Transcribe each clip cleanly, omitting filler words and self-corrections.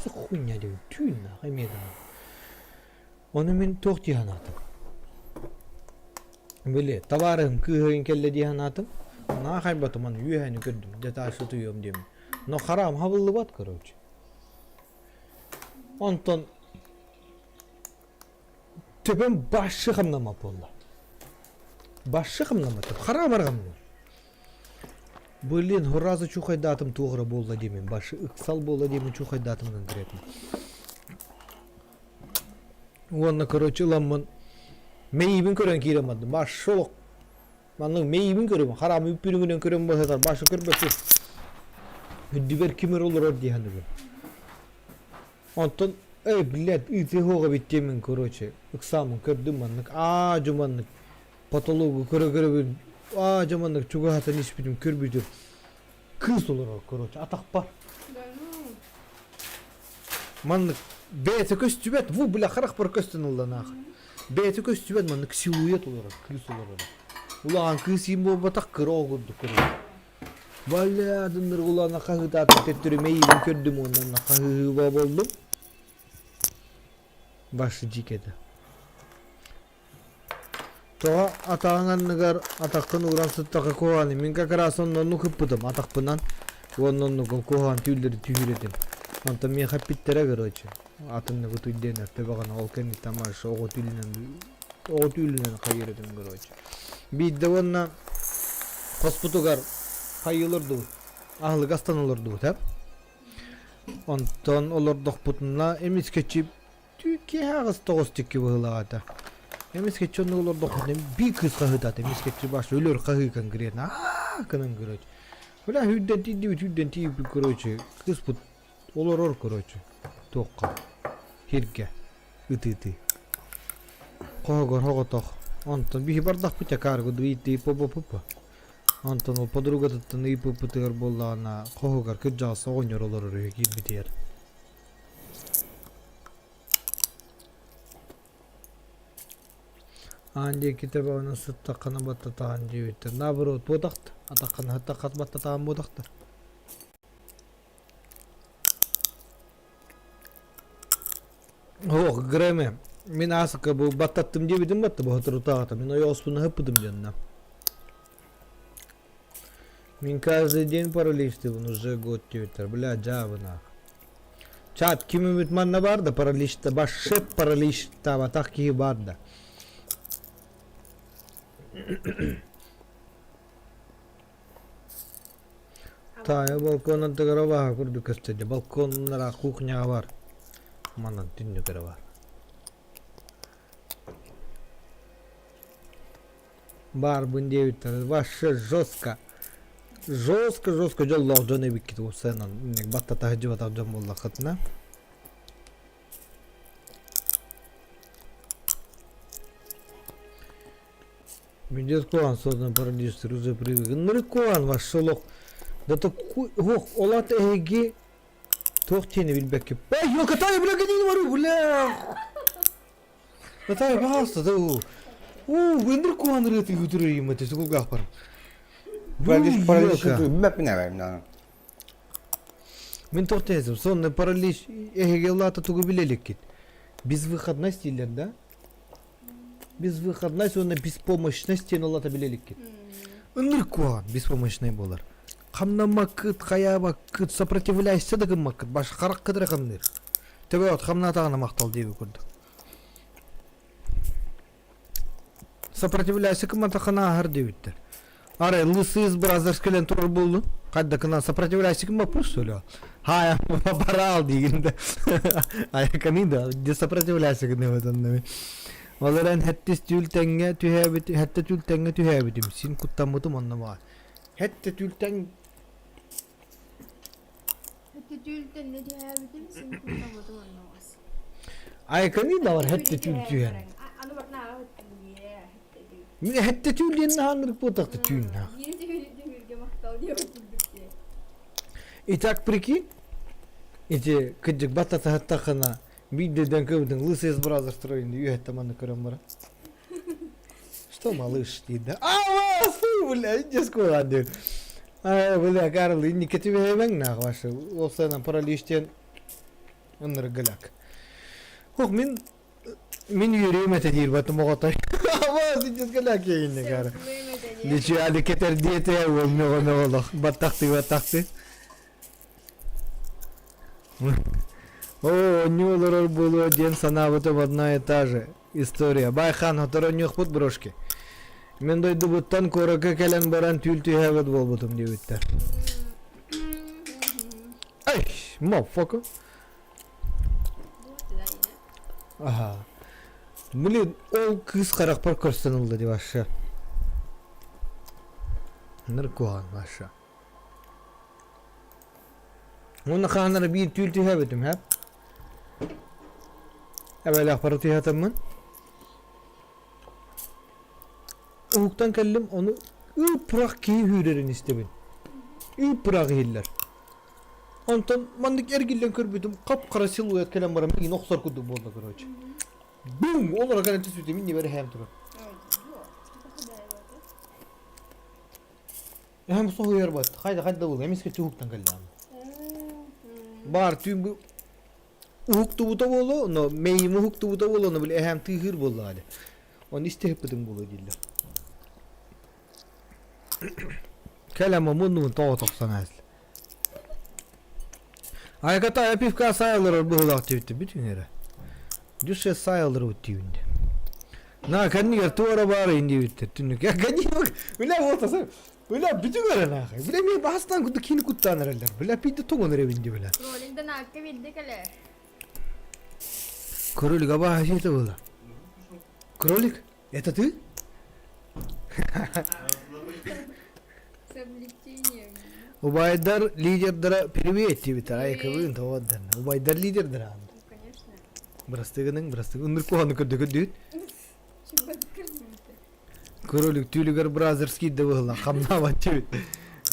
за хуйня диэн түүн нах эмиэ даҕаны. Ону мин туох дии санаатым. Били табаарыһым кыыһырын кэллэ дии санаатым. Наахайбатым аны үөһэни көрдүм. Дьэ таах сытыйыам диэммин. Но хараам хабыллыбат короче. Онтон төбөм башы хамнаммат буолла. Башы хамнаммат. Хараам арҕамныыр. Блин, сразу чухайдаатым туох эрэ буолла диэмин. Башы ыксал буолла диэмин чухайдаатым конкретно. Уонна короче ыламмын мэйиибин көрөн киирэн бардым. Башы олох маннык мэйиибин көрөбүн. Хараам үппүрүгүнэн көрөн быһытар. Башы көрбөппүн. Үрдүгэр ким эрэ олорор дии саныыбын. Онтон эй, блядь, ыытыы суох эбит диэммин короче ыксааммын көрдүм маннык аа-дьу маннык потологу көрө-көрөбүн аа-дьу маннык чугаһатан испитим көрбүтүм кыыс олорор короче атахпар маннык бэйэтэ көстүбэт бу бля харахпар көстөн ылла нахуй бэйэтэ көстүбэт маннык силуэт олорор кыыс олорор улахан кыыс иин буолбатах кыра оҕо курдук көрөр Бля, дынныргулана хаһыытаатым төттөрү мэйиибин көрдүм уонна хаһыыһыыба буоллум. Башы дьиикэтэ. Тоҕо атаҕыҥ анныгар атаххын ууран сыттахха куһаҕаны мин как раз онно оннук ыппытым атахпынан уонна оннугун куһаҕан түүллэри түһүүр этим. Онтон миэхэ эппиттэрэ короче атыннык утуй диэн төбөҕүнэ ол кэнниттэн марша оҕо түүлүнэн оҕо түүлүнэн хайыыр этим короче. Биирдэ уонна хоспутугар хайыы олордубут аһылык астан олордубут ээ. Онтон олордохпутуна эмискэччи киэһэ аҕыс тоҕус тикки быһыылаах этэ. Эмискэччи оннук олордохпутуна биир кыыс хаһыытаата эмискэччи баш өлөр хаһыы конкретно аа гынан короче. Бля үүрдэн тиийдибит үүрдэн тиийбит короче кыыспыт олорор короче туохха сиргэ ытыы-ытыы хоһогор соҕотох онтон биһи бардахпыт акаарга ыйытыы по онтон ол подругатыттан ыйыппыппытыгар буоллаҕына хоһугар кырдьаҕас оҕонньор олорор үһү киирбитигэр аан диэки тэбэҕинэн сыттаххына баттатаҕын диэбиттэр наоборот буотахта атаххына сыттахха баттатаҕын буотахта Ох, Грэме, мин аасыкка бу баттаттым диэбитим батта бу соторутааҕыта мин ойоҕоспун аһыппытым дьонно. Мин каждый день параличтыыбын уже год диэбиттэр, бля, дьаабына. Чат, ким үмүт манна бар да параличта, башшеп параличтаабатах киһи бар да. Таайа балкон аттыгар абааһы курдук көстөдө. Балконнара кухняҕа бар. Манан түннүк эрэ бар. Баарбын диэбиттэр. Вообще жестко. Жестко жестко дьоллоох дьон эбиккит уопсайынан баттата сылдьыбатах дьон буоллаххытына. Медет Куан создан продюсер уже привык. Нырыкуан ваш олох. Да такой, ох, олат эһиги туох диэни билбэккин. Эй, ёкатай, бля, генин бару, бля. Наталья, пожалуйста, да у. У, ындыр куан ырыаты үтүрүйүм эти сугулгаах бар. Паралич, паралич, үммэппин Мин туох диэсим, сонный паралич эһиги улаата тугу биле иликкит. Безвыходность дииллэр да? Безвыходность уонна беспомощность диэн ол ата билэ иликкит. Ынырык куһаҕан беспомощный буолар. Хамнаммаккыт, хайаабаккыт, сопротивляйся да гыммаккыт, баш хараххыт эрэ хамныыр. Төбөҕүт хамнаатаҕына махтал диэби курдук. Сопротивляйся гымматаххына ааһар диэбиттэр. Арай лысый из Brothers кэлэн турар буоллун. Хайдакынан сопротивляйся гыммаппын что ли? Хай, бараал диигин да. Айаканы да, где сопротивляйся гыныбытын Ол эрэн хэттис түүл тэҥҥэ түһээбит, хэттэ түүл тэҥҥэ түһээбитим. Син куттаммытым онно баар. Хэттэ түүл тэҥ Хэттэ түүл тэҥҥэ түһээбитим, син куттаммытым онно баас. Айаканы да бар хэттэ түүл түһэн. Аны барнаага Мин хэттэ түүл диэн наһааннырык буотахта түүн наах. Итак, прикинь, ити кырдьык баттатаһаттаххына биирдэрдэн көбүтүн лысый из Brothers строин үөһэттэ манна көрөн баран. Что, малыш, диир да. А, фу, бля, иди скоро диир. Ай, бля, Карл, инники түбэһэбэҥ наах ваша. Ол сана паралич диэн. Ынырык голяк. Ох, мин мин үөрүөм этэ диир батым оҕотой. Ама сейчас голяк ейинне кара. Ничего, али кетер диете уол мөҕө мөҕөлөх баттахты баттахты. Оо, оонньуу олорор буолуо диэн санаабытым одна и та же история. Байхан, сотору оонньуохпут брошки. Мин дойдубуттан куоракка кэлэн баран түүл түһээбит буолбутум диэбиттэр. Эй, motherfucker. Ага. Блин, ол кыыс харахпар көрсөн ылла дии вообще. Наркоан вообще. Уонна хааннара биир түүл түһээбитим, һэ? Эбэлээхпэр түһээтэммин. Уһуктан кэллим, ону ыып-пырах киһи үүрэрин истэбин. Ыып-пырах иһиллэр. Онтон маннык эргиллэн көрбүтүм, хап-хара силуэт кэлэн баран миигин охсор курдук буолла, короче. Бум! Олоро кэлэн түсүтэ мин небер эһээм турар. Эһэм соһуйар бат. Хайда хайда буолла, эмискэ уһуктан кэллэҕим. Баар түүн бу уһуктубута буолуо, но мэйим уһуктубута буолуо, но били эһээм тыыһыыр буоллаҕа дии. Оны истиһиппитим буолуо дииллэр. Кэлэм муннубун тоҕо тохсон ааслы. Айката пивка сайылырар быһылаах диэбитте бүтүн эрэ. Дюше сайылырбыт диибинде. На кэннигэр туора баар диэбиттэр түннүк. Кэннигэр бля вот аса бля бүтүн эрэ наахай. Бля мен бастан куду кини куттаан эрэллэр. Бля пиди тоҥон эрэбин ди бля. Кролик наакка билди кэлэр. Кролик аба это было. Кролик, это ты? С облегчением. Убайдар лидердара привет диэбиттэр. Айкабын тоҕоддан. Убайдар лидердара. Ну, конечно. Бырастыгының, бырастыгы. Ыныр куһаны көрдө көрдүт. Кролик түүлүгэр бразерский да быһыла хамнаабат диэбит.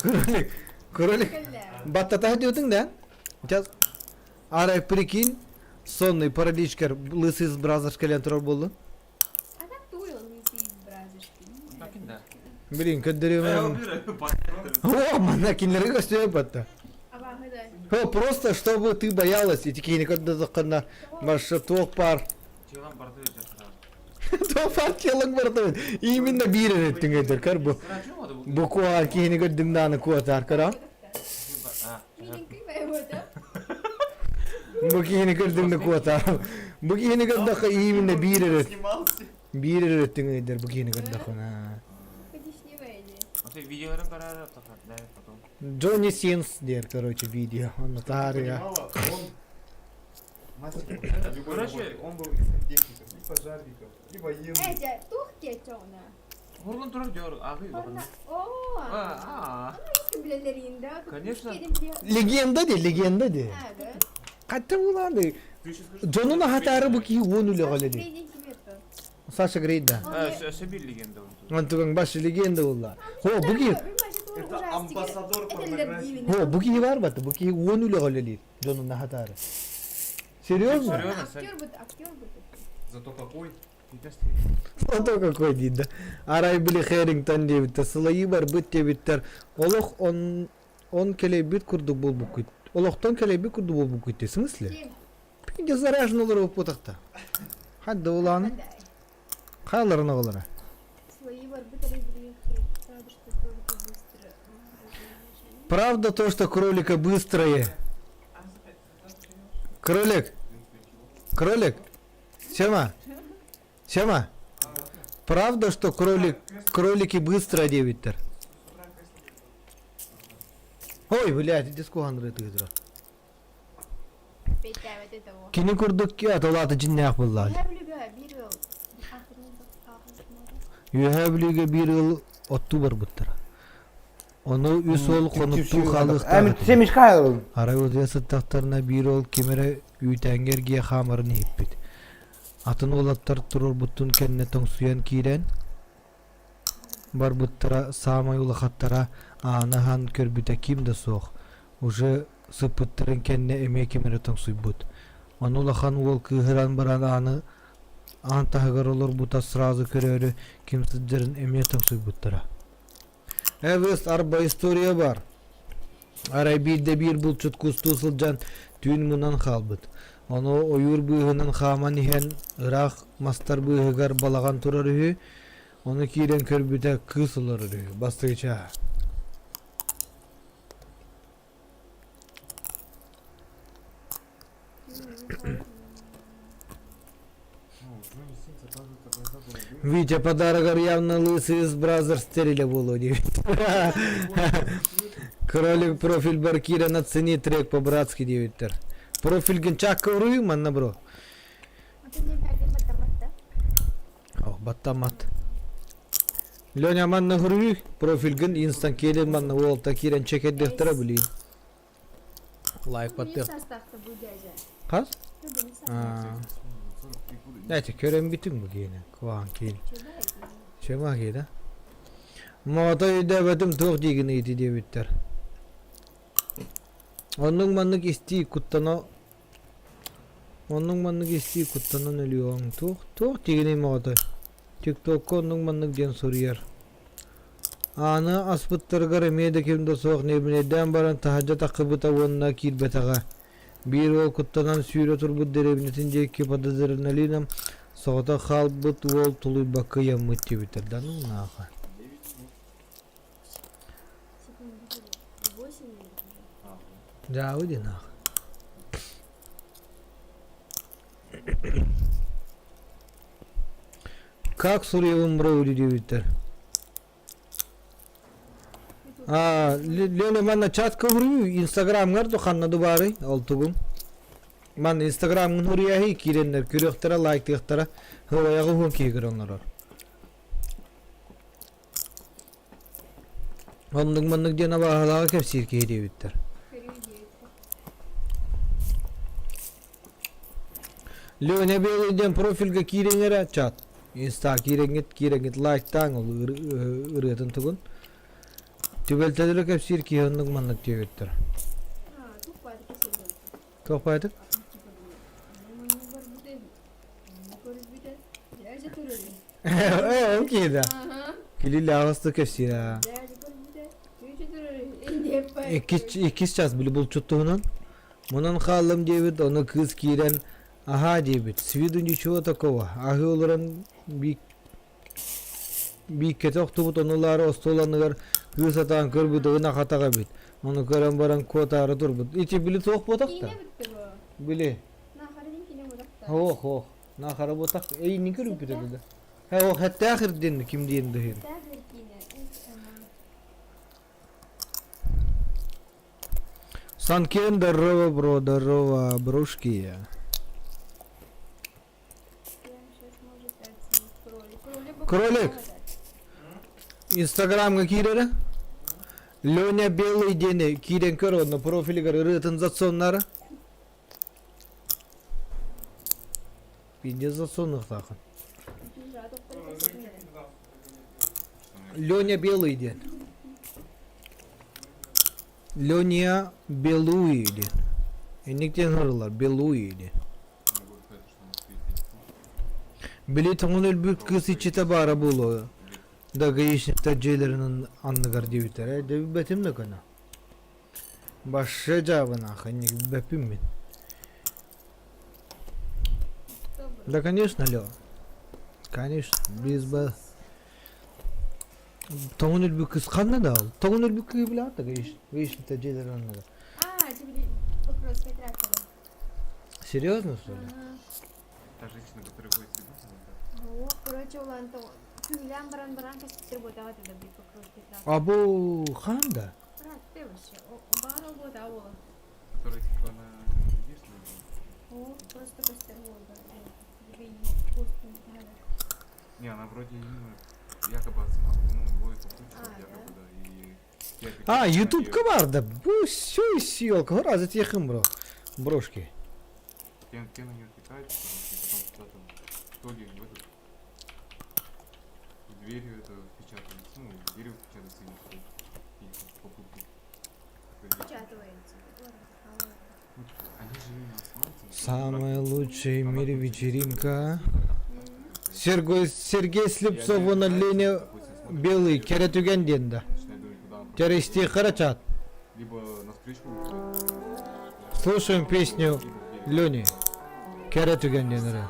Кролик, кролик. Баттата диэтиҥ да? Сейчас арай прикинь, сонный параличкер лысый из бразерс кэлэн турар буоллун. А так туй лысый из бразерский. Блин, көрдөрүөм. О, манна кинилерге көстүө батта. О, просто чтобы ты боялась, и такие никогда захана марша туох пар. Туох пар телок барда. Именно биир эреттиң өтөр көр бу. Бу куа киһини көрдүм дааны куотар кара. Бу киһини көрдүм да куотар. Бу киһини көрдөххө именно биир эрет. Биир эреттиң өйдөр бу киһини көрдөххө. Джонни Синс диэр, короче, видео. Онно таарыга. Короче, он был и сантехником, и пожарником, и военным. Эдя, тух кечона. Хорлон турар дьор, ағы О, Конечно. Легенда де, легенда де. Хатта булааны. Дьонун аһатаары бу киһи уон үлэҕэ үлэлиир. Саша Грей да. Өссө бир легенда. Онтуган баш легенда буолла. Хо, бу киһи Это амбассадор порнографии. Хо, бу киһи бар бата, бу киһи уон үлэҕэ үлэлиир дьонун аһатаары. Серьезно? Серьезно? Актер будет, актер будет. Зато какой? Зато какой диир да. Арай били Хэрингтон диэбиттэр, сылайыы барбыт диэбиттэр. Олох он он кэлэйбит курдук буолбуккут. Олохтон кэлэйбит курдук буолбуккут дии, в смысле? Пиздец заряжен олоруоппутахта. Хадда улааны. Хааларын оҕолоро. Свои барбыт Правда, что кролики быстро. Правда то, что кролика быстрое. Кролик. Кролик. Сема. Сема. Правда, что кролик, кролики быстро диэбиттэр? Ой, блядь, иди скухан тыгытыра. Кини курдук аталаата дьиннээх буоллаҕа. Үөһээ Бүлүүгэ биир ыал оттуу барбыттара. Ону үс уол хонуктуу хаалыахтаах этилэр. Арай утуйа сыттахтарына биир уол ким эрэ үүтээҥҥэ эргийэ хаамарын иһиппит. Атын уолаттар туруорбуттун кэннэ тоҥсуйан киирэн барбыттара саамай улахаттара ааны аһан көрбүтэ ким да суох, уже сыппыттарын кэннэ эмиэ ким эрэ тоҥсуйбут. Ону улахан уол кыыһыран баран ааны аан таһыгар олорбута сразу көрөөрү ким сылдьарын эмиэ тоҥсуйбуттара. Эвес арба история бар. Арай биирдэ биир булчут кустуу сылдьан түүн мунан хаалбыт. Ону ойуур быыһынан хааман иһэн ыраах мастар быыһыгар балаҕан турар үһү, ону киирэн көрбүтэ кыыс олорор үһү, бастакы чааһа. Витя подарогар явно лысый из Brothers териле буолуо диэбит. Кролик профиль баркира оцени трек по-братски диэбиттэр. Профильгин чакка уруйуҥ манна бро. Ох, баттаммат. Леня манна хуруйуй, профильгин инстан киирэн манна уолта киирэн чекердиэхтэрэ билиин. Лайк баттыах. Хас? Эти көрөн бүтүҥ бу киинэ. Куаан киин. Чема киинэ. Моото өйдөөбөтүм туох диигин ыйыты диэбиттэр. Оннук маннык истии куттана Оннук маннык истии куттанан өлүөҕүҥ. Туох туох диигиний моҕотой? Тиктокка оннук маннык диэн суруйар. Ааны аспыттарыгар эмиэ да ким да суох ньиэрбинэйдээн баран таһырдьа таххыбыта уонна киирбэтэҕэ. Биир уол куттанан сүүрэ турбут дэриэбинэтин диэки под адреналином соҕотох хаалбыт уол тулуйбакка ыйаммыт диэбиттэр да ну нааха. Дьаабы диэн аах. Как суруйабын бро диэбиттэр. А, Лена манна чатка уруйуу, инстаграмҥар ду ханна ду баарый ол тугум. Ман инстаграмҥын уруйаһый киирэннэр көрүөхтэрэ, лайктыахтара, хылайаҕы уһун киһи көрөн олорор. Оннук маннык диэн абааһылааҕы кэпсиир киһи диэбиттэр. Леня Белый диэн профильга киирэн эрэ чат. Инста киирэҥҥит, киирэҥҥит лайктааҥ ол ырыатын тугун. Түбэлтэлэри кэпсиир киһи оннук маннык диэбиттэр. Туох баайдык? Ээ, ол киһи да. Килили аҕыста кэпсиир аа. Иккис, иккис час били булчут туһунан. Мунан хааллым диэбит, ону кыыс киирэн аһаа диэбит. С виду ничего такого. Аһыы олорон биик бииккэтэ охтубут онулаары остуол анныгар кыыс атаан көрбүт ына хатах эбит. Ону көрөн баран куотаары турбут. Ити били туох буотах да? Били. Ох, ох. Нахара буотах. Эй, не көрүппүт этэ да. Һэ, ох, хэттээх ирдин ким диэн дыһын. Санкен, здорово, бро, здорово, брошки. Кролик! Инстаграмҥа киирэрэ. Леня Белый диэни киирэн көр онно профилигар ырыатын засоннара. Пиздец засонныхтаахын. Леня Белый диэн. Леня Белуи диэн. Инник диэн ырылар, Белуи диэн. Били тоҥон өлбүт кыыс иччитэ баара буолуо. Да гаишниктар дьиэлэрин анныгар диэбиттэрэ. Дьэ билбэтим да көнө. Башше дьаабынаах инник билбэппин мин. Да, конечно, Лё. Конечно, без бы... Тоҥон өлбүт кыыс ханна да ол? Тоҥон өлбүт кыыһы билэҕит да гаишниктар дьиэлэрин анныгар. А, тебе Покровская трактора. Серьезно, что ли? Та женщина, которая ходит с ребенком, да? О, короче, улан күлэн баран баран кэспиттэр буотаҕа да бит Покровская трактора. Абу ханда? Брат, ты вообще, баар ол буотаҕа буола. Которая типа она видишь, О, просто костер буолда. Не, она вроде именно якобы отсымала, ну, ловит попутчиков, якобы, да, и А, ютубка бар да. Бу все съелка. Гора затехым бро. Брошки. Кен, Кен на нее отвлекается, короче, и потом куда-то то ли в этот в дверью это впечатывается, ну, в дерево впечатывается или что или попутку. Впечатывается. Ну, типа, они же именно асфальте. Самая лучшая в мире вечеринка. Сергей, Сергей Слепцов уонна Леня Белый кэрэ түгэн диэн да. Терристи Харачат. Либо на встречку выходит. Слушаем песню Лени. Кэрэ түгэн диэн эрэ.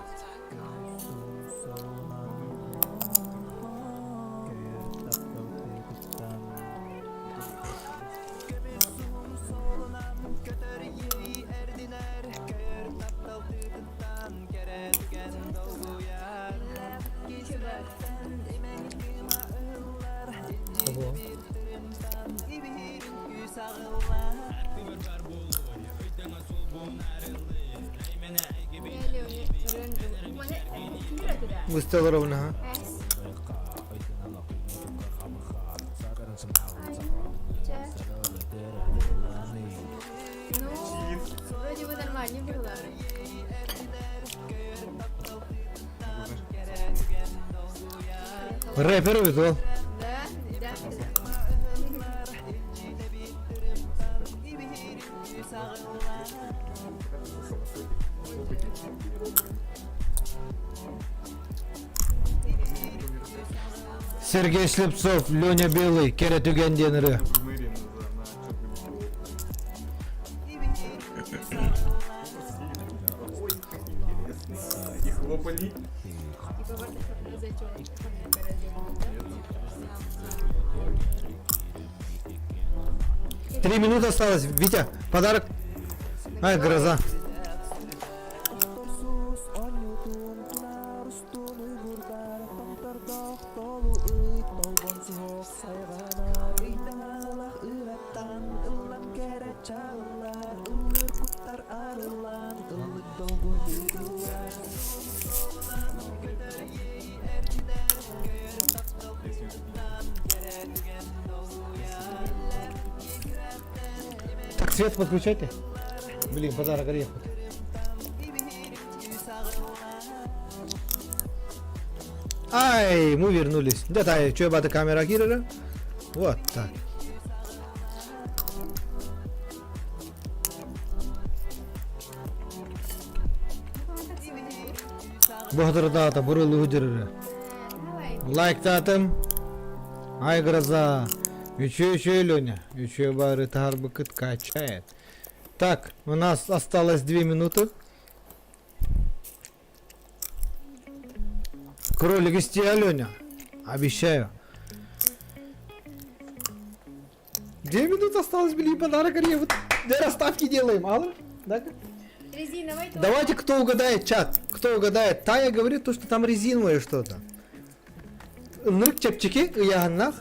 Бысталар ha. Ну, вроде бы нормально было. Рэпер эбит ол. Да, да. Сергей Слепцов, Леня Белый, Кэрэ Түгэн диэн ырыа. И хлопали. 3 минуты осталось. Витя, подарок. Ай, гроза. Если Так, свет подключайте. Блин, подарок ехать. Ай, мы вернулись. Да, да, что бата камера кирера? Вот так. Баһдырдаата бурулу дирре. Лайктаатым. Ай, гроза. Еще, еще, Леня. Еще бары тарбыкыт качает. Так, у нас осталось 2 минуты. Кролик из тебя, Леня. Обещаю. 2 минуты осталось, блин, подарок, вот для расставки делаем, Алла? Да? Резиновый тоже. Давайте, кто угадает, чат, кто угадает. Тая говорит то, что там резиновое что-то. Нырк чэпчэки, ыйааһыннаах.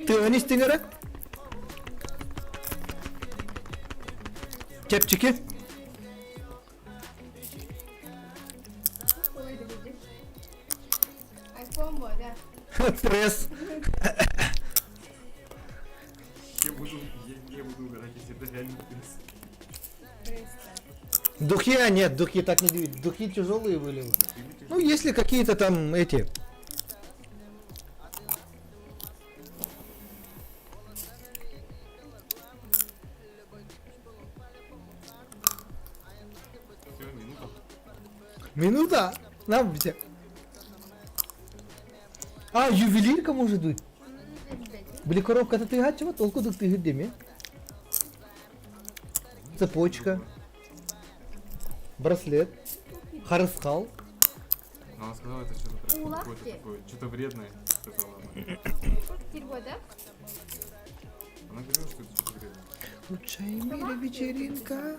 Тыаһын истиҥ эрэ. Чэпчэки. Айфон да. Пресс. Я буду угорать, если это реально пресс. Пресс. Духи, а нет, духи так не двигают. Духи тяжелые были. Ну, если какие-то там эти. Все, минута. Минута? Нам все. А, ювелирка может быть. Били коробка ты чего толку тут ты где Цепочка. Браслет. Харысхал. Но она сказала, это что-то прям Улавки. какое-то такое, что-то вредное, сказала она. Да? Она говорила, что это что-то вредное. Лучшая в мире вечеринка.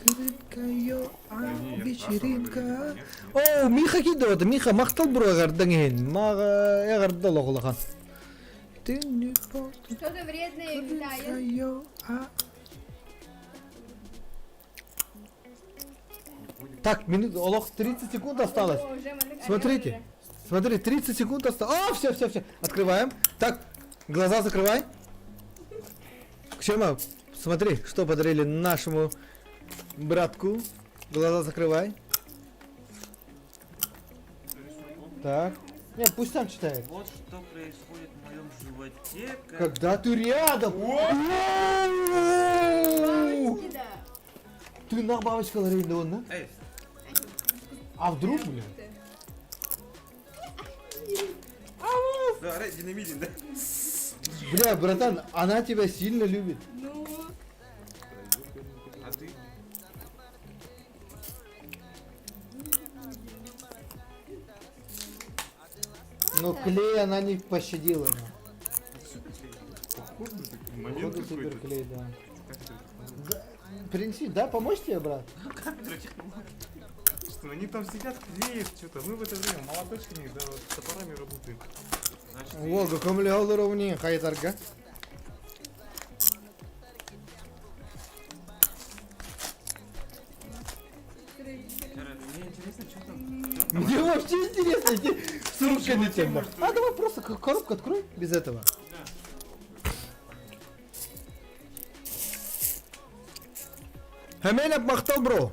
Крынка, йо, а, Да не, я вечеринка. спрашивала, она говорит, нет, нет. О, Миха кидот, Миха, махтал бро эҕэрдэҥ Мага эҕэрдэ лоҕулахан. Ты не Что-то вредное Крынка, витает. йо, а. Так, минут, олох 30 секунд осталось. О, уже маннык Смотрите, смотри, 30 секунд осталось. А, все, все, все. Открываем. Так, глаза закрывай. Ксема, смотри, что подарили нашему братку. Глаза закрывай. Так. Нет, пусть сам читает. Вот что происходит в моем животе, Когда ты рядом. Бабочки, да. Ты на бабочка он, да? Эй, А вдруг, блин? да, динамитин, да? Бля, братан, она тебя сильно любит. Ну. Но клей она не пощадила. Походу, момент Походу какой-то. суперклей, да. Кафедра Да, Принеси, да, помочь тебе, брат? Кафедра технологий. Что они там сидят, клеят что-то. Мы в это время молоточками, да, вот, топорами работаем. Значит, Ого, көмөлө олоровни хайдарга. Мне интересно, что там. Чё там? Мне вообще интересно, иди с руками тем. А давай просто коробку открой без этого. Хэмэнэп махтал бро.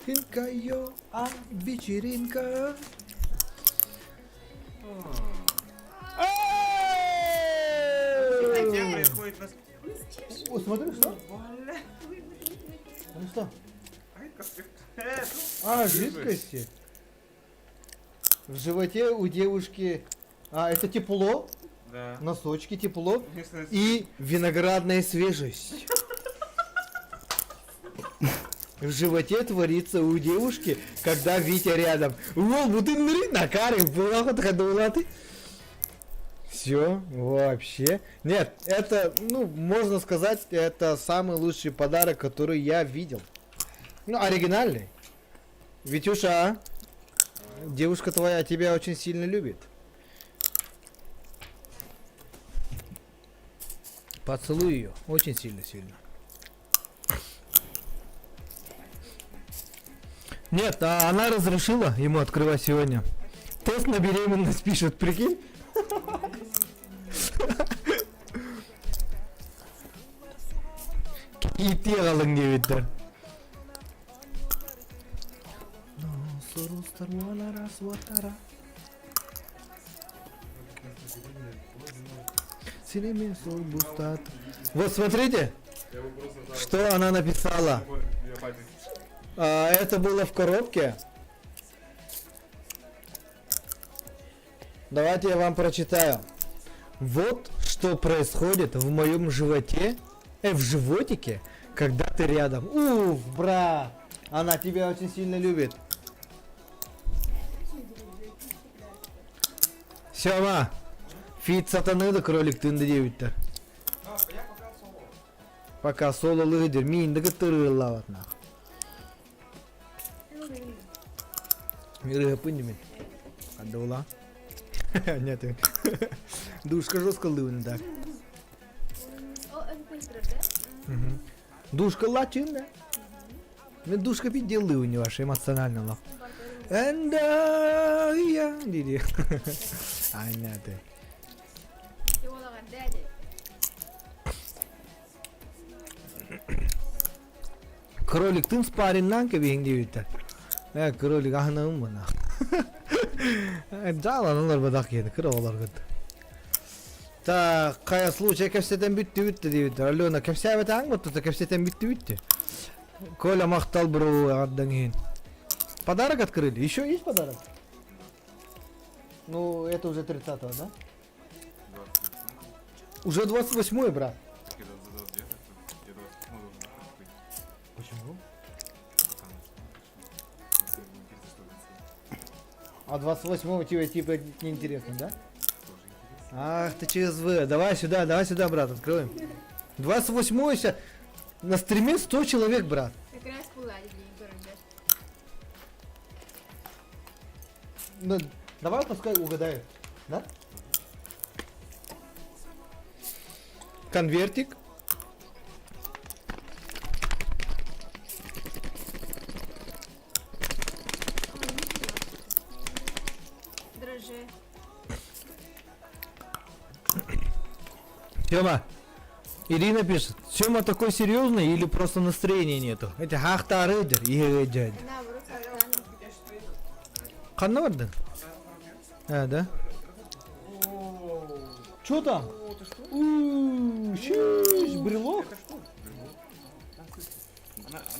Инка йо, а вечеринка. Где Эй! происходит нас... О, смотри, что? Ну что? А, жидкости. В животе у девушки... А, это тепло, Да. носочки тепло Единственное, и виноградная свежесть. В животе творится у девушки, когда Витя рядом. Вол, бутын на каре, Все, вообще. Нет, это, ну, можно сказать, это самый лучший подарок, который я видел. Ну, оригинальный. Витюша, девушка твоя тебя очень сильно любит. Поцелуй ее. Очень сильно-сильно. Нет, а она разрешила ему открывать сегодня. Тест на беременность пишет, прикинь? Кити алың диэбиттэр. Вот смотрите, что она написала. А, это было в коробке. Давайте я вам прочитаю. Вот что происходит в моем животе, в животике, когда ты рядом. Уф, брат, она тебя очень сильно любит. Сема, фит сатаны да кролик тынды диэбиттэр. Пока соло лыдер, мин да кытырыллават нах. Миры пыньми. Адула. Нет, душка жестко лывын так. Душка лачин, да? Мен душка пиде лывын ваше эмоционально лах. And я диди. Ай, нет. Кролик тын спариннан кебиһиң диэбиттэр. Э, кролик аһынабын мына. Жаланалар бадах киһини кыра олоргут. Так, хайа случай кэпсэтэн бүттү бүттү диэбиттэр. Алена кэпсээбэтэҕиҥ буттута кэпсэтэн бүттү бүттү. Коля махтал бро аҕардаҥ иһин. Подарок открыли? Еще есть подарок? Ну, это уже 30-го, да? Уже 28-й, брат. Почему? А 28-го тебе типа неинтересно, да? Ах ты ЧСВ. Давай сюда, брат, откроем. 28-й сейчас. На стриме 100 человек, брат. Как раз поладили, көрүллэр. Ну, давай пускай угадает. Да? Конвертик. Дрожжи. Сема. Ирина пишет, Сема такой серьезный или просто настроения нету? Это хахтарыдыр, дядя. Наоборот, сардан. Ханна бардын? А, да? Чё там? Ууу, щиш, брелок.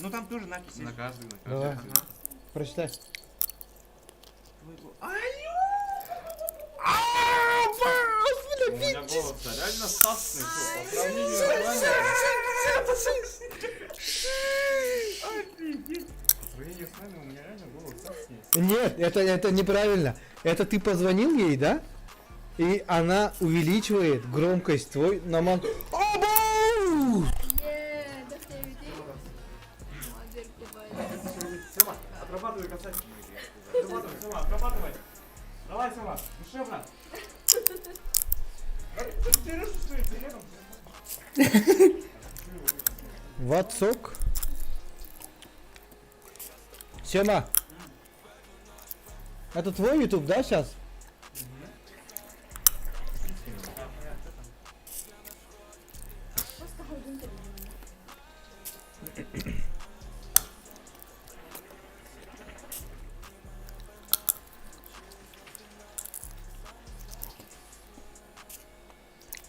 Ну там тоже надпись На есть. каждый, на Давай. каждый. Ага. Прочитай. Твой У меня голос реально сасный, что, по сравнению с вами. сравнении с нами у меня реально голос так себе. Нет, это неправильно. Это ты позвонил ей, да? И она увеличивает громкость твой на ман... Обоу! Е, Сема, отрабатывай касательно. Отрабатывай, Сема, отрабатывай. Давай, Сема, душевно. Ватсок. Сема. Это твой YouTube, да, сейчас?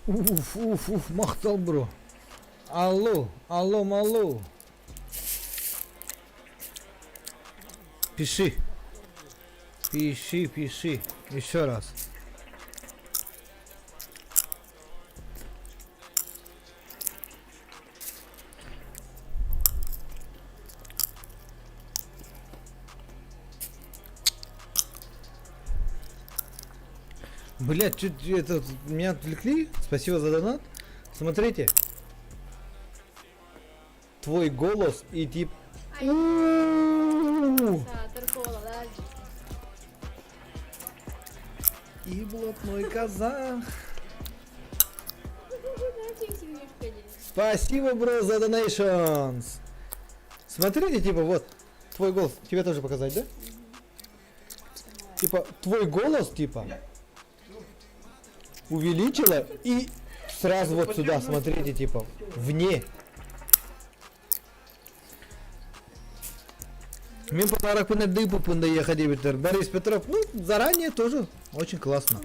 Уф, уф, уф, махтал, бро. Алло, алло, малло. Пиши. Пиши, пиши. Еще раз. Блять, чуть это меня отвлекли. Спасибо за донат. Смотрите. Твой голос и тип. У-у-у. И блатной казах. Спасибо, бро, за donations. Смотрите, типа, вот, твой голос. Тебе тоже показать, да? Типа, твой голос, типа, увеличила и сразу вот сюда, смотрите, типа, вне. Мин подарок пында ехать Борис Петров, ну, заранее тоже очень классно.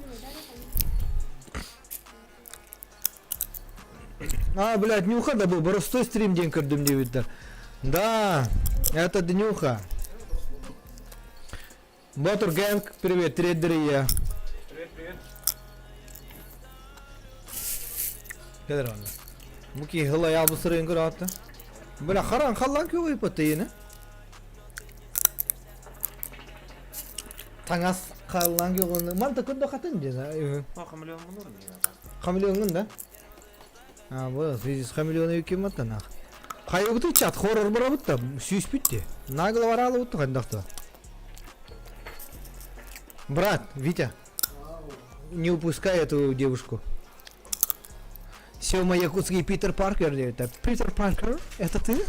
А, блядь, днюха да был, простой стрим день көрдүм диэбиттэр. Да, это днюха. Ботур Гэнг, привет, трейдерия. Привет, привет. Кедер онда. Муки хыла ялбысырын көрө Бля, харан халлан көгөй патыйны. Таҥас халлан көгөй. Манта көндө хатын же. О, хамелеон мунур Хамелеонгын да? А, вот, в связи с хамелеоном кем нах. Хайыгыты чат хоррор барабыт да, сүйіспейді де. Нагло баралы бутты қандақта. Брат, Витя, не упускай эту девушку. Сема Якутский Питер Паркер, это Питер Паркер, это ты?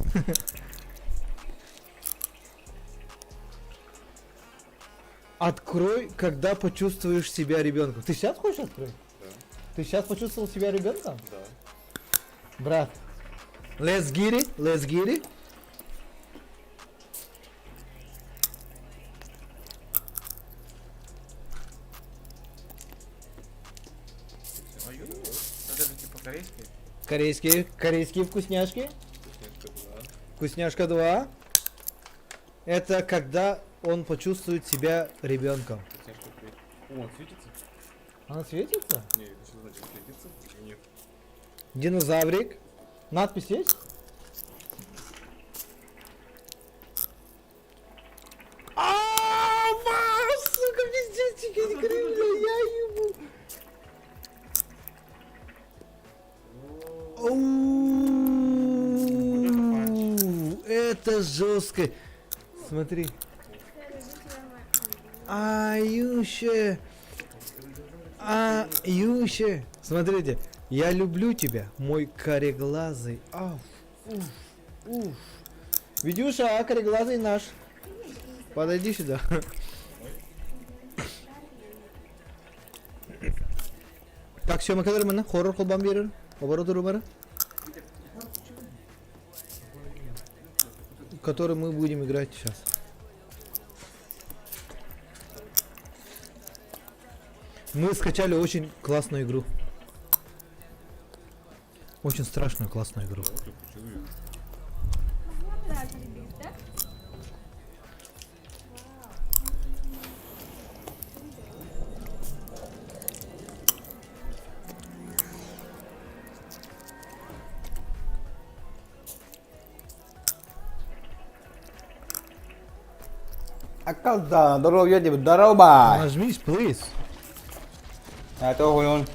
Открой, когда почувствуешь себя ребенком. Ты сейчас хочешь открыть? Да. Ты сейчас почувствовал себя ребенком? Да. Брат, let's get it, let's get it. Это же типа корейский. Корейские, корейские вкусняшки. Вкусняшка 2. Вкусняшка 2. Это когда он почувствует себя ребенком. Вкусняшка 3. О, он светится? Она светится? Не, это что значит, светится или нет? Динозаврик. Надпись есть? А, вау, сука, пиздец, бля, я ебу. Оу, Это жестко. Смотри. Ающе. Ающе. Смотрите, я люблю тебя, мой кареглазый. Ауф, уф, уф. Видюша, а кареглазый наш. Подойди сюда. Так, все, мы мына хоррор колбан берер. Оборот бары. Который мы будем играть сейчас. Мы скачали очень классную игру. Очень страшную классную игру. Аккалда, здоровья тебе, здорово! Нажмись, please. Это он.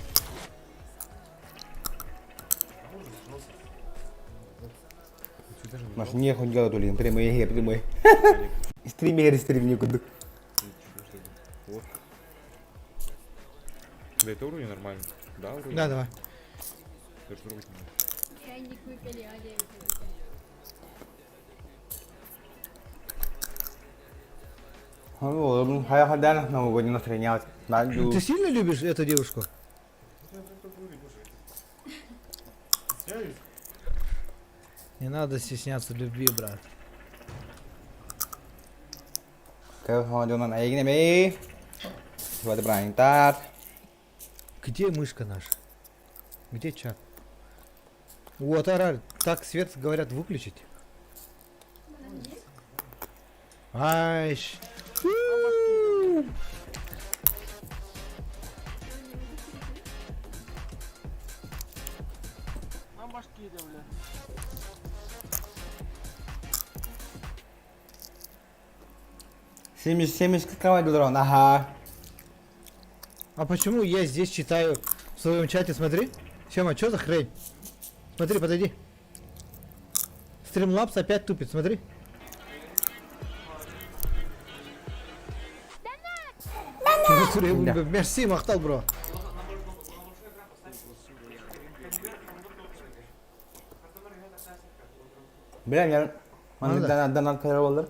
Маш, не хоть делать, блин, прямые, прямые. Стример, стримни кудук. Да это уровень нормально. Да, уровень. Да, давай. Даже трогать не надо. Ты сильно любишь эту девушку? Не надо стесняться любви, брат. Где мышка наша? Где чат? Вот, арар, так свет, говорят, выключить. Айш. Семьдесят километров, ага. А почему я здесь читаю в своем чате, смотри? Сема, что за хрень? Смотри, подойди. Стримлапс опять тупит, смотри. Мерси, махтал, бро. Бля, я... Надо. Манна донат кэлэр буоллар.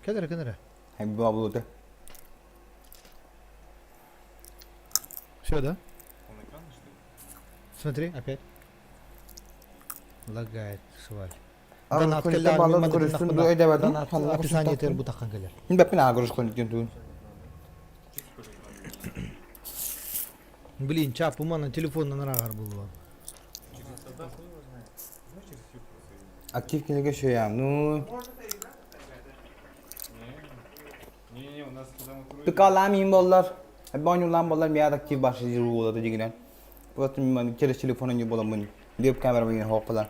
Кэлэрэ, кэлэрэ. Хайба буолута. Все, да? Он экран, что ли? Смотри, опять. Лагает, шваль. Донат Донат кэлэр, донат описание тер бутахан кэлэр. Бэппин аагырыс көнүттүн туун. Блин, чап, у на телефон на нарагар был. Актив кинеге шөям. Ну, Не-не-не, у нас когда мы курили... тыкалам им боллар. Банюлам боллар, мияд актив башы жиру болады дегенен. Просто мен через телефон не боламын. Веб камера мен хоқпалар.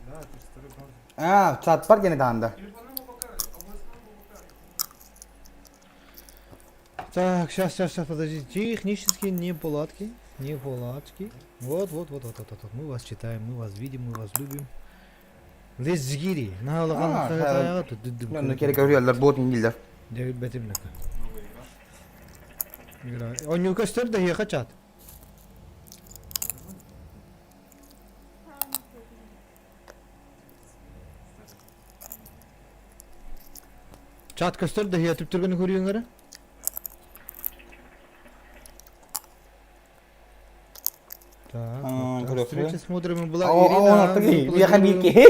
Да, ты же второй браузер. А, чат бар гене даанда. Так, сейчас, сейчас, сейчас, подожди. Технические неполадки. Неполадки. Вот, вот, вот, вот, вот, вот. Мы вас читаем, мы вас видим, мы вас любим. Лезгири. На А, Ну, керек көрүлөр бот индилер. Игра. Он не укастер, да я чат. Чат көстөр да я түптүргөнү көрүйүңөр. Так, А, вот так. көрөксү. Встреча с мудрыми была О, Ирина. о, мы я планируем, хабики.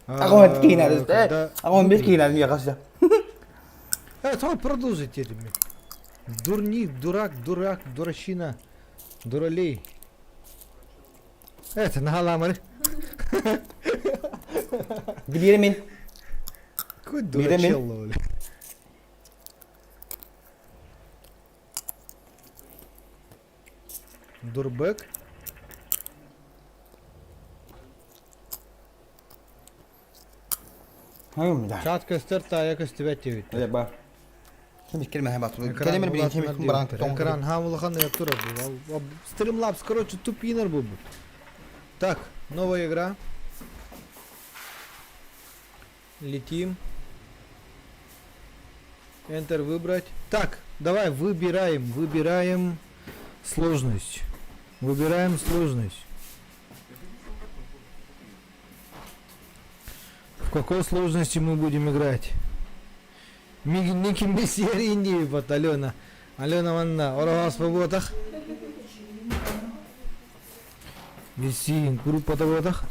а, Агон кийинер. когда- Агон бир кийинер я кашта. Э, продолжить этими. Дурник, дурак, дурак, дурачина, дуралей. Это нагаламары. Билер мен. Какой Бире мен. дурачелло, бля. Дурбек. Хайым да. Чат көстөр та көстүбэт диэбит. Öyle ба. Kim kelime hem atıyor. Экран Kelime bir улаатынар kim kim баран диэбиттэр. Экран хаамылахан тура бу. Стримлабс, короче, тупинер бу. Так, новая игра. Летим. Enter выбрать. Так, давай выбираем, выбираем сложность. Выбираем сложность. В какой сложности мы будем играть? Ники Мессиер Индии, вот Алена. Алена Ванна, Орогас Павотах. Мессиин, группа Тавотах.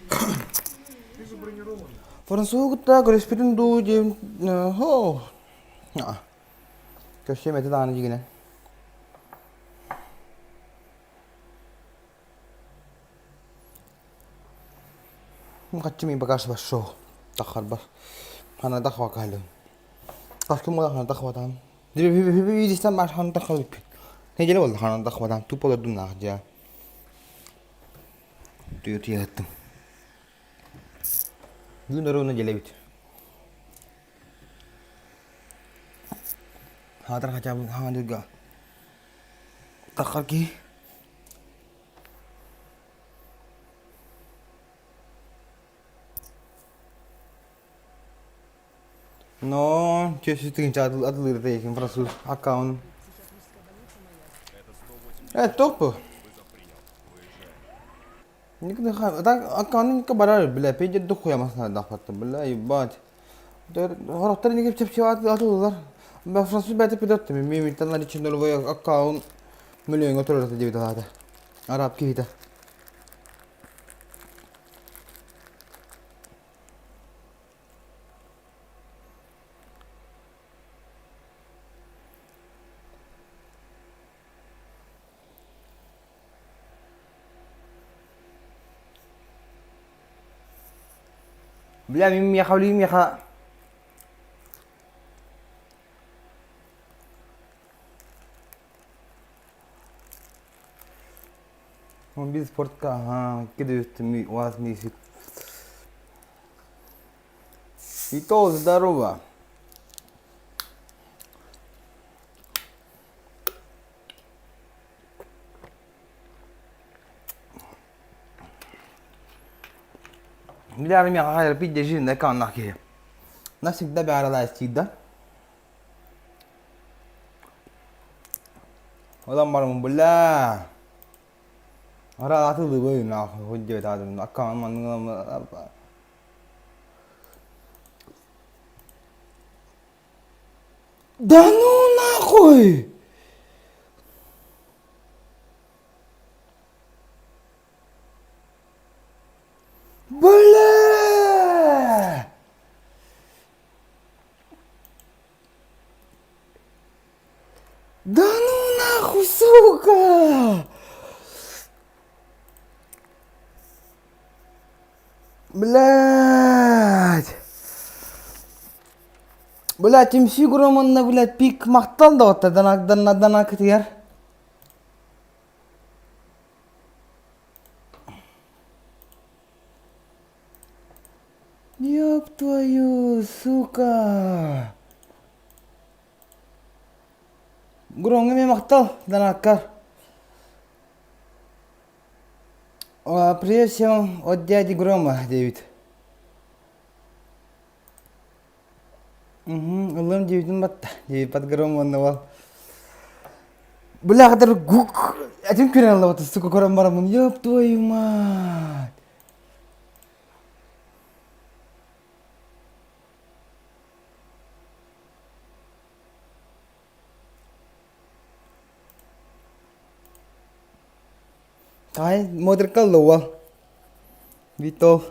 Ты же бронированный. Французгутта көрөспүтүн дуу диэн хо. Көссөм эти дааны дигинен. Хаччы мин багаж башшо. Тахар бар. Хана дахва калым. Каскым ола хана дахва там. Диби дистен бар хана дахва бит. Неделе болду хана дахва там. Туп олордум нах жа. Түйөт яттым. Бүгүн ровно делебит. Хаатар хотя бы хаҥа таххар киһи. Но чөсүтүн атылыыр дейкин француз аккаунт. Топ бу. Аккаунтка барар, бля, пейдер дохуя маснаадахпаттым, бля, ебать. Хорохтор инигип чепчеп атылылар. Француз бәте пидот, мимиттан наличный нулевой аккаунт миллионга турар диэбит алаата. Араб киһитэ. Бля, мин миэхэ билигин миэхэ Он спортка, ага, кидают у вас мифик. И то здорово. Бля, миэхэ хайар пиздец жизнь каннах киһи. Навсегда бааралаастиир да. Одан барамын бля. Ара атылыбы нахуй хоть диэбит аадым аккаун манныгы Да ну нахуй! Бля! Да ну нахуй, сука! Блядь! Блядь, MC Громанна, блядь, пик махтал да данак данна данак тигэр. Ёб твою, сука! Громҥа эмиэ махтал, данаккар. Привет всем от дяди Грома, диэбит. Угу, ыллым диэбитин батта. Диэбит под Гром уонна уол. Бля, хатар гук. Этим күрэн ыллабыт, сука, көрөн бараммын. Ёб твою мать. Таай модерка луа. Витов.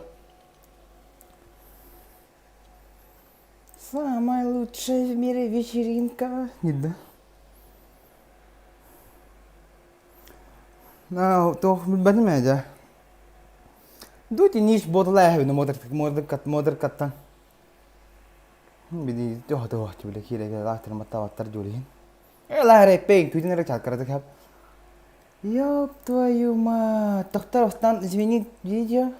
Самая лучшая в мире вечеринка. Не да. На, туох билбэтим ээ дьэ. Дути ниш буоталааһыбын модеркаттан. Били туох туох били киирэ лаахтар маттаабаттар дьулиһин. Э лаарэппэйин түүтүн эрэ чалкарата кап. Ёб твою мать. Доктор, встань, извини, видео.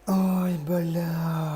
Ой, бля.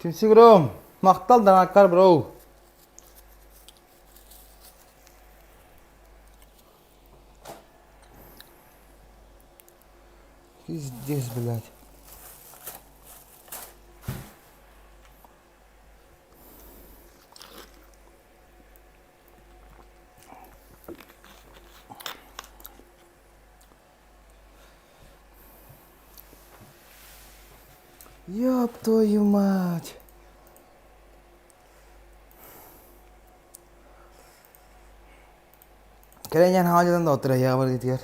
Түмсүк бро, махтал данаккар бро. Пиздец, блядь. Ёб твою мать! Кэлэн иһэн хаалдьытан да отура бар дитигэр.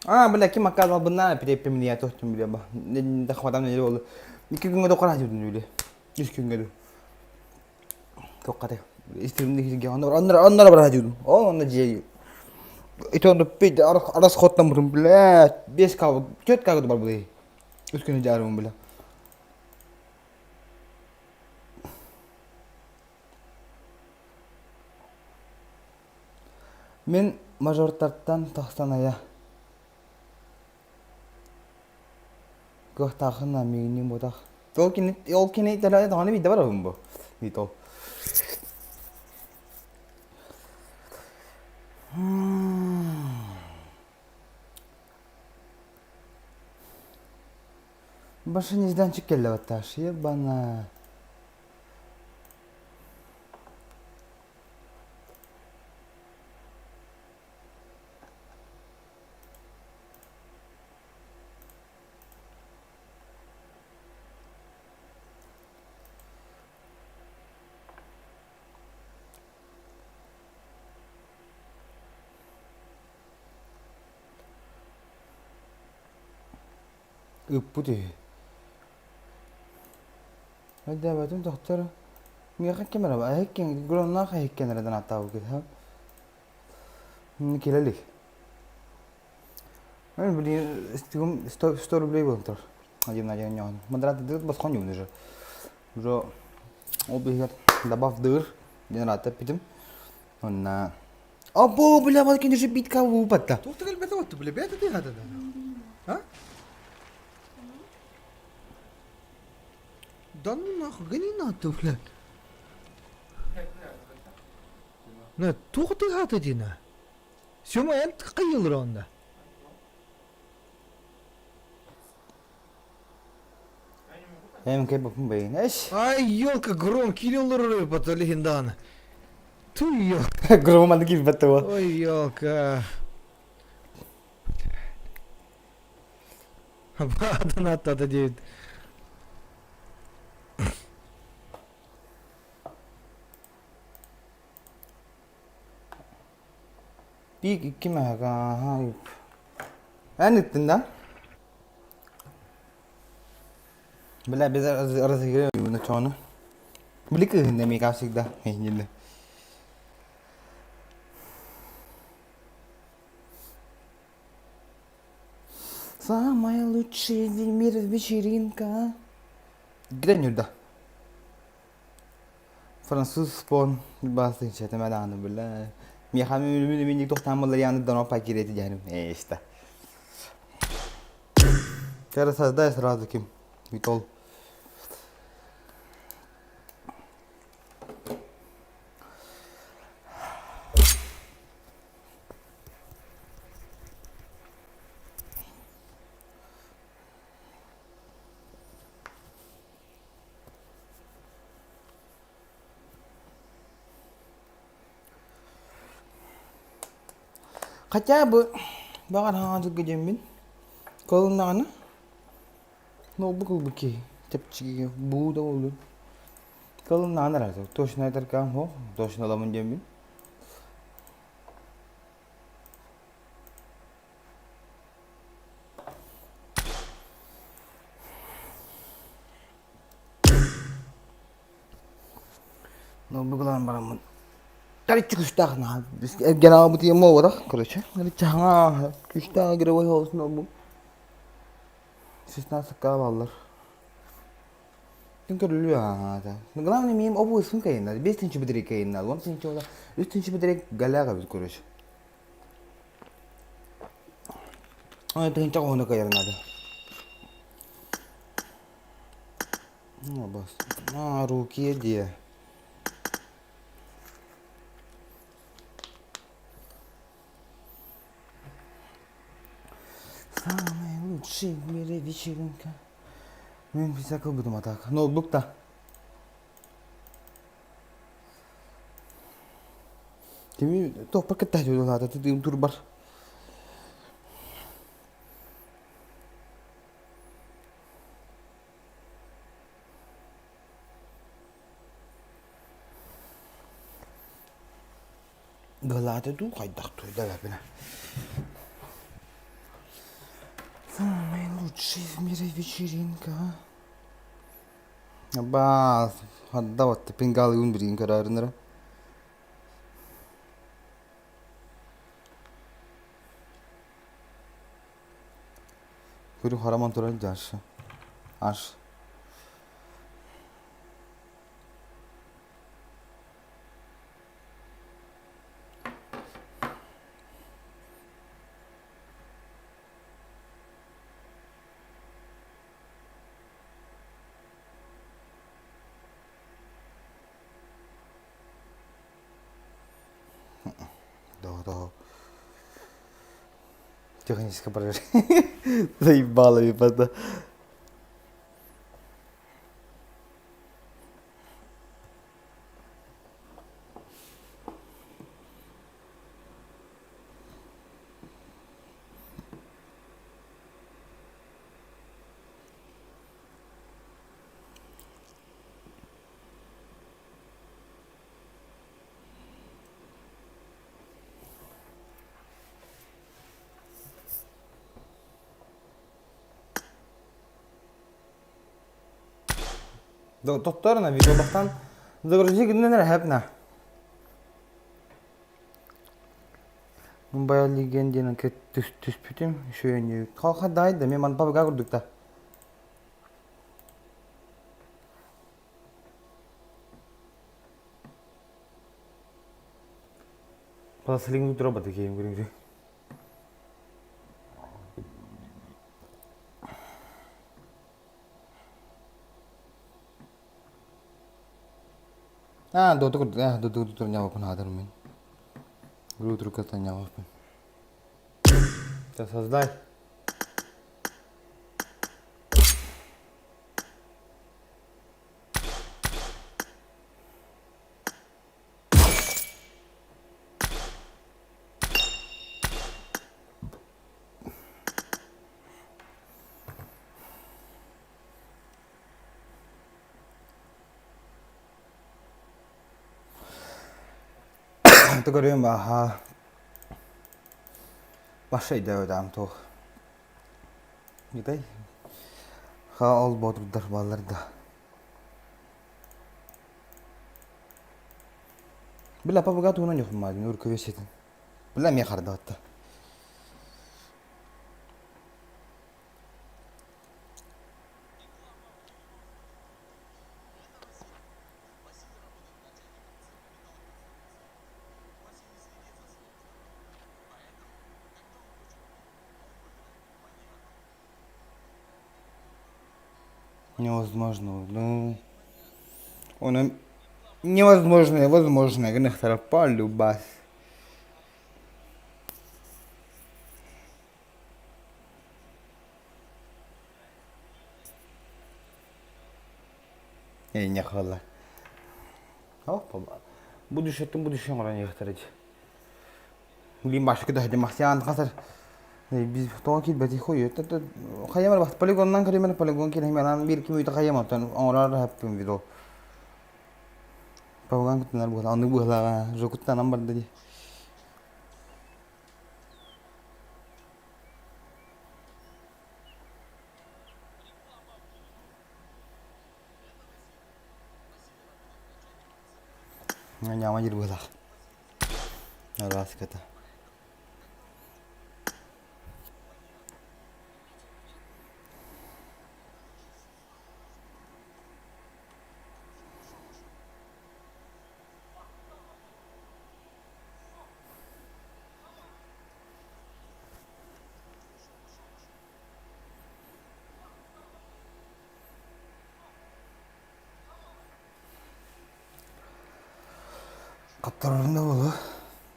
А, бля, ким аккааз албыннаан эппит я тохтум бля ба. Дахматам нели болду. Икки күнгө докора жүрдүн үле. Үс күнгө ду. Токкаты. Истимди киге оннор оннор оннор бара жүрдүм. Ол онно же. Ити онно пит арас хоттан бурум бля. Бес кабы, төрт кабы бар булай. Үс күнү жарым бля. Мин мажортартан тахсан айа. Кыахтаахын миигинниин буотах. Ол кини ол кини даҕаны даҕаны биирдэ барабын бу. Диит ол. Баша нежданчик кэллэ баттааш. Ебана. Ыппыт үһү. Өйдөөбөтүм тохтор. Миэхэ ким эрэ эһиккин громнаах эһиккин эрэ данааттаабыккыт ха. Кэлэ илик. Блин, 100 рублей буолан турар. Один на один ньоҕон. Мадраат босхон ньугун уже. Уже ол быыһыгар добав дыр диэн араатта эппитим. Онна Або, бля, вот кине же битка лупатта. Туох кэлбэтэ отту, бля, бэйэтэ тыаһата да. А? Да ну нахуй, гони нахуй, блядь. На, туох тыаһата дина. Сёма эн кыйылыр онда. Эм кэбэппин бэйин. Эш. Ай, елка, гром, кирилл рыба, легендарно. Ту елка. Гром аны киирбэт дуо. Ой, елка. Баатан диэбит. Пик икки мэһэк ааһа Эн ыттын да? Бля, без разыгрываем начону. Били кыыһын эмиэ как всегда. Самая лучшая в мире вечеринка. Где Нюрда? Француз спон баастын чэтэмэ даҕаны бля. Миэхэ минник тохтаан буоллар яны дано пакирети дьэһиним. Ээ истэ. Кэрэ создай сразу ким. Витол. Хотя бы баҕар хаҥа дьылга диэммин кылыннаҕына ноутбук ылбыт киһи чэпчэкигэ буу да буоллун кылыннаҕына эрэ точно этэркэм суох точно ыламын диэммин Ноутбук ылан бараммын Короче, күүстээх наһаа эргэн аҕабыт ийэм буолбатах, короче. Короче, хаҥа күүстээх игровой холус ноутбук. 16 к баллар. Түн көрүлүө аата. Главное, миим обуйсын кайыннар. 5 тынчы битирик кайыннар. 10 тынчы ола. 3 тынчы битирик галяга бит, короче. Ой, тыһынча хоһуну кыайар надо. Ну, бас. А, руки где? Самый лучший в мире вечеринка. Мен всякого буду так. Ноутбук-то. Кими туохпар кытта дьулаата тыым турбар. Галаата дуу хайдах дуу да Самая лучшая в мире вечеринка. Абаас, хадда батта пингалыгын билигин көрөөрүнэрэ. Көрү хараман турар дьаршы. Аш. Доо, Техническое поражение. Заебало, ебать. Тохторуна видеобахтан загрузи гыннан эрэ хэпна. Мумбай легендиянан түспүтүм үчүгэй Хахадай да мен манпа быга курдук да. Пасылиң тура баты кейим көрүңү. Аа, доту курдук, аа, доту курдук ньаҕаппын аатырым мин. Рутрука ньаҕаппын. Создай. Көрүөм аха Баша өйдөөбөтөҕүм туох Нитай Ха ол боотурдар бааллар да Бile папа туһунан юхуммаадын уркүбэситин Бile эмиэ хардабатта Невозможно. Ну, он невозможно, возможно, гынахтара полюбас. Эйне хаалла. Бу düşеттим, бу düşen оранья Билин башкы да Махсиан хасар биз тоҕо киирбэти хойу хайамар бахт полигоннан көрүмэр полигон киирэн биир ким үйтэ хайаматтан оҥорор хаптым видео Павган куттанар буолла оннук быһылааҕа уже куттанан барда дии Ньаама диир быһылаах Араската. Хаптарарында буолуо.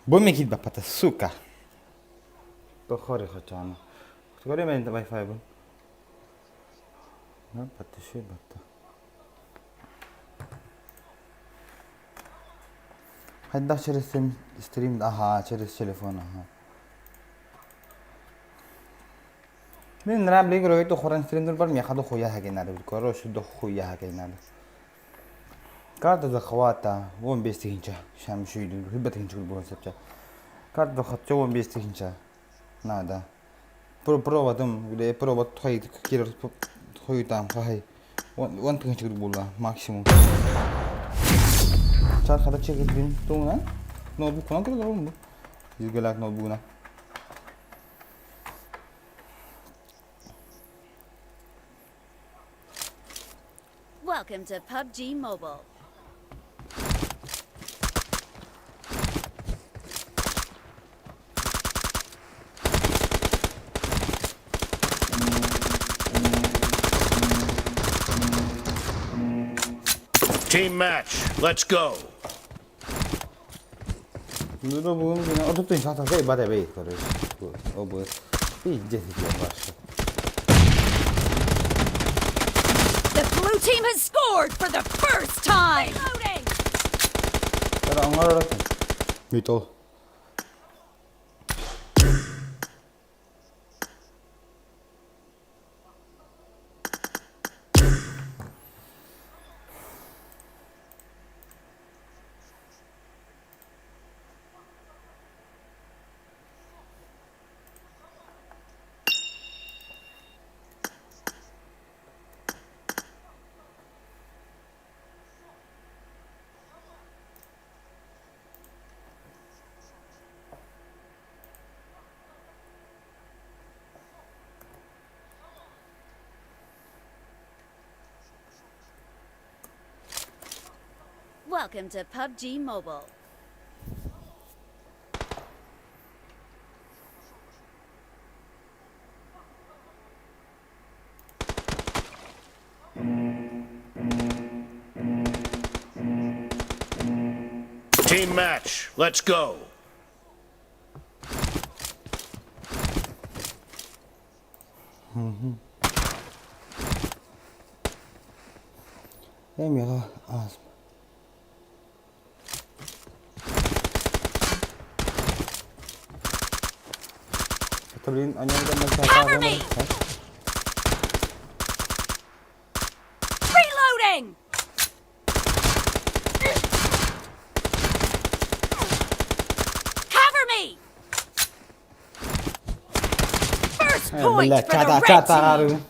Бу эмиэ киирбэппэтэ, сука. Тохори хачаана. Көрө мен Wi-Fi-бын. Баттыши батта. Хайдах через стрим, ага, через телефон, ага. Мин нрабли көрөйт охорон стримдер бар, меха дохуя хагенады. Короче, дохуя хагенады. Карта захвата 15 тыһыынча шам шүйдүн хүбэ тыһыынча буолуон сөп Карта захвата 15 тыһыынча надо. Пробоватым, пробоват кирер хойутаам хахай. 10 тыһыынча буолла максимум. Чархата чекетбин туңунан ноутбуккунан көрөр бу. Изгелак ноутбугунан. Welcome to PUBG Mobile. Team match, let's go. Ноутбугум отуттун сатаса бата бей короче. Обы. Пиздец я ваша. The blue team has scored for the first time. Reloading. Бүтол. Welcome to PUBG Mobile. Team match, let's go. Эми аз. Это, блин, они Cover me! Reloading! Cover me! First point Бля, for the чата, red чата, team!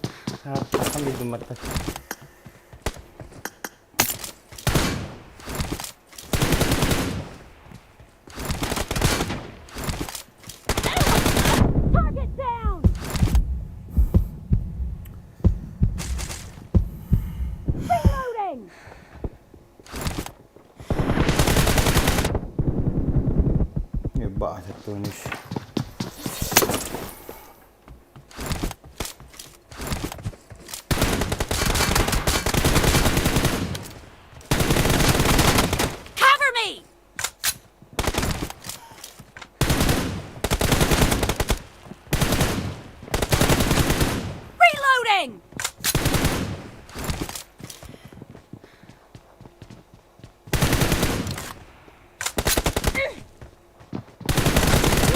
Target down! Reloading! Ебать, это у них. Cover me! Reloading!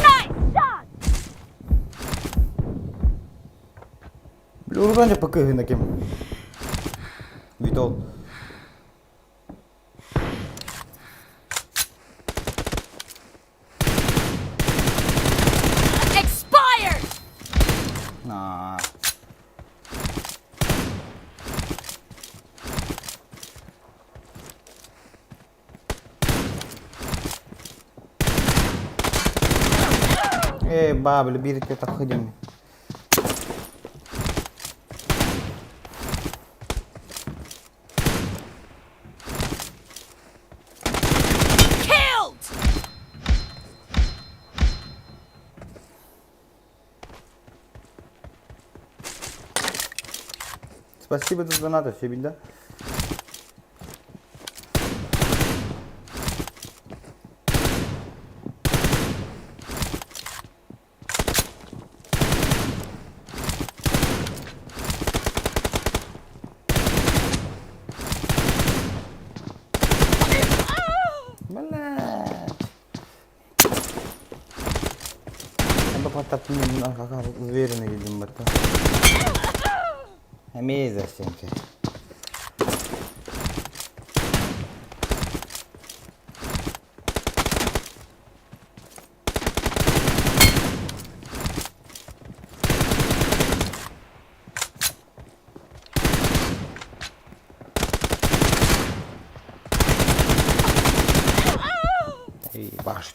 Nice shot! Урбан же кем. Витол. Expired! На. Эй, бабля, бирке так ходим. Killed! Спасибо за донат, все да? Блять. Я бы как уверенно видим это. Амей застенки.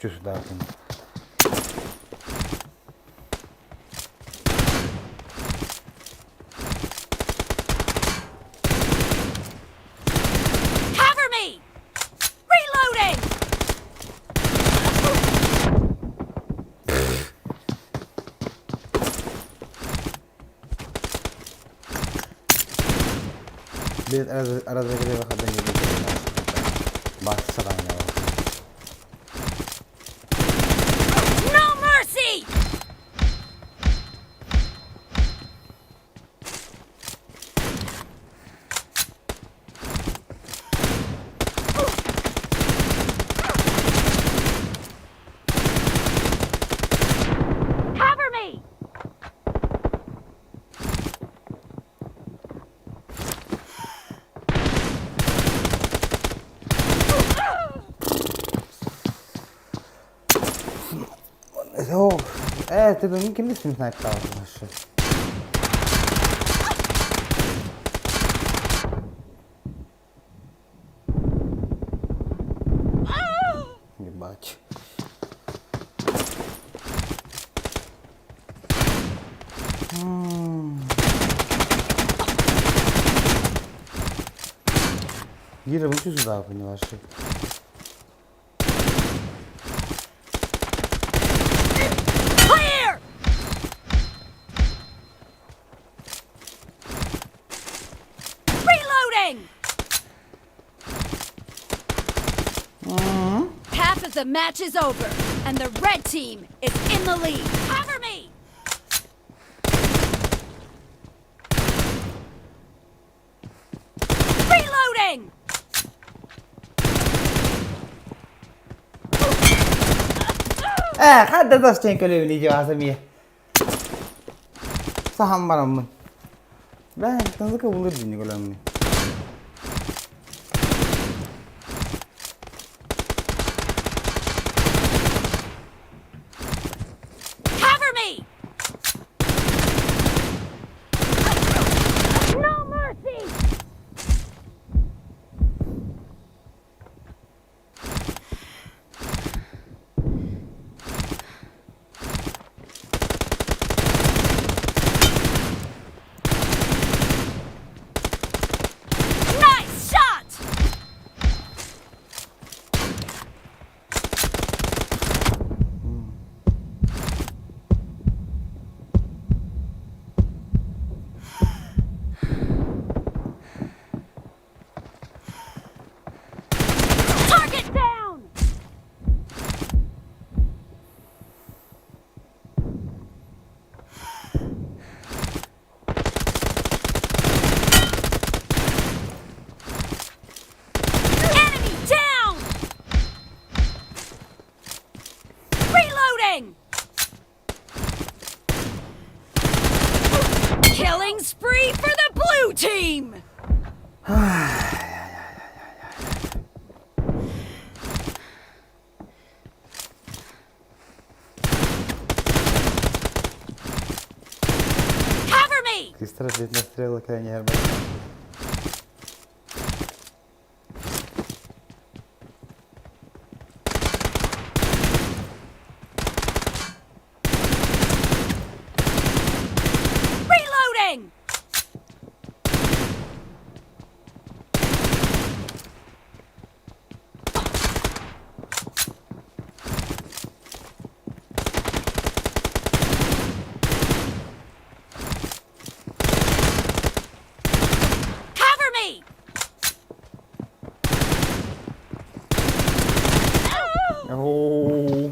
Сюда. Cover me! Reloading! Biz aradaki bakardan geliyor. Baksana ya. No mercy! Cover me! Oh, ты думаешь, кем ты знает вообще? Ебать. Гира, выйди сюда, понимаешь? Clear! Reloading! Half of the match is over, and the red team is in the lead. Cover me! Reloading! Ээ, хадда дастен көлөбүн ижи Сахан бараммын. Бә, тазыка булыр дини көлөммүн. Cover me! No mercy! Nice shot! Target down! Enemy down! Reloading! Killing spree for the blue team! Cover me! Кристра на стрелы крайне. Reloading! Cover me! Oh.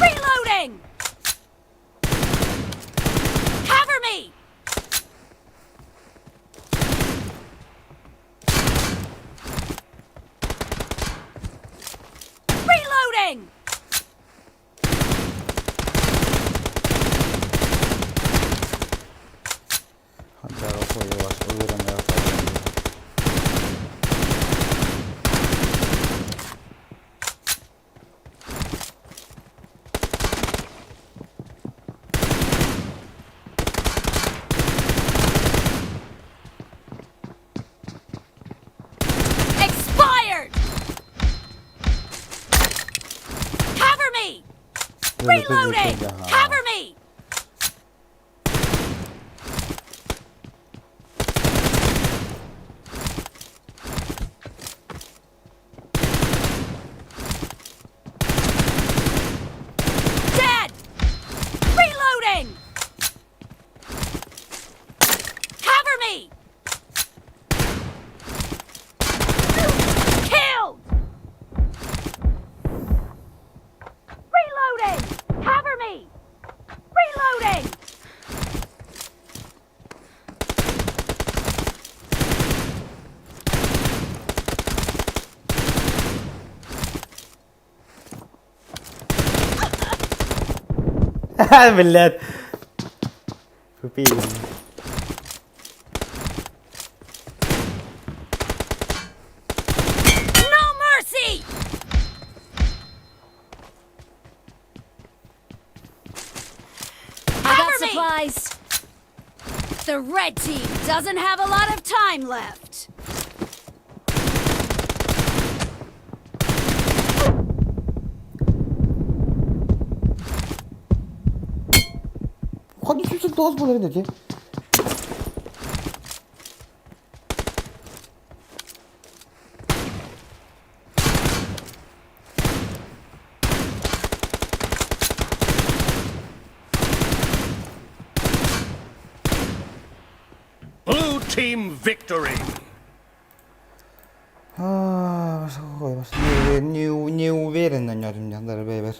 Reloading! Cover me! Reloading! Reloading! Cover me! Dead! Reloading! Cover me! Killed! Reloading! Cover me! Reloading! Блядь. Купи. No mercy! I got supplies. The red team doesn't have a lot of time left. Hadi kimse doz bulur dedi. Blue team victory. А, не, не уверен на нем, даже бэйбер.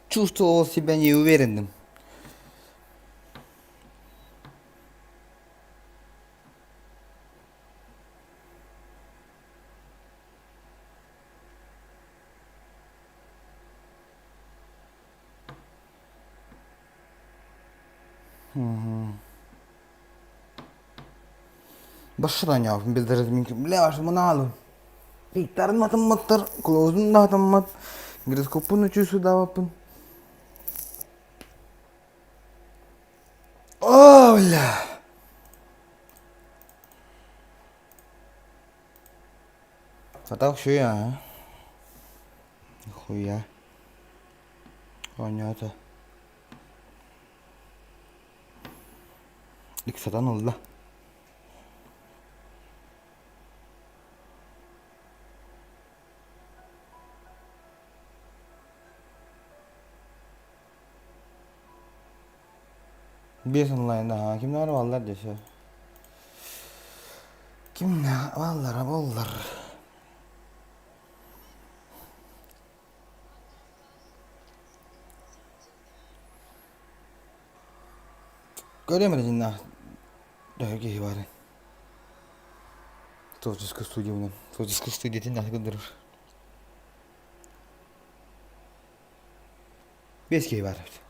Чувствовал себя неуверенным. Башыран Бля, мыналу. Иттарын матымматтар, клоузун да атаммат. Гироскопун үчүсү да баппын. О, бля. А так все а? Хуя. Понятно. Иксатан олла. Биэс онлайн аһаа кимнээҕэр бааллар дьэ Кимнээх бааллара буоллар Көрүөм эрэ дьиннээх төһө киһи баарын Творческая студия Творческая студия итиннээх көрдөрөр Биэс киһи баар эбит.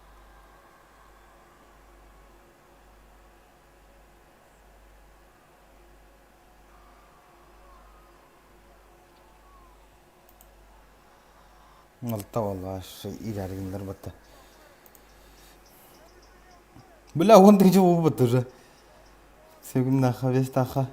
Алта буолла иирээри батта. Бля, он тысяча буолбут уже. Сегүннахха, бестахха.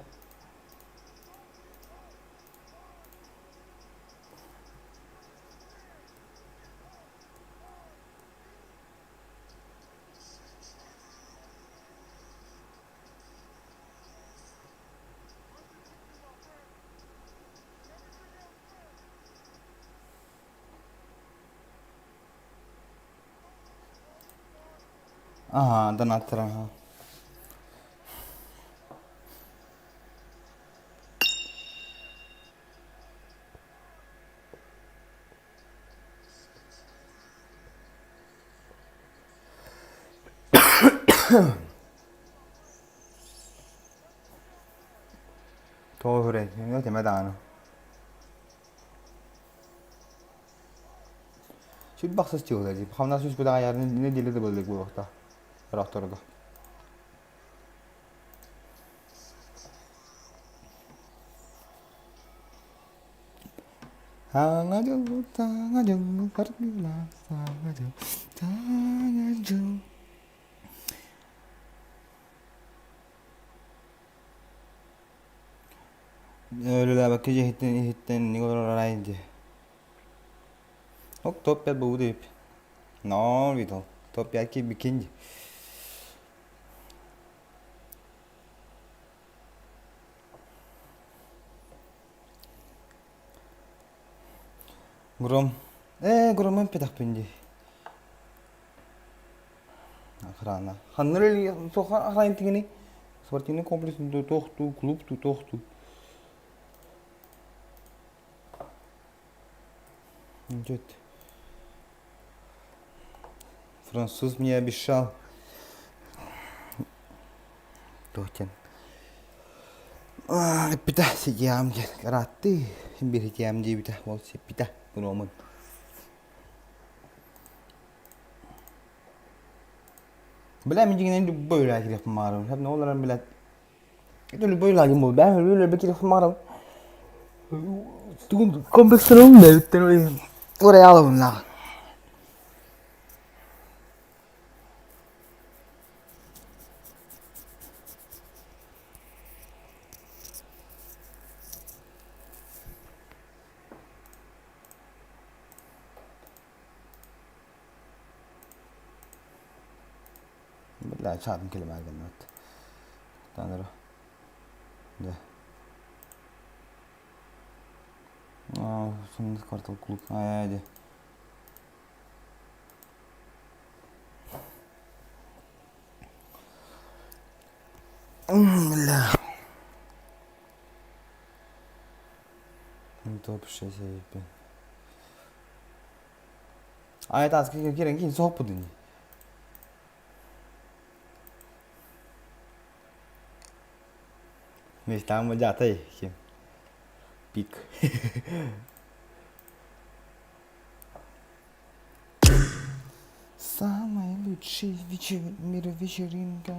Ага, донаттар, ага. Тоҕо хүрэй, тимэ даҕаны. Сүрбахсыс дьылла дии. Хамнас үс күн аайы нэдиэлэ да буолла буолуохтаах. Ыраахтарга. Саҥа дьыл, саҥа дьыл, саргылаах саҥа дьыл, саҥа дьыл. Өлүүлээбэккэ дьиэһиттэн иһиттэн инник олорор арай дии. Ок топ-5 буолбут эбит. Но видел. Топ-5 киирбиккин дии. Гром. Ээ, Громун эппэтэхпин дии. Охрана. Ханна үлэлии суох охрана тигини? Спортивный комплекс туох дуу, клуб дуу, туох дуу. Идет. Француз мне обещал. Туохтен. Эппитэ сидиам диэн ырааттыы биһитиэм диэбитэ ол сиппитэ громун. Бля мин дьиҥинэн любой үлэҕэ киириэхпин баҕарабын. Хап ол эрэн билээт это любой үлэҕэ буол бээ үлэбэ киириэхпин баҕарабын. Тугун комплекстарын бэбиттэн уурайаалабын лааҕын. Бля, чаатын кэлимээр гынныбыт. Таныра. Да. Аа, квартал клуб. Аа, дьэ. Бля. Топ-6 эбиппин. Ай, тааска киирэн киин соһуппут ини. Местам дьаатай ким. Пик. Самая лучшая вечер, мира вечеринка.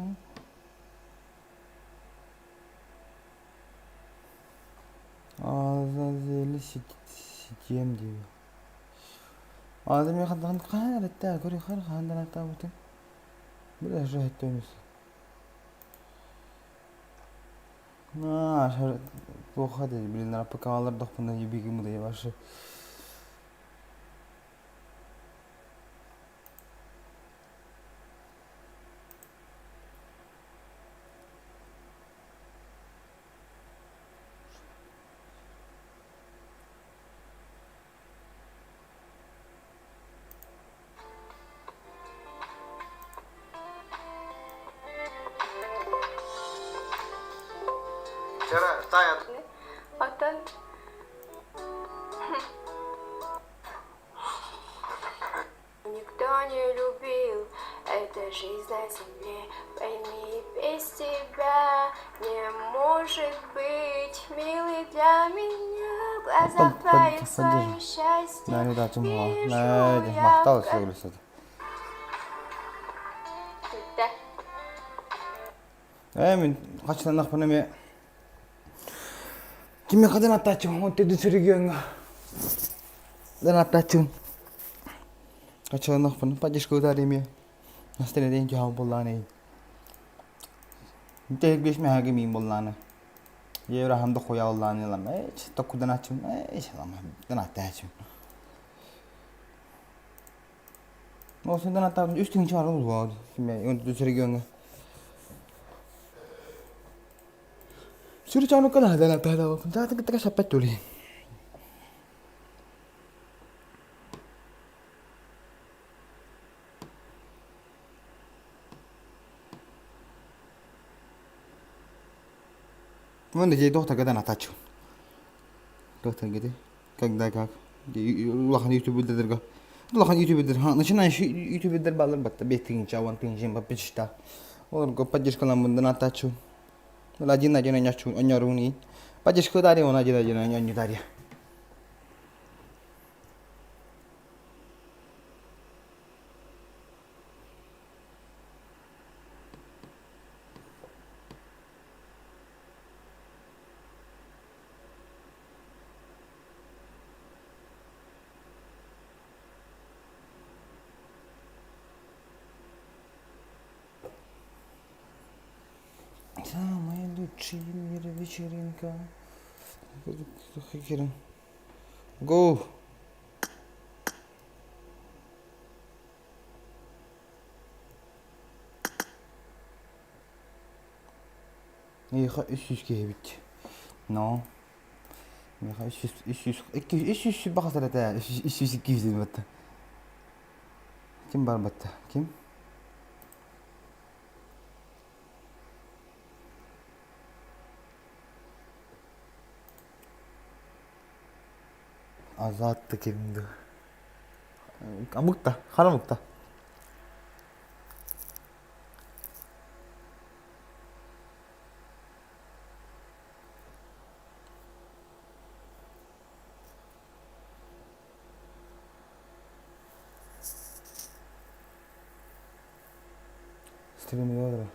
Азазели ситиэм диир. Аата мин хантан хаһан эрэттээ көрү хар хаһан данаттаабытым. Бile жөһөттөмүс. Аа, плохо dedi. Блин, АПК-лар дохпуна юбигим да ваши. Оттон Никто не любил, это жизнь на земле. Пойми, без тебя не может быть, милый для меня. В глазах твоих свое счастье вижу я. Махтал сөйлеседі. Ээ мин хачыланнахпына эмиэ кимиэхэ да аттааччыбын он төрдүс региоҥҥа дан аттааччыбын хачыланнахпына поддержка ытаар эмиэ настроение дьаһал буоллаҕына Тэһик миэхэ миин буоллаҕына евро да хуя буоллаҕына ылам ээ токкуданааччыбын ээ ылам дан аттааччыбын Осундан аттаабын үс тыһыынча баар буолуо төрдүс региоҥҥа Сүрүчааныкка наһадан аттаатабын таатын кытта саппат тули Уонна дьиэ доктор дан атааччыбын. Доктор гити когда как улахан ютубердерга улахан ютубердер начинающий ютубердер баалар батта 5 тыһыынча 10 тыһыынча подписчикта олорго поддержкаламмын атааччыбын один один онньоччун онньоруун поддержка дарья он один один онньу дарья Самая лучшая в мире вечеринка. Го! Миэхэ 300 киһи эбит. Но. Миэхэ 300, 300, 200, 300 баҕасар этэ. 300, 200 диэн батта. Ким бар батта? Ким? Азат кимди? Амыкта, харамыкта. Стримлер.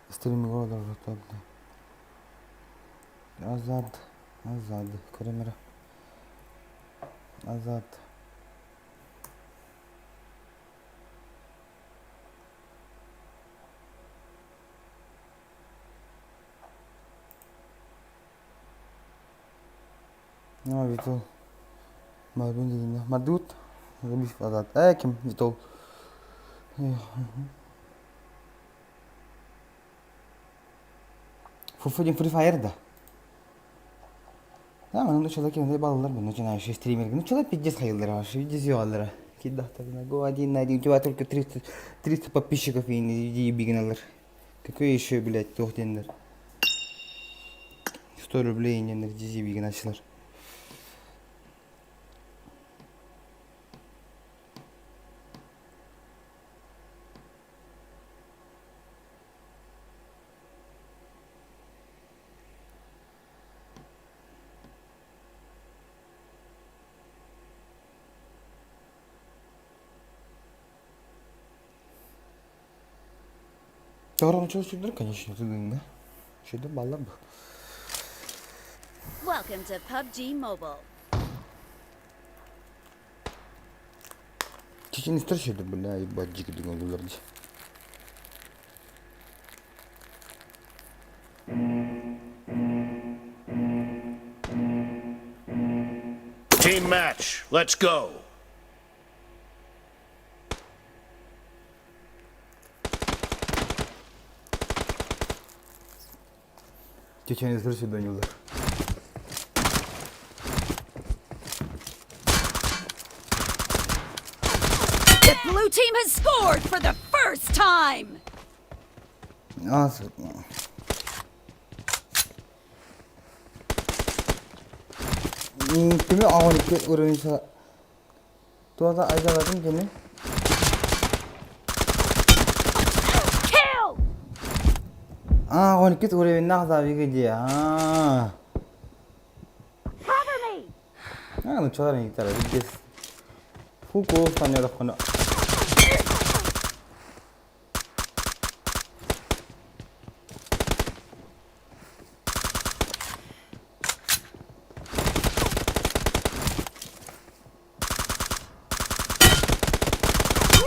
Стримлер Азад, Азад, көрүм эрэ. Азад. Ну, Витол. Мардун дедим Мардут. Азат. Э, ким? Витол. Фуфу диэн Free Fire да. Да, манна человек иногда баллар, начинающие стримеры. Ну, человек пиздец хайыллара, пиздец йоаллара. Кидахтарына, го один на один, у тебя только 300, 300 подписчиков и ебигналар. Какой еще, блядь, туох диэннэр. 100 рублей инненнэр дизибигиначылар. Тоҕо чочуйдур, конечно, тыгыҥҥа. Шөйдө баллар бу. Welcome to PUBG Mobile. Чеченистер шөйдө, бля, ебать, дикий олулар дии. Team match, let's go. Чеченистер шөйдө ойуулар. The blue team has scored for the first time. Аз Кими аҕан икки уровень Туота айдалатын кини Kill! Аа, он иккис уровеннаах заавига дии. Аа. Cover me! Аа, нучалар иҥтара бүддес. Фу куус таҥнараххына.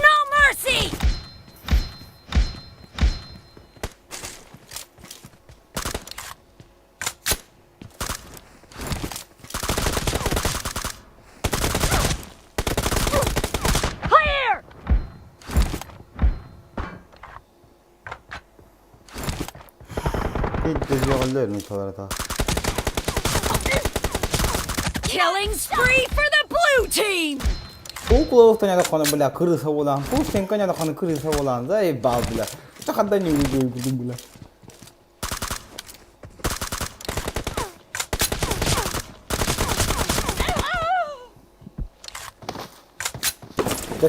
No mercy! Clear! Бүддес нучалар Killing spree for the blue team! Фу куус бля, крыса буолан. Фу сенканя крыса буолан. Заебал, бля. Ханда не увидел, бля.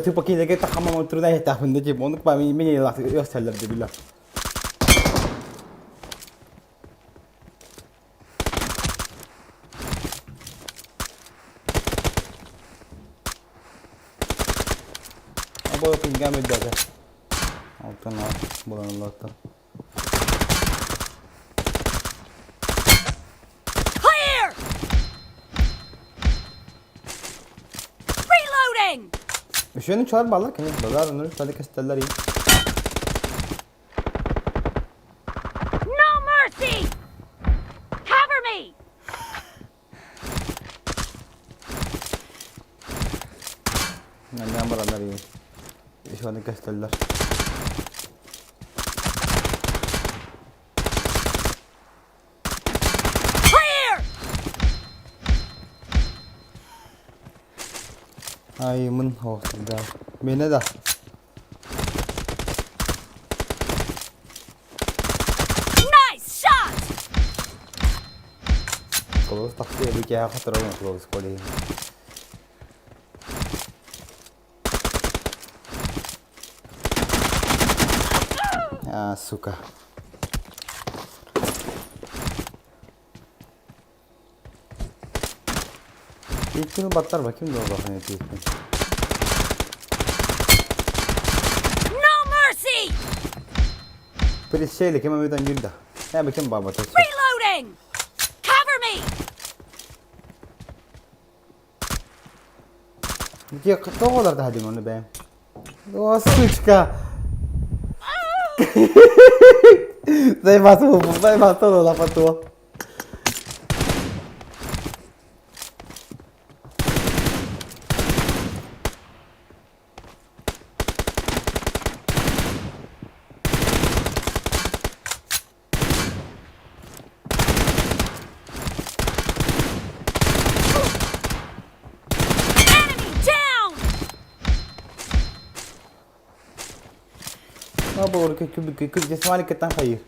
Ты покидаге тахама труда хета хунда тип онук па мини лах ёсталлар де бля. Або пингаме дага. Алтан булан Аллахтан. Clear! Reloading! Үшөнү чалар баллар, конечно, базар өнөр сады касталлар. No mercy! Cover me! Наньян бараннар. Ишаны көстөллөр. Clear! Ай, мын да. Мені да. Nice shot! Колос тахсы эбикээ хатырын колос колей. А, сука. İlkini batlar bakayım da o bakın etkin. No mercy! Присели, кем мы там да. Я бы кем баба то. Reloading! Cover me! Где кто олар да хадим onu be? О, сучка. Заебаться, заебаться, лапату. Enemy down! Абор, как здесь маленький там хаир.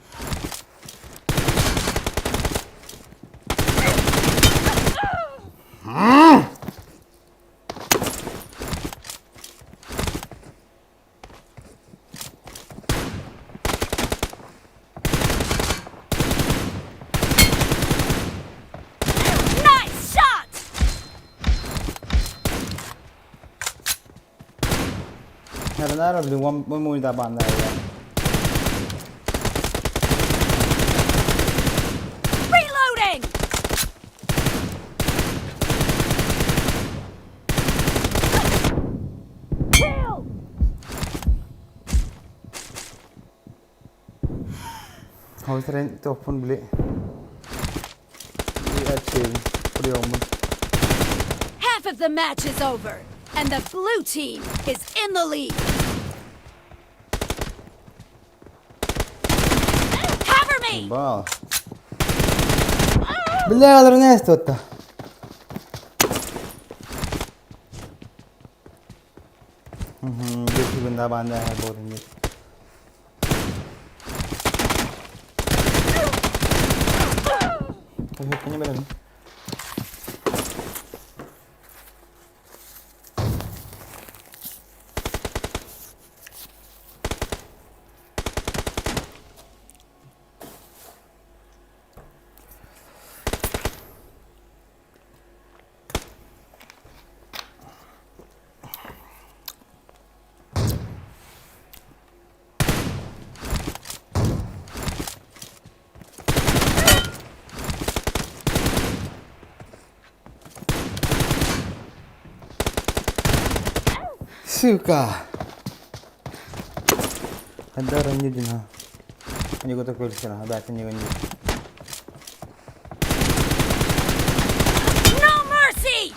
Nice shot! Наверное, блин, вам мой да банда. Reloading! Kill! Хавсрен топун бли. Half of the match is over, and the blue team is in the lead. Cover me! Бал. Бля, Эрнесто-то. हम्म देखी बंदा बांधा है बहुत ही Сука! Хадара не дина. Они го такой лисина, да, это не они. No mercy!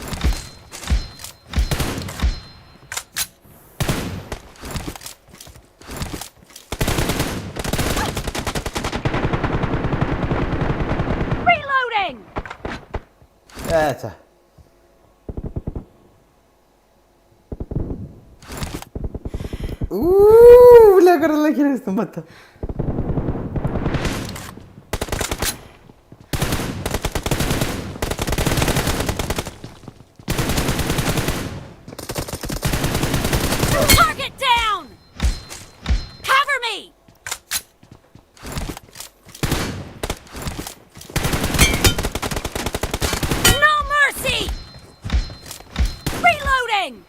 Reloading! Это. Uuuu, бля, короле кирестим батта. Target down! Cover me! No mercy! Reloading!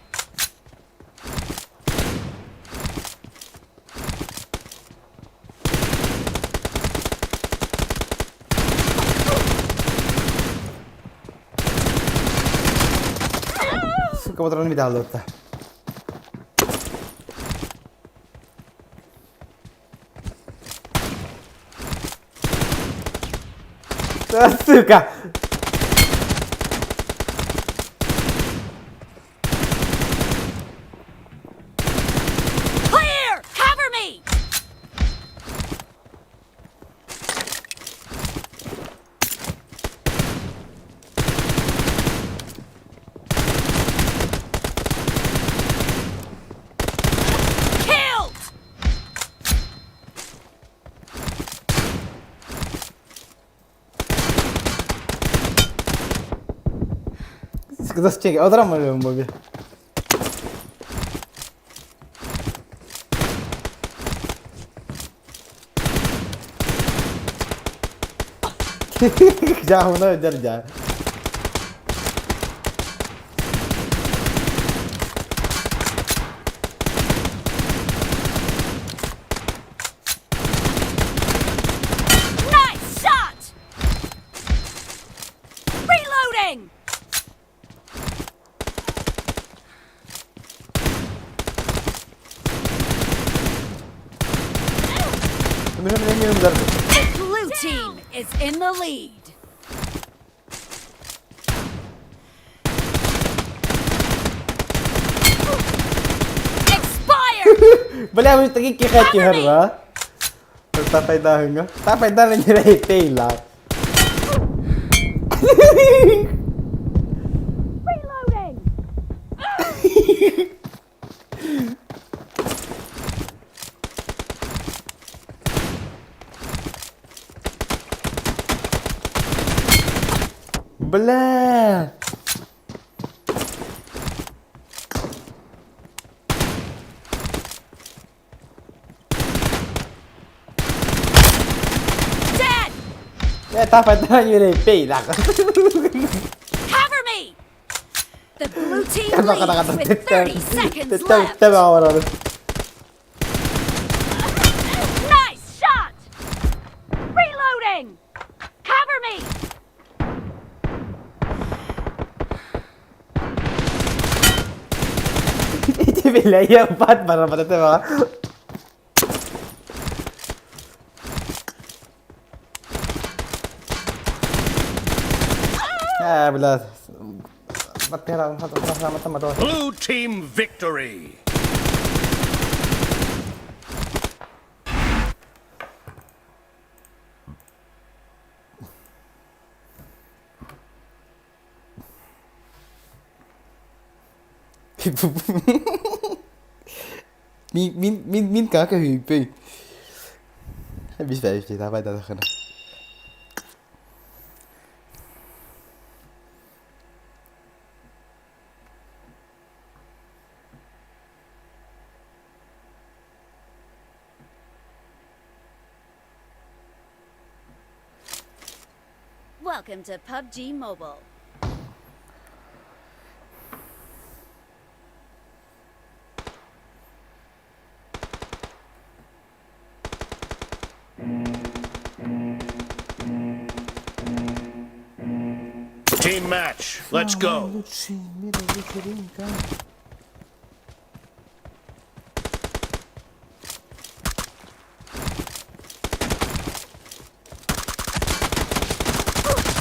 Сука, патроны bir daha. Сука! Застеги, одрамалыым бу. Дьааһына өйдөр дьаа. Nice shot! Reloading! The blue team is in the lead. Expired! Бля, вы такие кихати горба. Тапайдааһыҥҥа. Тапайдаан ньирэйтэй лаа. Reloading! Бля! Dead! Э, тапайдаан ньирэйтэй лаа. Cover me! The blue team leads with 30 seconds left. Nice shot! Reloading! Cover me! Ити бля, бат бара бара ба. Э, бля. Blue team victory. Мин мин мин мин кака хүйпей. Бис бәйш давай да хана. Welcome to PUBG Mobile. Team match. Let's go.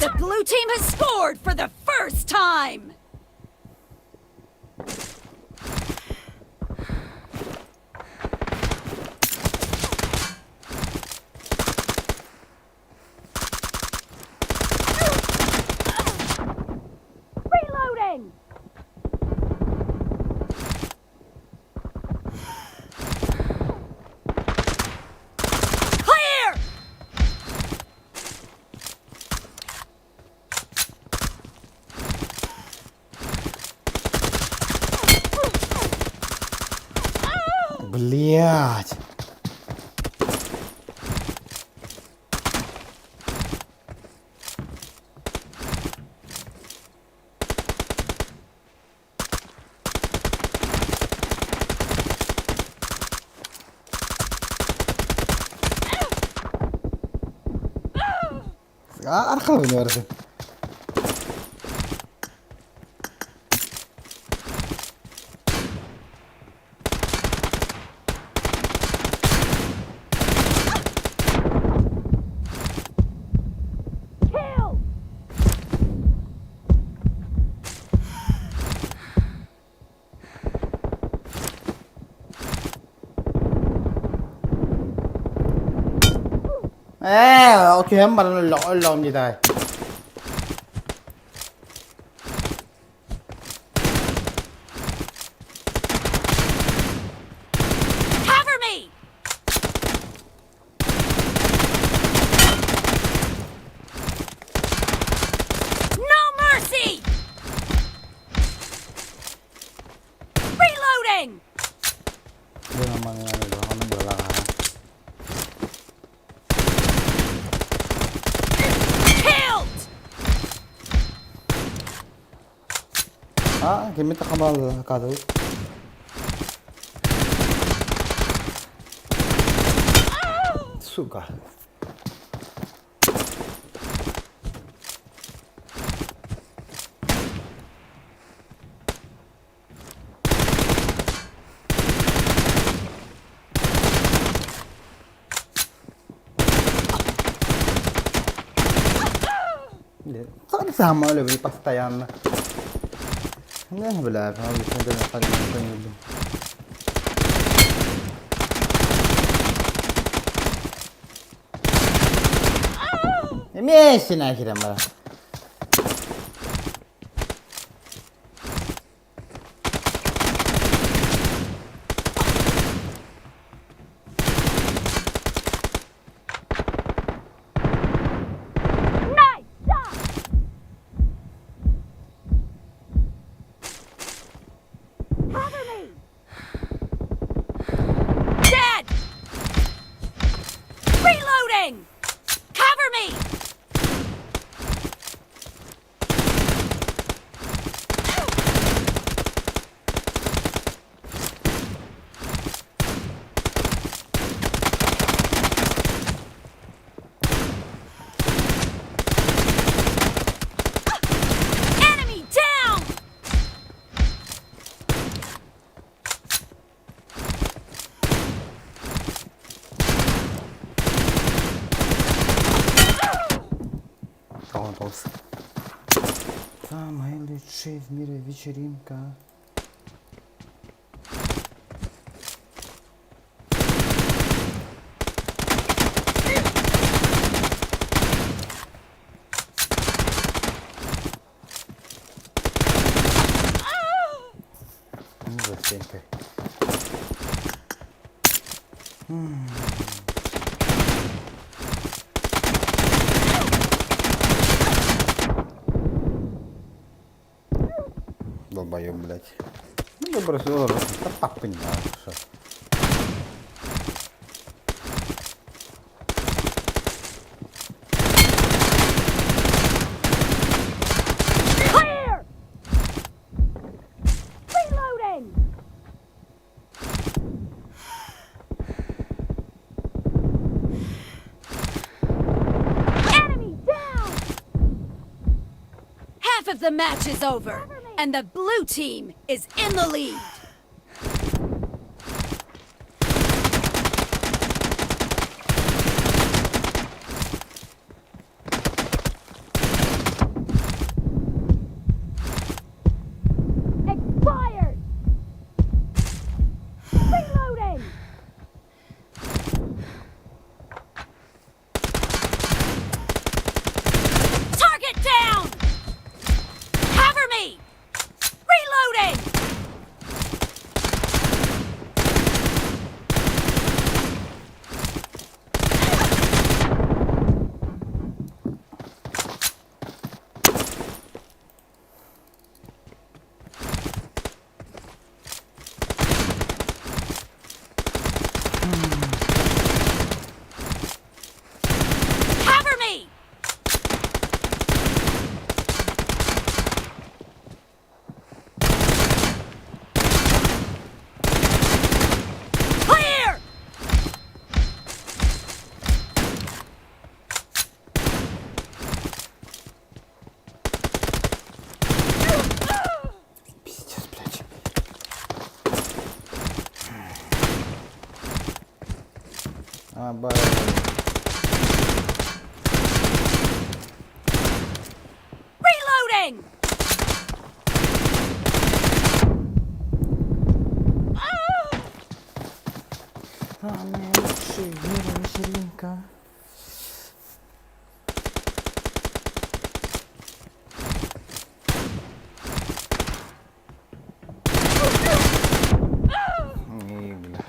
The blue team has scored for the first time! Reloading! Clear! Блять. Арқылы ойнай. Kill! Э, окей, баран лом не дай. Cover me! No mercy! Аны быалаҕа. Killed! А, кими тахамал кадыр. Сука. Саама өлөбүн постоянно. Не бля, Эмиэ синэ кирэн барар. Nice shot! Cover me! Dead! Reloading! Cover me! Enemy down! Тоҕус. Самая лучшая в мире вечеринка. Ну, застенькой. Долбоёб, блядь. Ну, добро, все, да папы не надо, что. Clear! Reloading! Enemy down! Half of the match is over, and the blue team is in the lead. Expired! Reloading! Target down! Cover me! Reloading! Cover me! Clear! Пиздец, блядь. А, бай. Reloading! Самая лучшая в мире вечеринка. Не, бля.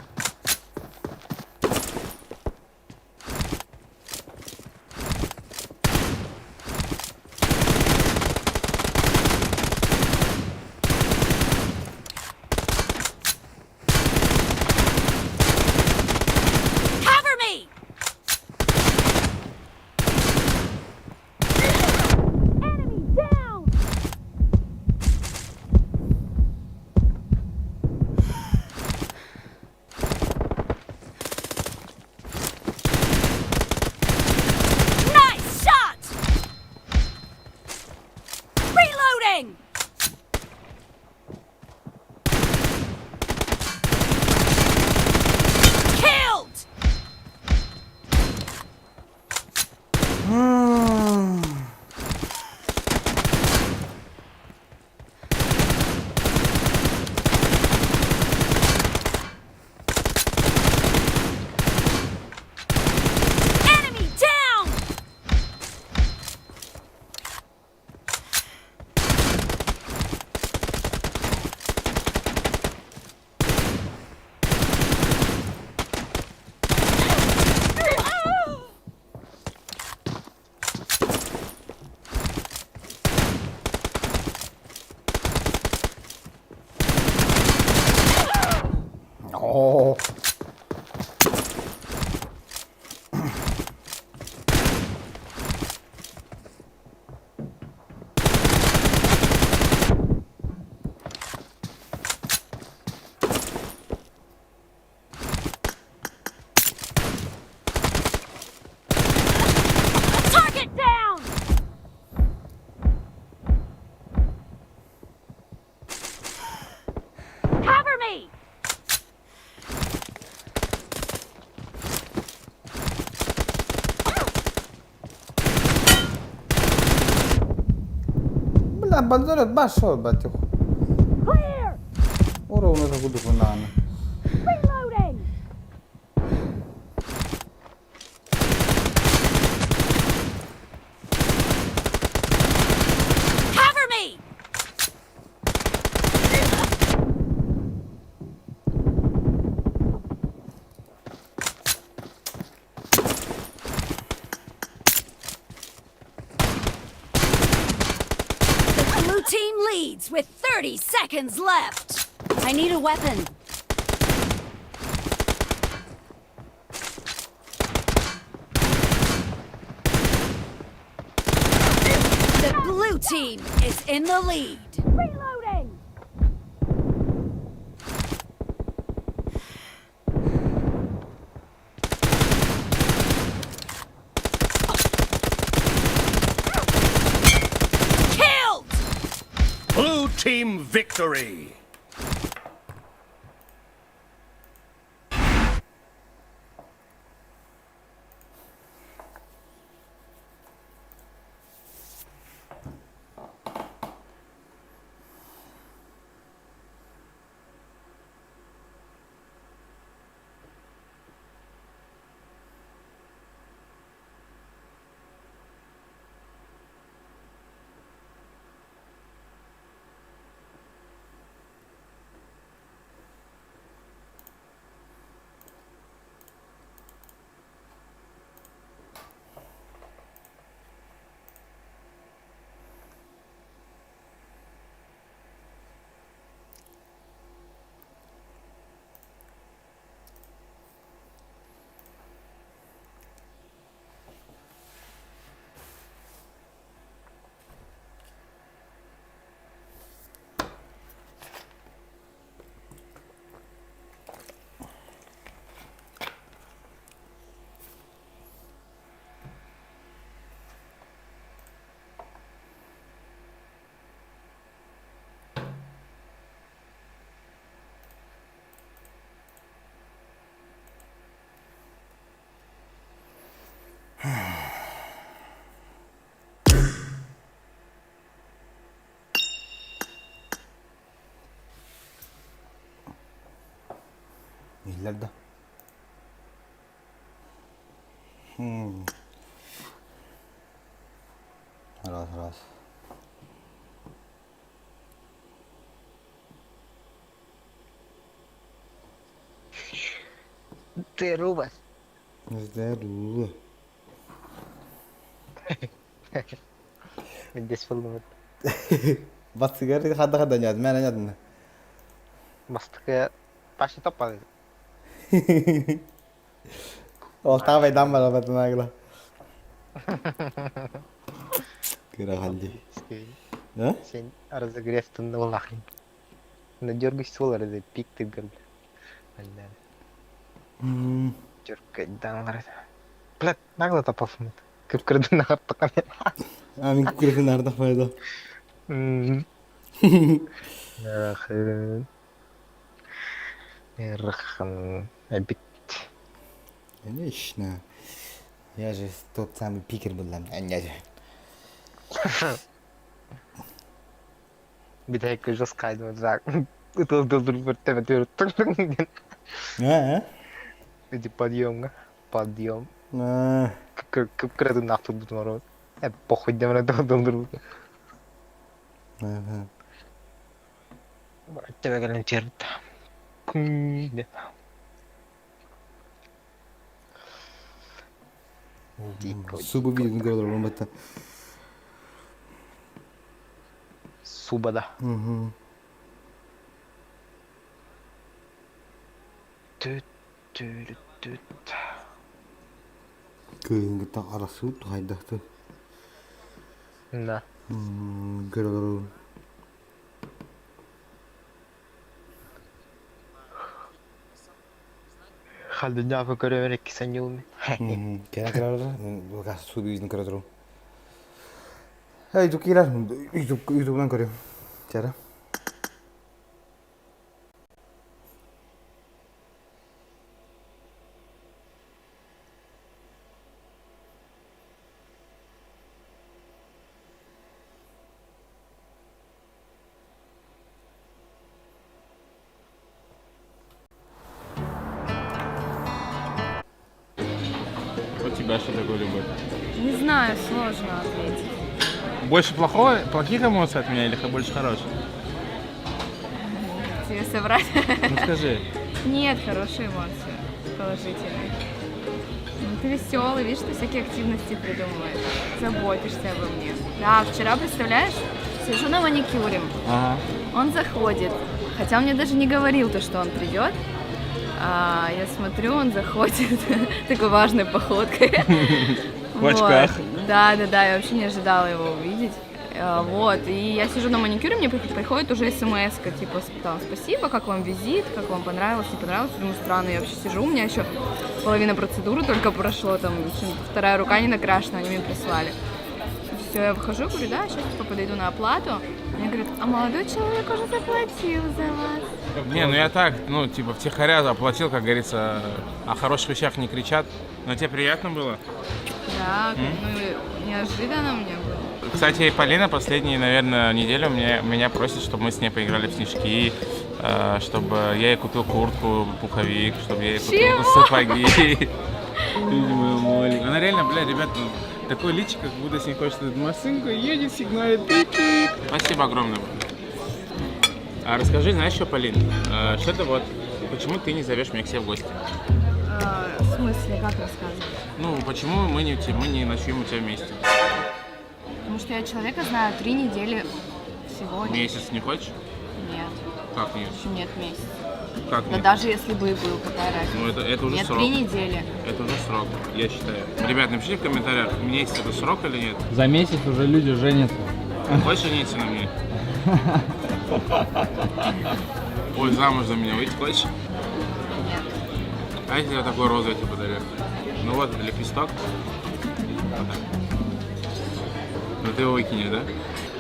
Abbandonato basta, batte. Ora uno da kudu kunana. Reloading! Cover me! The blue team leads with 30 seconds left. I need a weapon. The blue team is in the lead. Reloading! Killed! Blue team victory. Иһиллэр да? Раз, раз. Ты Рубас. Здорово. Здесь фыллымыт. Бастыгар хадда хадда ньад, мэн ньадна. Бастакы Паша топпады. Ол таабай дан бара батынагла. Кыра халли. А? Сен разогрев туннулахын. Надергай ствол, разве пик ты бля. Дёргай Бля, нагло топафмыт. Кыпкырдын артыкан. А мин кыпкырдын ардах байда. Рахын. Рахын. Эбит. Конечно. Я же тот самый пикер был там. Бүтэһик жесткайдым зак. А? Эти подъемга. Подъем. А. Кыпкырдын артылбытым арабыт. Э, похуй демene долдурбут. Ага. Тебегелен черт. Субу виден көрөр бата. Субада. Угу. Түт түт түт. Кыйынгыта арасы тухайдахты. Да. Көрөр. Халдыняфы көрөмөр кисанюми. Кera көрөр. Бука субу виден көрөр. Hey, YouTube YouTube YouTube'dan көрөм. Чара. от тебя что такое любовь? Не знаю, сложно ответить. Больше плохого, плохих эмоций от меня или больше хороших? Тебе соврать? Ну скажи. Нет, хорошие эмоции, положительные. Ну, ты веселый, видишь, ты всякие активности придумываешь, заботишься обо мне. Да, вчера, представляешь, сижу на маникюре, Ага. он заходит, хотя он мне даже не говорил то, что он придет. А, я смотрю, он заходит такой важной походкой. В очках. Вот. Да, я вообще не ожидала его увидеть. Вот, и я сижу на маникюре, мне приходит уже смс типа, там, спасибо, как вам визит, как вам понравилось, не понравилось. Думаю, странно, я вообще сижу, у меня еще половина процедуры только прошло, там, вторая рука не накрашена, они мне прислали. Все, я выхожу, говорю, да, сейчас типа подойду на оплату. Мне говорят, а молодой человек уже заплатил за вас. Не, ну я так, ну, типа, втихаря оплатил, как говорится, о хороших вещах не кричат. Но тебе приятно было? Да, ну, неожиданно мне было. Кстати, Полина последние, наверное, неделю меня просит, чтобы мы с ней поиграли в снежки, чтобы я ей купил куртку, пуховик, чтобы я ей купил Чего? сапоги. Видимо, маленькая. Она реально, бля, ребят, ну, такое личико, как будто с ней хочет эту машинку, едет, сигналит. Пик-пик. Спасибо огромное. А расскажи, знаешь что, Полин, что это вот, почему ты не зовешь меня к себе в гости? В смысле, как рассказывать? Ну, почему мы не ночуем у тебя вместе? Потому что я человека знаю 3 недели всего. Месяц не хочешь? Нет. Как нет? Еще нет месяца. Как Да нет? даже если бы и был, какая разница? Ну, это уже Нет, срок. 3 недели. Это уже срок, я считаю. Ребят, напишите в комментариях, месяц это срок или нет. За месяц уже люди женятся. Хочешь жениться на мне? Ой, замуж за меня выйти хочешь? Нет. А если я такую розу я тебе подарю? Ну вот, лепесток. Вот так. Ну ты его выкинешь, да?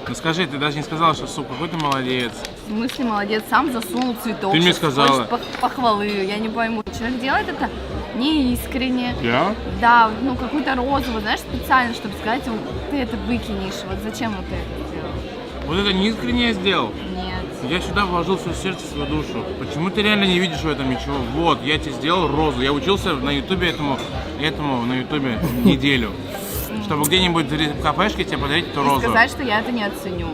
Ну скажи, ты даже не сказала, что суп, какой ты молодец. В смысле, молодец, сам засунул цветок. Ты мне Щас сказала. хочет похвалы, я не пойму. Человек делает это неискренне. Я? Да, ну какую-то розу, вот, знаешь, специально, чтобы сказать, ты это выкинешь. Вот зачем вот ты это сделал? Вот это неискренне я сделал? Нет. Я сюда вложил свое сердце, свою душу. Почему ты реально не видишь в этом ничего? Вот, я тебе сделал розу. Я учился на ютубе этому на ютубе неделю. Чтобы где-нибудь в кафешке тебе подарить эту И розу. сказать, что я это не оценю.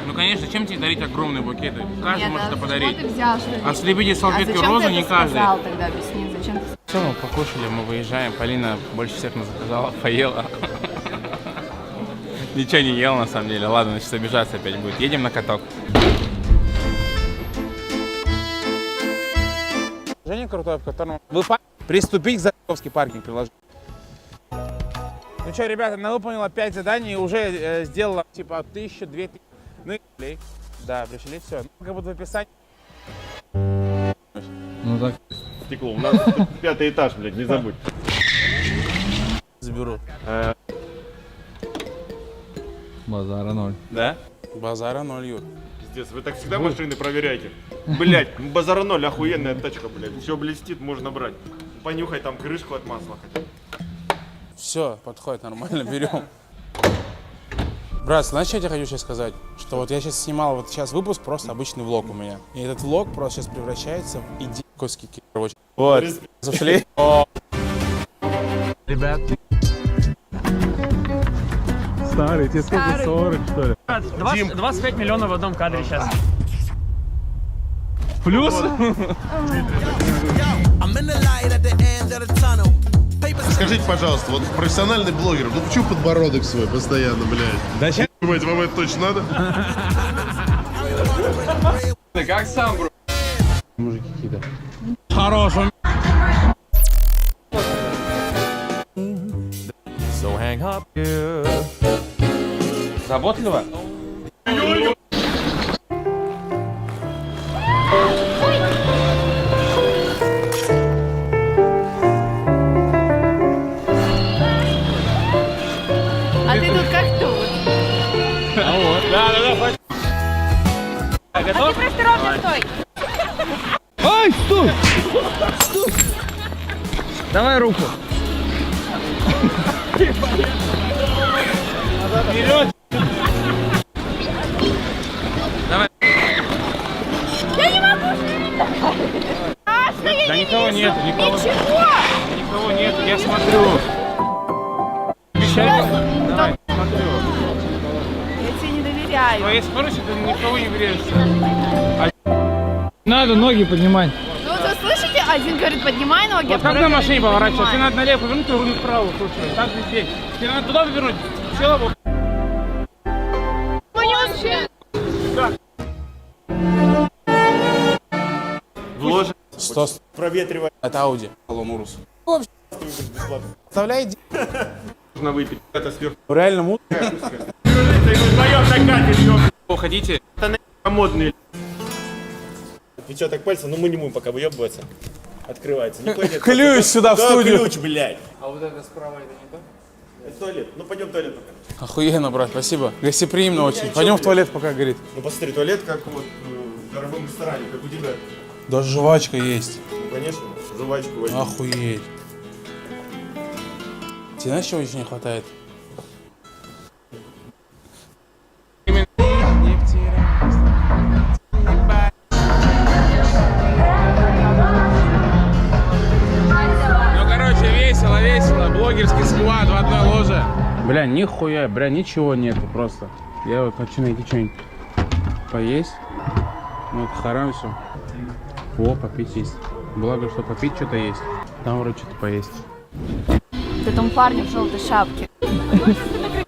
Ну, конечно, чем тебе дарить огромные букеты? Каждый Нет, может а это с чего подарить. ты взял, что А слепить из салфетки а зачем розу ты не это каждый. сказал тогда, объясни, зачем ты Все, мы покушали, мы выезжаем. Полина больше всех нас заказала, поела. Ничего не ела на самом деле. Ладно, значит, обижаться опять будет. Едем на каток. Женя крутой, в котором вы приступить к Заковский паркинг приложить. Ну что, ребята, она выполнила 5 заданий и уже сделала типа 1000, 2000. Ну и рублей. Да, пришли, все. Как будто в описании. Ну так. Стекло. У нас 5-й этаж, блядь, не забудь. Заберу. Базара ноль. Да? Базара ноль, Юр. Пиздец, вы так всегда машины проверяете? Блядь, базара ноль, охуенная тачка, блядь. Все блестит, можно брать. Понюхай там крышку от масла хотя бы. Все, подходит нормально, берем. Брат, знаешь, что я тебе хочу сейчас сказать? Что вот я сейчас снимал, вот сейчас выпуск, просто обычный влог у меня. И этот влог просто сейчас превращается в идиотский короче. Вот, зашли. Ребят. Старый, тебе сколько, 40, что ли? 25 миллионов в одном кадре сейчас. Плюс? Скажите, пожалуйста, вот профессиональный блогер, ну почему подбородок свой постоянно, блядь? Да ща... Понимаете, вам это точно надо? Ты как сам, бро? Мужики какие-то. Хорош, он. So hang up here. Заботливо? А ты тут как тут? А вот. Да, да, да. А ты просто ровно стой. Ай, стой! Стой! Давай руку. Вперед! Давай. Я не могу! А, что я Да не никого вижу? нет, никого. Ничего! Никого нет, я смотрю. Обещаю. Давай, смотрю. Я тебе не доверяю. Твоей скорости ты никого не врежешься. А Надо ноги поднимать. Ну вот вы слышите, один говорит, поднимай ноги, а Вот как второй на говорит, машине не поворачиваться? Тебе поднимай. надо налево повернуть, и вправо, слушай. Так везде. Тебе надо туда повернуть. Села вот. Мы не успеем. Вложи. 100. Проветривай. Это Ауди. Салон Урус. Вставляй. Нужно выпить. Это сверху. Реально мут. Вдвоем накатишь, ёб. Уходите. Это на модный. Отпечаток пальца, но мы не будем пока выебываться. Открывается. Не пойдет. Ключ сюда, в Да, студию. ключ, блядь. А вот это справа это не то? Это туалет. Ну пойдем в туалет пока. Охуенно, брат, спасибо. Гостеприимно очень. Пойдем в туалет пока, говорит. Ну посмотри, туалет как вот в дорогом ресторане, как у тебя. Даже жвачка есть. Ну конечно, жвачку возьми. Охуеть. Тебе знаешь, чего еще не хватает? Ну, короче, весело, весело. Блогерский squad в одной ложе. Бля, нихуя, бля, ничего нету просто. Я вот хочу найти что-нибудь поесть. Ну, это харам все. О, попить есть. Благо, что попить что-то есть. Там вроде что-то поесть. Вот этому парню в желтой шапке.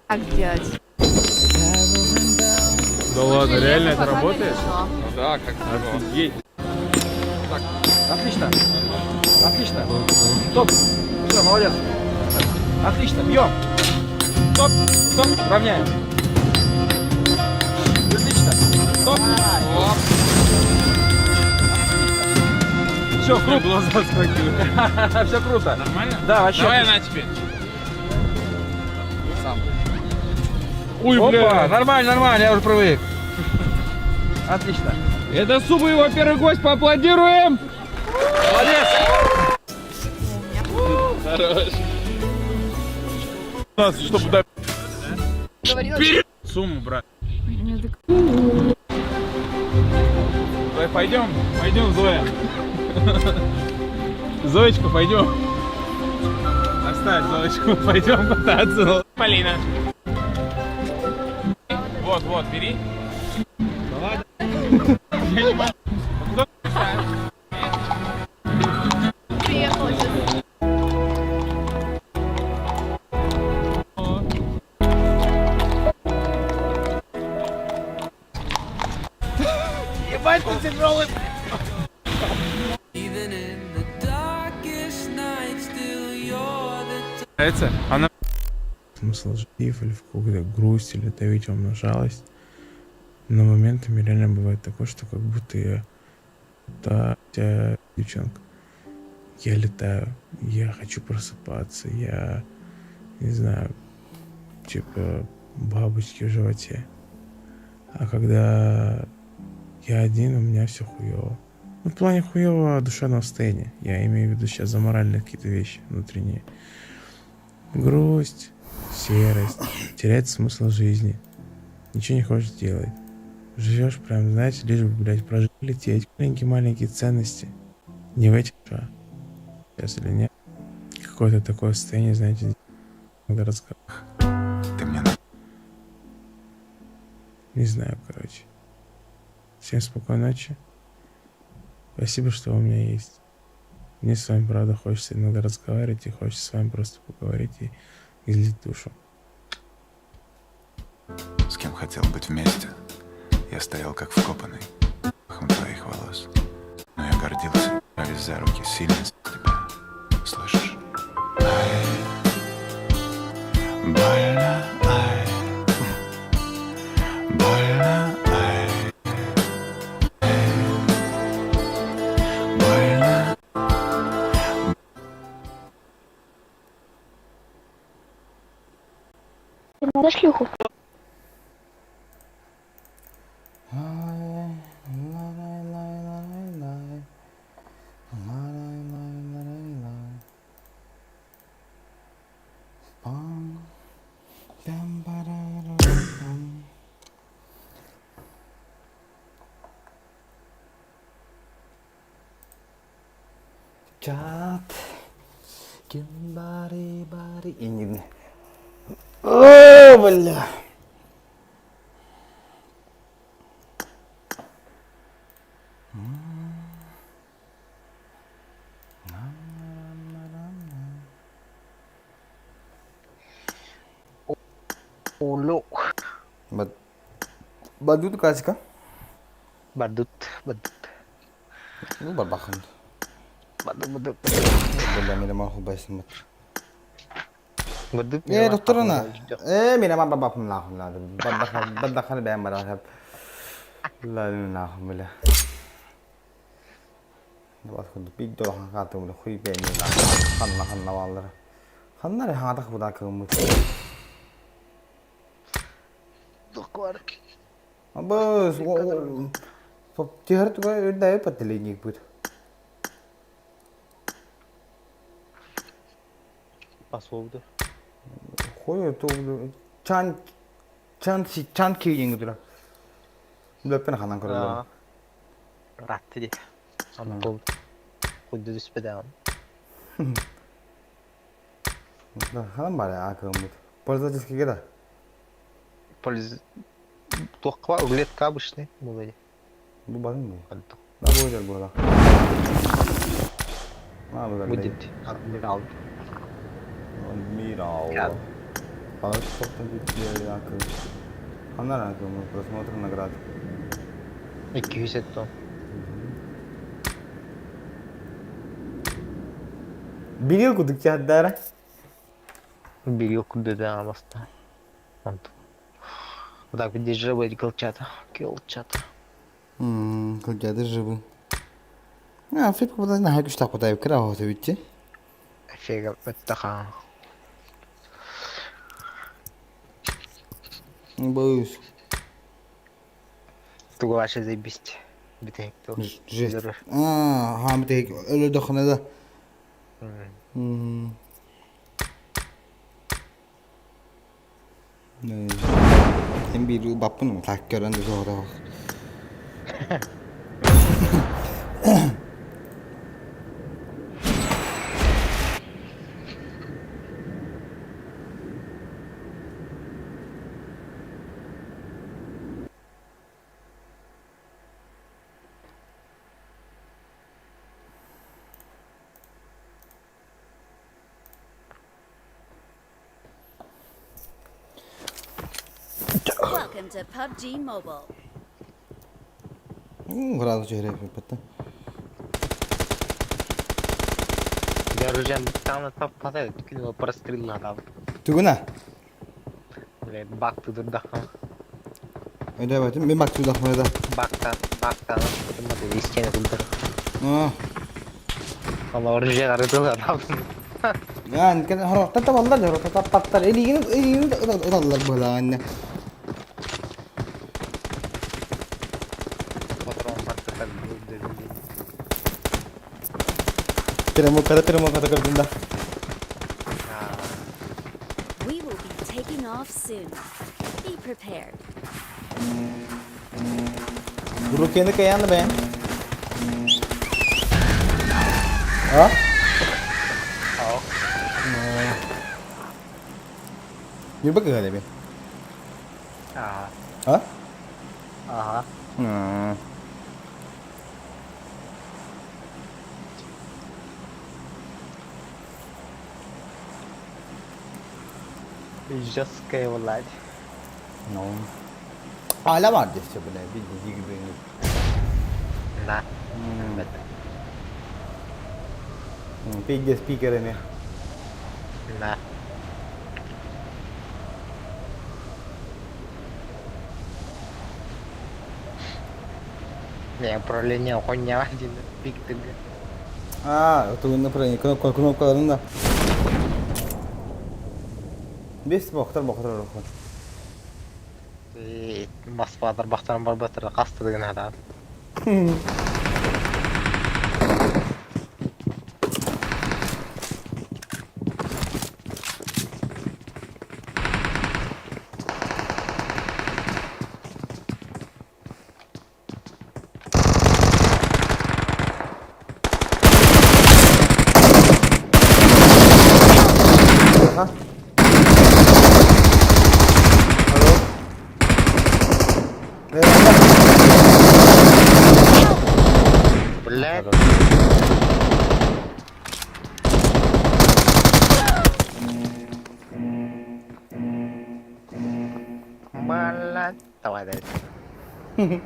Как сделать? Да ладно, реально это работает? Ну да, как Офигеть. Отлично. Отлично. Стоп. Все, молодец. Отлично, бьем. Стоп, стоп, равняем. Отлично. Стоп. Оп. Все, круто. Глаза схватили. Все круто. Нормально? Да, вообще. Давай на теперь. Сам. Ой, Опа, бля. нормально, нормально, я уже привык. Отлично. Это Суба его первый гость, поаплодируем! Молодец. Хорош. Нас, чтобы до... Говорила, Сумму, брат. Мне так- Давай пойдем, пойдем, Зоя. Зоечка, пойдем. Оставь Зоечку, пойдем кататься. Полина. Вот, вот, бери. Давай. Я не могу. А куда Приехала сейчас. Ебать ты тяжелый. Нравится? Она смысл жив или в какую-то грусть, или давить вам на жалость. Но моментами реально бывает такое, что как будто я та девчонка. Я летаю, я хочу просыпаться, я не знаю, типа бабочки в животе. А когда я один, у меня все хуево. Ну, в плане хуево душевного состояния. Я имею в виду сейчас за моральные какие-то вещи внутренние. Грусть, серость, терять смысл жизни. Ничего не хочешь делать. Живешь прям, знаете, лишь бы, блядь, прожить, лететь. Маленькие-маленькие ценности. Не в этих, а сейчас или нет. Какое-то такое состояние, знаете, когда разговор. Ты мне на... Не знаю, короче. Всем спокойной ночи. Спасибо, что вы у меня есть. Мне с вами, правда, хочется иногда разговаривать, и хочется с вами просто поговорить и излить душу. С кем хотел быть вместе. Я стоял как вкопанный, пахом твоих волос. Но я гордился, брались за руки, сильно с тебя. Слышишь? Ай, больно, ай, больно, ай, больно. Надо шлюху. Чат. Ким бары бары. Инин. О, бля. Олох. Бадут качка. Бадут, бадут. Ну, барбахан. Бадут, бадут. Бля, мина маху байсымат. Бадут. Э, докторына. Э, мина ма бабахым лахым лады. Бадахан, бадахан бэм барахап. Ла лахым бля. Бас курдук биир да улахан хаатым хуй бэйэни ханна ханна бааллара. Ханна эрэ хаҥатах бутаа кыыммыт. Абыс, түһэр туга үрдээбит подделениекпыт. Посолду. Хуй чан чан чан кириҥ тура. Лөппен ханан көрөлөр. Ыраатта дии. Онтон куйду түспэтэҕим. Ханан баар аакыаммыт? Пользовательскийга да? Польз... Туохха рулетка обычный буолуо дии. Бу барын дуу? Да буолар буолар. Будет. Адмирал. Адмирал. Ханна акыаммыт просмотр наград. 270. Билиэл кудук чаһардара. Билиэл курдук баста. Вот так где живы эти кылчата. Кылчата. Кылчата живы. А, фиг попадать на хайку штак потай кыра хоты битти. Фига баттаха. Боюсь. Тугу вообще заебись. Бүтэһик Жесть. Аа, ха бүтэһик өлөрдөххүнэ да. Эн биир баппын так көрөн да соҕотох. Welcome to PUBG Mobile. Сразу түһэрэ Дорожан там таппата күн прострелла Тугуна? Бак тудурдахха. Өйдөөбөтүм, мин бак тудахмына да. Бактан, бактан кутуммат истиэни курдук. Аа. Олор же арытылар. Ян, кэн хорохтор табаллар, хорохтор таппаттар. Илигин илигин ыталлар быһылаанна. Перемоката, перемоката көрдүм да. We will be taking off soon. Be prepared. Рукени каян да бэйэн? А? Ньурба кыһа эби? А? Ага. Жесткая владь. Ну. Аля бар десе бля, види gibi. Да. Пиздец спикерами. Да. Не, управление хуйня один пик ты. А, тугун направление, кнопка, кнопкаларын да. Бес бохтар бохтар бохтар. Москвадар бахтаран барбаттар касты деген адам. баар эбит.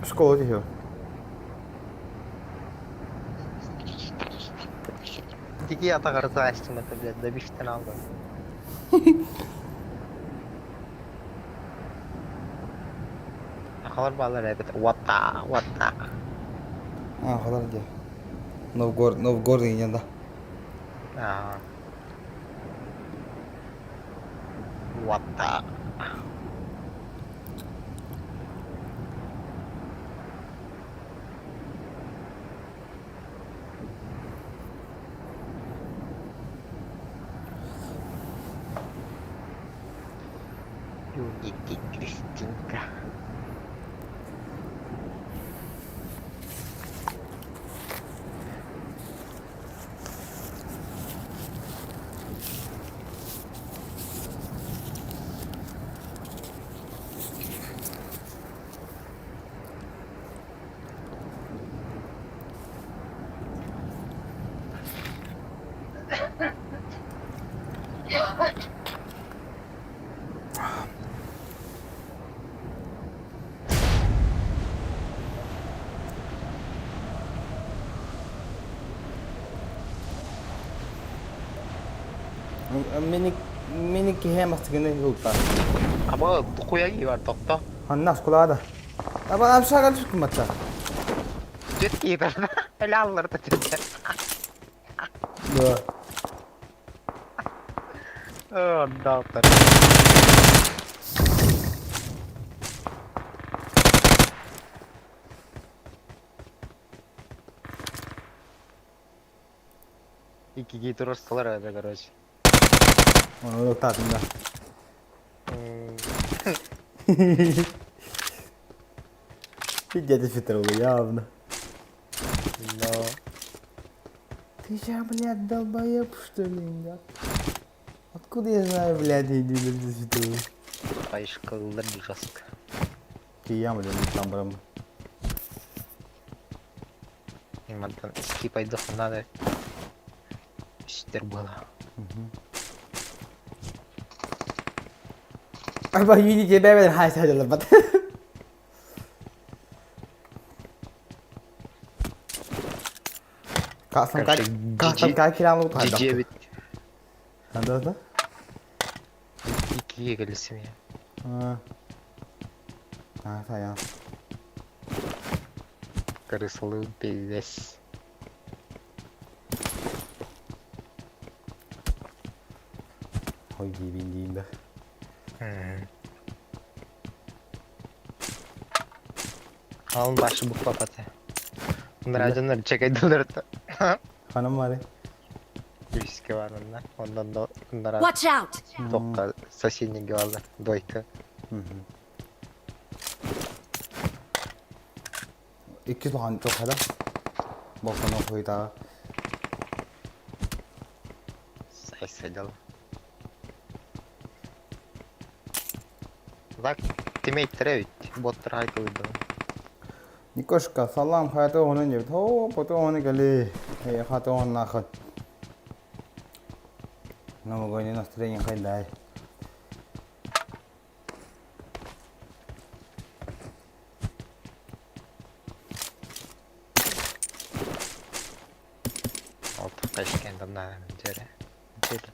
Школа тиһио. Дикий атаҕар заастымата, блядь, добиштен алган. Сахалар бааллар эбит. Уоттаа, уоттаа. Аахалар дии. Новгород, Новгород иҥэн да. Аа. Уоттаа. Юнити Кристинка. Мини мини киһи мастыгыны ылта. Аба куя бар тохто. Ханна школада. Аба апшаган түскүматта. Түт киитэр. Эле алларда түттер. Да. О, доктор. Икки турастылар это, короче. Оны ылтатын да. Дядя Фитрол явно. Но. Ты сейчас, блядь, долбоеб, что ли, нет? Откуда я знаю, блядь, я не люблю Фитрол? Хайшкаллар жестко. Ты я, блядь, там прям. Мантан скипай надо. Ситер было. Аба юни тебе бер хай садылар бат. Касам кай касам кай кирамлык тайда. GG бит. Анда да? Иккиге келесим я. А. А, тая. Крысалы пиздец. Ой, дибин дейін да. Алын башы бук папаты. Нражанар чекайдылар. Ханым бар. Виски бар онда. Ондан да ондан Watch out! Тоққа соседний алды. Дойка. Икки тухан тоқада. Балкона қойда. Сайсайдал. Так, тиммейттер эбит. Боттар хайкылыйды. Никошка, салам, хайты оны не то, потом оны кали, хаты он наход. Новогоднее настроение хайдай. Алтыққа ішкен дамнан жері. Жері.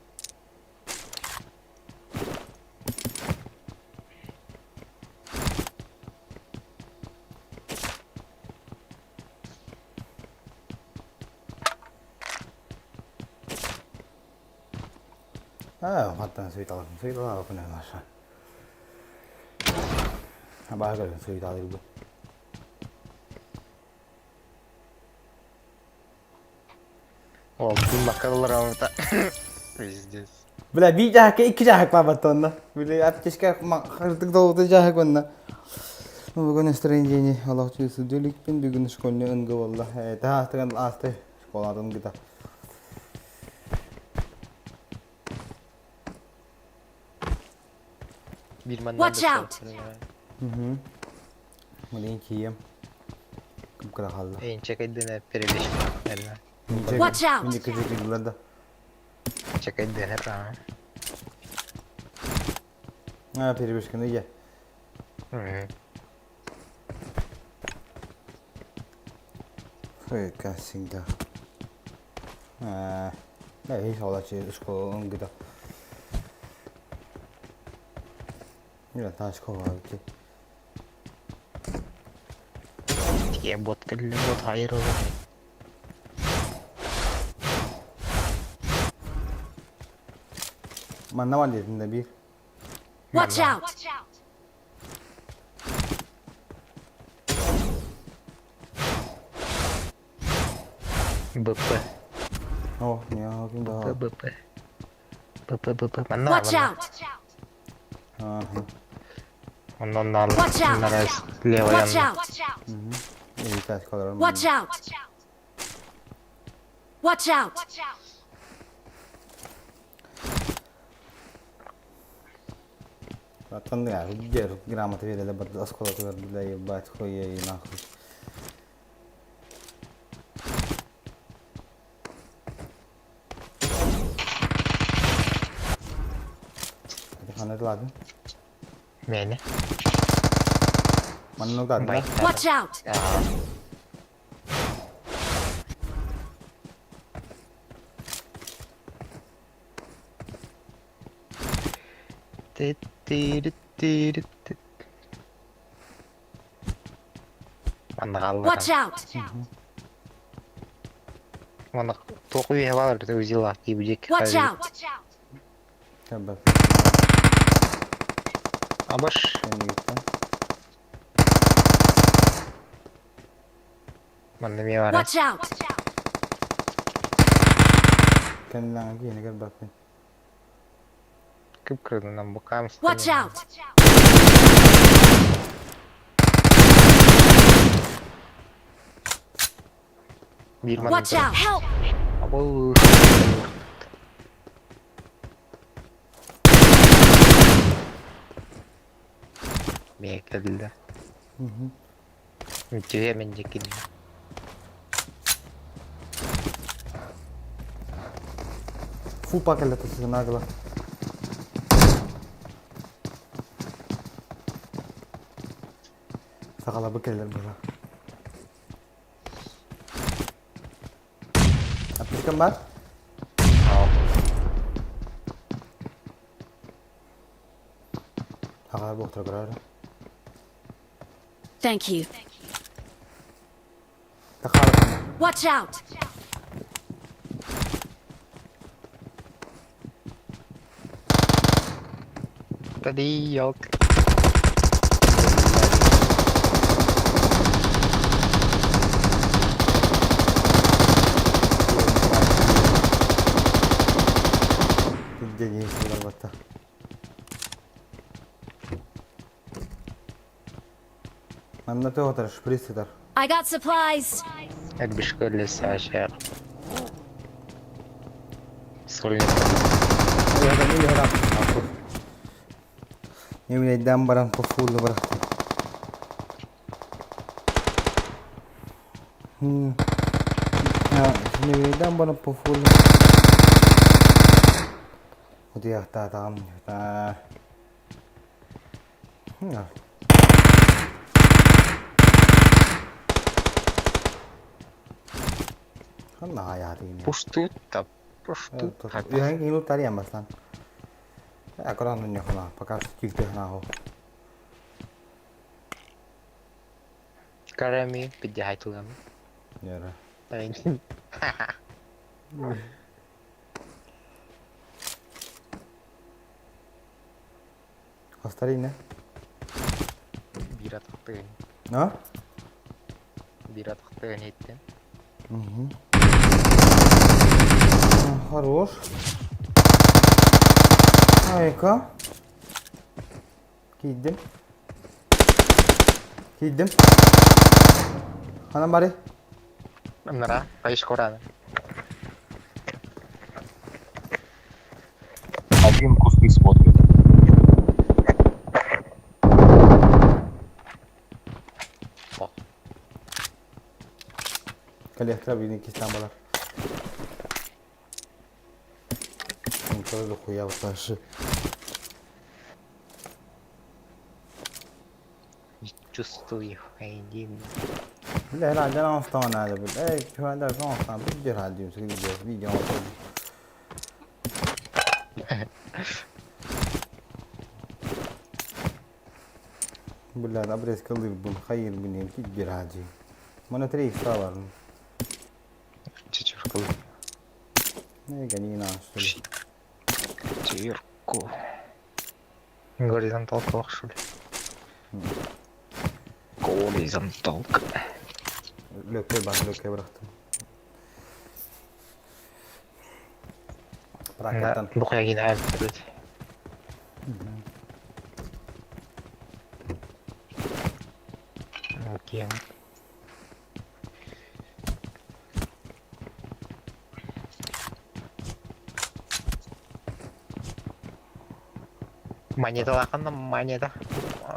А, хаттан суйталар, суйталар күнә наша. Бага суйталар бу. Ол күн баққалар алмата. Пиздец. Бля, bir jahak, iki jahak var батонна. Бля, аптечка хырдык долгы jahak онна. Бүгүн настроение Аллах чуйсы дүлүкпин бүгүн школьный ынгы болла. Та астыган асты школадан гыта. Bir Watch out! Мгм. Блин, кием. Кым кыра халла. Эйн чекайдыны перебеш. Watch out! Мине кыжык да. Чекайдыны права. А, перебежканы я. Фу, как всегда. А, да, и шалачи школа он где-то. Нет, та школа где. Тие бот кэллэ бот хайыр олох. Манна бар диэтин да биир. Watch out! БП. О, не, ким да. БП, БП. БП, БП. Манна Watch манна. out! Ага. Оннон наал. Watch out! Нара слева Watch янна. out! Илитач колор. Watch out! Watch out! Аттан да, где грамота верили, бат осколок бля, ебать, хуя и нахуй. Это хана ладно. Мэне. Манну да, да. Watch out! Ти-ти-ти-ти. Манна хаалла. Watch out! Манна туох үөһэ баар узила киибидик. Watch out! Кәбәп. Абаш. Манна эмиэ баар. Watch out! Кэннилэҥ киһини кэрбэппин. Кып-кырдынан букам Watch out! Биир манна Watch out! Help! Абыл. Миэ кэллэ. Үтүө мен дьиккин. Фу пакеле нагло. Сакала бу кэллэр была. Аптечкам бар? Аға боқтыр көрәрі. Thank you. Тақары. Watch out! Tadi yok. День батта. Манна тоғытар, шприц сытар. I got supplies. Элбишкөллө саашар. Сольник. Немелейден баран пофулы бар. Немелейден баран пофулы. Удиахта там та. Ханна аятын. Пуштута. Пуштута. Ühen минут бастан. Аккуратно не хана, пока что тихо нахуй. Карами піддягай туди. Яра. Хастарина. Биир атахтыгын. А? Биир атахтыгын еттен. Угу. Хорош. Айка. Кийдим. Кийдим. Ханан бары. Нара, кайш кораны. Один кусты смотрит. Коллектор бини кистан балар. Тоже хуя вот наши. Чувствую, иди. Бля, herhalde оҥостон наада бил. Эй, күһәндә оҥостон бу дир хадим видео видео оҥостон. Бля, обрезка лыр бун хайыр бин дир хади. Мана 3 икс бар. Чечерку. Не гони на что ли. Чирку. Горизонталка что ли? Горизонталка. Лөккөй бар, лөккөй бырахтым. Пракаттан. Бу куягин әлбит. Окей. Монета лахан монета.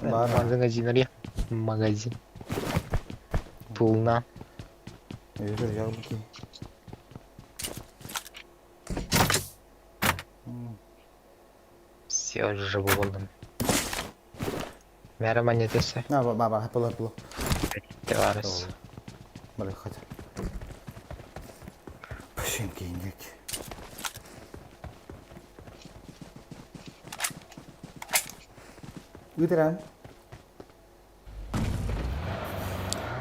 Бар. Магазин Магазин. Пулна. Өйгөр яблоки. Все же болдым. Мәре монетасы. На, ба, ба, ба, пула, пула. Теварыс. Бары хат. Пашин кейиндек. Үтерәм.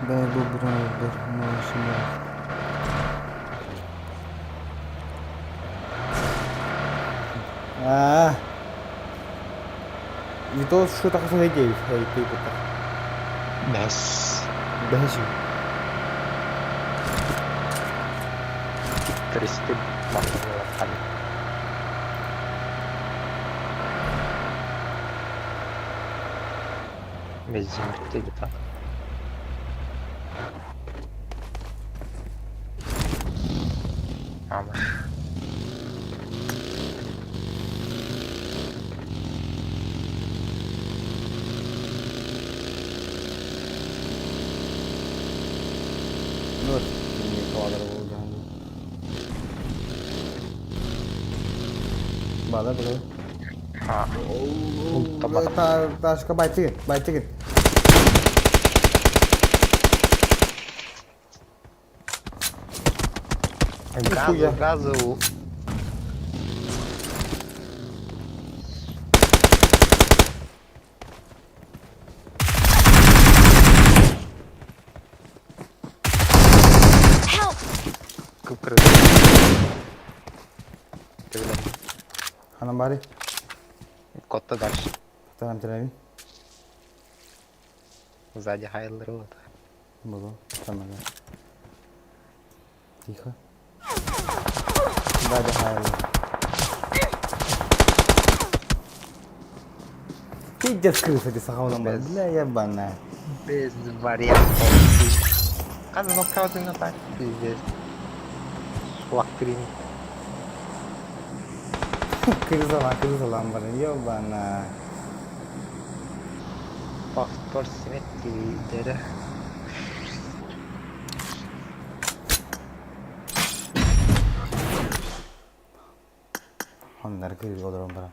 Бәй бу бер машина. А. Вито что так идея, эй, ты это. Бәс. Бәс. Кристи маңлақан. Бензин бітті деп. Амыш. Ну, не квадр болды. Бада бада. Ha. Та ташка байтыгын, байтыгын. Газу, газу. Help! Күпкір. Ханам бari. Котта дальше. Тарам терәбин. Сзади Хайлер вот. Было. Там она. Тихо. Да, да, Хайлер. Пиздец крыса, ты сахалдан бар. Бля, ебаная. Без вариантов. Қазір нокаутын так пиздец. Лактрин. Крысалан, крысалан бар. Ебаная. Повтор симметрии. Оннар кырыс олорон бар.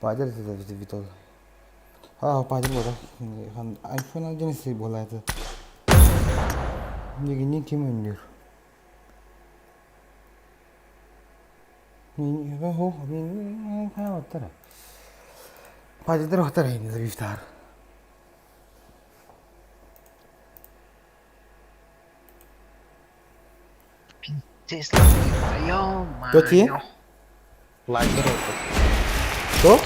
Пойдет это видео. А, пойдем вот. iPhone 1 буолла это. Нигини ким өннүр? Мин хо мин хаа оттара. Пойдет оттара ини завифтар. Тесла, Кто ти? Лакер это. Кто?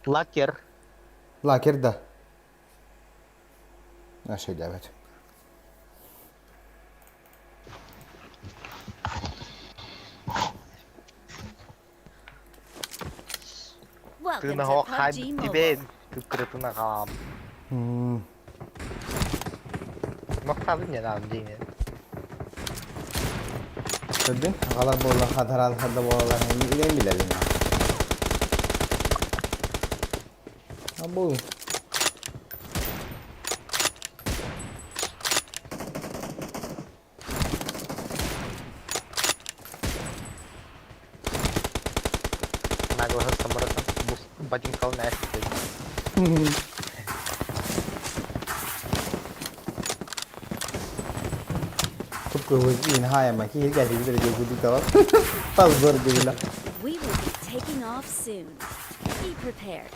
Лакер. Лакер, да. Наша девять. Welcome to Тынаға PUBG Mobile. хайб күпкір тынаға. Нокtabın не надо деймін. Көрдүн? Агалар болла хатарал хадда болалар илен билелин. Абу. нафиг. We will be taking off soon. Be prepared.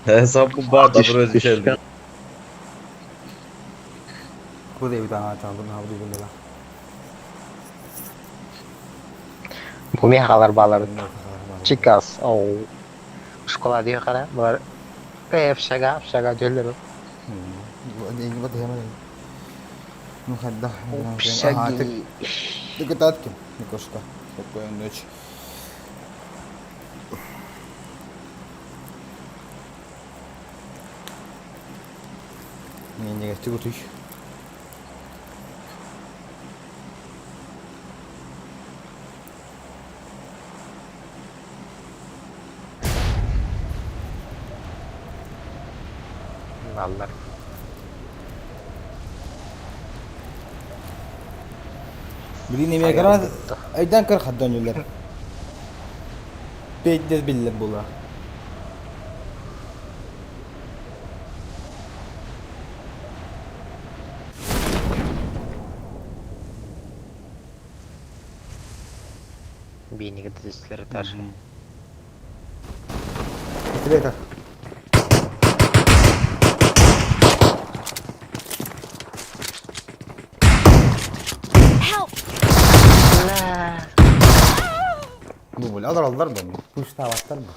Hesap bu bad abro Бу миэхэ балар Чикас, оу. Школа диye kara, бар. Общага, общага дьөллөрү. Общаги. Догадки, Никошка. Спокойной ночи. Не, не, ты вот ищ. Баллар. Блин, эмиэ кара айдан кыр хаддан үлэр. Пейдес биллер була. Бейнеге төзүлөр этаж. Привет. Help! Бу бу алар алдар бу. Пуштаваттар бу.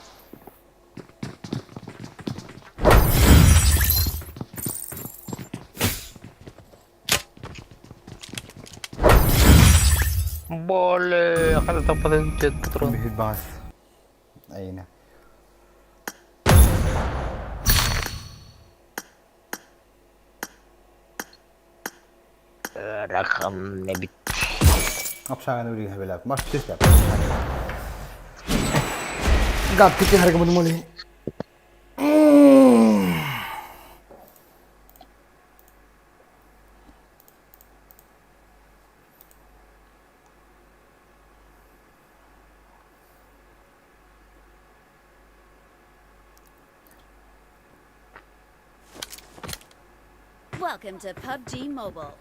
Боле, хата таппатын туран. Бихит бас. Айна. Рахам не бит. Апшаганы үрүгө белеп. Маш түстәп. Гап кити харгы буну моли. Welcome to PUBG Mobile.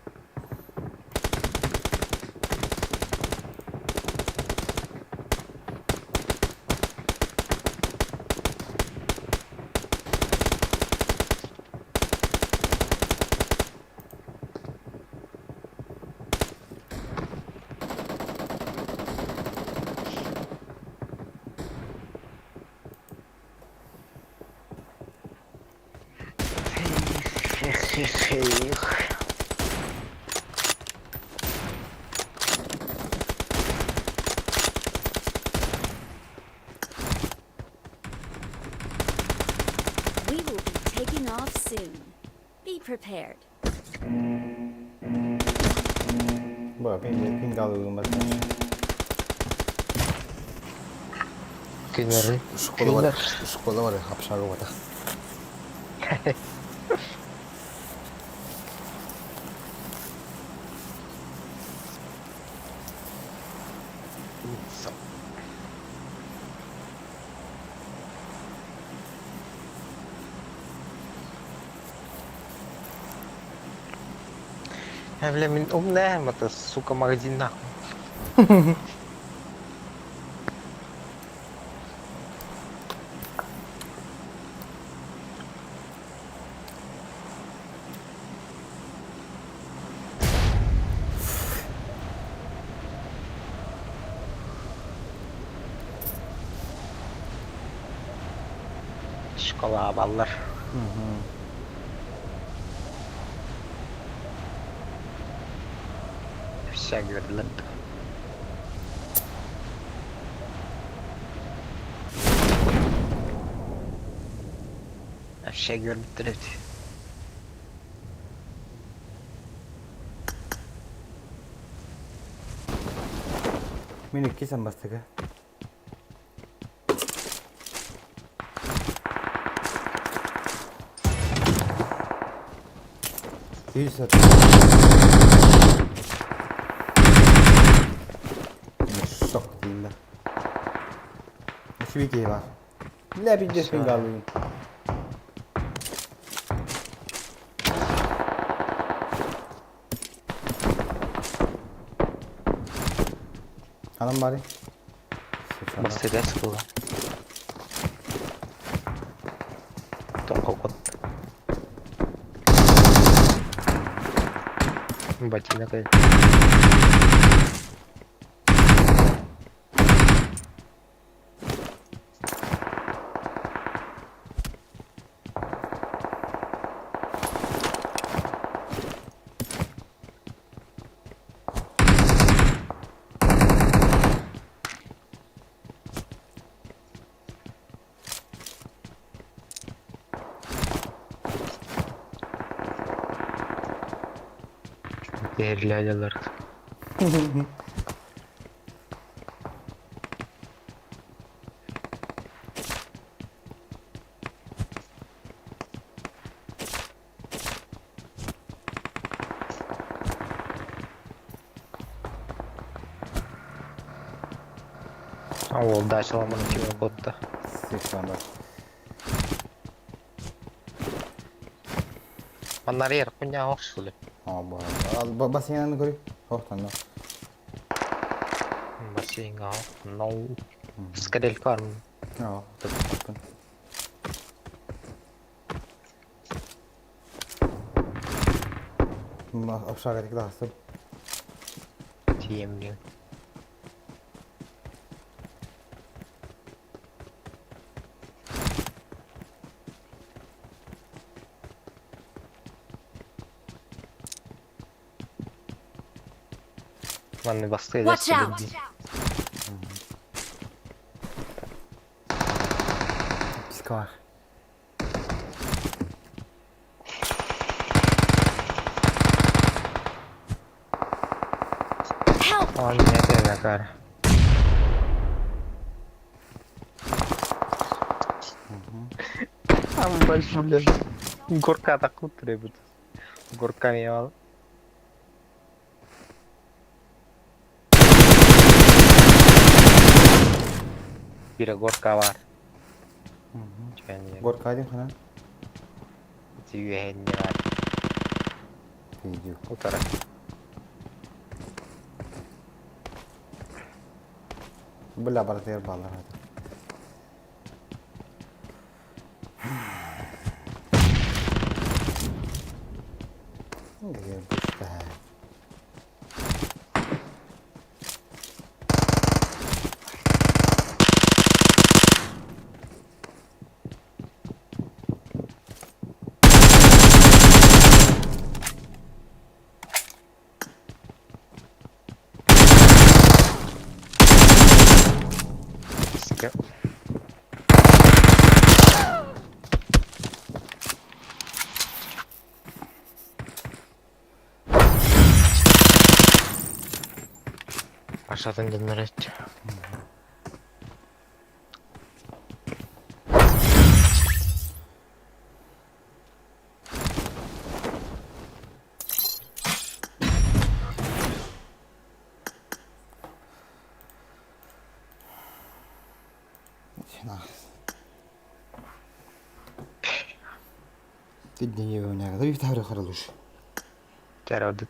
We will be taking off soon. Be prepared. Бу пин пин галы бас. Күннәре. Школа бар. Школа бар. Апшагы бар. Я, бля, мин умная, это, сука, магазин нахуй. Школа баллар. Вся говорит, Вообще говорит, Мин икки самбастыга. Сүйсөт. Ток дииллэр. Үчүгэй киһи баар. Бля, пиздец пингалыын. Анам бары. Мерседес было. Тоққот. Ботинок. Değerli Ол дачаламын киме котта. Сександар. Маннар куня охшулы. Бассейнаны көрүй. Хохтан. Бассейнга no. Скадель карм. Ja, Общага тахсып. Тиемлин. Манны басты Watch out! Пискалар. Help! Он не это Там большой лежит. Горка так требует. Горка не ал. Бира горка бар. Горка один хана. Түйен бар. Видео. Утара. Бля, братер баллар. Где Ска. Пашатын дönөрөт. Ты не меня. Да второй хорош. Теродит.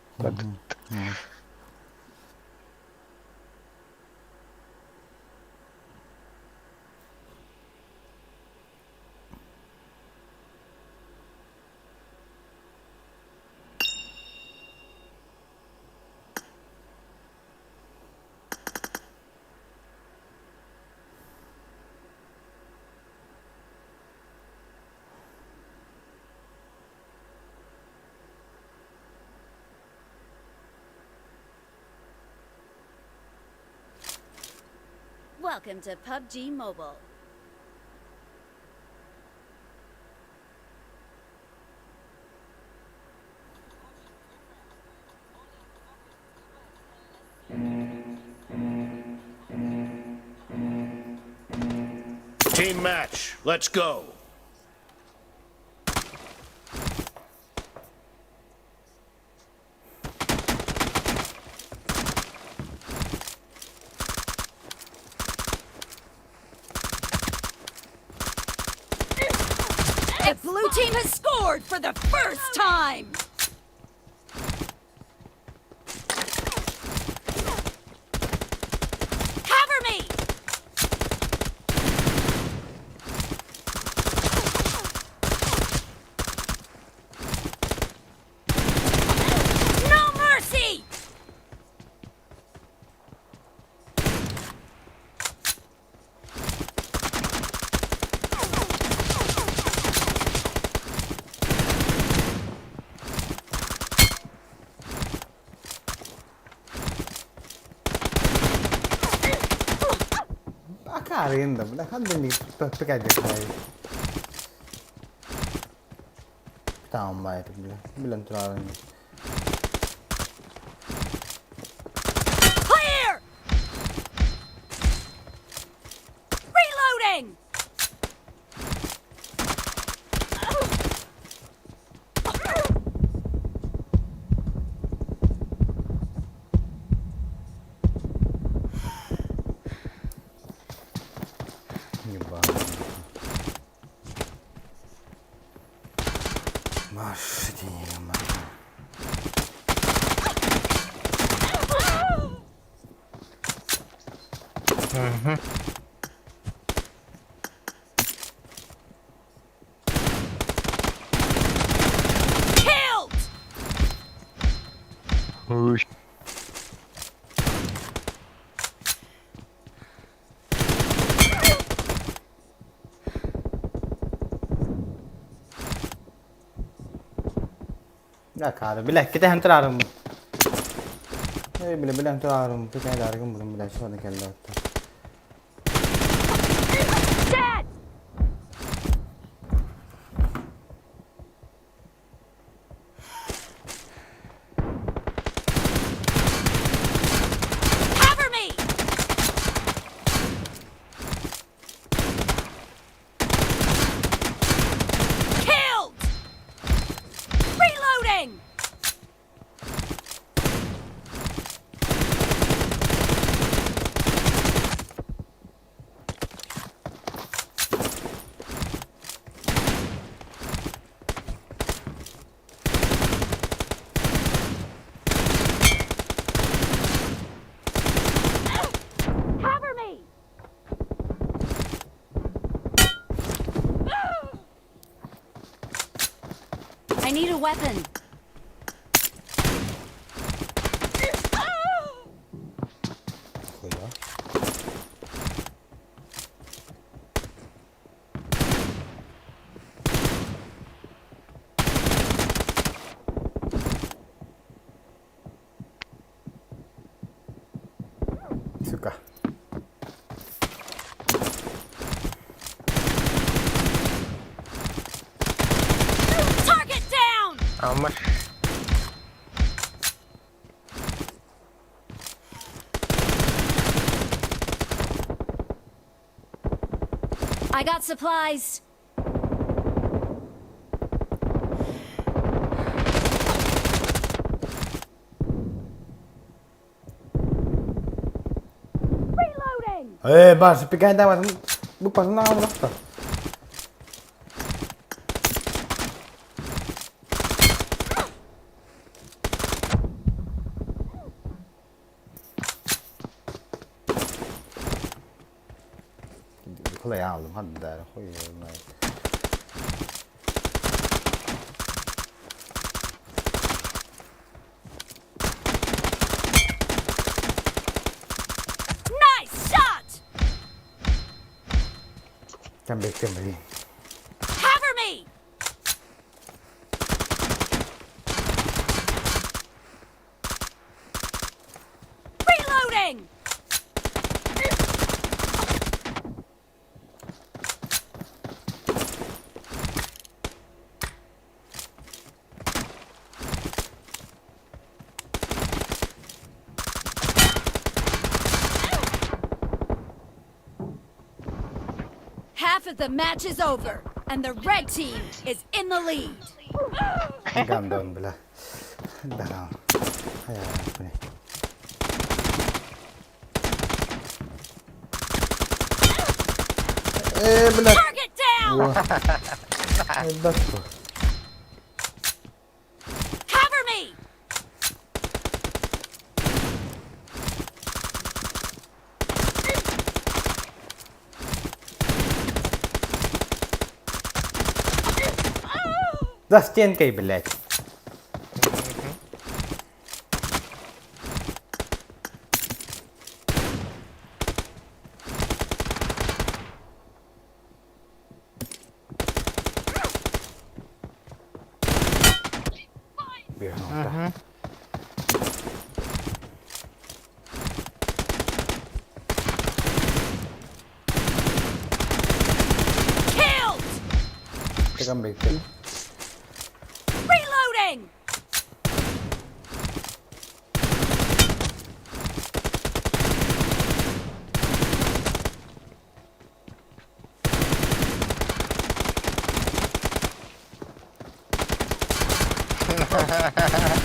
Welcome to PUBG Mobile. Team match. Let's go. team has scored for the first time! Cover me! No mercy! Акаарыгын да, бля, ханна инник пекайдык Там баайыт, бля, билэн турарын. Clear! Reloading! Ебать. Маш, денег, Killed! Акаары, бля, кэтэһэн тураарым. Эй, бля, билэн тураарым, кэтэһэн булун, бля, шоны кэллэ отта. Dead! Cover me! Killed! Reloading! Cover me! I need a weapon. Хуя. Сука. Target down! Ama I got supplies. Reloading! Э, баш, пикай давай. Бу пасна абрахта. Kolay aldım hadi där skit. Nice shot! Kan beklemeliyim. Cover me! Reloading! Half of the match is over, and the red team is in the lead. Gandon бля. Да. Хайа, Э, бля. Target down! Cover me! За стенкой, блядь. Угу. Killed! Reloading!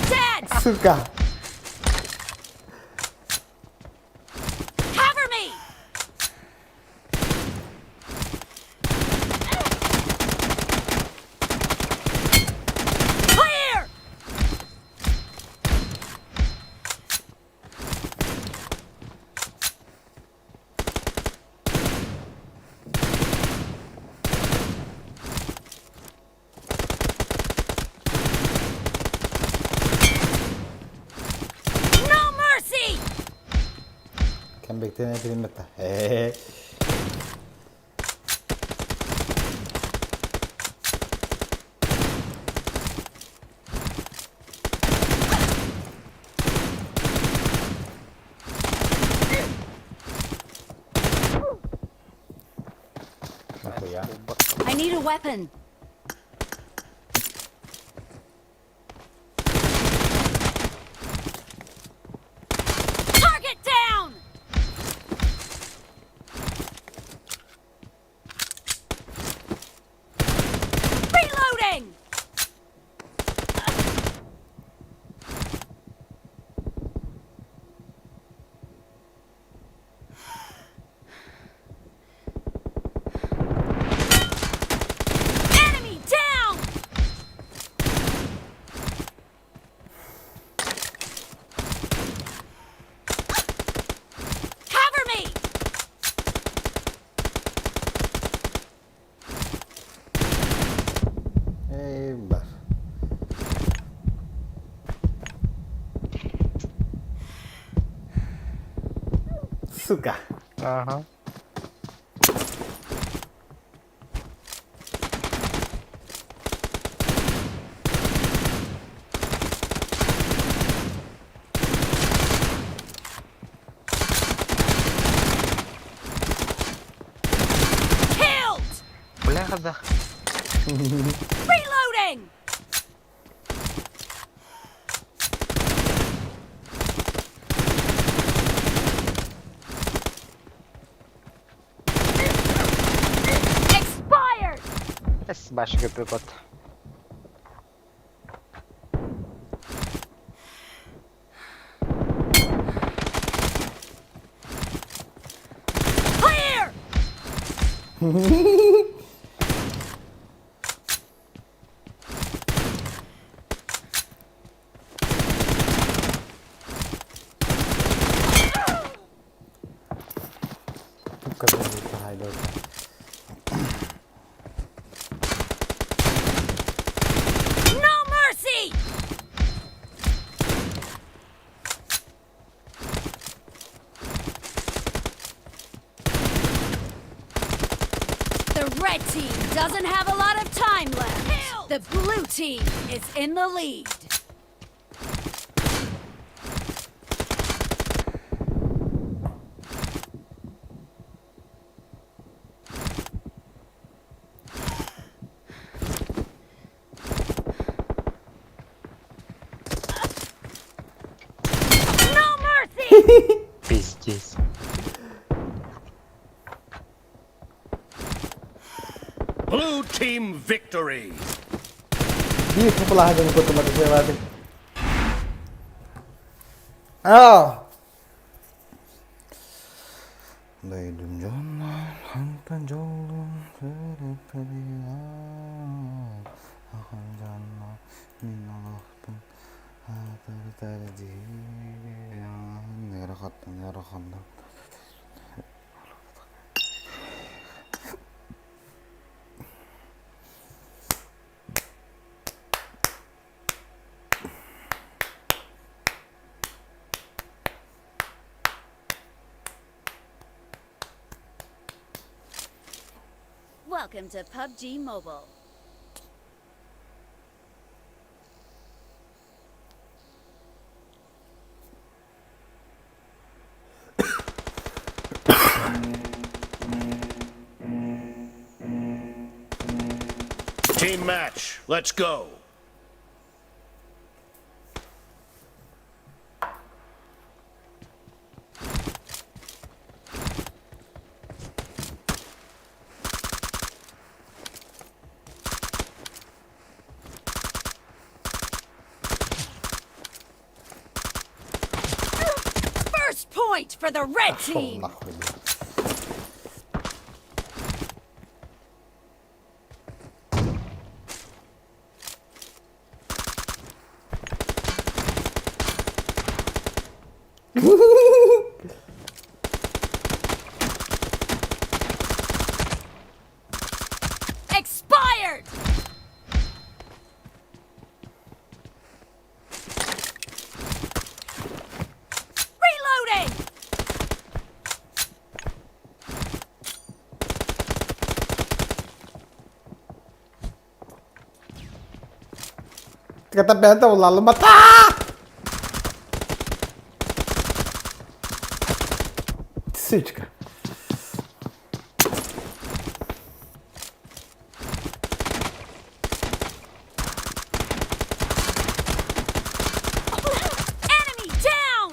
Dead! Сука! Cover me! Clear! No mercy! Кэмбектен этилиммэтэ. Ээ. Нахуя? I need a weapon. Target down! Reloading! Enemy down! Cover me! Эй, бар. Сука. Ага. Killed! Бляха да. Reloading! Expired! Эс башка прикот. Clear! Сука, No mercy! The red team doesn't have a lot of time left. The blue team is in the lead. No mercy! Пиздец. Blue team victory! Биир купулаһа дьон кутуматы сыалааты. Аа! Дойдум дьоннор хантан дьоллун Ахан дьоннор мин олохпун аатырдар диир Ыарахаттан ыараханнар. Welcome to PUBG Mobile. Team match. Let's go. First point for the red team. Нахуй, блядь. Expired. Reloading. Kata бэйэтэ улаалымата. Сучка. Enemy down.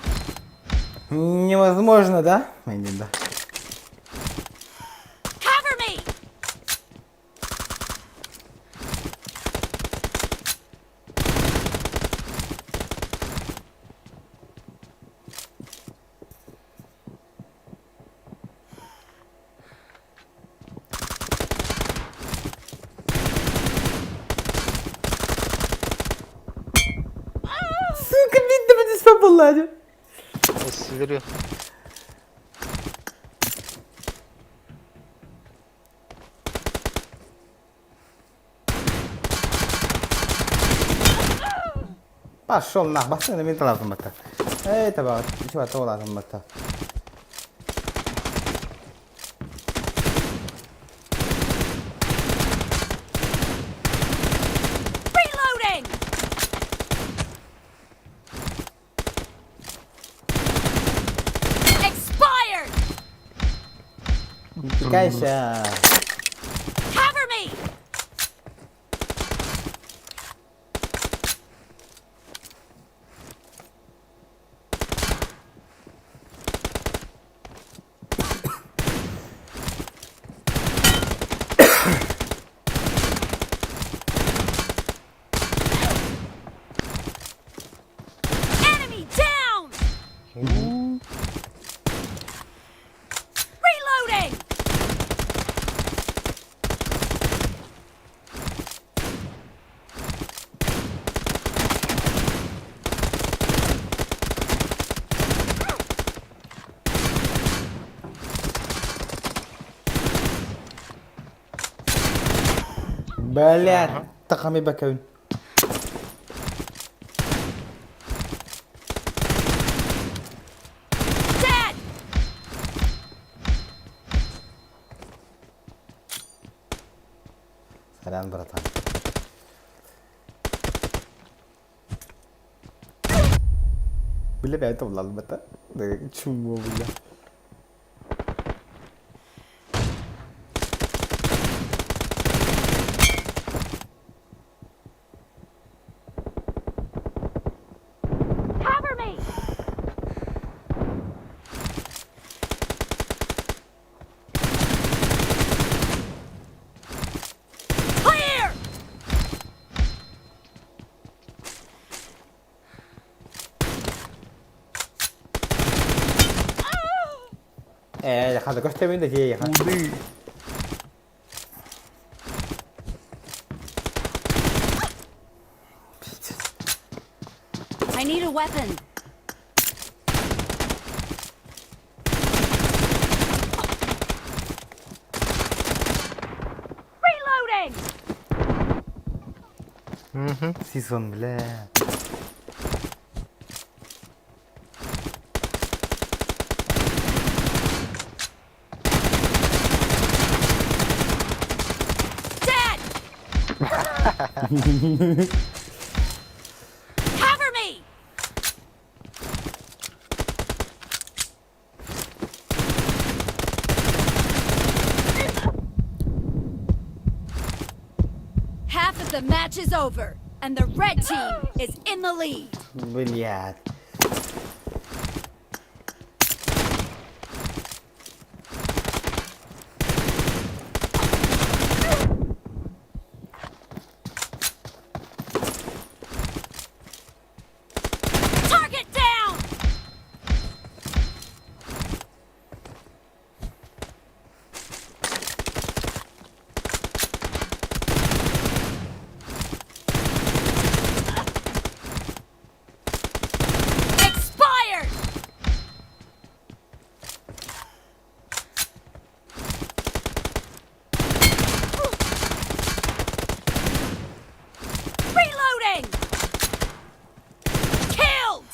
Невозможно, да? Мэнди, да. Cover me. Сука, видно, будет свобода. Сверху. Пошел нах, басын мен талапым бата. Эй, таба, еще талапым бата. Reloading. Expired. Кайся. Cover me. Enemy down. Reloading. Блядь, тахами бакаун. Dead. Сорян, братан. Бля, это улаалымата. Чумо, бля. Cover me. Clear. Ээ, хата көстөбүн да тиэйэхэ. Уды. I need a weapon. Reloading! Сезон, бля. Dead! Cover me! Half of the match is over, and the red team is in the lead. Блядь. Target down! Expired! Reloading! Killed!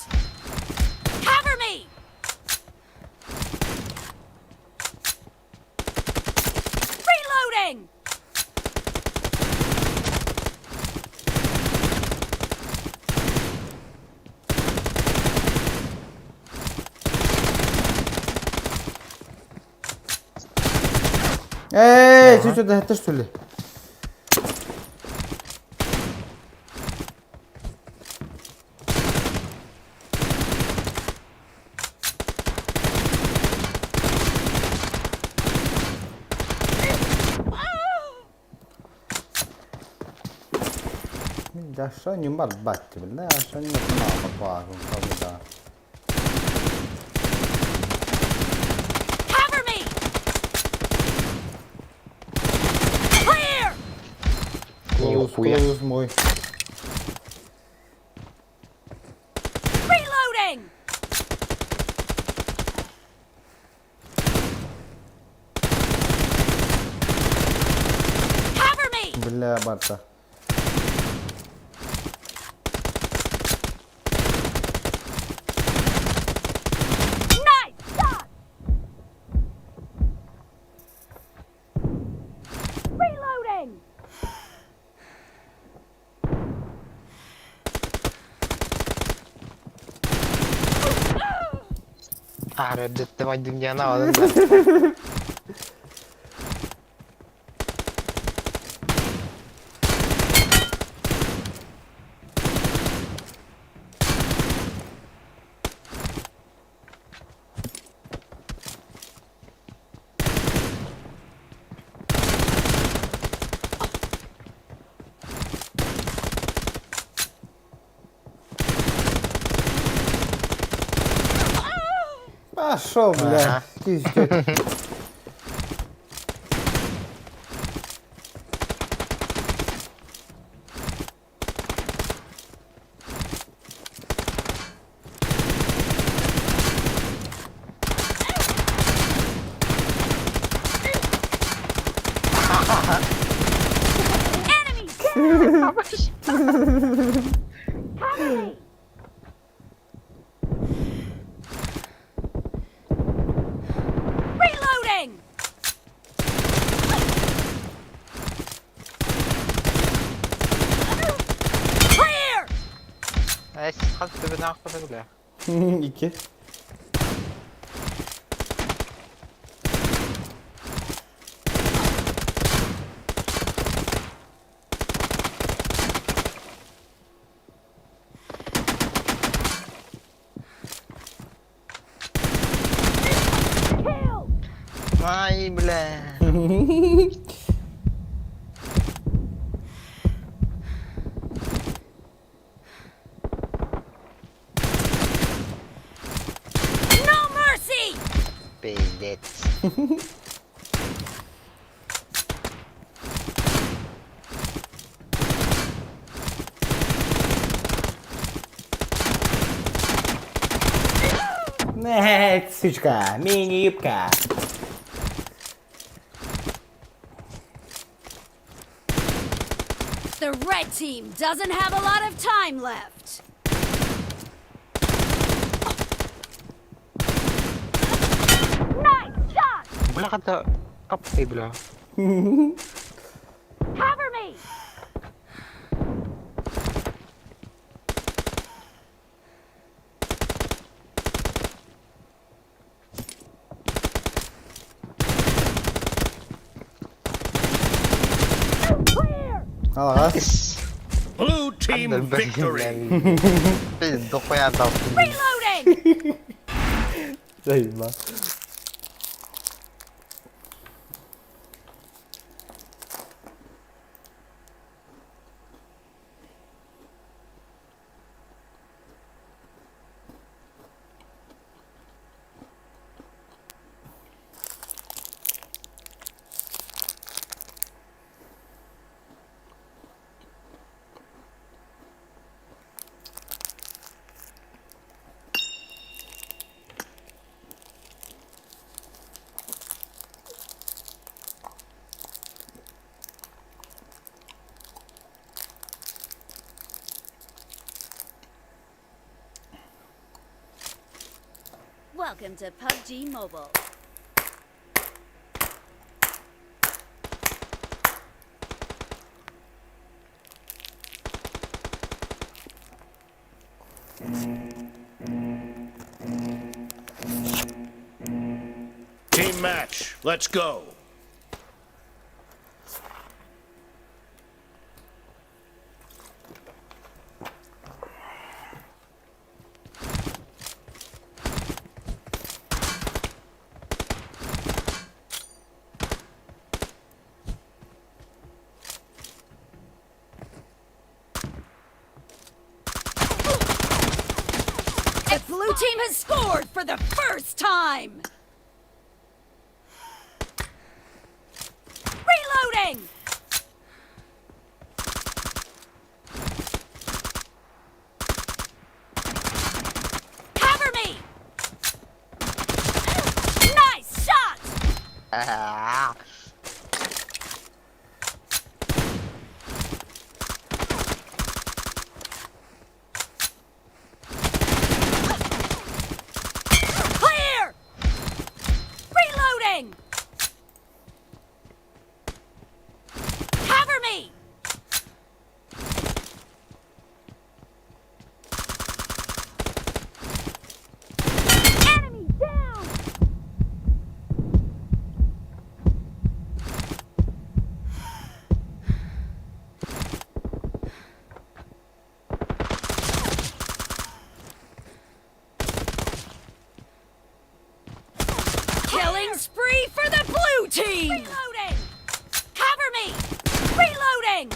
Cover me! Reloading! Эй, ты что, это что ли? Даша не барбатти, бля, Даша не знала, когда. Cover me! Clear! Клоус, клоус мой. Reloading! Cover me! Бля, барта. Nice shot! Reloading! Арыдыттым дымняна алын. Пошел, бля. Пиздец. Enemy down! Cover me! Reloading! Clear! Хас бина бля. İki. Kill! Ай, бля. No mercy! Пиздец. Нет, сучка, мини-юбка. The red team doesn't have a lot of time left. Nice shot! Бля, хата капай, бля. Cover me! Алаас. Blue team victory. Дохуя дал. Reloading! Заеба. Welcome to PUBG Mobile. Team match. Let's go. The blue team has scored for the first time! Reloading! Cover me! Nice shot! Clear! Reloading! Cover me! Enemy down! Killing spree for the blue team! Reloading! Cover me! Reloading!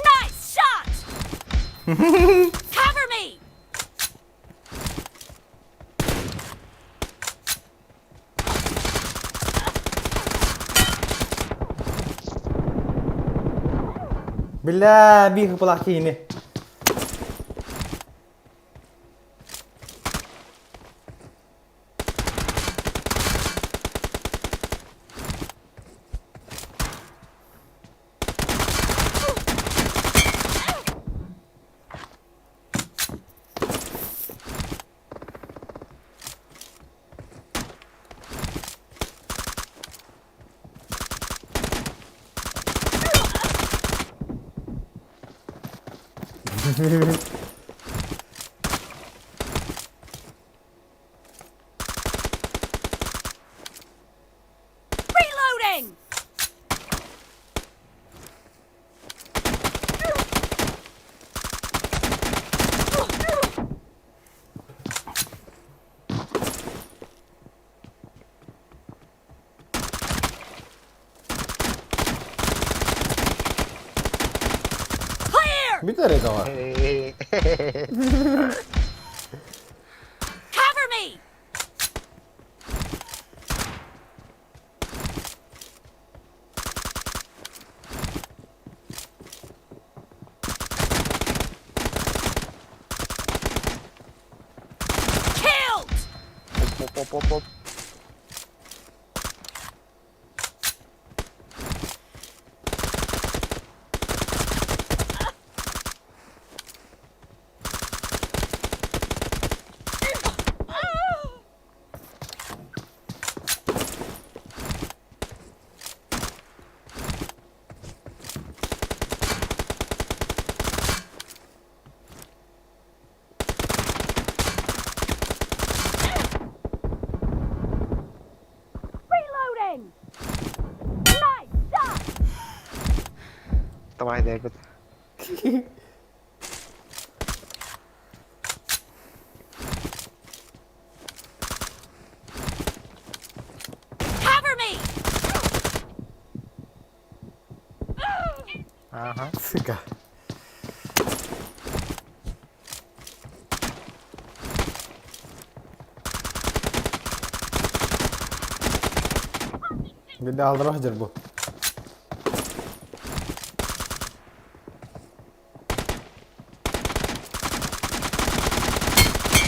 Nice shot! Cover me! Бля, бих плохими. Reloading! Clear! Бүтэр это. Cover me! Killed! Оп-оп-оп-оп. Reloading! Nice shot! Давай, Дэвид. Cover me! Ага. Сука. بدي اروح اجربه.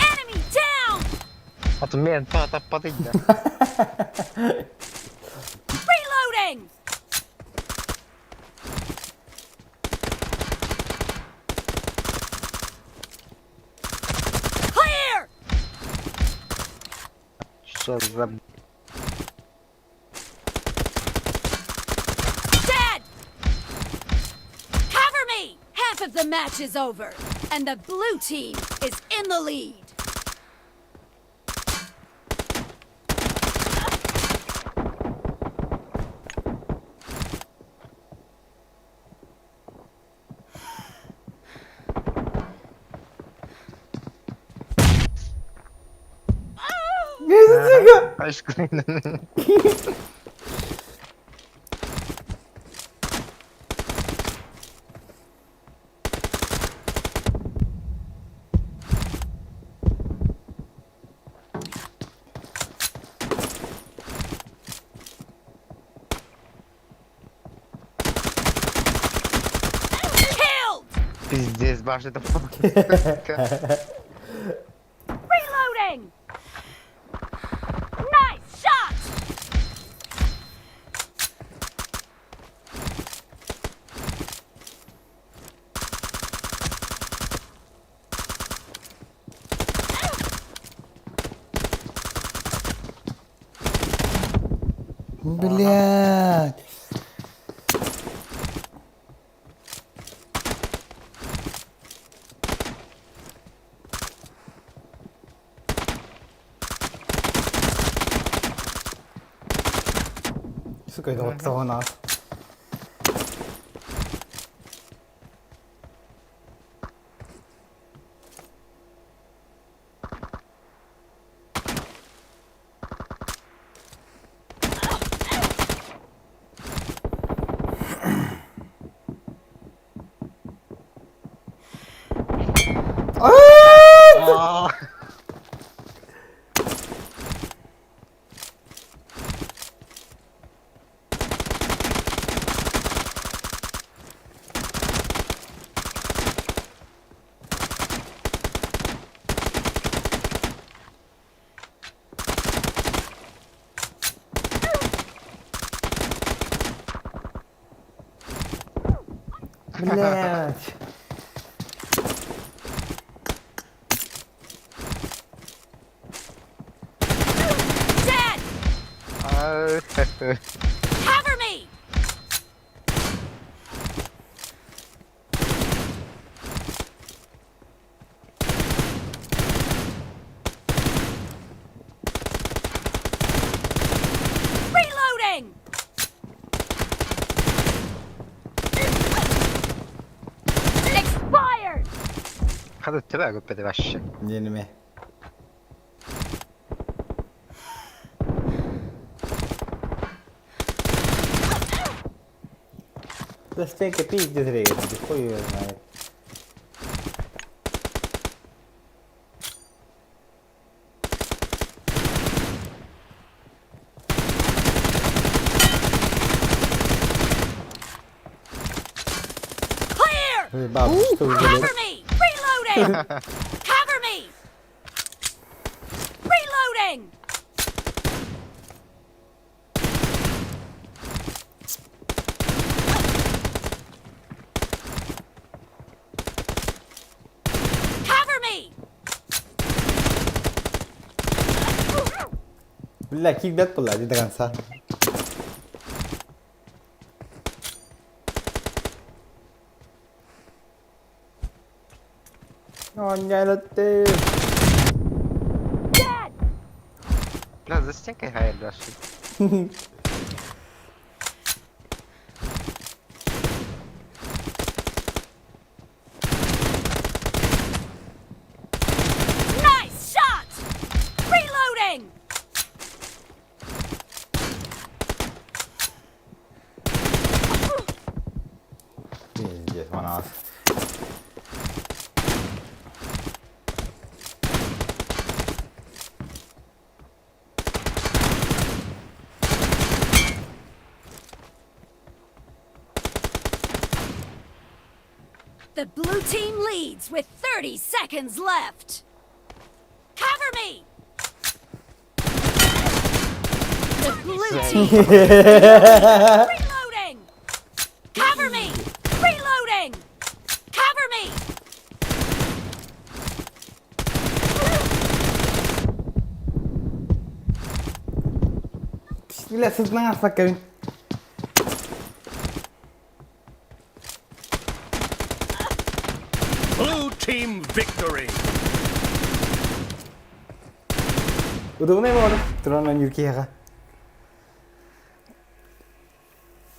Enemy down! Атмен таппатыйда. Reloading! Clear! Что за Dead! Cover me! Half of the match is over, and the blue team is in the lead. Aşkım. Killed! Пиздец, башня там. Reloading! Nice shot! Блядь. Сука, это вот у нас. А! Блядь. Dead! А, Cover me! Reloading! Expired! Hade tyvärr uppe det värsta. Не, не, не. Да стенка пиздец регает, хуй её знает. Cover me! Reloading! Cover me! Reloading! Cover me! Бля, киирбэт буолла дии до конца. Оонньоолоттум. Бля, за стенкой играет, бля. Nice shot! Reloading! Пиздец, манаас. The blue team leads with 30 seconds left. Cover me! The blue team. Reloading! Cover me! Reloading! Cover me! Бля, сытынан ахсаккабын. Blue team victory. Удобно буолар. Туран юркиэҕэ.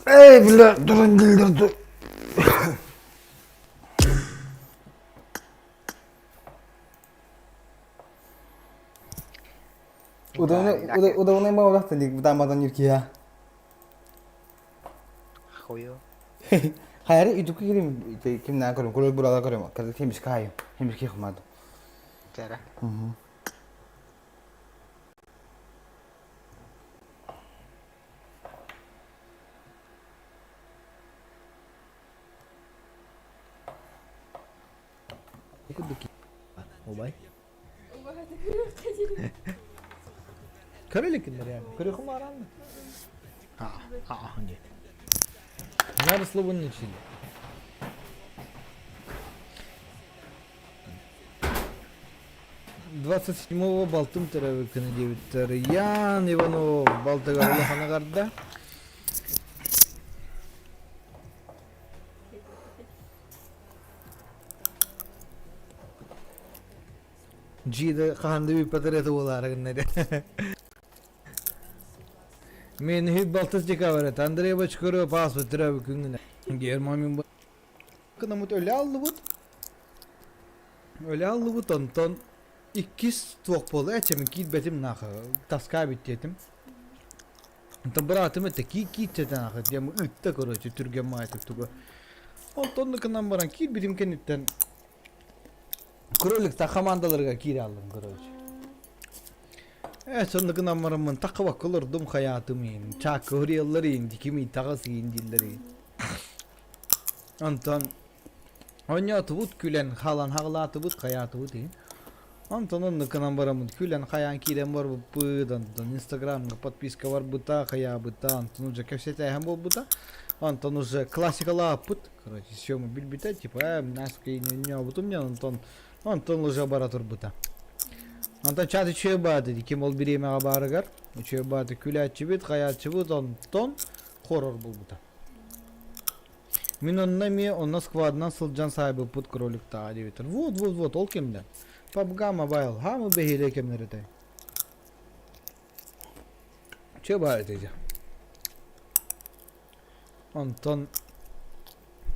Эй, бля, туран дилдерду. Удобно буолар бутааматан юркиэҕэ. Хуё. Хайары үтүккэ кирим кимнээн көрүм, курул бурала көрүм, кырды химишка хайым, химишки хумады. Тара. Убай. Көрөлүкүннэр яа. Көрөхүм аранны. А, а, нет. Надо слово не чили. 27-го балтым төрөөбүт диэбиттэр. Ян Иванов балтыгар улаханагарда. Джида хаһан да бүппэтэр этэ буолаары гынна Мен үһүт балтыс декабрь Андрей Бочкарев ааспыт төрөөбүт күҥҥүнэ. Герман Кынамыт өлө аллыбыт. Өлө аллыбыт онтон иккис туох буола эчэмин киирбэтим нааха таска бүттиэтим. Онтон быраатым этэ кии киирчэтэн аха диэм ыытта короче түргэн маайтык тугу. Онтон кынан баран киирбитим кэнниттэн Кроликта хамаандаларга киирэ аллым короче. Э сонно гынан бараммын таххыбакка олордум хайаатым иин. Чаакка уруйаллар иин, диким иин, таҕыс иин дииллэр иин. Онтон оонньоотубут күлэн хаалан хаҕылаатыбыт хайаатыбыт иин. Онтон оннук гынан бараммын күлэн хайаан киирэн барбыппыт, онтон инстаграмҥа подписка барбыта, хайаабыта, онтон уже кэпсэтээһин буолбута. Онтон уже классикалааппыт, короче, съемы билбитэ, типа, э, наска ньообутум диэн, онтон онтон уже бара турбута. Онтон чат үчүгэй баады, ким ол бириэмэҕэ баарыгар, үчүгэй баады күлээччибит, хайааччыбыт, онтон хоррор буолбута. Мин онно эмиэ онно сквадынан сылдьан саайбыппыт кроликтааҕа диэбиттэр. Вот, вот, вот, ол кэмнэр. PUBG Mobile, хаамы бэһиэлэй кэмнэр этэй. Че баар этэ Онтон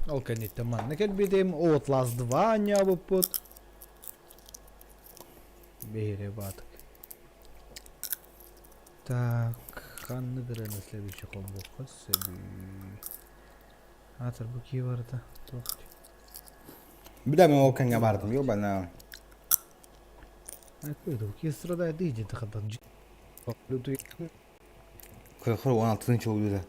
ол кэнниттэн манна кэлбитим, Outlast 2 анньаабыппыт. Бэһиэлэй баатык. Так, ханнык ырыаны следующий холбуохха сөбүй? Аатыр бу кии барыта туох Бля, мен ол кэнгэ бардым, ёбана. Кии страдает иди тахадан. Кыркыр 16 жыл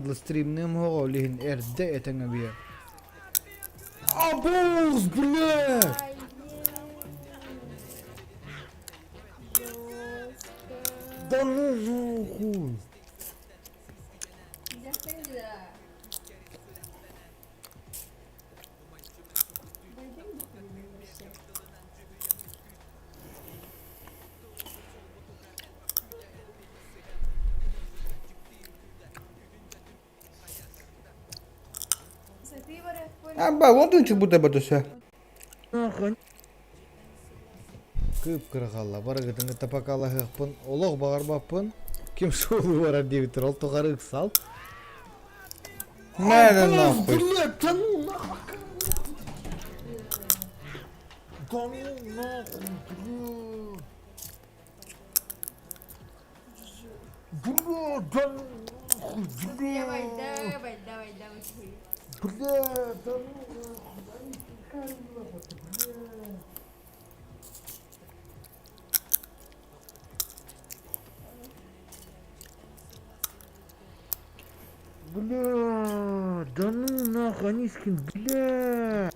Стримныым оҕо ол иһин эрдэ этэн эбиэ. Абуз, блядь! Да ну нахуй! Аба, вот он чубута батуса. Кып-кыра хаалла, барыгытын кытта покалаһыахпын, олох баҕарбаппын. Ким суолу барар диэбиттэр, ол тухары ыксал. Надо нахуй. Блядь, да ну нахуй! Да ну нахуй, бля! Бля, да ну нахуй, бля! Давай, давай, давай, давай. Бля, да ну нахуй, бля! Бля, да ну нахуй, Анискин, бля!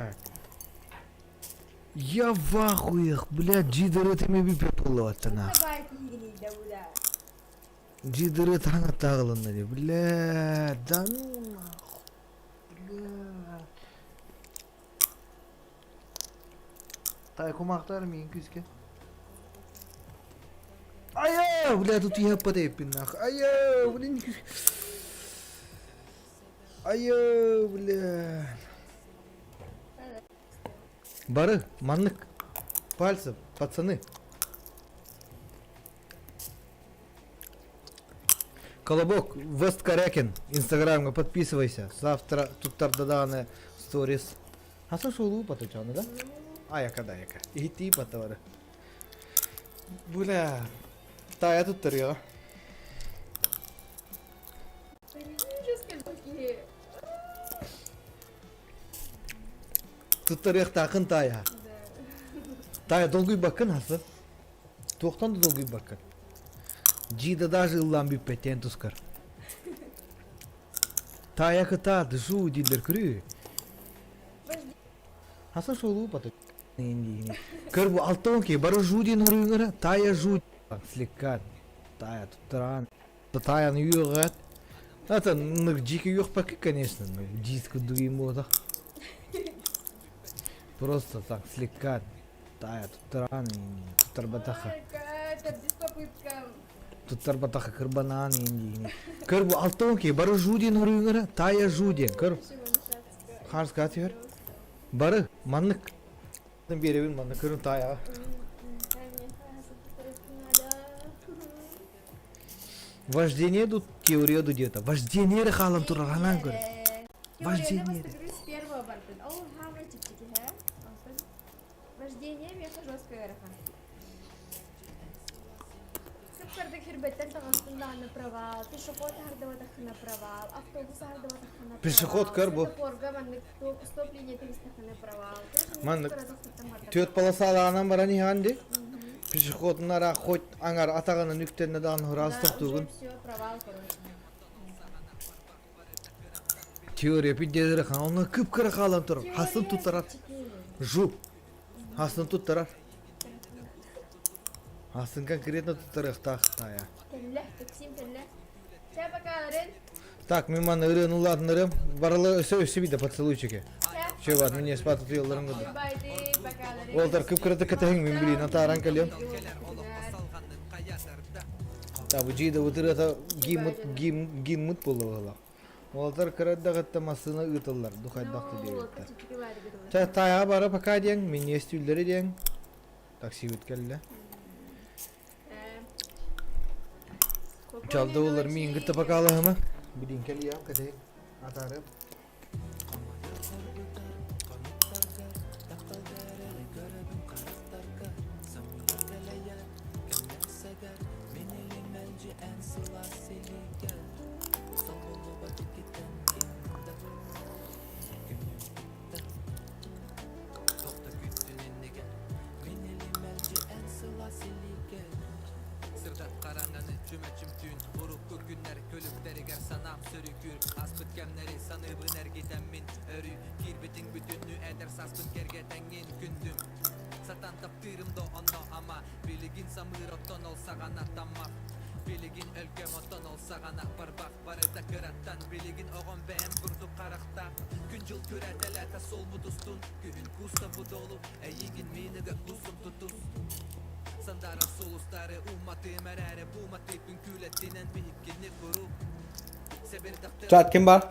Я в ахуях, бля, джидеры ми пепелота нахуй. Джидеры таңа тағылынды де, бля, да ну нахуй, бля. Тай кумахтар мин күске. Айа, бля, тут я потепин нахуй. Айа, блин, Айа, бля. Бары, маннык. Пальцем, пацаны. Колобок, Вест Корякин, инстаграмга подписывайся. Завтра тут тардаданы сторис. А слушай, лупа тут да? А яка да яка. И ты потовары. Бля. Та я тут тарела. Туттарыахтаахын таайа. Таайа долгуйбаккын хасы. Туохтан да долгуйбаккын. Джида даже ыллаан бүппэттиэн тускар. Таайа кытаат, жуу дииллэр көрүү. Хаса шолуу паты. Көр бу алтон ки бары жуу диэн хоруйуҥара таайа жуу слегка таайа туттараан таайаны үөҕэт Это, ну, дикий юхпаки, конечно, но диск буолбатах. Просто так, слегка тая туттаран туттарбатаха. Туттарбатаха кырбанаан индиини. Көр бу алтон ки бары жуу диэн хоруйуҥара таайа жуу диэн көр. Харска түһэр. Бары маннык биэрэбин маннык көрүн таайаҕа. Вождение тут теория ду диэта. Вождение эрэ хаалан турар анаан көр. Вождение. Вождение меха жесткое ыарахан. Сыппардык хирбеттен таҕыстын даҕаны провал, пешеход аһардыбатаххына провал, автобус аһардыбатаххына провал, Пешеход көр бу. светофорга маннык стоп линия тигистэххинэ провал. Маннык түөрт полосалаанан баран иһэҕин дии. Пешеходнара хоть аҥар атаҕынан үктэннэ даҕаны ыраас тохтуугун. Все, провал, короче. Теория пиддиэлэрэ хаална кып-кыра хаалан турар. Хасын туттарар. Жу. Хасын туттарар. Хасын конкретно туттарыахтаах таайа. Кэллэ, таксим кэллэ. Чэ, пока, Лорен. Так, мин манна ырыаны улаатыннарым. Барылы өссө өссө биде поцелуйчики. Че бар, мне спать утуялларым курдук. Уолтар кып-кырата кэтэһиҥ мин билиин атааран кэлиэм. Та бу дьида ытырыата гиммут гим гиммут буолла Уолтар кыра эрдэҕиттэн массыына ыыталлар, духайдах да диэбиттэр. Чэ, таайаҕа бара пока диэҥ, минньиэс түүллэри диэҥ. Таксибыт кэллэ. Чалда улар миин кытта покалаһыма. Билин кэлиэм, кэтэһиҥ. Атаарыам. Чат ким бар?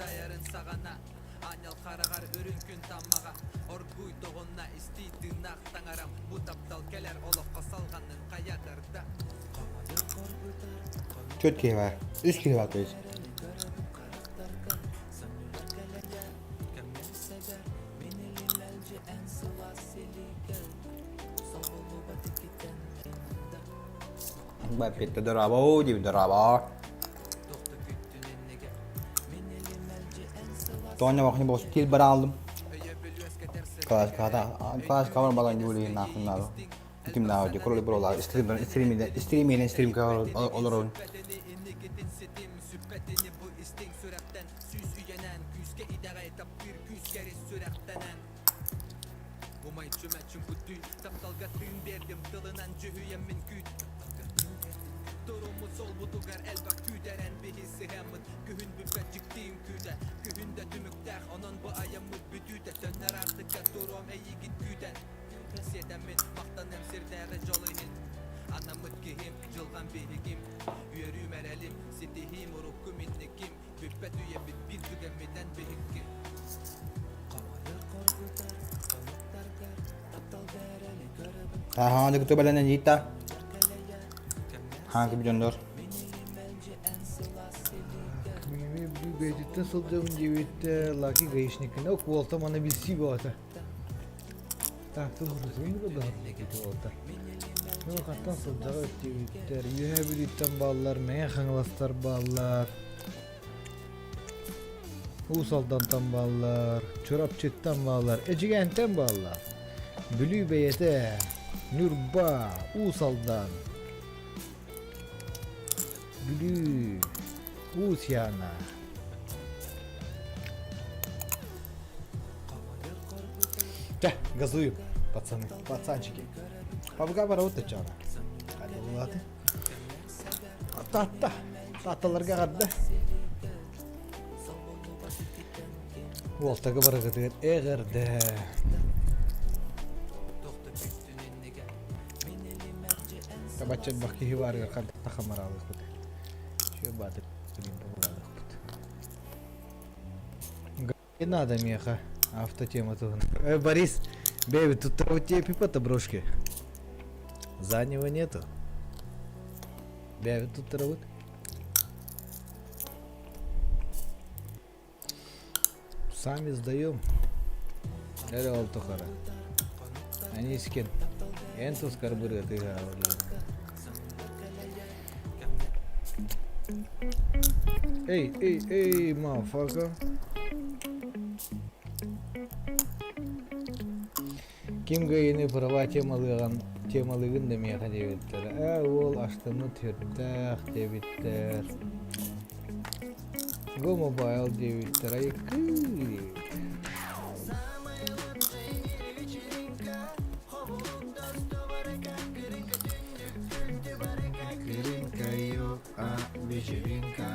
Төрт киһи бар. Үс киһи бар то есть. Баппетте дорабо, дип дорабо. Тоня бахны бос тил бара алдым. Класс ката, класс камер балан юли нахуй надо. Ким нахуй, ди кроли брола, стрим стрим стрим стрим олорон. Аха, дыкты бэлэнэн иитта. Хаанкы дьоннор. Бэйдиттэн сылдьабын диэбиттэ Лаки гаишникіне уолта маны билсии буолата. Так, тыл уолта. Ну, хаттан сылдьаҕа диэбиттэр, Үөһээ Бүлүүттэн бааллар, Мэҥэ Хаҥаластар бааллар, Уус Алдантан бааллар, Чурапчыттан бааллар, Эдьигээнтэн бааллар. Бүлүү бэйэтэ, Ньурба, Уус Алдан, Бүлүү, Уус Яна. Чэ, газуем, пацаны, пацанчики. Пабга барабыт чана. Хайдаллааты. Таатта. Таатталарга аҕарда. Уолтага барыгытыгар эҕэрдэ. Табачча бах киһи баарыгар хантах хамараалыахпыт. Чүө баатыр булаалыахпыт. Не надо меха автотема туһун. Борис, бэйби, тут у тебя пипа-то брошки. Заднего нету. Бэйби, тут травы. Сами сдаем. Эрэ ол тухары. Анискин, эн тускар бырыатыга Эй, эй, эй, motherfucker. Ким гайыны права темалыган темалыгын да миэхэ диэбиттэр. Ээ уол аштыммыт сүрдээх диэбиттэр. Go Mobile диэбиттэр. Айыкыы. Вечеринка, ё, а, вечеринка.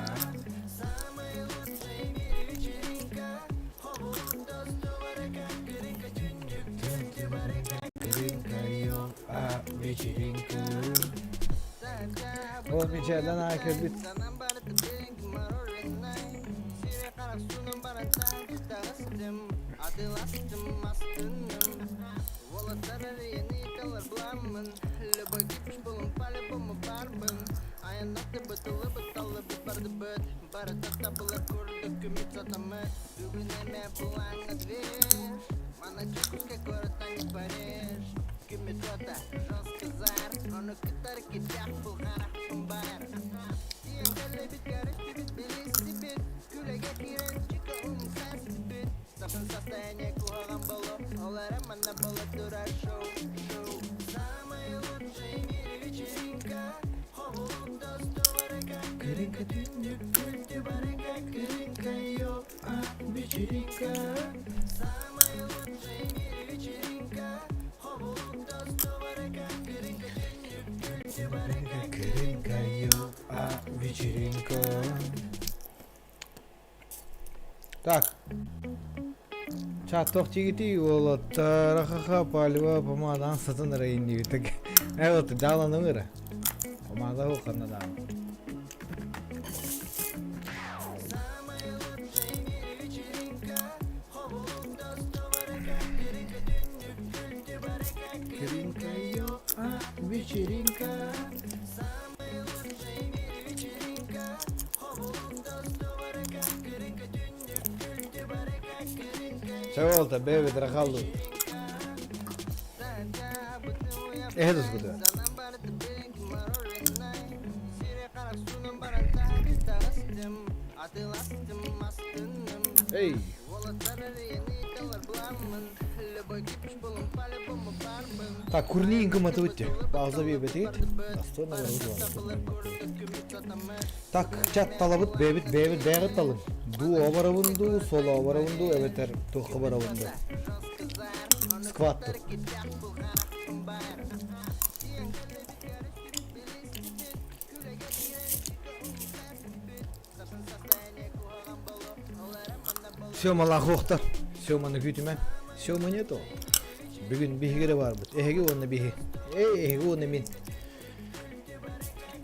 Вечеринка, ё, а, вечеринка. Ол мичээлэн аа кэлбит. Вечеринка. Так. Чаттох тигити уолаттар хаха пальва помадан сатын арайын дибитек. Э вот дааланың ыра. Помада ханна даал. Вечеринка. Чаволта, бэби, драхаллу. Эһэ тускута. Эй! Так, курнинка матывытте. Пауза биэрбэтигит. Достойно Так, чат талабыт, бэйэбит, бэйэбит, бэйэҕит талын. Дуу барабын дуу, соло барабын дуу, эбэтэр туохха барабын дуу. Скват тут. Все, малахохтар. Все, маны күүтүмэн. Все, нету. Бүгүн биһиги эрэ баарбыт. Эһиги уонна биһи. Эй, эһиги уонна мин.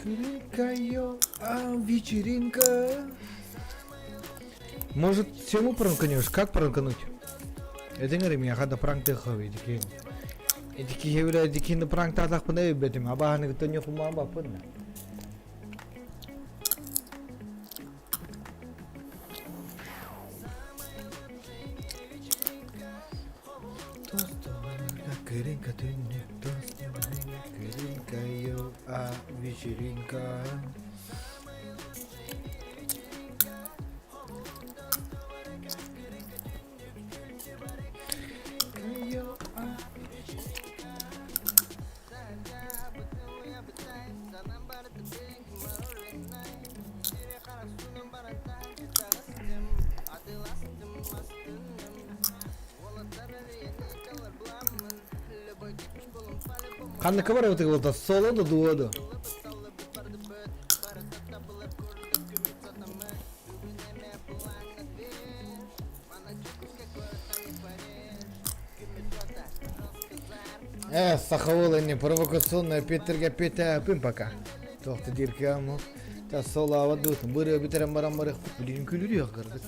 Крикаю, а вечеринка. Может, Сему пранканешь? Как пранкануть? Это не миэхэ да пранк тыхабы ити Ити киһи билэ дикини пранктаатахпына өйбөтүм. Абаһаны кытта ньухумаан баппын. Кырынка түннүк Кырынка а вечеринка. Ханныка барабытыгы болта соло да дуо да. Э, сахавыл не провокационная Петерге петя пока. Тоқты дирке аму. Та солава дут. Быры битерем барам бары. Блин, күлүрү кырдык.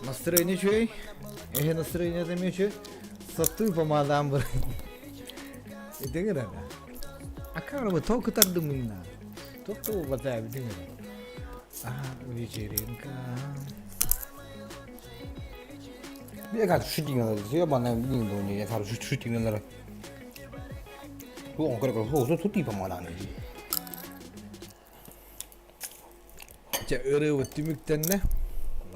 Настроение чүй. Эхе настроение демечи. Сатты помадам бір. Деңер ана. Акар бы тоқ кытарды мына. Тоқты бата деңер. А, вечеринка. Я как шутить надо, ебаная не я как шутить надо. О, как как тут типа маданы. Чэ ырыабыт түмүктэннэ.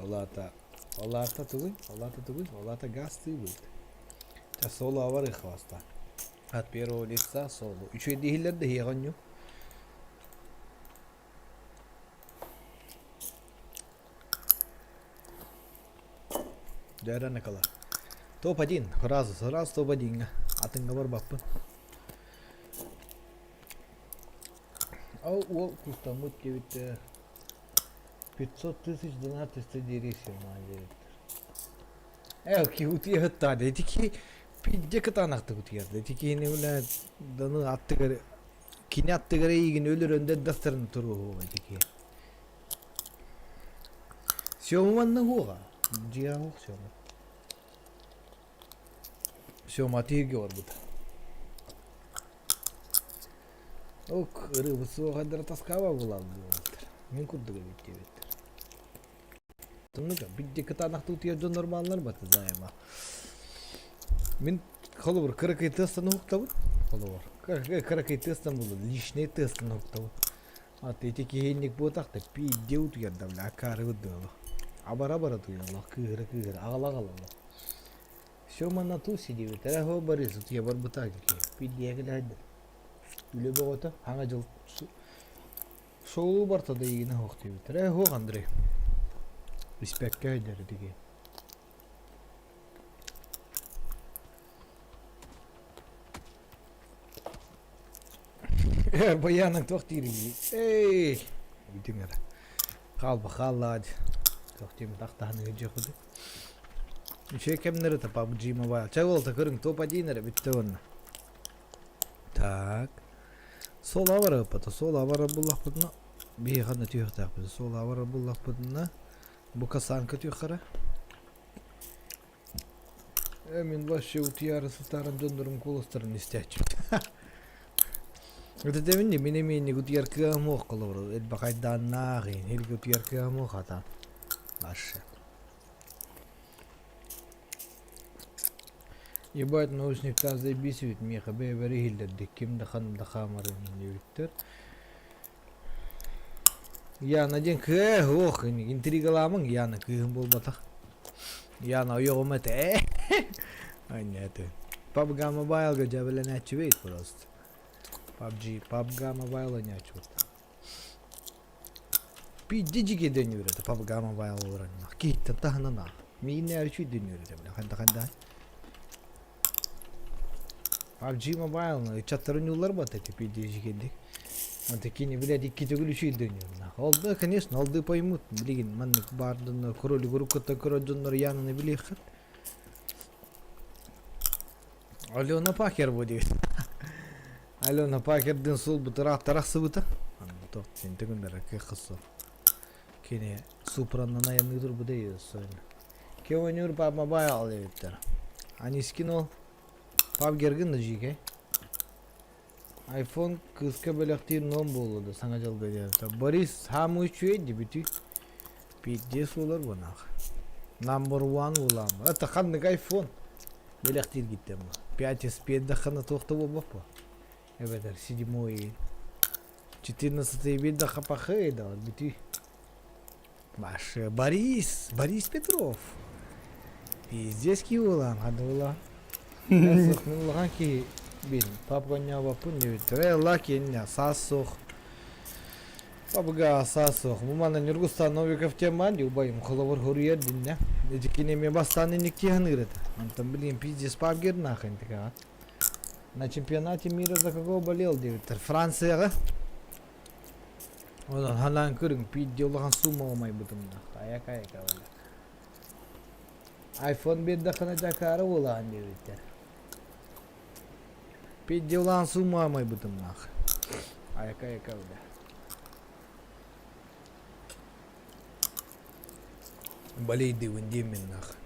Ол аата ол аата тугуй? Ол аата тугуй? Ол аата газ тыыбыт. Чэ соло барыах баста. От первого лица соло. Үчүгэй дииллэр да иһиэҕэ онньу. Дьэ накала. Топ-1. Сразу, сразу топ-1-ҥа. Атыҥҥа барбаппын. Ол уол кустаммыт диэбиттэр. 500 тысяч донат диэбиттэр. Э, утуйа ити киһи пиздец кытаанахтык утуйар. Ити киһини бля даны аттыгар кини аттыгар эйигин өлөрөн дастарын туруоһуоҕа ити киһи. Сёма манна хуоҕа. Дьиэ суох Сёма. Сёма атыырга барбыта. Ок, ырыабыт суох таскаба булан буолбуттар. Мин курдук эбит диэбиттэр. Тымныга бидде кытаанахтыы утуйар дьон нормаллар баты заема. Мин холобур кыракый тыастан уһуктабын. Холобур кыракый тыастан булду личный тыастан уһуктабын. А ити киһинник буотахта пиидде утуйар да бля акаары быдыало. Абара-бара утуйаллах кыыһыра-кыыһыра аҕала-аҕала. Все манна туси диэбиттэрэ хо Борис утуйа барбыта пииддиэ кэлээдэ. Үлэ бөҕөтө хаҥа дьыл. Шоулуу барта да игинэ суох диэбиттэр. Ээ суох Андрей. Испэккэ өйдөрү диги. Ээ баянын туох диирий? Эй! Бүтүҥ эрэ. Хаалба хааллаа дии. Туох диэм тахтаһан ыһыдьыахпыт. Үчүгэй кэмнэри та PUBG Mobile. Чэ буолта көрүҥ топ-1 эрэ бүттэ уонна. Так. Суола барыаппыта. Суола барар буллахпытына биһиэхэ да түһүөхтээхпит. Суола барар буллахпытына бу касанка түһүөххэ Э, мин вообще утуйаары сытааран дьоннорум куоластарын истээччим. Это дэмин мин эмиэ утуйар кыаҕым суох холобур элбэх айдааннаах иһин утуйар кыаҕым суох хата Вообще. Ебать, наушниктаах заебись эбит миэхэ бэйэбэр иһиллэрдик ким да ханна да хаамарын диэбиттэр. Яна диэн кыа ох интригалаамаҥ Яна кыыһым буолбатах. Яна ойоҕум этэ. Аньа этэ. PUBG Mobile-га дьэбэлэнээччибит просто. PUBG, PUBG Mobile ойнооччубут. Пиздец дьиги дөнүөр этэ PUBG Mobile олорон. Киһиттэн таһынан аах. Миигиннээр үчүй дөнүөр этэ бля ханта ханта. PUBG Mobile ыччаттары ньууллар бат эти пиздец дьигидик. Онто кини блядь икки төгүл үчүй дөнүөр. Ол да, конечно, ол да поймут. Билигин маннык баардынна кролик уруккуттан көрөр дьоннор Янаны билиэххит. Алена Пакер бу диэбит. Алена Пакердыын суолбут ырааттар ахсыбыта. Туох син төгүннэрэ кыахха суох. Кини Супраннан айанныы турбута сойна. Кеонюр Mobile диэбиттэр. Анискин ол PUBG да жиге. Айфон кыыска бэлэхтиир ном буолла да саҥа дьылга диэбитэ. Борис самый үчүгэй дебютүй. Пиздец буолар бунаах. Number one буолаам. Это ханнык айфон? Бэлэхтиир гиттем. 5S пиэрдэххинэ туох да буолбаппа. Эбэтэр седьмой 14 биир да хапахы да бүтүй. Маша Борис, Борис Петров. Пиздец киһи буолаан, ханна буолаан. Мин улахан киһи бин папганньаабаппын диэбиттэр. Ээ лаки саас суох. Папга саас суох. Бу манна Ньургустан Новиков тема дии убайым холобур хоруйар диннэ. Ити эмиэ бастаан инниктии саныыр этэ. Онтон билигин пиздец пабгер нахрен тикаҕа. На чемпионате мира за кого болел диэбиттэр. Францияҕа Онон ханаан көрүҥ, пиидди улахан сумма умайбытым да. Айака-айака бля. Айфон биэрдэххинэ дьакаары буолаҕын диэбиттэр. Пиидди улахан сумма умайбытым нах. Айака-айака бля. Болейдыбын диэммин нах.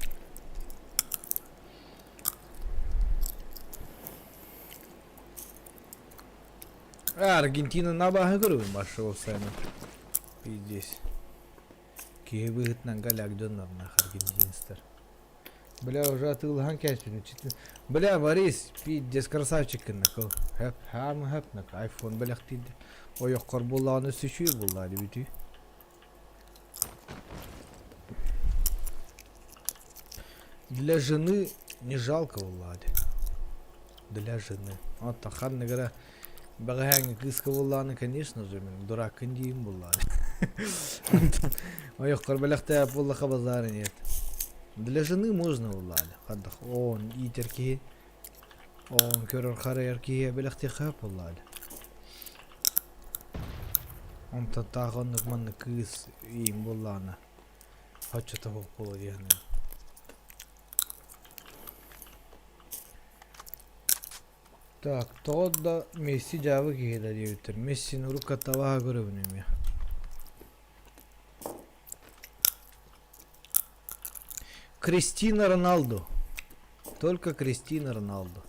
Аргентина абааһы көрөбүн маршал сайын. Пиздец. Киһи быһыытынан голяк дьоннорноох аргентинецтэр. Бля, уже атыылаһан кээспитим. Бля, Борис, пиздец, красавчик гыннакыл. Хэп, хаамы хэп, нак, айфон бэлэхтиирди. Ойоххор буллаҕына сүчүө буллаа дибитүү. Для жены не жалко буллаа Для жены. Вот ханнык эрэ бэҕэһээҥҥи кыыска буоллаҕына, конечно же, мин дураккын диим буоллаҕа. Ойоххор бэлэхтээбит буоллахха базара нет. Для жены можно буоллаҕа. Хаддах оон иитэр киһи, оон көрөр харайар киһи бэлэхтиэххэ сөп буоллаҕа. Онтон таах оннук маннык кыыс иим буоллаҕына, оччото суох буолуо дии саныыбын. Так, тоҕо да Месси дьаабы киһи да диэбиттэр. Мессини урукка табаһа көрөбүн эмиэ. Кристина Роналду. Только Кристина Роналду.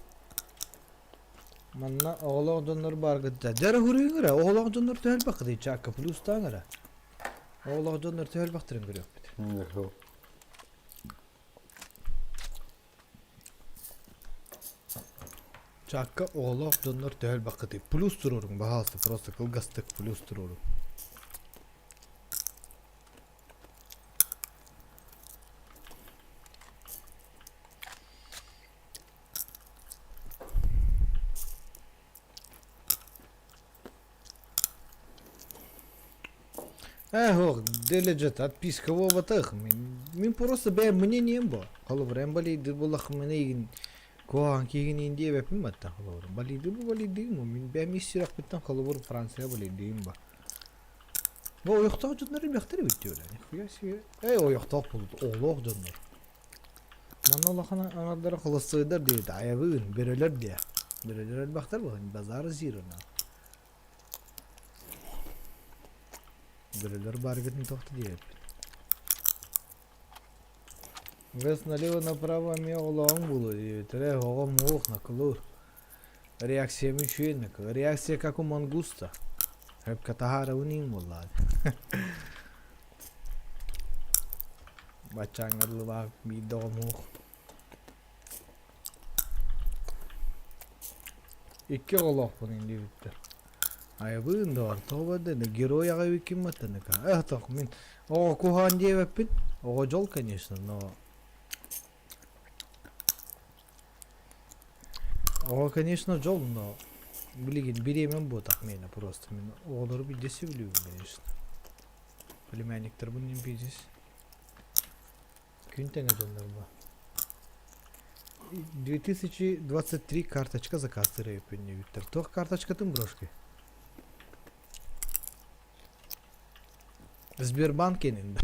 Манна оҕолоох дьоннор бааргыт да. Дьара хуруйуҥ эрэ, оҕолоох дьоннор төһөлбөххүтүй? Чаакка плюстааҥ эрэ. Оҕолоох дьоннор төһөлбөхтөрүн көрүөхпүт. Чаакка оҕолоох дьоннор төһө элбэххитий? Плюс туруоруҥ, баһаалыста, просто кылгастык плюс туруоруҥ. Ээ һуох, дележет отписка буолбатах. Мин, мин просто бэйэм мнением бу. Холобур, эн балыйдыыр буоллаххына эйигин куһаҕан киһигин иин диэбэппин батта холобур. Балыйдыыр бу балыйдыым бу. Мин бэйэм ис сүрэхпиттэн холобур Франция балыйдыым ба. Бу ойохтоох дьоннор элбэхтэр эбит диэбилэр. Нихуя себе. Эй, ойохтоох буолбут, оҕолоох дьоннор. Манна улахан аҥардара холостойдар диэбит, айабыын, бөрөлөр диэ. Бөрөлөр элбэхтэр буолан, базар зирына. Бөрөлөр бааргытын туох да диэбэппин. Вес налево-направо эмиэ оҕолооҕуҥ буолуо диэбиттэрэ, оҕом уох накылуур. Реакциям үчүгэй накыл. Реакция как у мангуста. Хөпкө таһаарабын иҥ буоллаҕа. Баччааҥҥа дылы биир да оҕом уох. Икки оҕолоохпун диэбиттэр. Айабыын доҕор, тоҕо барда герой аҕай эбиккин баттаныка. Эх, тох, мин оҕо куһаҕан диэбэппин. Оҕо дьол, конечно, но Оҕо, конечно, дьол, но билигин бириэмэм буотах миэнэ просто. Мин оҕолору билдьэ сөбүлүүбүн, конечно. Племянниктарбын пиздец. Күн тэҥэ дьоннор бу. 2023 карточка заказтыыр эбиппин Туох карточкатын брошки? Сбербанк кэнин да.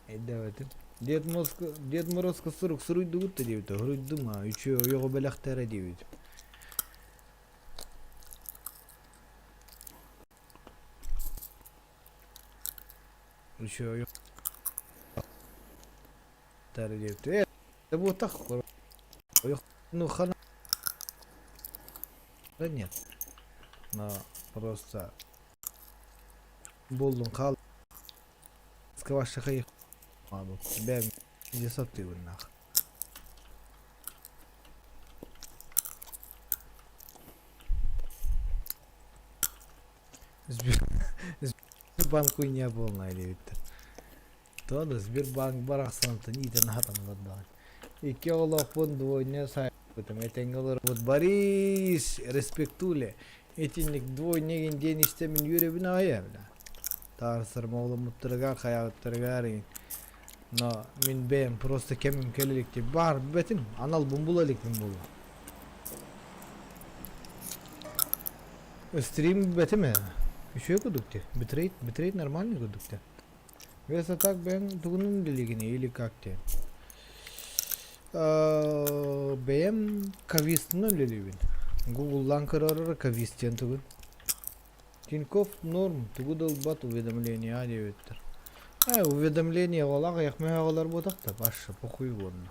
Эйдээбэтим. Дед Мороз Дед Морозко сурук суруйдугут да диэбитэ. Суруйдум а үчү ойоҕо бэлэхтэрэ диэбит. Үчү диэбит. Э, буотах ну хана да нет. Но просто буоллун хаал сквашахай бэм десаптыыбыннаах. Сбербанк хуйня полная диэбиттэр. То да Сбербанк барахсантан иитэн аһатаннар даҕаны. Икки оҕолоохпун двойня сайбытым этэҥҥэ олоробут Борис респектуле итинник двойнигин диэн истэмин үөрэбин аҕай бля. Таарсар оҕоломмуттарыгар хайаабыттарыгар но мин бэйэм просто кэмим кэлэ илик баар бэтим анал була иликпин буолуо. Стрим бэтим ээ. Үчүгэй курдук дии. Битрейт, битрейт нормальный курдук дии. Вес а так бэйэҥ тугунан билигиний или как диэн. Бэйэм кавистынан үлэлиибин. Гугллаан көрөр кавист диэн тугун. Тинькофф норм, тугу да ылбат уведомление диэбиттэр. Э, уведомление ол аҕыйах мөһөҕөлөр буотах да, башы похуй уонна.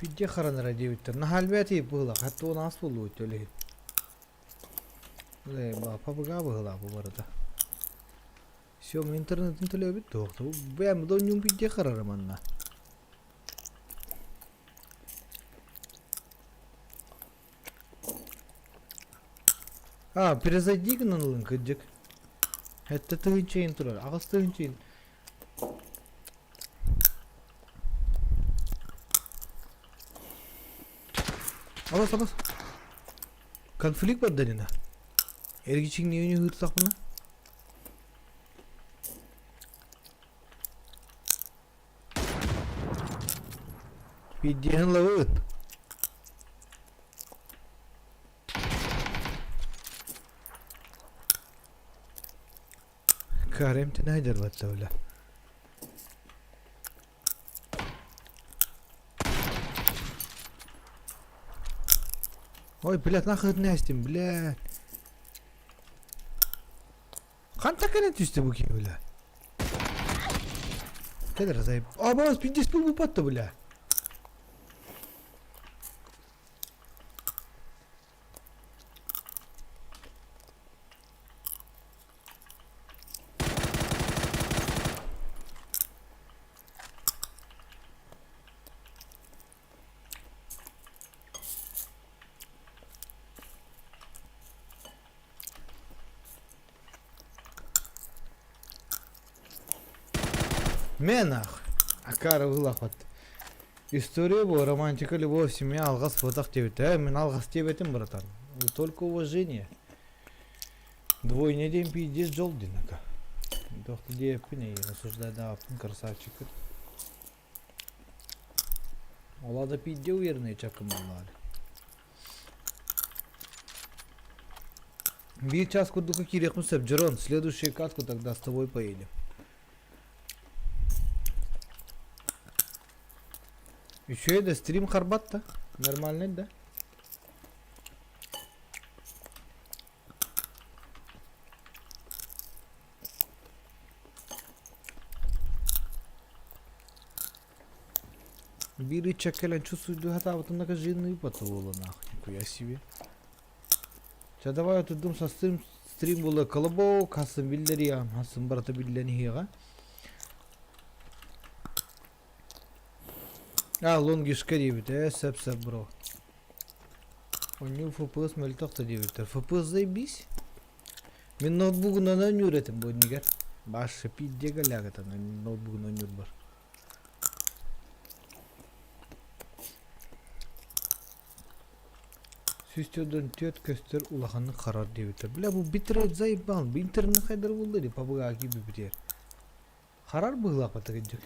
Пидде харанара диэбиттэр. Наһаа элбээтий быһыылаах, хатта он аас буолуо төлөһүн. Э, пабыга быһыылаах бу барыта. Все, мин интернетин төлөөбүт туох. Бэйэм да онньуун пидде харара манна. А, перезайди гынан ылын кырдьык. Хэттэ тыһыынчайын турар, аҕыс тыһыынчайын. Алас, алас. Конфликт бар данина. Эргичиҥниини ыһыырсахпына. Пиздеһин лабыт. Карем тенайдер баттабыла. Ой, блядь, нахуй нэстим, блядь. Хантан кэлэн түстэ бу киһи, бля? Кэлэр заеб. Абаас, пиздец был бупатта, бля. Менах. Акара ылахат. История бу романтика любовь семья алҕас буотах диэбит. Ээ мин алҕас диэбэтим братан. Только уважение. Двойня диэн пиздец дьол динака. Туох да диэппин эйиэхэ осуждайдаабаппын красавчик. Ола да пиздец уверенный чакым буоллаҕа. Биир час курдук киириэхпин сөп, Джерон, следующую катку тогда с тобой поедем. Үчүгэй да стрим харбат да? Нормальный да? Биир ыччат кэлэн чувствуйду сатаабытын да жирный потолола нахуй. Нихуя себе. Ча давай отурдум со стрим, стрим була колобок, хасын биллэриям, хасын барата биллэн иһиэҕэ. А, лонгишка диэбит, ээ, сөп-сөп бро. Онньуу FPS мөлтөх да диэбиттэр. FPS заебись. Мин ноутбугунан оонньуур этим бу иннигэр. Башы пиздега лягатан ноутбугун оонньуур бар. 144 көстөр улаханнык харар диэбиттэр. Бля, бу битрейт заебал. Бу интернет хайдар булла ди пабыгаки бибитер. Харар быһыылаах батыгыдьык.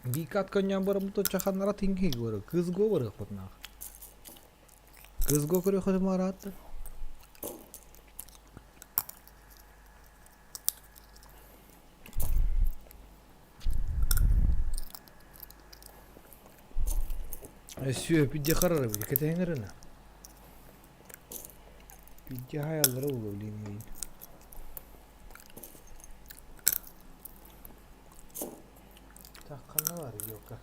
Бикат коньян бараммыт чаханнара тиҥхи говорю. Кыз говорых потнах. Кызго көрөхөтүм араатта. Сүө пидде харар эбит кэтэһиҥэринэ. Пидде хайаллара буолуо билигин миин. Так ханна бар елка?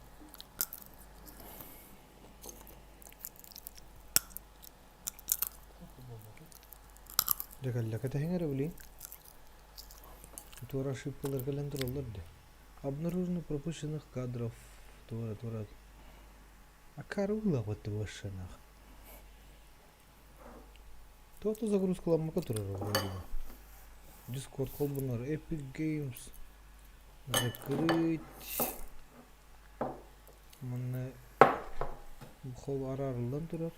Дьэ кэллэ кэтэһиҥ эрэ билигин. Туора ошибкалар кэлэн тураллар дии. Обнаружено пропущенных кадров. Туора туора. Акары ылабыт машинах. Туох загрузкаламмакка турар вроде бы. Discord холбонор Epic Games. Закрыть. Манна хол араарыллан турар.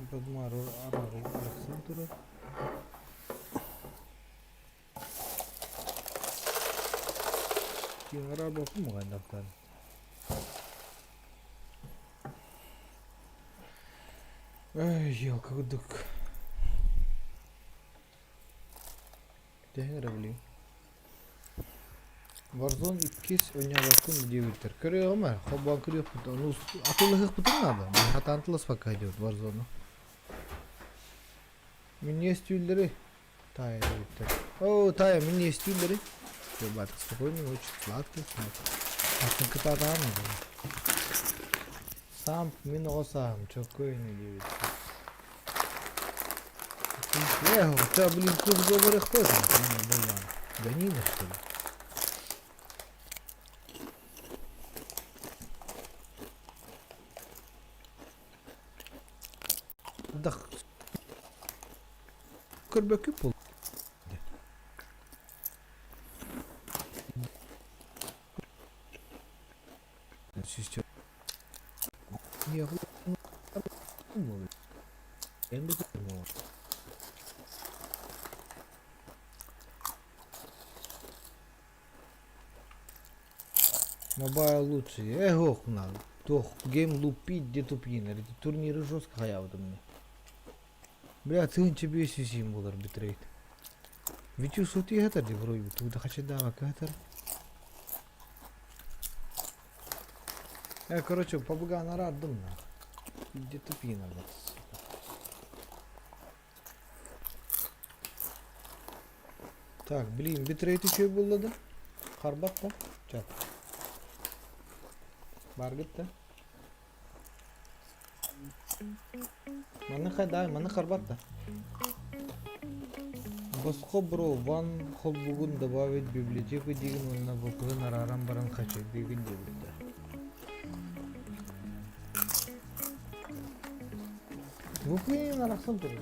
Подмар араарыллан турар. Киин араабаппын муҕайдахтан. Эй, елка курдук. Тэһин эрэ билигин. Warzone иккис ойнообоккун диэбиттэр. Көрүөҕүм ээ, холбоон көрүөхпүт. Ону атыылаһыахпытын наада. Хатаан тыласпакка идет Warzone. Минньиэс түүллэри Тая диэбиттэр. О, Тая, минньиэс түүллэри. Ребята, спокойной ночи, сладких снов. Атын кытаатаҕын Сам мин оҕо сааһым чоккой ини диэбиттэр. Эх, хотя, блин, кыз говорихпыт. Ганина, что ли? Да көрбөккүн буол. Мобайл лучше. Эх, на. Туох GameLoop где тупьин. Турниры жестко хаябытым мне. Бля, тыһыынча 500 буолар битрейт. Витю сутуйа дии вроде туда хачадаабакка сытар. Короче, побыгаан араардым нах. Где тупина, блядь, сука. Так, блин, битрейт үчүгэй буолла да? Харбат да? Чат. Баргыт да? Манна хайдай, манна харбат да. Босхо бро, ван холбугун добавить в библиотеку диген уонна буквын арааран баран хачайдыыгын диэбиттэр. Буквын арахсан турар.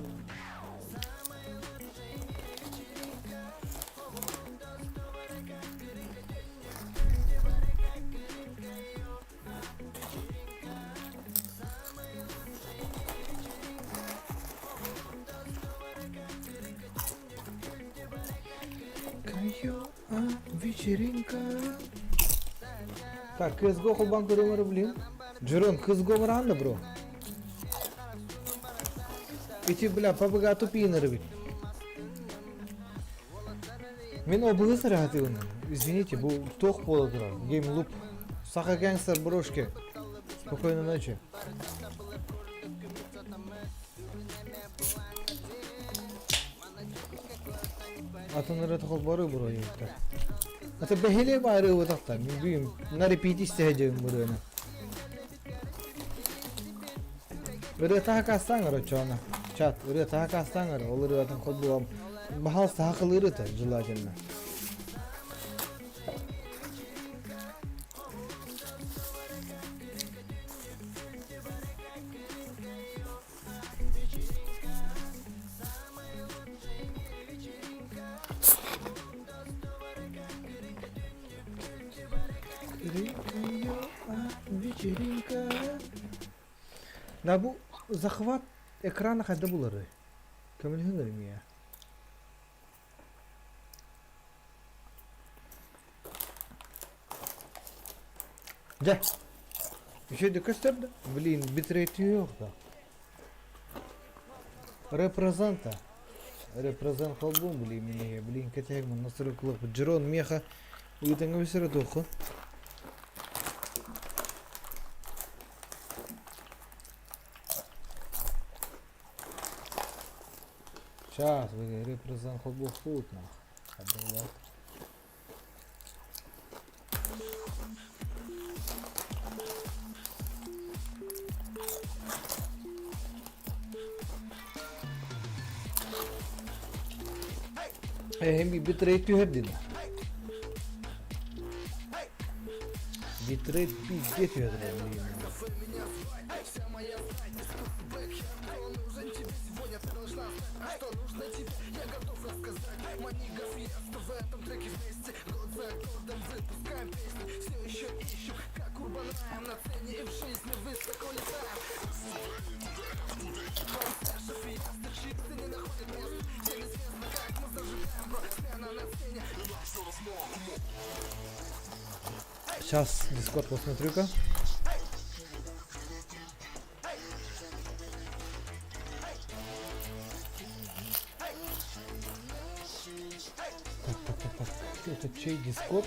Вечеринка. Так, CSGO холбоон көрөмөрү блин. Джерон, CSGO бараан бро. Ити, бля, PUBG тупиинары бит. Мин обыһы сыраһатыыбын. Извините, бу туох буола турар? Геймлуп. Саха гангстер брошки. Спокойной ночи. Атын ырыа холбору буруйуттар. Ата бэһилиэ баары ыбытахта. Мин бүгүн на репит истэһэ дьэбин бырыаны. Ырыа таһа каастаан ыры чоона. Чат, ырыа таһа каастаан ыры. Ол ырыатын холбуам. Баһал саха кылыырыта желательно. Вечеринка. Да бу захват экрана хайда булары? Көмөлөһүн мия. Дьэ, үчүгэйдик көстөр да? Блин, битрейт yok да. Репрезента. Репрезент холбуум, блин, минеге. Блин, кэтэһик манна сырыкылык. Джерон меха ыытаҥа бисэрэ туоххун. Сейчас, репрезент холбуохпут нах. Эһэм битрейт түһэрдин. Битрейт пизде түһэрдин. Сейчас Дискорд посмотрю-ка. Так, так, так, так. Это чей Дискорд?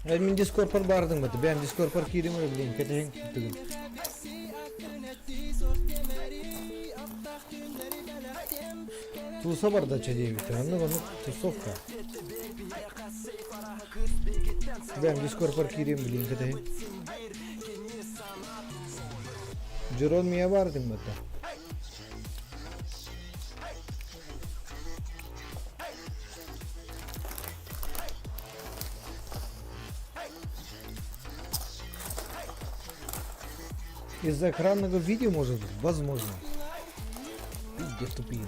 Мин Дискордпар бардым бата. Бэм Дискордпар киирим блин, кэтэһин түгүн. Туса барда ча диэбиттэр. Оннук оннук тусовка. Бэм Дискордпар киирим блин, кэтэһин. Джерон мия бардым бата. Из-за экранного видео может быть? Возможно. Пиздец тупые.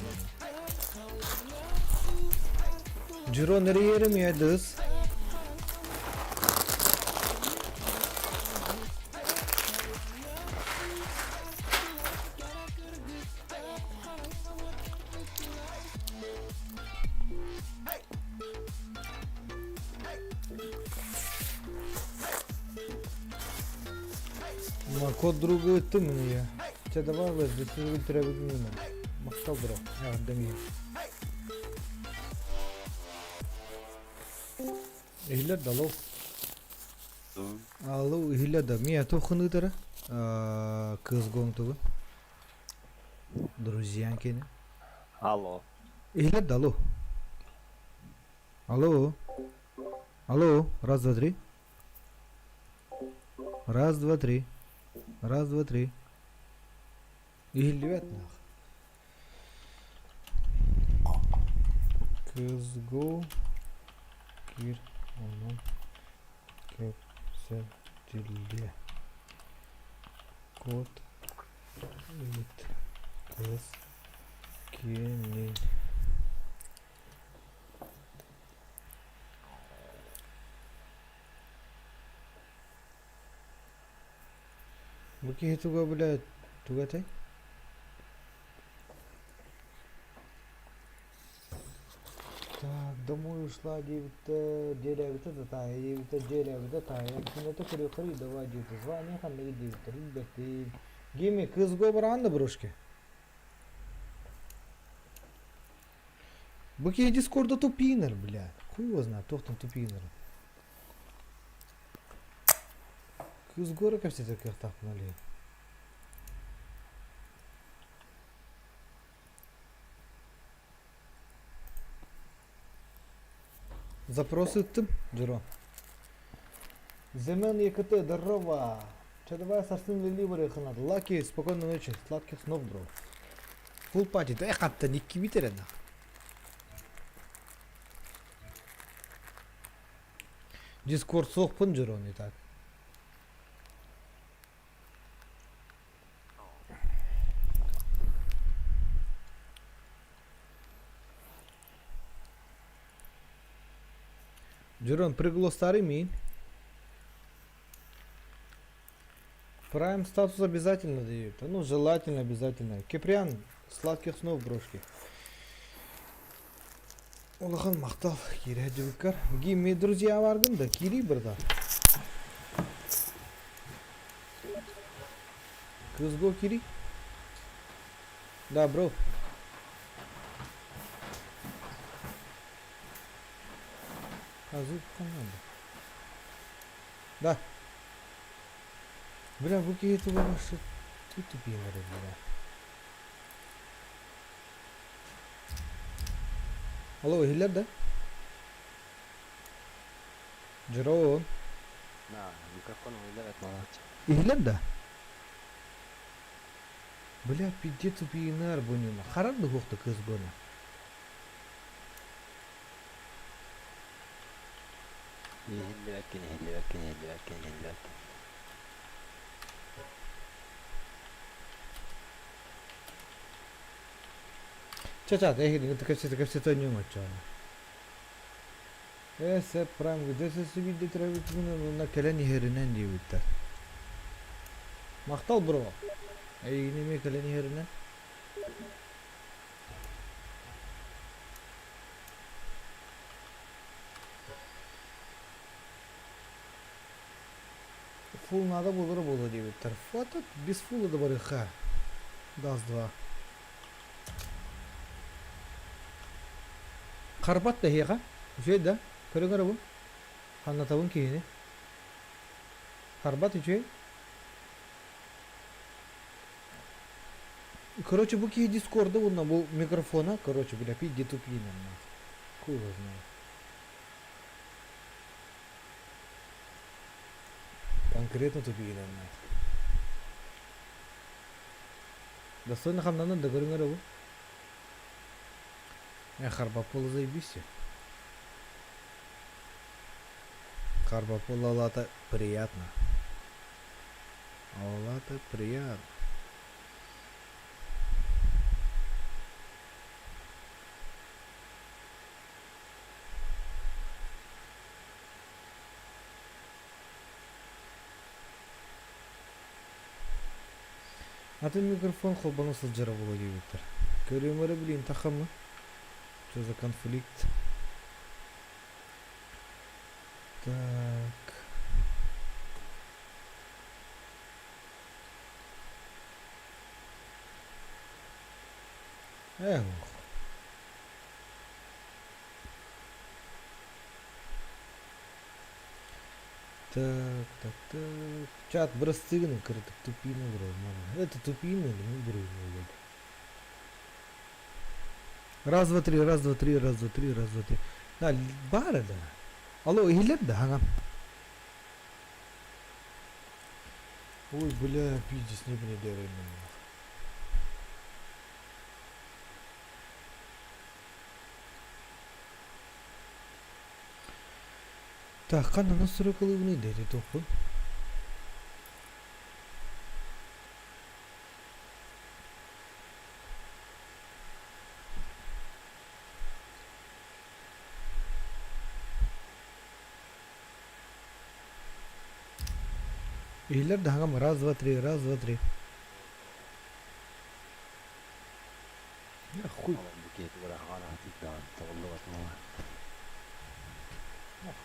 Джерон nereye mi ya Код друга ыттым мне. Чэ давай лес, бесүгүн төрөбүт Махтал бро. Эҕэрдэм Иһиллэр да алло. Алло, иһиллэр да. Мия туоххун ыытара? Кыыс тугун. Друзьян кини. Алло. Иһиллэр да алло. Алло. Алло. Раз, два, три. Раз, два, три. Раз, два, три. Иһиллибэт нах. CSGO киир онон кэпсэтиллиэ. Код ыыт кыыс киэнин. Бу киһи туга бля туга этэй? Так, домой ушла диэбиттэ, дьиэлээбитэ да таайа диэбитэ, дьиэлээбитэ таайа. Күннэтэ көрүөххэ давай диэбитэ, звание ханныгы диэбиттэр, билбэтим. Гими, кызго бараан да брошки. Бу киһи дискорда тупинер, бля. Хуй его знает, туох там тупинер. Кыз гора кэпсэтэр кыахтаахпын олиһин. Запрос ыыттым, Дьоро. Земен ЕКТ, здорово! Че, давай сарсын лили барыхына. Лаки, спокойной ночи, сладких снов, бро. Фул пати, да хатта никки битерена. Дискорд суохпун Дьоро, не так. Дьорон, прыгало старый мин. Прайм статус обязательно дают. Ну, желательно обязательно. Киприан, сладких снов, брошки. Улахан махтал киирэ дьыбыккар. Гимми друзья баргын да киирий бырда. Кызго кири. Да, бро. А звук надо. Да. Бля, бу киһи туга башы тупиин эрэ бля. Алло, иһиллэр да? Дьоруон. Да, микрофон иһиллэр молодец. Иһиллэр да? Бля, пиздец тупиинар бунина. Харар да хуохта кыз гона. Иһиллибэккин, иһиллибэккин, иһиллибэккин, иһиллибэккин. Чэ-чэ, эһигини кэпсэтэ кэпсэтэ ойнуом оччоҕуна. Ээ, сөп, прям где биирдэ төрөөбүт уонна кэлэн иһэринэн диэбиттэр. Махтал, бро. Эйигин эмиэ кэлэн иһэринэн. Фул надо буолара буолуо диэбиттэр. Фото без фула да барыха. Даст два. Харбат да эһиэхэ. Үчүгэй да? Көрүҥ эрэ бу. Ханнатабын киһини. Харбат үчүгэй. Короче, бу киһи дискорда уонна бу микрофона, короче, бля, пиздец тупина, нахуй. Хуй его знает. Конкретно тупина, нахуй. Достойно хамнанан да көрүҥ эрэ бу. Э, Харбаппола заебись. Харбаппола лата приятно. Лата приятно. Атын микрофон холбоно сылдьара буолуо диэбиттэр. Көрүөм эрэ билиин тахамы. Что за конфликт? Так. Эх. Так, так, так. Чат бырастыгын кырытык тупина бро. Это тупина или мы бро Раз, два, три, раз, два, три, раз, два, три, раз, два, три. Да, баар да. Алло, иһиллэр да, ага. Ой, бля, пиздец, не мне Так, ханна настройкалыыбыный да ити туохпун? Иһиллэр да хаҥам раз, два, три, раз, два, три. Хуй.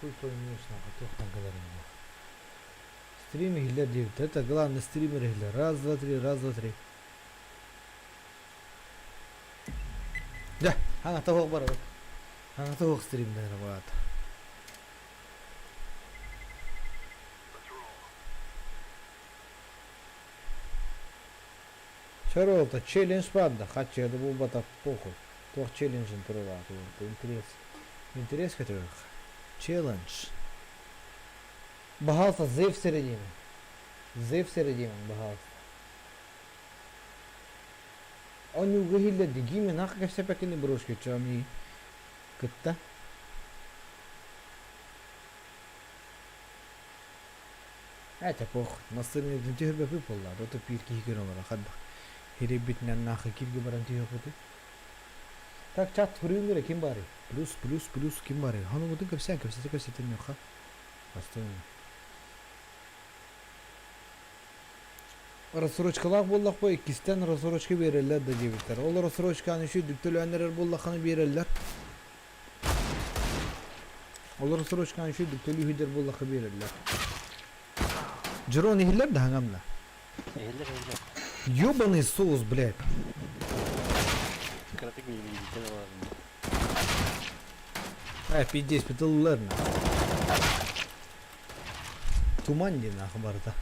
Хуй поймешь, нахуй, туохтан кэлэрин буо. Стрим иһиллэр диэбит. Это главное стример иһиллэр. Раз, два, три, раз, два, три. Дьэ, хаҥата суох барабыт. Хаҥата суох стримнэр баат. Чоролто челлендж баар хаччы да буолбатах похуй. Туох челленджин туралааты интерес. Интерес көтөрөх. Челлендж. Баһаалса Зевс эрэ диэмин. Зевс эрэ диэмин, баһаалса. Онньууга иһиллэр дигиимин ах кэпсэпэккини брошка чоми кытта. Это пох. Настырын түһэрбэппит буолла. Ото пиир киһи көрөн олорор хаддах. Хирибитинэн нахы кирге баран түһүөхпүтүй. Так, чат хөрүүн ким баарый? Плюс, плюс, плюс ким баарый? Ханугутун кэпсээн, кэпсэтэ кэпсэтэн ньуха. Бастыҥ. Рассрочкалаах буоллахпа иккистэн рассрочка биэрэллэр да диэбиттэр. Ол рассрочканы үчүгэй төлөөн эрэр буоллаххына биэрэллэр. Ол рассрочканы үчүгэй төлүүһүдэр буоллахха биэрэллэр. Джерон иһиллэр да хаҥамна? Иһиллэр, иһиллэр. Ёбаный соус, блядь. Кыратык миигиттэн ылабын. Э, пиздец, бытыллар на. Туман диэн аах барыта.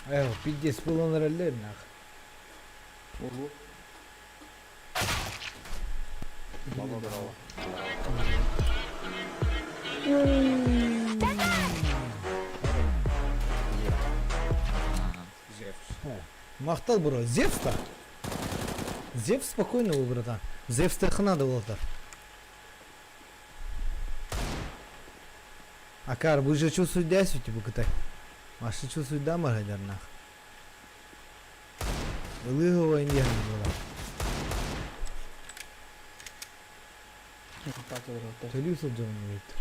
Э, пиздец, булан эрэллэр нах. Улуу. Махтал бро. Зевс-то? Зевс спокойно был, братан. Зевс-то надо было-то. Акар, вы же чувствуете дясю, типа, кытай. Маша чувствует да, маргадарнах. Ылыгова индиан была. Төлүү сылдьабын Виктор.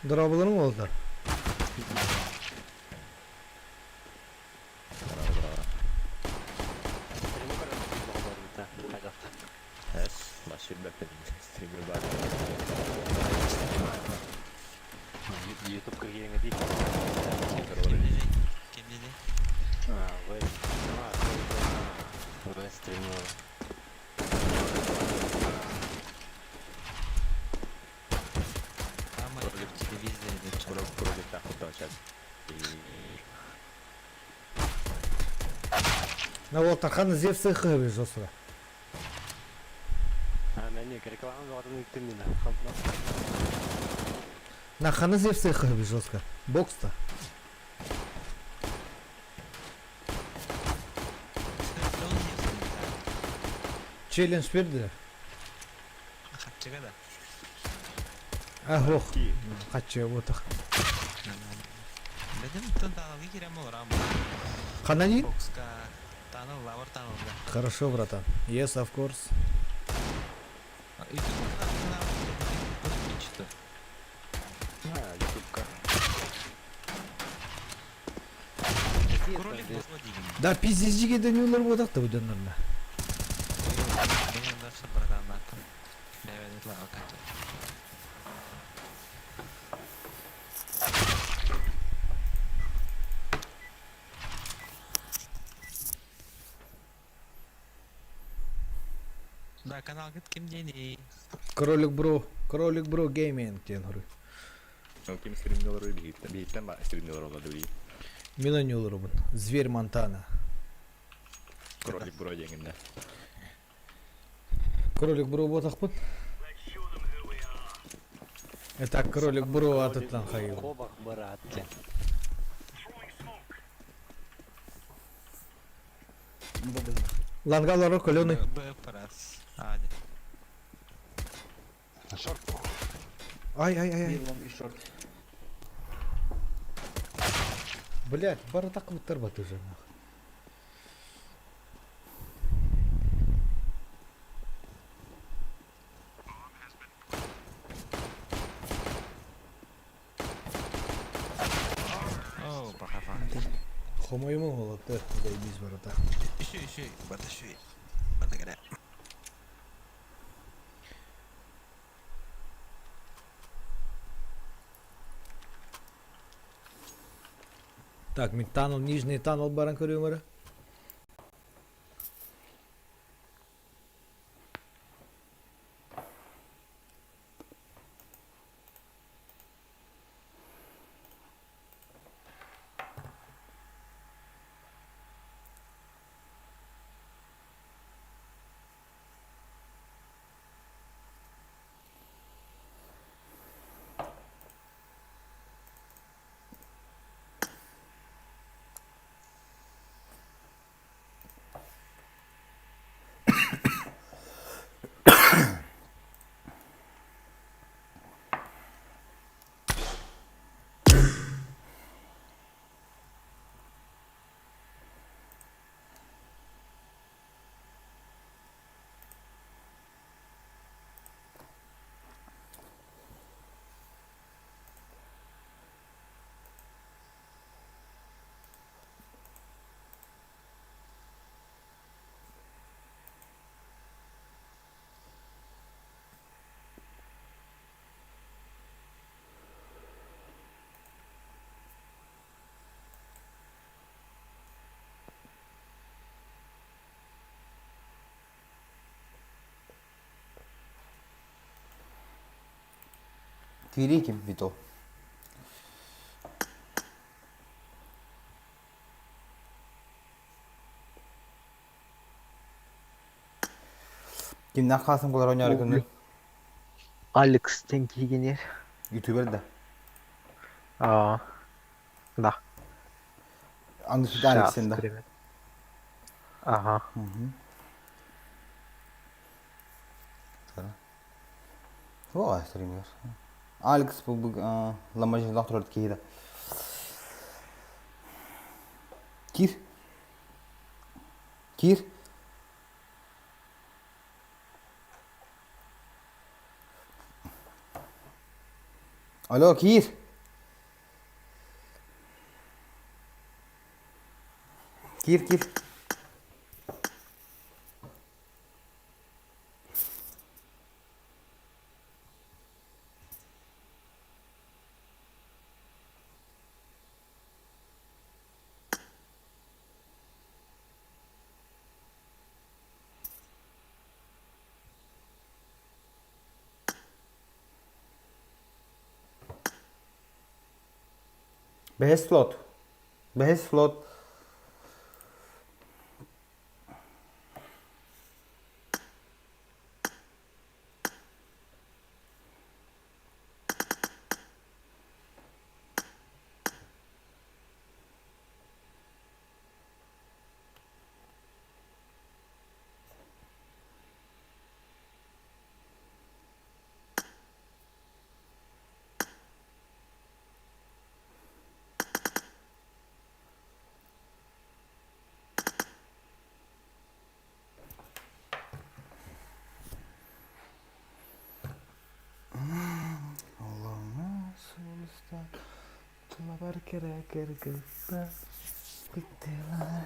Дорооболоруҥ уолаттар. Ютубка киириҥ Ким dedi? Ролик телевизоре На вот Тархан Зевса хыбы жосура. На ханы Зевса хыбы жестко. Бокс-то. Челлендж бердилер. Хатчыга да. А, ох. Хатчы вот. Бедем тон таналга кирем олорам. Ханани? Бокска таныл, лавр танылга. Хорошо, братан. Yes, of course. Ютуб Ютубка. Кролик боло деген. Да, пиздец жигеден юлар бодак да буденнарна. Мен дальше братан баттым. Бэбэдет лава кача. Да, канал ким дени. Кролик бро, кролик бро гейминг диэн хоруй. Ким стримнелору биһиттен биһиттен ба стримнелор ола дии. Мин ойнуулурубун. Зверь Монтана. Кролик бро диэҥиннэ. Кролик бро буотахпын. Это кролик бро атыттан хайыл. Кобах брат. Лангаларо каленый. Б парас. А, Ай, ай, ай, ай. Блять, барыта кыбыттарбат уже нахуй. Оо, баха Хомойума уолаттар, заебись барыта. Еще, еще, бата еще. Бата кэрэ. Так, мин tunnel, нижний tunnel баран көрүөм эрэ. Киирии ким Вито? Кимнээх хаасым кулар оонньоору гынный? Алекс диэн киһигинир. Ютубер да? Аа, да. Аны Сейчас, Алексен да? привет. Ага. О, стример. Алекс бу ламажылах турар киһи да. Кир. Кир. Алло, Кир. Кир, Кир. Бэһис слот. Бэһис слот. Тулабар кэрэ кыргыттар кыттылар.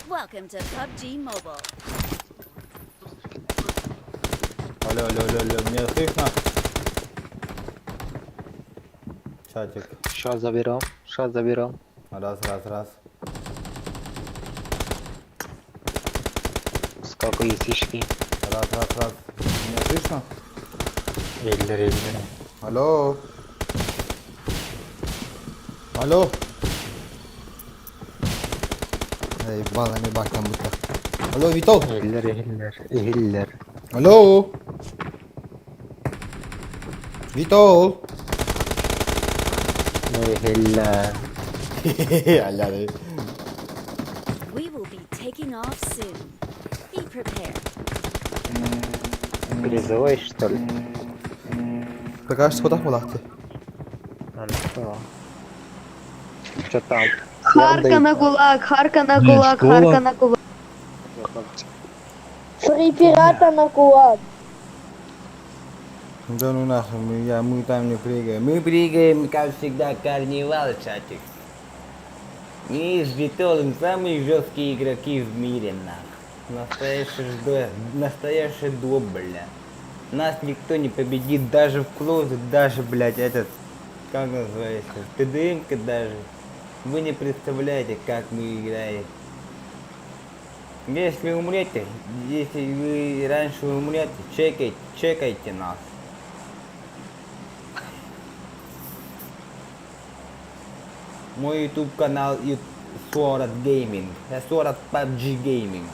Welcome to PUBG Mobile. Алло, алло, алло, алло, меня слышно? Чатик. Сейчас заберем, сейчас заберем. Раз, раз, раз. Сколько яички? Раз, раз, раз. Меня слышно? Eller eller. Алло. Алло. Эй, балами бакам будто. Алло, Витол. Eller eller eller. Алло. Витол. Eller. Аля, We will be taking off soon. Be prepared. Призывай, что ли? Пока что куда ты? А, ну что? Что там? Харка на кулак, харка на кулак, харка на кулак. Три пирата на кулак. Да ну нахуй, мы, я, мы там не прыгаем. Мы прыгаем, как всегда, карнивал, чатик. Мы с Витолом самые жесткие игроки в мире, нах. Настоящий ждо, настоящий дуо, бля. Нас никто не победит, даже в клоузе, даже, блядь, этот, как называется, ТДМ-ка даже. Вы не представляете, как мы играем. Если умрете, если вы раньше умрете, чекайте, чекайте нас. Мой YouTube канал Сорат Gaming, Сорат PUBG Gaming.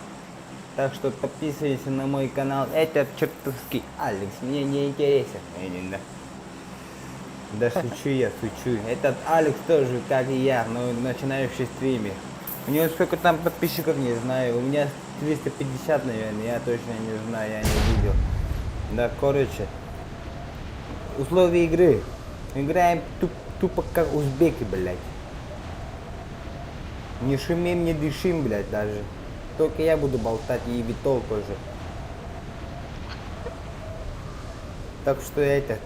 Так что подписывайтесь на мой канал. Это чертовский Алекс, мне не интересен. Не, да. Да шучу я, шучу. Этот Алекс тоже, как и я, но начинающий стример. У него сколько там подписчиков, не знаю. У меня 350, наверное, я точно не знаю, я не видел. Да, короче. Условия игры. Играем тупо как узбеки, блядь. Не шумим, не дышим, блядь, даже. Только я буду болтать и Витол тоже. Так что это...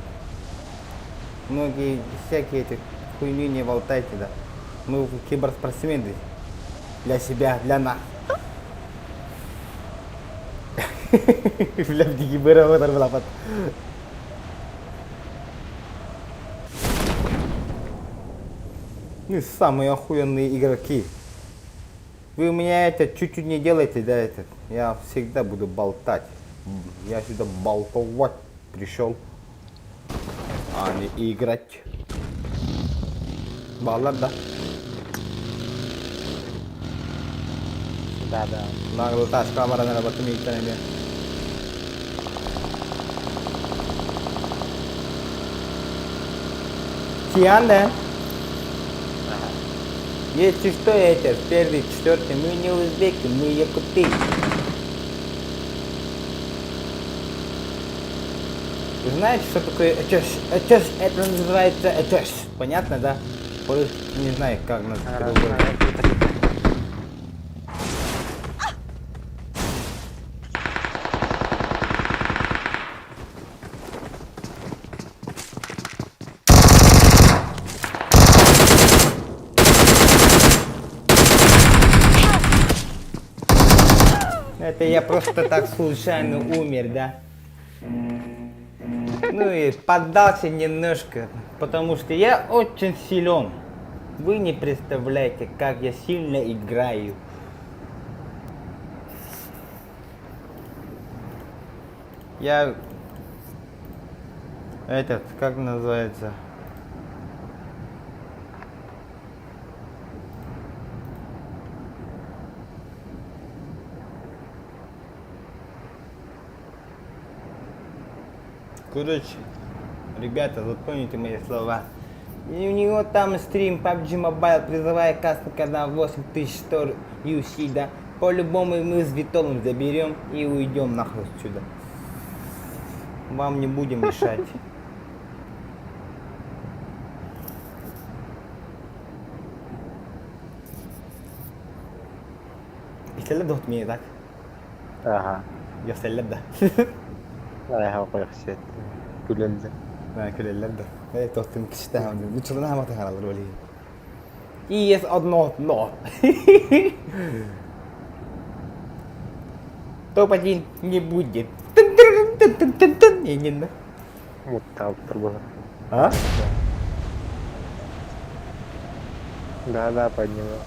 Многие всякие эти хуйню не болтайте, да. Мы киберспортсмены. Для себя, для нас. Бля, в Ну, самые охуенные игроки. Вы у меня это чуть-чуть не делаете, да, это. Я всегда буду болтать. Я сюда болтовать пришел, а не играть. Баллар, да? Да, да. Нагло ташка баран работы мийтен Тиана. Если что, это первый, четвертый, мы не узбеки, мы якуты. Вы знаете, что такое этеш? Этеш, это называется этеш. Понятно, да? По-русски не знаю, как надо по-другому. Это я просто так случайно умер, да? Ну и поддался немножко, потому что я очень силен. Вы не представляете, как я сильно играю. Я... Этот, как называется? Короче, ребята, запомните мои слова. И у него там стрим PUBG Mobile, призывая кастинга на 8100 UC, да. По-любому мы с Витолом заберем и уйдем нахуй отсюда. Вам не будем мешать. Истелле да мне так? Ага. Я да. Ай, qo'yib Күлэллэр. Күлэллэр да. Эй, тохтун кичтэ хамды. Нучулана хамата харалар болии. И есть одно но. Топ-1 не будет. Тын-тын-тын-тын-тын. Муттаабыттар буолар. А? Да-да, подниму.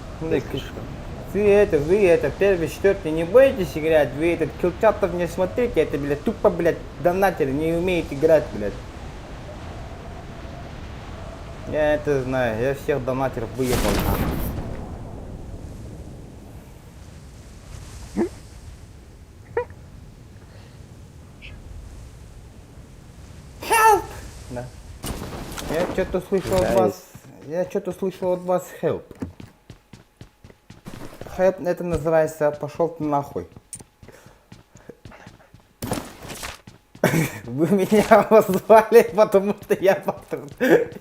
Ты это, вы это, первый, четвертый, не боитесь играть? Вы этот килчатов не смотрите, это, блядь, тупо, блядь, донатеры, не умеют играть, блядь. Я это знаю, я всех донатеров выебал. Help! Да. Я что-то слышал от Да, вас. Я что-то слышал от вас help. Help это называется пошел ты нахуй. Вы меня позвали, потому что я вас,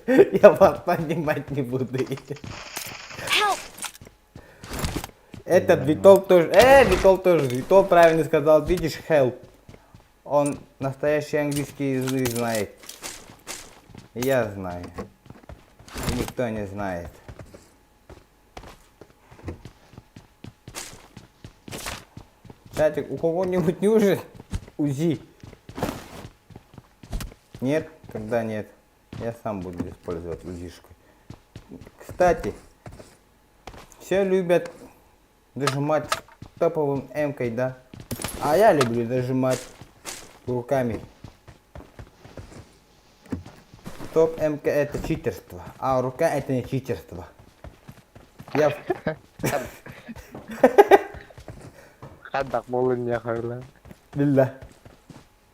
я вас понимать не буду. Help! Этот Витол тоже. Витол тоже. Витол правильно сказал, видишь, help. Он настоящий английский язык знает. Я знаю. И никто не знает. Кстати, у кого-нибудь не уже УЗИ? Нет? Тогда нет. Я сам буду использовать УЗИшку. Кстати, все любят дожимать топовым эмкой, да? А я люблю дожимать руками. Топ МК это читерство, а рука это не читерство. Я Хайдах буоллун диэхэ Биллэ.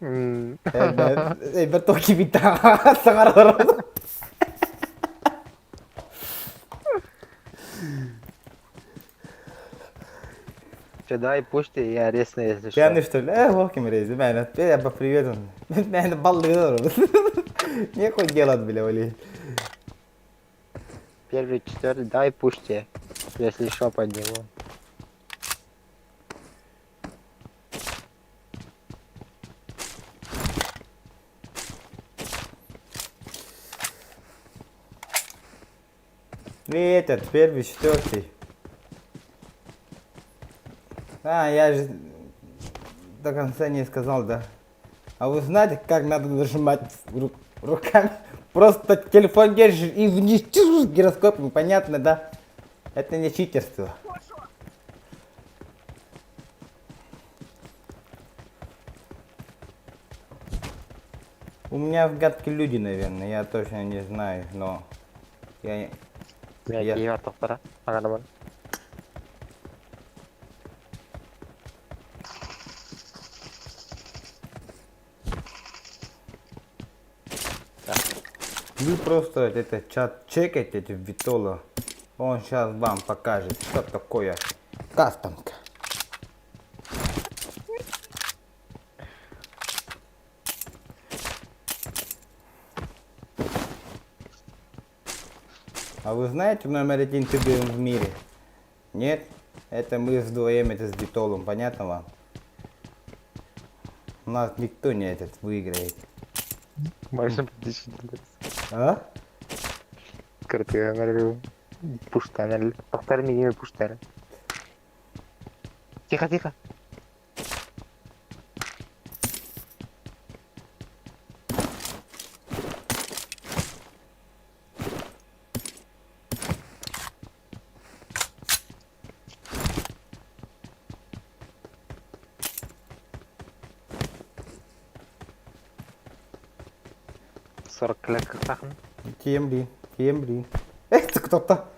Эбэ токи бита саҥарар. Че, давай пушти, я резный, если что. Пьяный что ли? Ловким рези, мэн, я по привету. Мэн, баллы Нехуй делать, бля, вали. Первый, четвертый, давай пушти. Если что, подниму. И этот, первый, четвертый. А, я же до конца не сказал, да. А вы знаете, как надо нажимать руками? Просто телефон держишь и вниз чуш, гироскопом, понятно, да? Это не читерство. У меня в гадке люди, наверное, я точно не знаю, но я... Я киһи бар. Вы просто этот чат чекайте, эти Витола. Он сейчас вам покажет, что такое кастомка. А вы знаете номер один ТДМ в мире? Нет? Это мы вдвоем, это с Витолом, понятно вам? У нас никто не этот выиграет. Можно подключить. А? Картина, пуштан, повтор мне пуштан. Тихо, тихо. 40 кляках. Кемли, кемли. Эх, ты кто-то.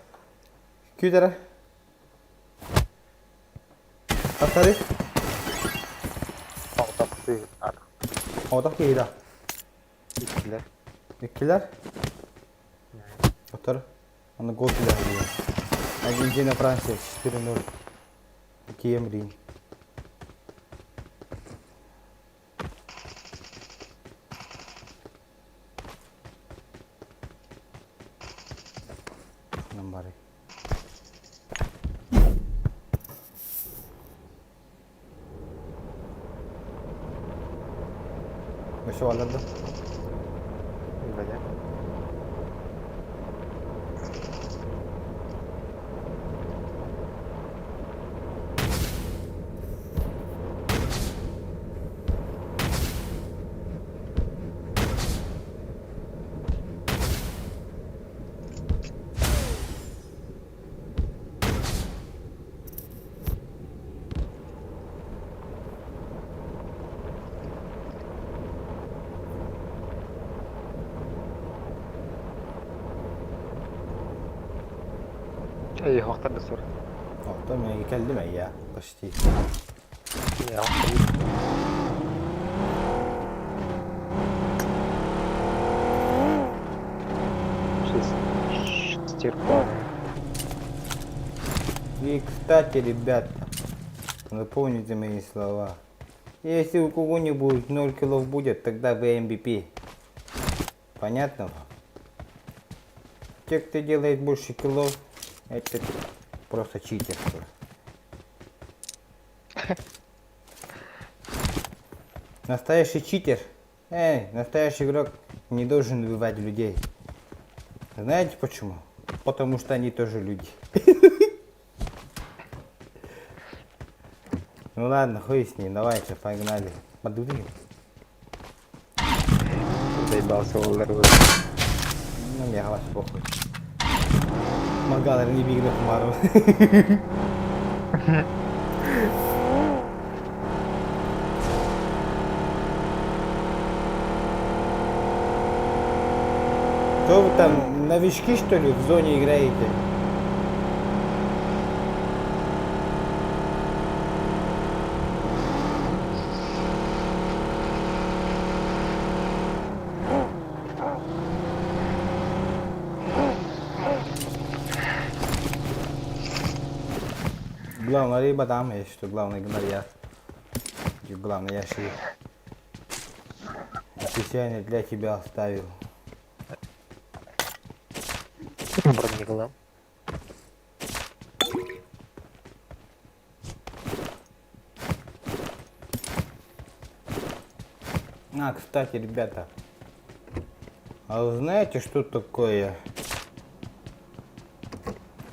Кюдера. Повтори. Ота киһи Иккилэр. Иккилэр? Отор. Аны гол киллэр. Аргентина, Франция 4-0. Кемли. Намбары. Еще аларды. Бля. Эйиэхэ да сур. Оттон мен кэлдим эйя, почти. Шестерка. И, кстати, ребята, запомните мои слова. Если у кого-нибудь 0 киллов будет, тогда вы MVP. Понятно вам? Те, кто делает больше киллов, это просто читерство. Настоящий читер, эй, настоящий игрок не должен убивать людей. Знаете почему? Потому что они тоже люди. Ну ладно, хуй с ним, давайте, погнали. Подудим. Заебался олар. Ну, мне вообще похуй. Магалар не бигнув Мару. Кто вы там, новички что ли, в зоне играете? Главное, рыба там есть, что главное, я. Главное, я шли. Специально для тебя оставил. Бронеглам. А, кстати, ребята, а вы знаете, что такое?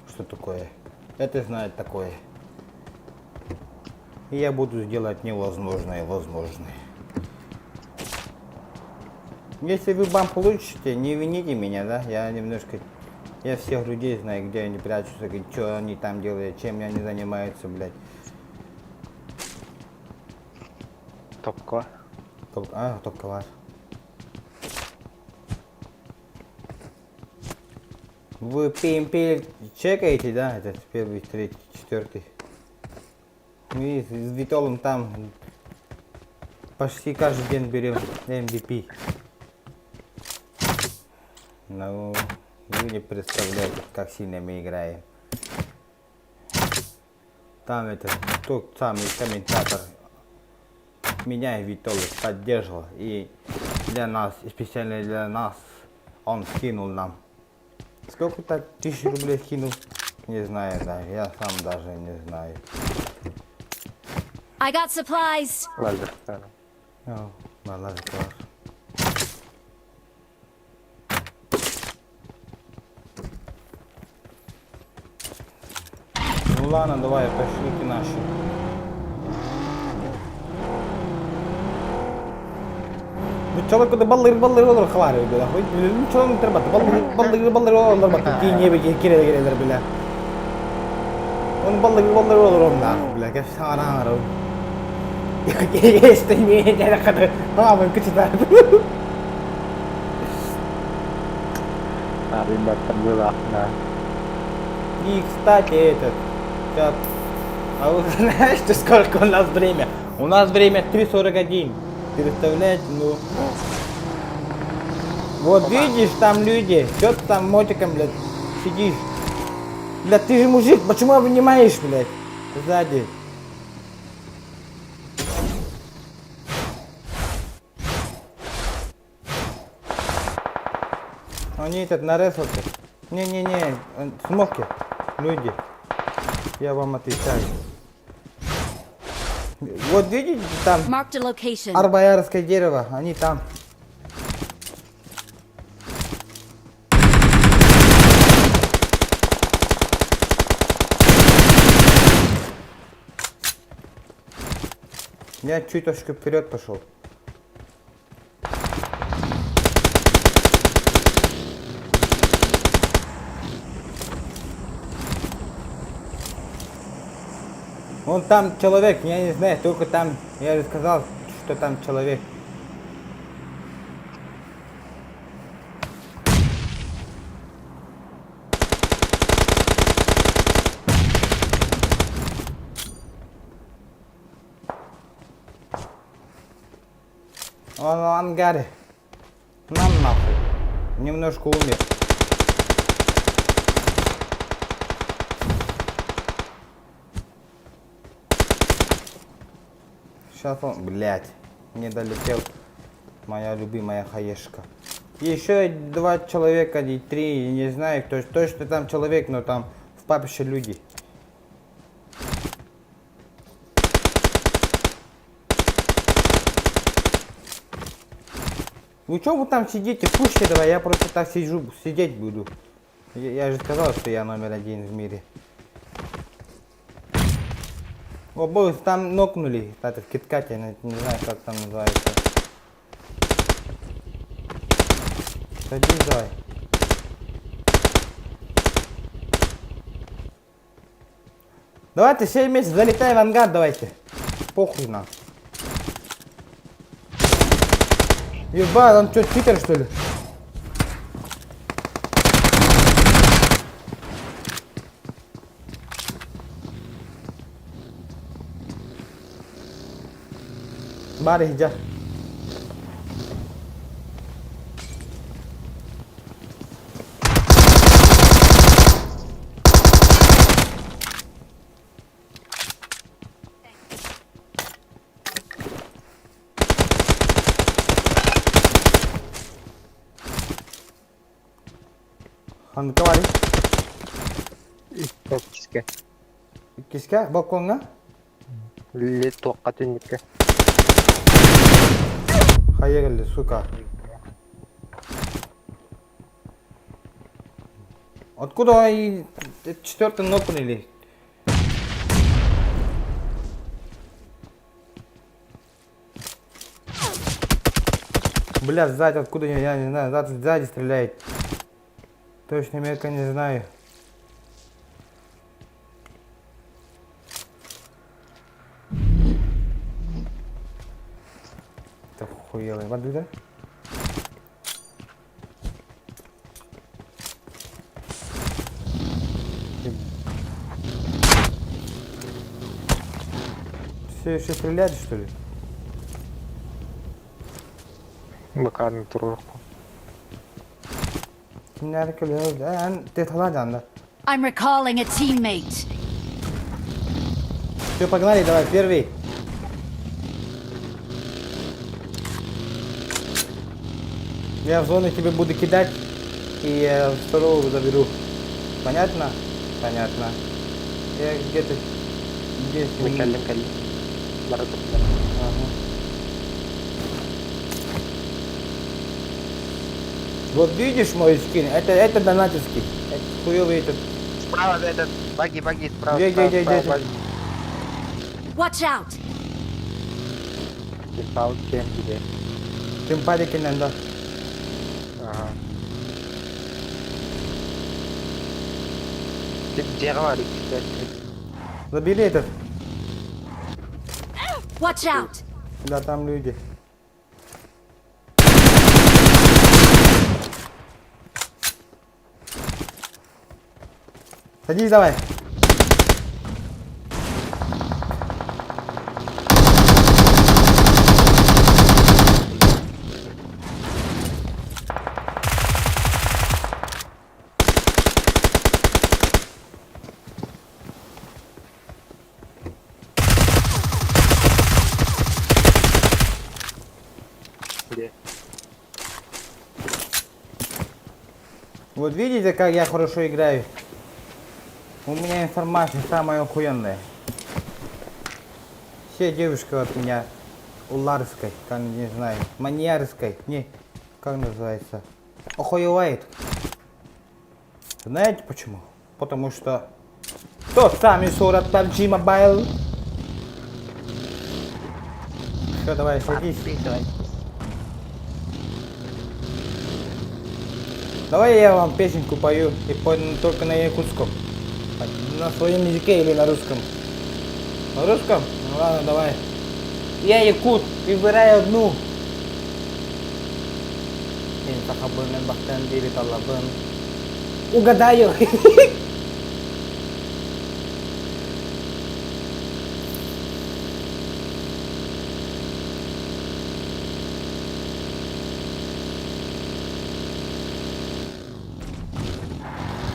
Что такое? Это знает такое. Я буду сделать невозможное возможное. Если вы бам получите, не вините меня, да? Я немножко... Я всех людей знаю, где они прячутся, что они там делают, чем они занимаются, блядь. Топка. Топ... А, топковар. Вы PMP чекаете, да? Этот первый, третий, четвертый. Мы с Витолом там почти каждый день берем MVP. Ну, вы не представляете, как сильно мы играем. Там этот тот самый комментатор меня и Витола поддерживал. И для нас, и специально для нас, он скинул нам. Сколько так тысяч рублей скинул? Не знаю даже, я сам даже не знаю. I got supplies. Лазер. О, лазер класс. Ну ладно, давай, пошлите наши. Нуччалар куда баллыр баллыр олор хлары бля. Нуччалар тербат баллыр баллыр баллыр олор бат. Кине бе кире кире бля. Он баллыр баллыр олор онда бля. Кеп сана ара. Есть не не када. А, мен күчү А, ребята, было, да. И, кстати, этот, сейчас, а вы знаете, сколько у нас время? У нас время 3.41. Представляете, ну... Вот видишь, там люди, что ты там мотиком, блядь, сидишь? Блядь, ты же мужик, почему обнимаешь, блядь, сзади? Они этот на ресалке. Не-не-не, смоки, люди. Я вам отвечаю. Вот видите, там арбаярское дерево, они там. Я чуточку вперед пошел. Вон там человек, я не знаю, только там, я же сказал, что там человек. Он в ангаре. Нам нахуй. Немножко умер. Сейчас он, блядь, не долетел. Моя любимая хаешка. Еще два человека, или три, не знаю, кто, точно там человек, но там в папище люди. Ну что вы там сидите? Пушки давай, я просто так сижу, сидеть буду. Я же сказал, что я номер один в мире. О, боже, там нокнули. Это в Киткате, я не знаю, как там называется. Садись давай. Давайте все вместе залетай в ангар, давайте. Похуй на. Ебать, он что, читер что ли? Баар иһдьэ. Ханныка барый? Иккискэ. Иккискэ балкоҥҥа? Ли туохха түннүккэ. Хайа кэллэ, сука. Откуда и четвертый нокнули? Бля, сзади откуда я не знаю, сзади, сзади стреляет. Точно метка не знаю. Это хуелый. Воды, да? Все еще стреляют, что ли? Бакааны туруохпун. I'm recalling a teammate. Все, погнали, давай, первый. Я в зону тебе буду кидать и второго заберу. Понятно? Понятно. Я где-то здесь. Кэллим кэллим. Бара турдум. Ага. Вот видишь мой скин? Это донатерский. Это хуёвый этот. Справа этот, баги, баги, справа, Где, справа, где, где, справа, где? баги. Watch out! Кимпал, кем где? Тимпарики да. Ага. Ты где говоришь, кстати? Забери этот. Watch out! Да, там люди. Садись давай. Где? Вот видите, как я хорошо играю? У меня информация самая охуенная. Все девушки от меня уларской, как не знаю, маньярской, не, как называется, охуевает. Знаете почему? Потому что тот самый сурат PUBG Mobile. Все, давай, садись. Давай я вам песенку пою и пою только на якутском. На своем языке или на русском? На русском? Ну ладно, давай. Я якут, выбирай одну. Угадаю.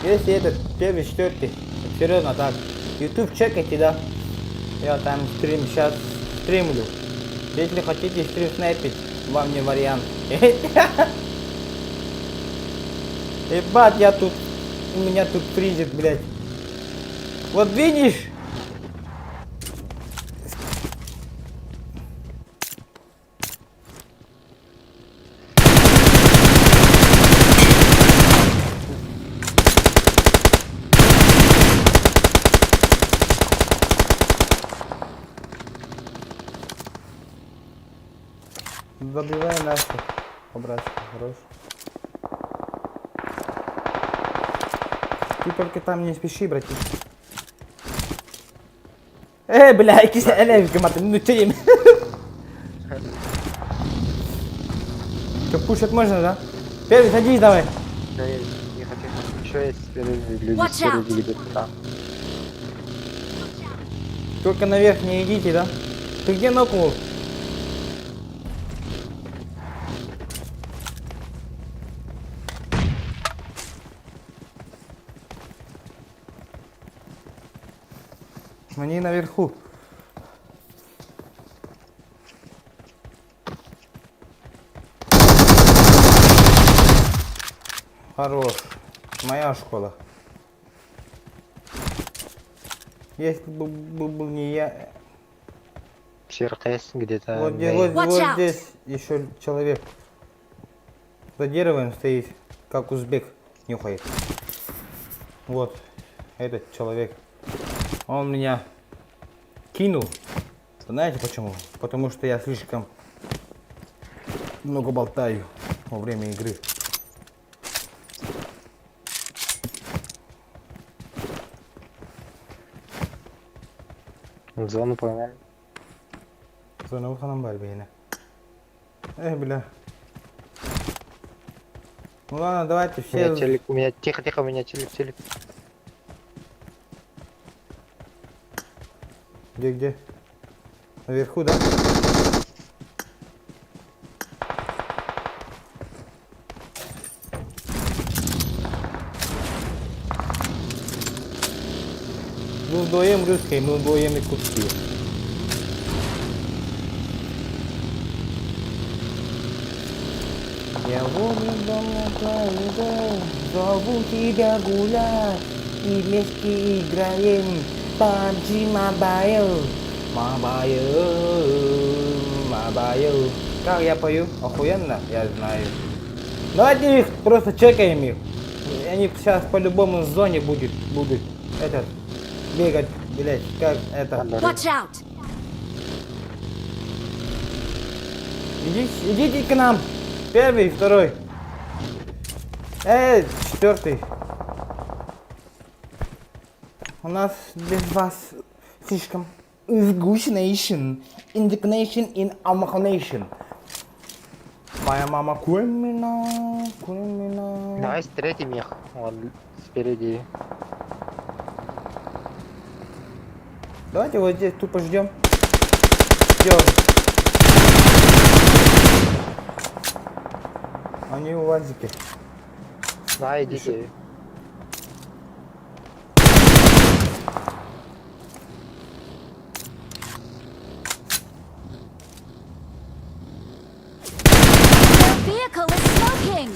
Если этот первый, четвертый, серьезно так. YouTube чекайте, да? Я там стрим сейчас стримлю. Если хотите стрим снайпить, вам не вариант. Ебать, я тут... У меня тут фризит, блядь. Вот видишь? Добивай нашу. По-братски, хорош. Ты только там не спеши, братишка. Э, бля, кися, ну че им? Что, пушить можно, да? Первый, садись давай. Да, я не хочу. Еще есть спереди люди, Watch out. спереди где-то там. Только наверх не идите, да? Ты где нокнул? Они наверху. Хорош. Моя школа. Если бы был, был не я... ЧРТС где-то. Вот, где, на- вот, Watch вот out. здесь еще человек. За деревом стоит, как узбек нюхает. Вот, этот человек. Он меня кинул. Знаете почему? Потому что я слишком много болтаю во время игры. Зону поймали. Зона уханам бар бейне. Эх, бля. Ну ладно, давайте У меня все... телек, у меня тихо, тихо, у меня телек, телек. Где, где? Наверху, да? Мы вдвоем русские, мы вдвоем якутские. Я возле дома твоего зову тебя гулять и вместе играем PUBG Mobile. Mobile, Mobile. Как я пою? Охуенно, я знаю. Давайте их просто чекаем их. Они сейчас по-любому в зоне будет, будут этот бегать, блять, как это. Watch out! Идите, идите к нам. Первый, второй. Эй, четвертый. У нас без вас слишком Nation, indignation in nation. Моя мама criminal, criminal. Давай встретим их. Он спереди. Давайте вот здесь тупо ждем. Ждем. Они у Вазики. Да, идите. Their vehicle is smoking!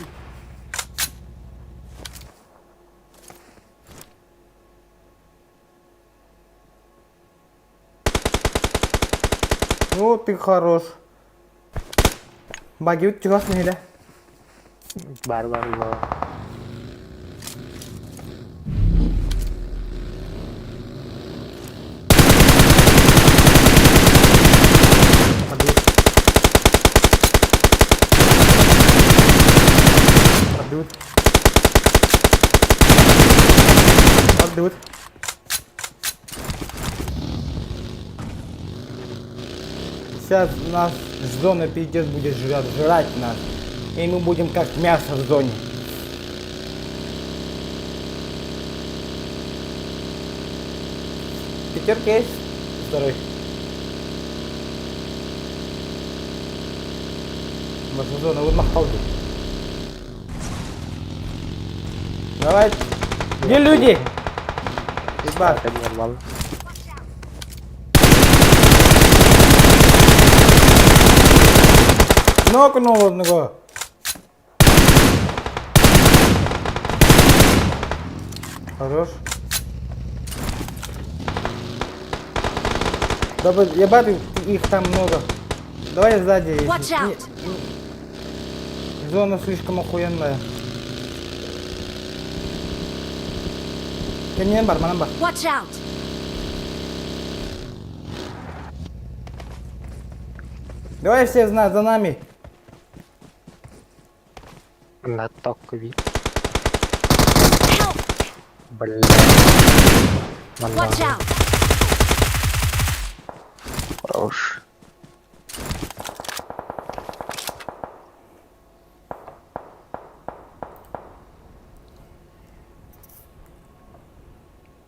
Ну, ты хорош. Баги чугас нehile. Бар бар бар. Отдают. Отдают. Сейчас нас зона пиздец будет жрать, жрать нас. И мы будем как мясо в зоне. Пятерка есть? Второй. Наша зона, вот махталды. Давай. Где люди? Ебать. Нокнул одного. Хорош. Да, ебать, их там много. Давай сзади. Watch out. Зона слишком охуенная. Кэннинэн бар, манан бар. Watch out! Давай все знают за нами. На ток ви. Help! Бля. Watch out! Хорош.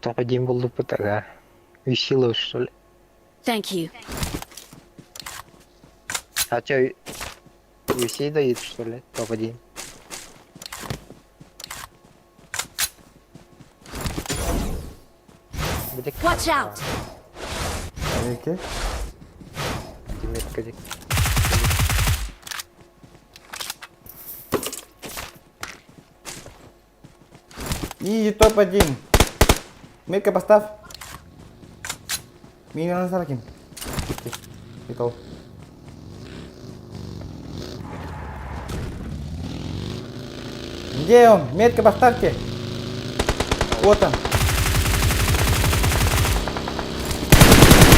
Топ-1 был ага. Весело, что ли? Thank you. А чё, UC дают, что ли? Топ-1. Где Watch out! Окей. Метка где? Изи топ-1. Метка поставь. Мина Саркин. Прикол. Где он? Метка поставьте. Вот он.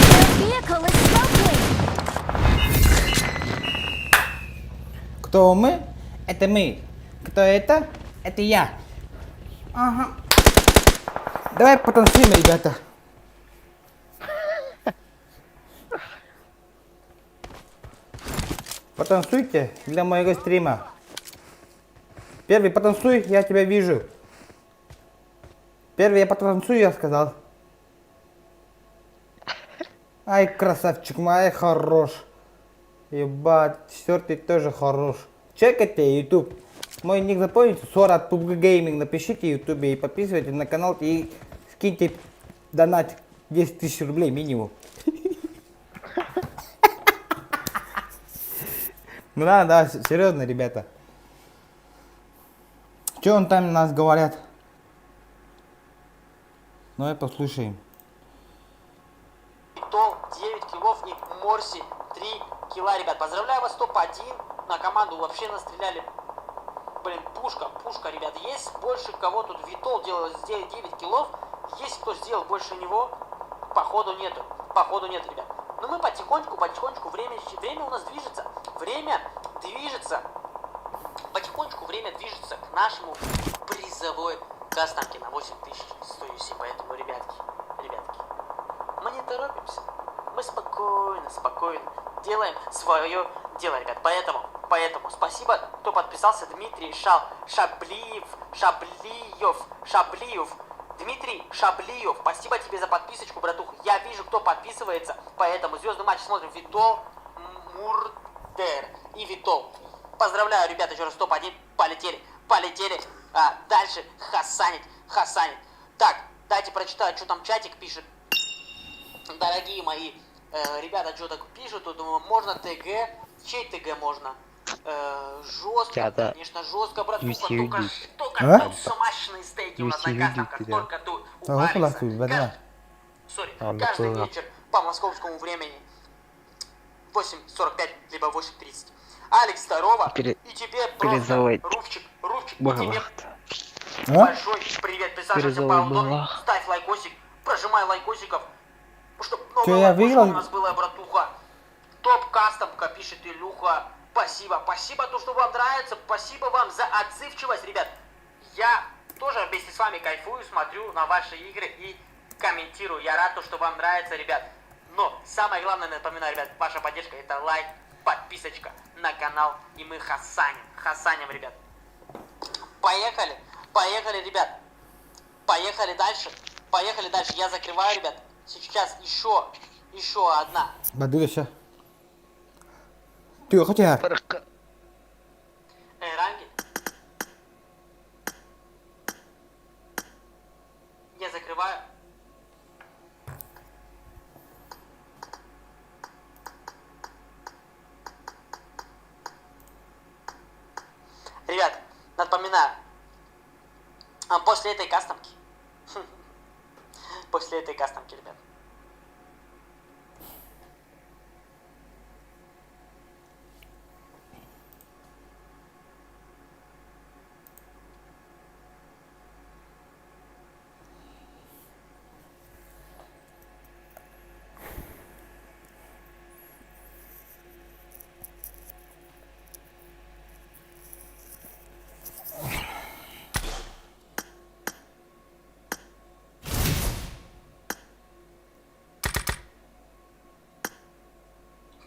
Their vehicle is smoking! Кто мы? Это мы. Кто это? Это я. Ага. Давай потанцуем, ребята. Потанцуйте для моего стрима. Первый потанцуй, я тебя вижу. Первый я потанцую, я сказал. Ай, красавчик мой, хорош. Ебать, четвертый тоже хорош. Чекайте YouTube. Мой ник запомните, Сорат PUBG Gaming. Напишите в YouTube и подписывайтесь на канал и скиньте донат 10 тысяч рублей минимум. Ну да, да, серьезно, ребята. Че он там нас говорят? Давай послушаем. Тол 9 киллов, Ник Морси 3 килла, ребят. Поздравляю вас, топ-1. На команду вообще настреляли. Блин, пушка, пушка, ребят. Есть больше кого тут Витол делал 9 киллов. Есть кто сделал больше него? Походу нету. Походу нет, ребят. Но мы потихонечку, потихонечку, время, время у нас движется. Время движется. Потихонечку время движется к нашему призовой кастомке на 8100 UC. Поэтому, ребятки, ребятки, мы не торопимся. Мы спокойно, спокойно делаем свое дело, ребят. Поэтому, поэтому спасибо, кто подписался. Дмитрий Шал, Шаблиев, Шаблиев, Шаблиев. Дмитрий Шаблиев, спасибо тебе за подписочку, братух. Я вижу, кто подписывается. Поэтому звездный матч смотрим. Витол Мурдер и Витол. Поздравляю, ребята, еще раз топ-1. Полетели, полетели. А, дальше хасанить, хасанить. Так, дайте прочитаю, что там чатик пишет. Дорогие мои ребята, что так пишут, тут думаю, можно ТГ, чей ТГ можно? Жестко, Чата. конечно, жестко, братуха, UC только, уйдет. только А? тут смачные стейки у нас на UC кастомках, уйдет, да. только тут у А, вот Алекса. нахуй, да. Сори, А, ну, каждый да. вечер по московскому времени 8.45, либо 8.30. Алекс, здорово. И тебе просто, Призовой. Рувчик, Рувчик, и тебе А? большой привет. Присаживайся Призовой поудобнее, была. ставь лайкосик, прожимай лайкосиков, чтоб Чё, много я лайкосиков выиграл? у нас было, братуха. Топ кастомка, пишет Илюха. Спасибо, спасибо, то, что вам нравится, спасибо вам за отзывчивость, ребят. Я тоже вместе с вами кайфую, смотрю на ваши игры и комментирую. Я рад, то, что вам нравится, ребят. Но самое главное, напоминаю, ребят, ваша поддержка это лайк, подписочка на канал. И мы хасаним, хасаним, ребят. Поехали, поехали, ребят. Поехали дальше. Поехали дальше. Я закрываю, ребят. Сейчас еще, еще одна. Баду еще. Ты хотя. Ранги. Напоминаю, а, после этой кастомки, после этой кастомки, ребят.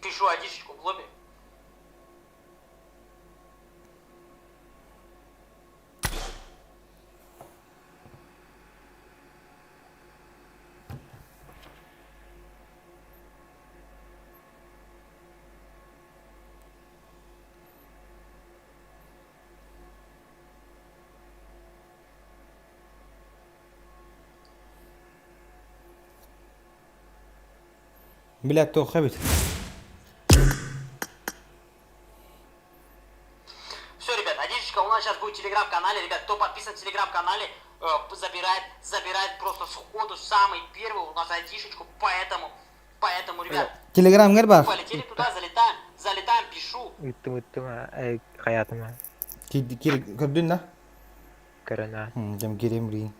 Пишу одишечку в лобби. Блядь, туохха эбит. Все, ребят, одежечка у нас сейчас будет в телеграм-канале. Ребят, кто подписан в телеграм-канале, э, забирает, забирает просто сходу самый первый у нас айдишечку. Поэтому, поэтому, ребят, Телеграмҥар баар. полетели туда, залетаем, залетаем, пишу. Ыыттым ыыттым хайаатым Кир көрдүн да? көрөн аа. Дьэм кириэм билигин.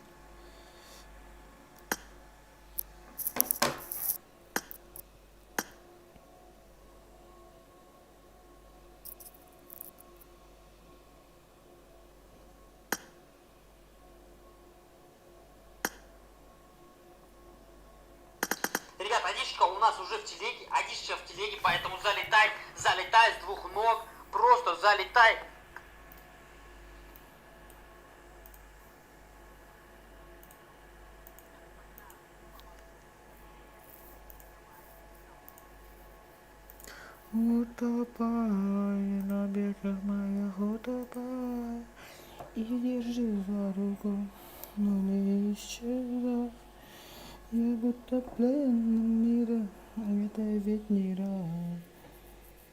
Ребят, одежечка у нас уже в телеге, одежечка в телеге, поэтому залетай, залетай с двух ног, просто залетай. Утопай на берегах моих, утопай И держи за руку, но не исчезай Я будто пленным мира, это ведь не рай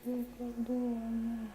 Я как дома.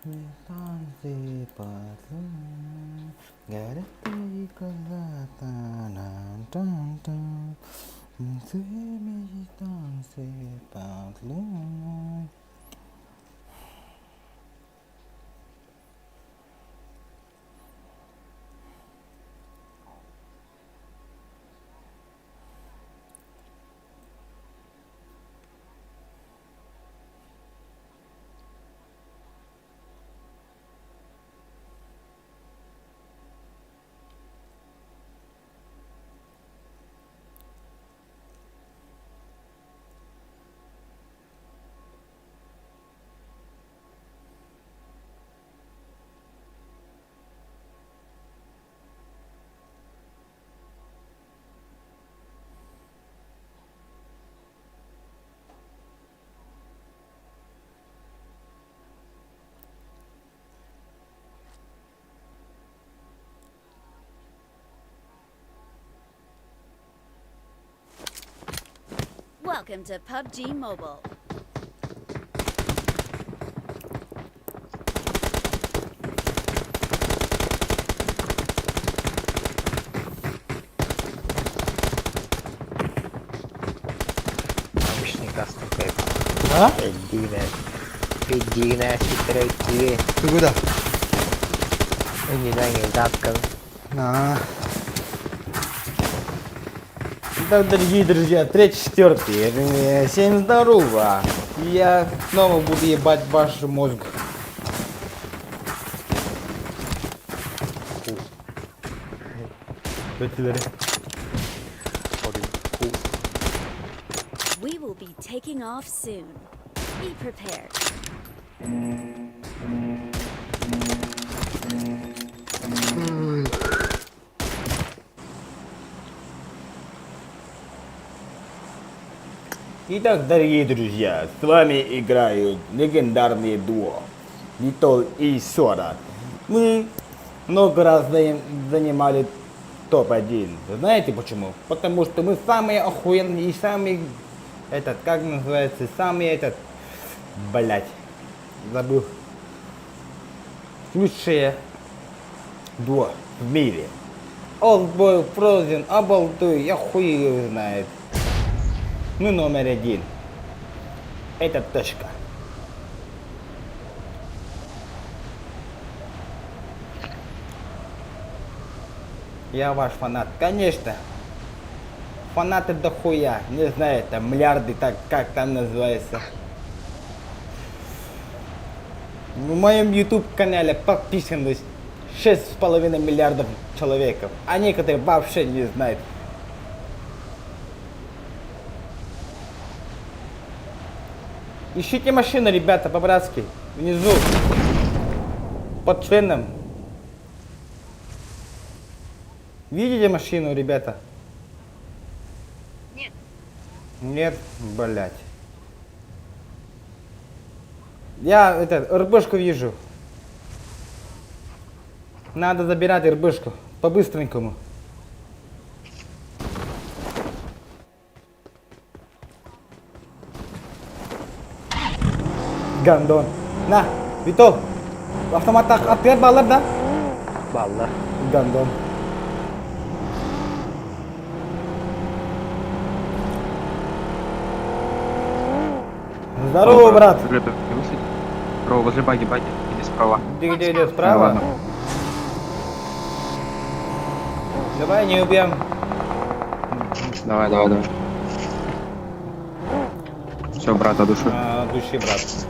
Танцы под горят твои глаза, та-ра-та-та. Танцы, танцы под луной. Welcome to PUBG Mobile. Обычный кастом кайф. А? Пидигна, ситройки. Ты куда? Не знаю, не датка. А. Итак, дорогие друзья, третий, четвертый. Всем здорово. Я снова буду ебать ваш мозг. We will be taking off soon. Be prepared. Итак, дорогие друзья, с вами играют легендарные дуо Витол и Сора. Мы много раз занимали топ-1. Знаете почему? Потому что мы самые охуенные и самые, этот, как называется, самый этот, блять, забыл, лучшие дуо в мире. Oldboy, Frozen, Обалдуй, я хуй его знает. Мы номер один. Это точка. Я ваш фанат, конечно. Фанаты дохуя, не знаю, там миллиарды, так как там называется. В моем YouTube канале подписаны 6,5 миллиардов человеков, а некоторые вообще не знают. Ищите машину, ребята, по-братски. Внизу. Под членом. Видите машину, ребята? Нет. Нет, блять. Я это, РБшку вижу. Надо забирать РБшку. По-быстренькому. Гандон. На, Витол. Автомат атыар бааллар да? Бааллар. Гандон. Здорово, брат. Здорово, возле баги, баги. Иди справа. Где, где, где, справа? Ладно. Давай не убьем. Давай, давай, давай. Все, брат, от души. А, от души, брат.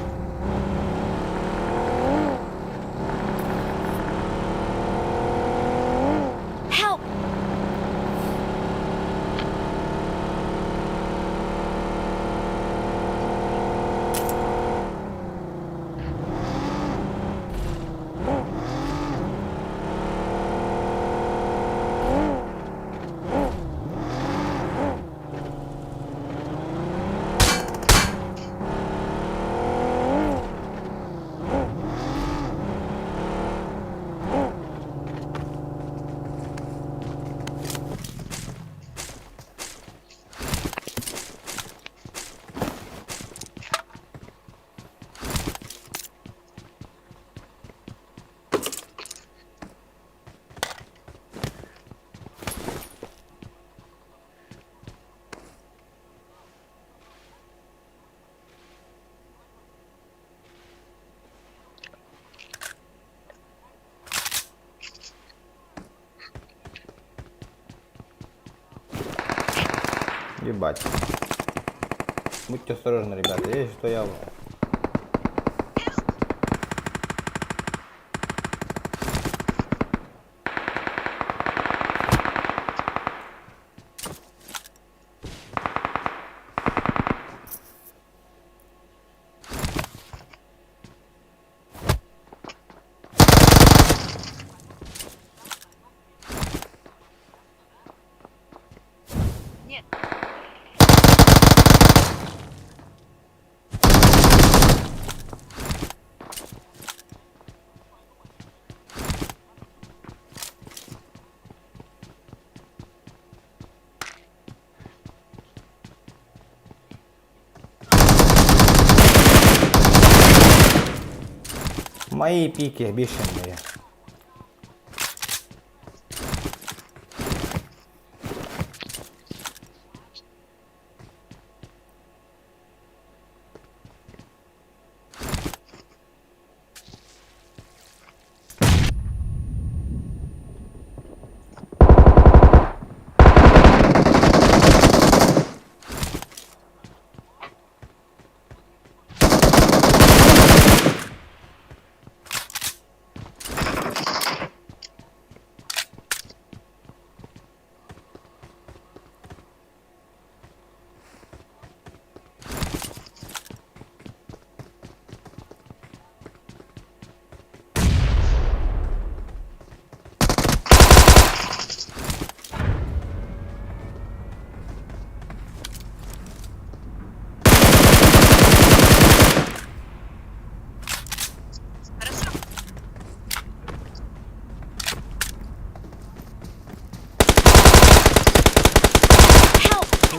Help! Ебать. Будьте осторожны, ребята, если что я... Мои пики бешеные.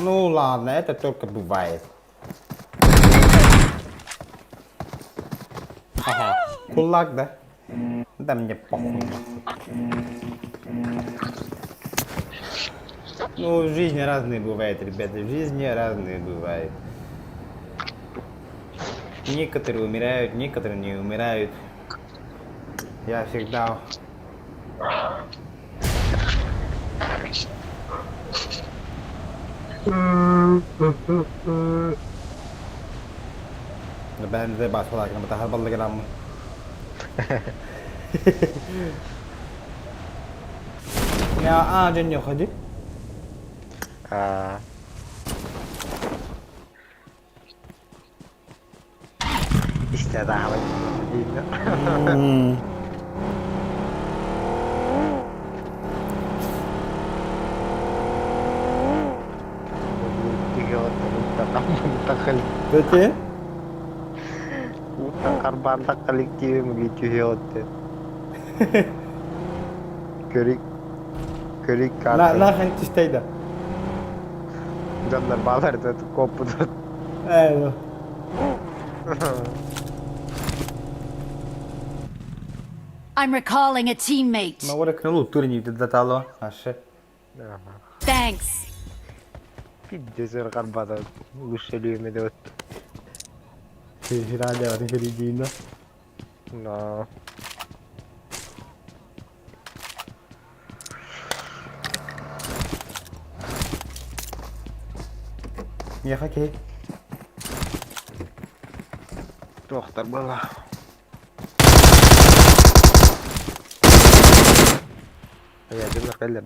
Ну ладно, это только бывает. Ага, кулак, да? Да мне похуй. Ну, в жизни разные бывают, ребята, в жизни разные бывают. Некоторые умирают, некоторые не умирают. Я всегда... Ben de basmalar, ama daha ballı gelen Ya ağacın yok hadi. Аа. Истэ даҕаны Peki. Карбанда коллективим түһүөттэ. Көрүк көрүк На на хан тистейда. Дьоннор баалар коппут. Evet. I'm recalling a teammate. Ma ora che non turni da talo. Ashe. Thanks. Пиздец карбада лучше деп. Финальде var середина. No. Не хоккей. Доктор была. Я дьоннор кэллэр.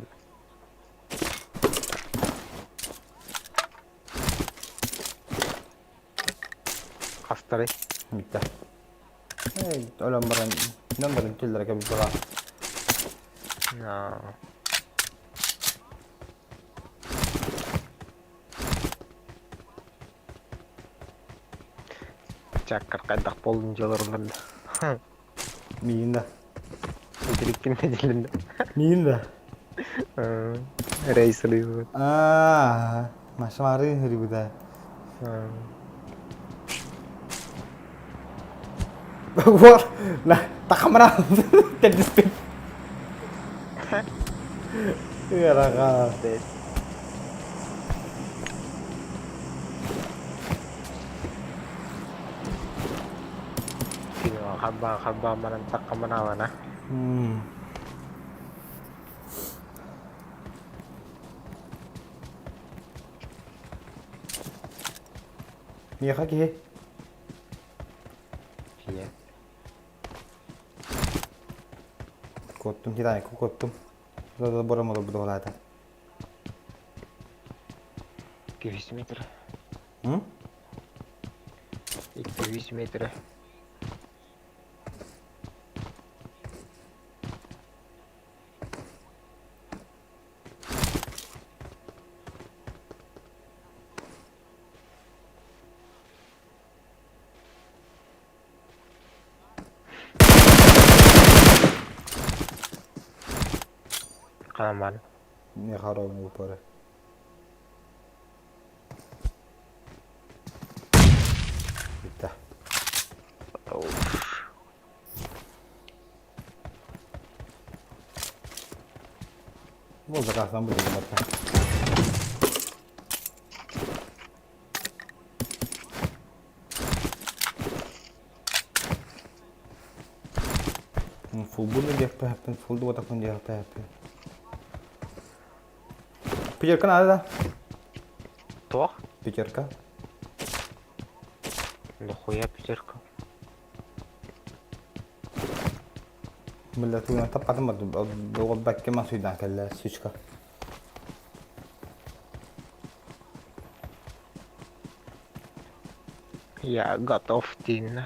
Хастары. Bitti. Evet, öyle baran. Nonların killere gibi bura. No. Чаккар кайдах болдун жолорунда. Миинда. Итириккин неделинде. Миинда. Рейс рыбы. Аа, машмары рыбы Вот, на, тахамра, тедиспит. Яраға. Хабба хабба манан таккамана Миэхэ киһи. Киһи. Куоттум, Титаникка куоттум. Бором олорбут оҕолаата. 200 метр. М? 200 метр. Хааман. Не хоровный упоры. Бүттэ. Бу заказдан бу деген барта. Фулбуну диэхпэ хэппин, фулду батахпын диэхпэ хэппин. Пятерка надо, да? Туох? Пятерка. Нахуя пятерка? Бля, тугунан таппатым бакке масуйдан кэллэ, сучка. Я готов тин.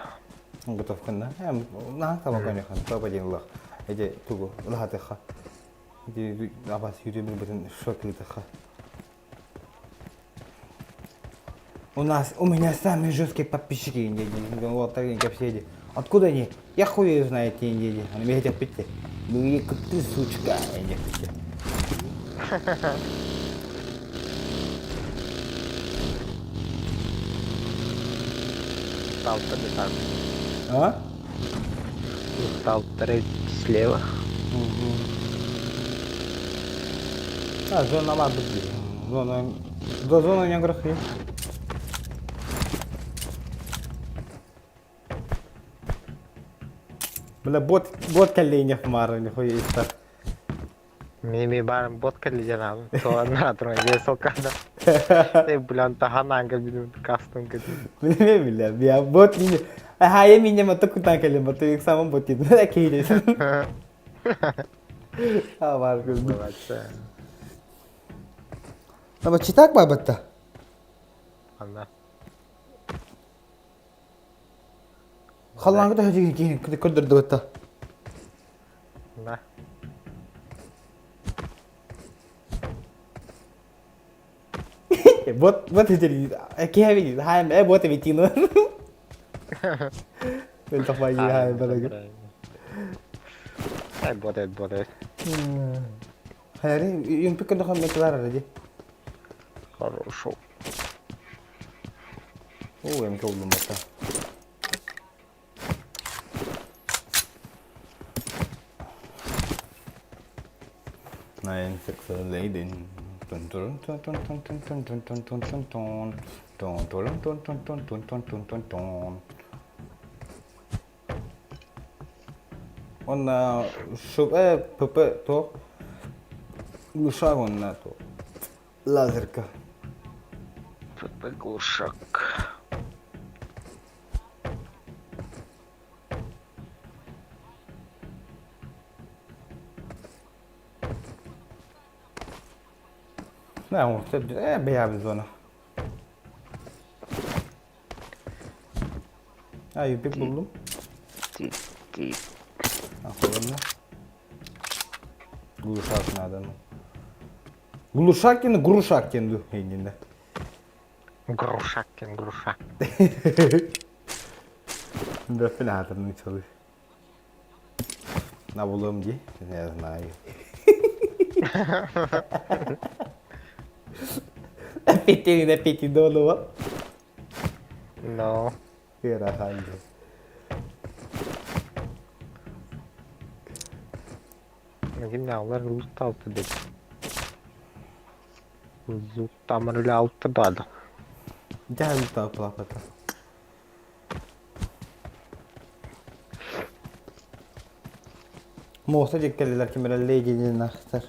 Готов кынна. Наһаа таба көнөхөн, тоба диэн ылах. Эти тугу ылаһатыха. Ити абас юрий билбитин шокилытыха. У нас, у меня самые жесткие подписчики индейцы. Вот так капседи. Откуда они? Я хуй знаю эти индейцы. Они меня хотят пить. Ну и ты, сучка, я не Устал там. А? Устал слева. Угу. А, зона лабы. Зона... До зоны не грохи. Бля, бот, бот кэллиинэх маары, нихуя истар. Мими барым бот кэллиджанам. Соанна туран весалкада. Ты блин таханаанга билим кастом кэти. Билме бля, я бот не... Аха, я меня мотокутан кэлли, моту их самым бот не кейли. А, бар көздү. Аба читак бабатта. Анда. Халлааҥҥа төһө киһи көрдөрдүбүт да. Да. Вот, вот эти, киһи хаайм э вот эбитину. Мен тахмай хаайм балагы. Ай, вот это, вот это. Хайари, юмпик көндөхан метлар аради. Хорошо. Оо, эмке уллум батта. Nine six lady. Dun dun dun dun dun dun dun dun dun dun dun dun. Dun dun dun dun dun dun dun dun dun dun. Онна шуб ПП то глушак онна то лазерка. ПП глушак. Не, он бэйэбит зона. А, юпик буллум. Охуенно. Глушак надо. Ну. Глушак диэн грушак диэн дуу иннинэ. Грушак диэн грушак. Да филатор целый. На булым ди, не знаю. Петери на пети дону. No. Ыарахан Кимне алар лут алты деп. Лут тамыр эле алып турбады. Дьэ лут алпылаппата. Муоста дьиккэллэр ким эрэ леди диэн ахтар.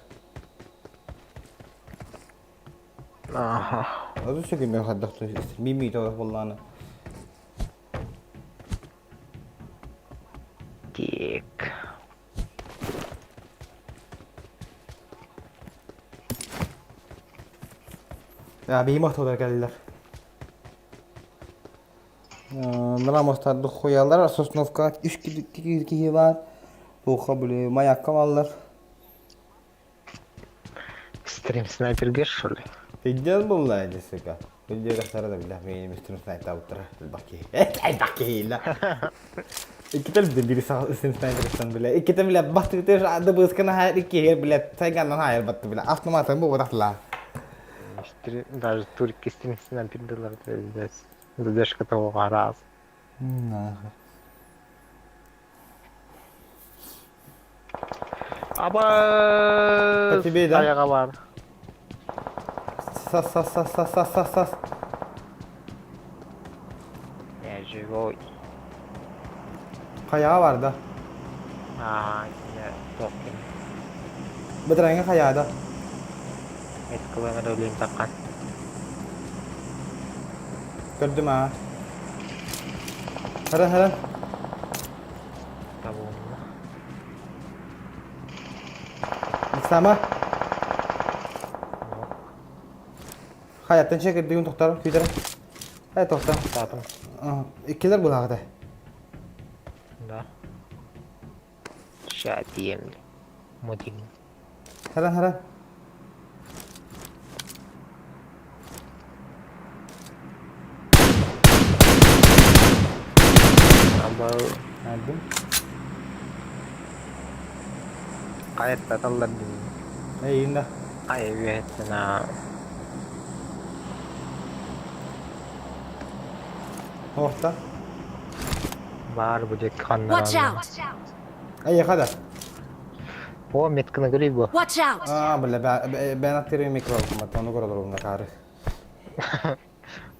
Аха. ಅದು сөкүмөр хайдах мими тоҕо буоллаҕына. Биһи мохтолор кэллилэр. Мрамостар духуялар, Сосновка үс киһи баар. Туохха били маякка баллар. Стрим снайпергер, что ли? Пиздец булла эти, сука. Пиздец да бля, мени стрим снайпер утра. Баки. Баки, ла. Иккител бири стрим снайперстан бля. Иккител бля, бахты ты ады быскана хайр икки бля, сайганнан хайр батты бля. Автоматом бу батла. Даже турки стрим снайпер пиздец. Задержка того раз. Нахуй. Аба! По тебе, да? Аяға бар. Сас, сас, сас, сас, сас, сас, сас. Я живой. Хаяға бар да. А, не, тоқпен. Бытыраңа хаяда. Меткалар өлейін таққан. Көрдүм а. Хара, хара. Табуым. Сама. Хаяттан чекер деген тоқтар, күйдір. Әй, тоқта. Татым. Иккилер булағыда. Да. Ща тием. Мутим. Хара, хара. Аба. Алдым. Қайырта талдар деймін. Эй, инда. Ай, на. Орта. Бар будет қаннар. Watch out! Эй, қада. О, метканы көрей бу. Watch out! А, бля, бен аттыры микро, оны көрі тұрғында қары.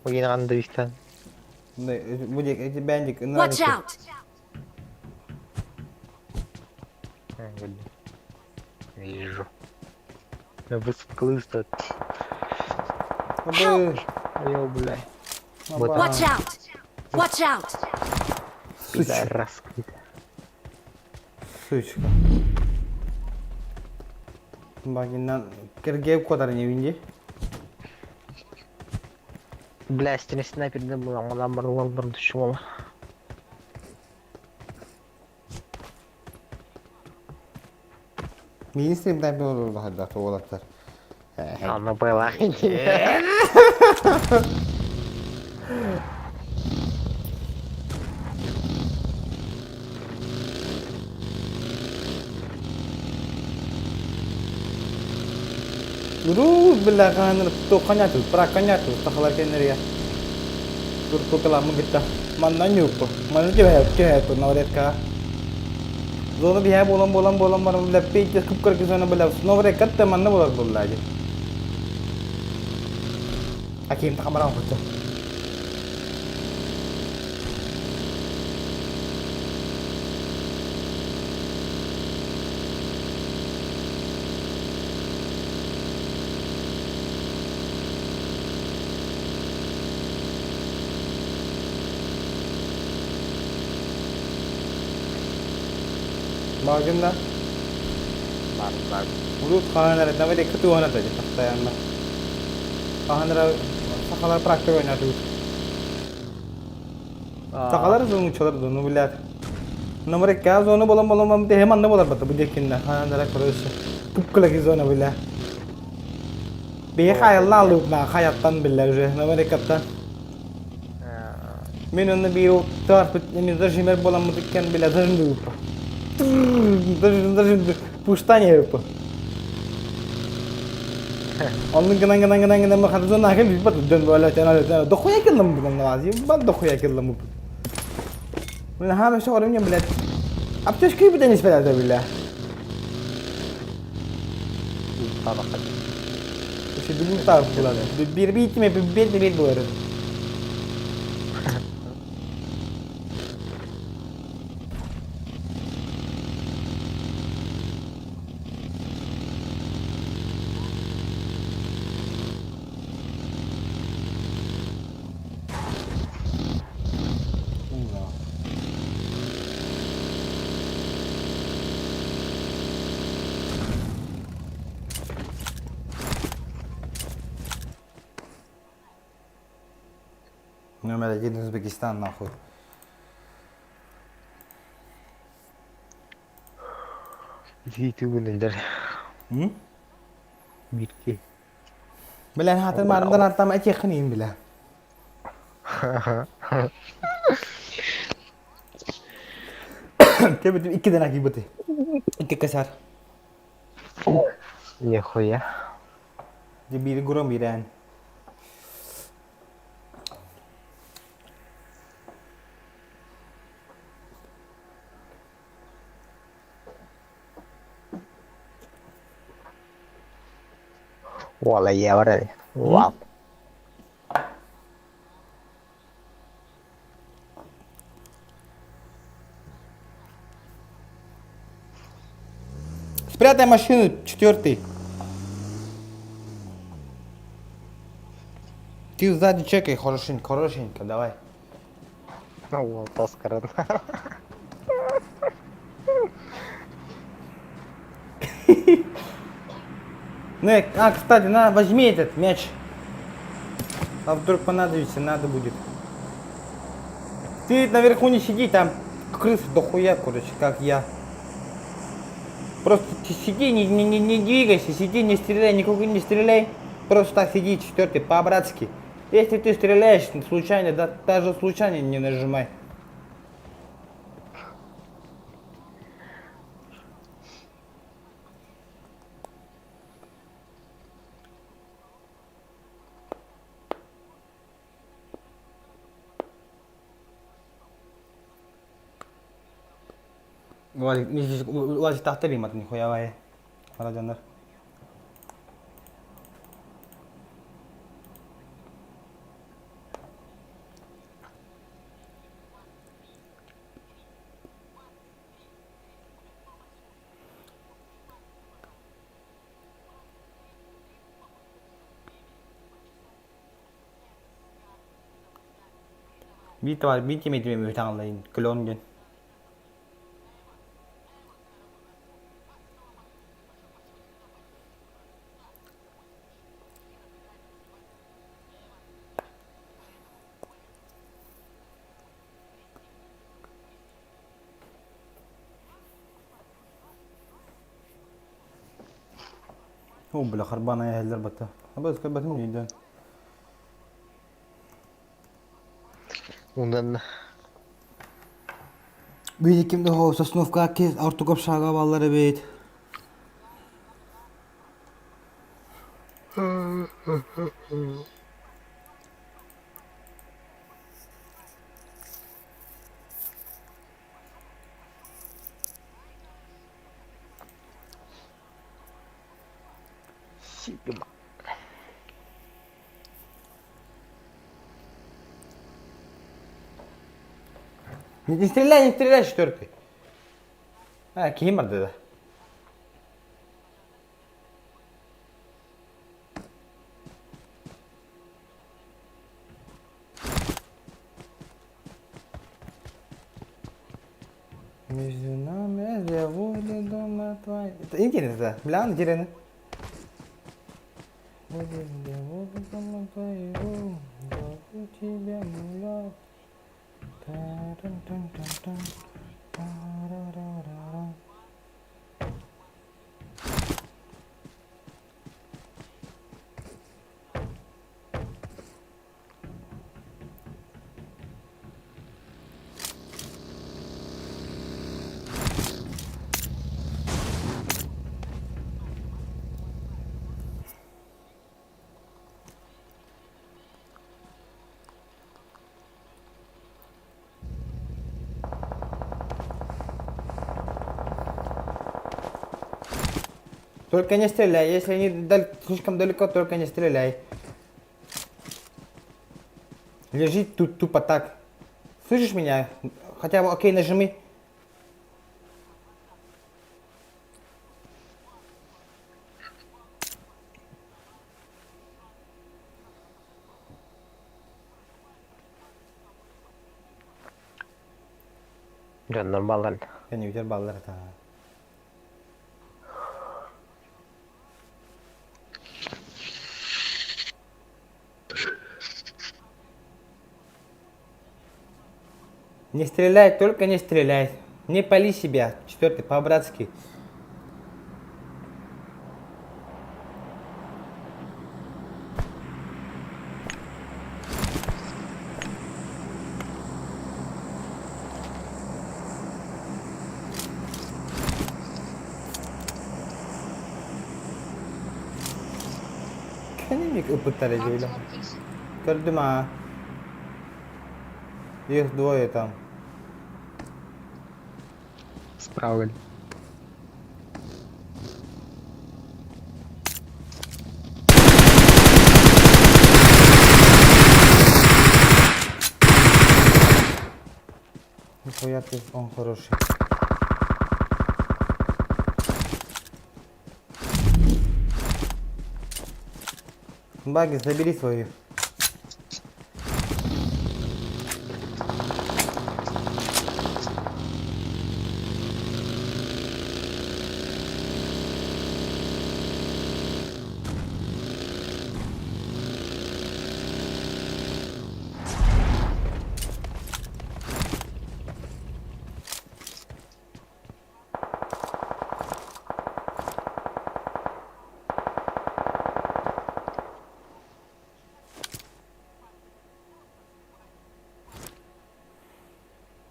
Бүгін қанды биктен. Будек, эти бендик. Watch out! Вижу. Высадка Ой, бля. Watch out! Watch out! Пидорас. Сучка. Багиннан киргеп кодar не винди. Бля, стене снайперден бұл аңғадан бар бар düşüm ama. Мин стрим тайп olur да туолаттар. Ана была. Уру бля каныр то коняту, пра коняту, тахалар кеннерия. Тур тукала мугитта. Манна нюппу. Манна тебе тебе навретка. Зона бия болам болам болам барам бля пейте куп көр зона бля наврекат та манна болар булла же. Аким тамарам хутта. Багында. Бар, бар. Урут хаанара наврекат уана та постоянно. Хаанара сахалар практика ойнатып. Сахалар зону чалар зону блядь. Номер 1 зона болам болам те хеманна болар бата бу декинна хаанара короче. Купкалаги зона бля. Бе хаялна алып на хаяттан биллер уже номер 2-тан. Мен оны бир тарпыт эми зажимер болам диккен бля зажимды упа. Зажимды пуштане упа. Onun gına gına gına gına mı хадза нахил бит бат дөн бола тана тана дохуя киллам бу назим бат дохуя киллам бу. Мен хама шоғырым ем блядь. Аптечка бит не спелә бля. Еще бүгін тар булады. Bir bir itme bir bir bir bu arada. Номер один Узбекистан нахуй. Итии түгүнүллэр. Бирки. Бля, хатын марындан артам этиэххин иин бля. Тебитим иккиден акибыты. Икки касар. Нихуя. Дьэ биири гурам бирээн. Уола евро. Вау. Спрятай машину, четвертый. Ты сзади чекай хорошенько, хорошенько, давай. Уол тоскарын. Ну, а, кстати, на, возьми этот мяч. А вдруг понадобится, надо будет. Ты наверху не сиди, там крысы дохуя, короче, как я. Просто ты сиди, не, не, не, не двигайся, сиди, не стреляй, никуда не стреляй. Просто так сиди, четвертый, по-братски. Если ты стреляешь случайно, да, даже случайно не нажимай. Владик тахтар имат нихуя вай. Марадонар. Биир товар биир тимэйдим үтаҥалайын клон диэн. О, бля, харбана эһэллэр батта. Абас кэлбэтим диидэн. Ундан Биир ким да хоо Сосновка кез ортук общага баллар эбит. Сигма. Не стреляй, не стреляй, четвертый. А, ким бар да. Между нами я возле дома твоей. Это интересно, да. Бля, интересно. Возле дома твоего, зову тебя, муля. Та-рам-там-там-там. Та-ра-ра-ра-ра. Только не стреляй, если они слишком далеко, только не стреляй. Лежи тут тупо так. Слышишь меня? Хотя бы окей, нажми. Дьоннор баллар. Кэннибитэр баллар это. Не стреляй, только не стреляй. Не пали себя. Четвертый, по-братски. Кәнемик ыппыттар эдьийлэ. Көрдүм аа. Их двое там. Справа. Нихуя ты, он хороший. Баги, забери свою.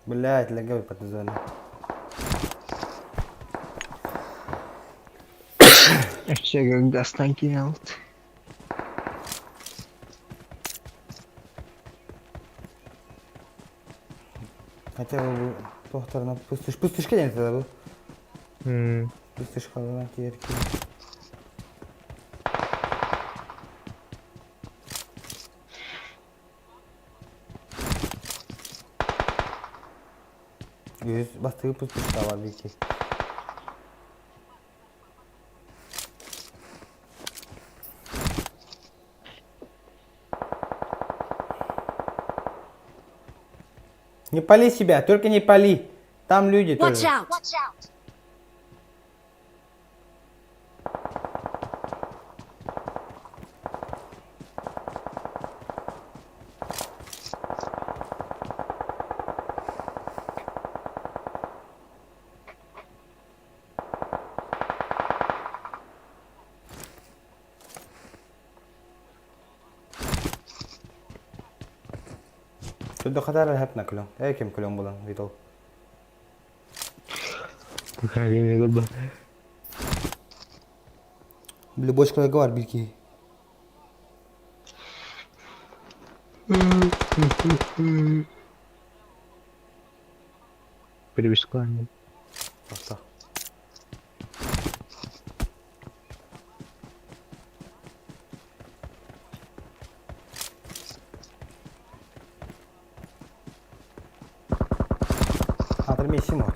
Блять, легавый под зоной. Вообще, как станки алт. Хотя бы тохторна пустыш. Пустышка не тогда был. Пустышка терки. Yüz bastığı пустышка var bir ki. Не пали себя, только не пали. Там люди Watch тоже. out! Тут хатар хепна кулон. Эй кем кулон булан видал. Бля, бочка говор бики. Перевешкан. Авто. Атыр месим вот.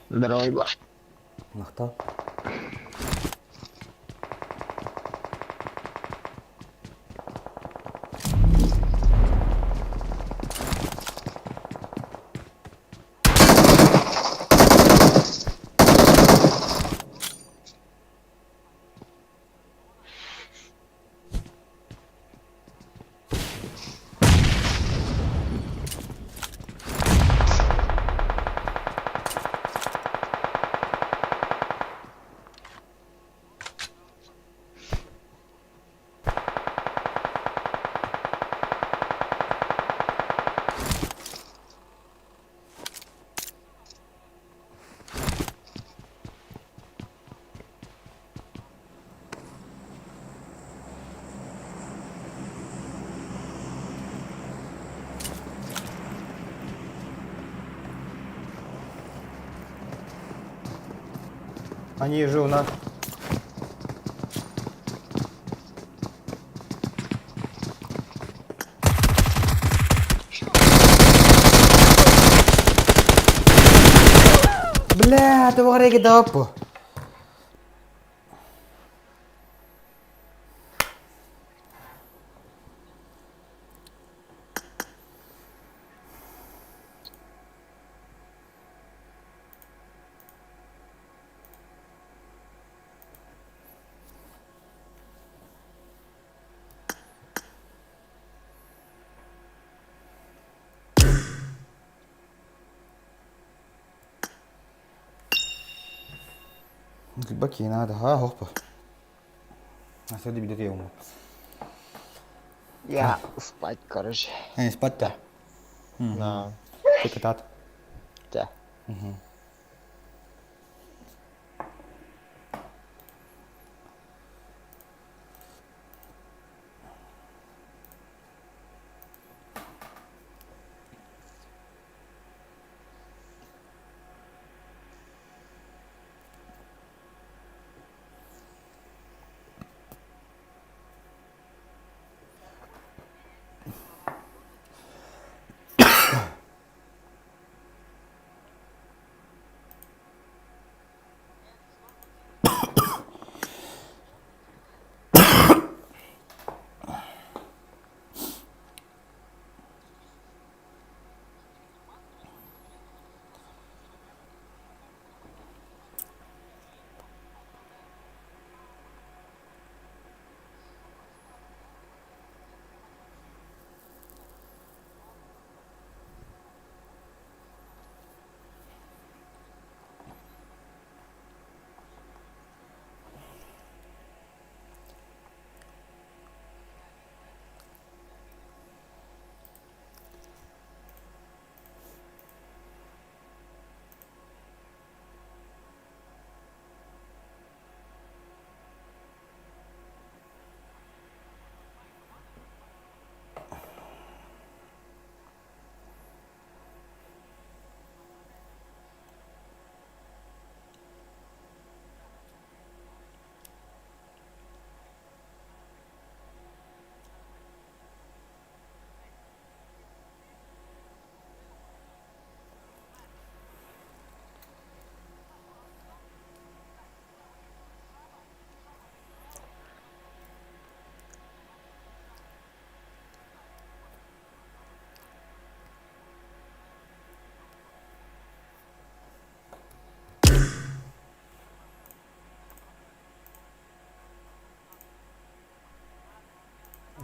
Здорово, Егор. Махта. Они же у нас. Бля, ты варики допу. Бакина да хоппа. Асады билет ему. Я спать, короче. Э, спать-то? Да. Ты катат? Да. Угу.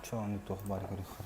Чё он туох баар көрүөххэ.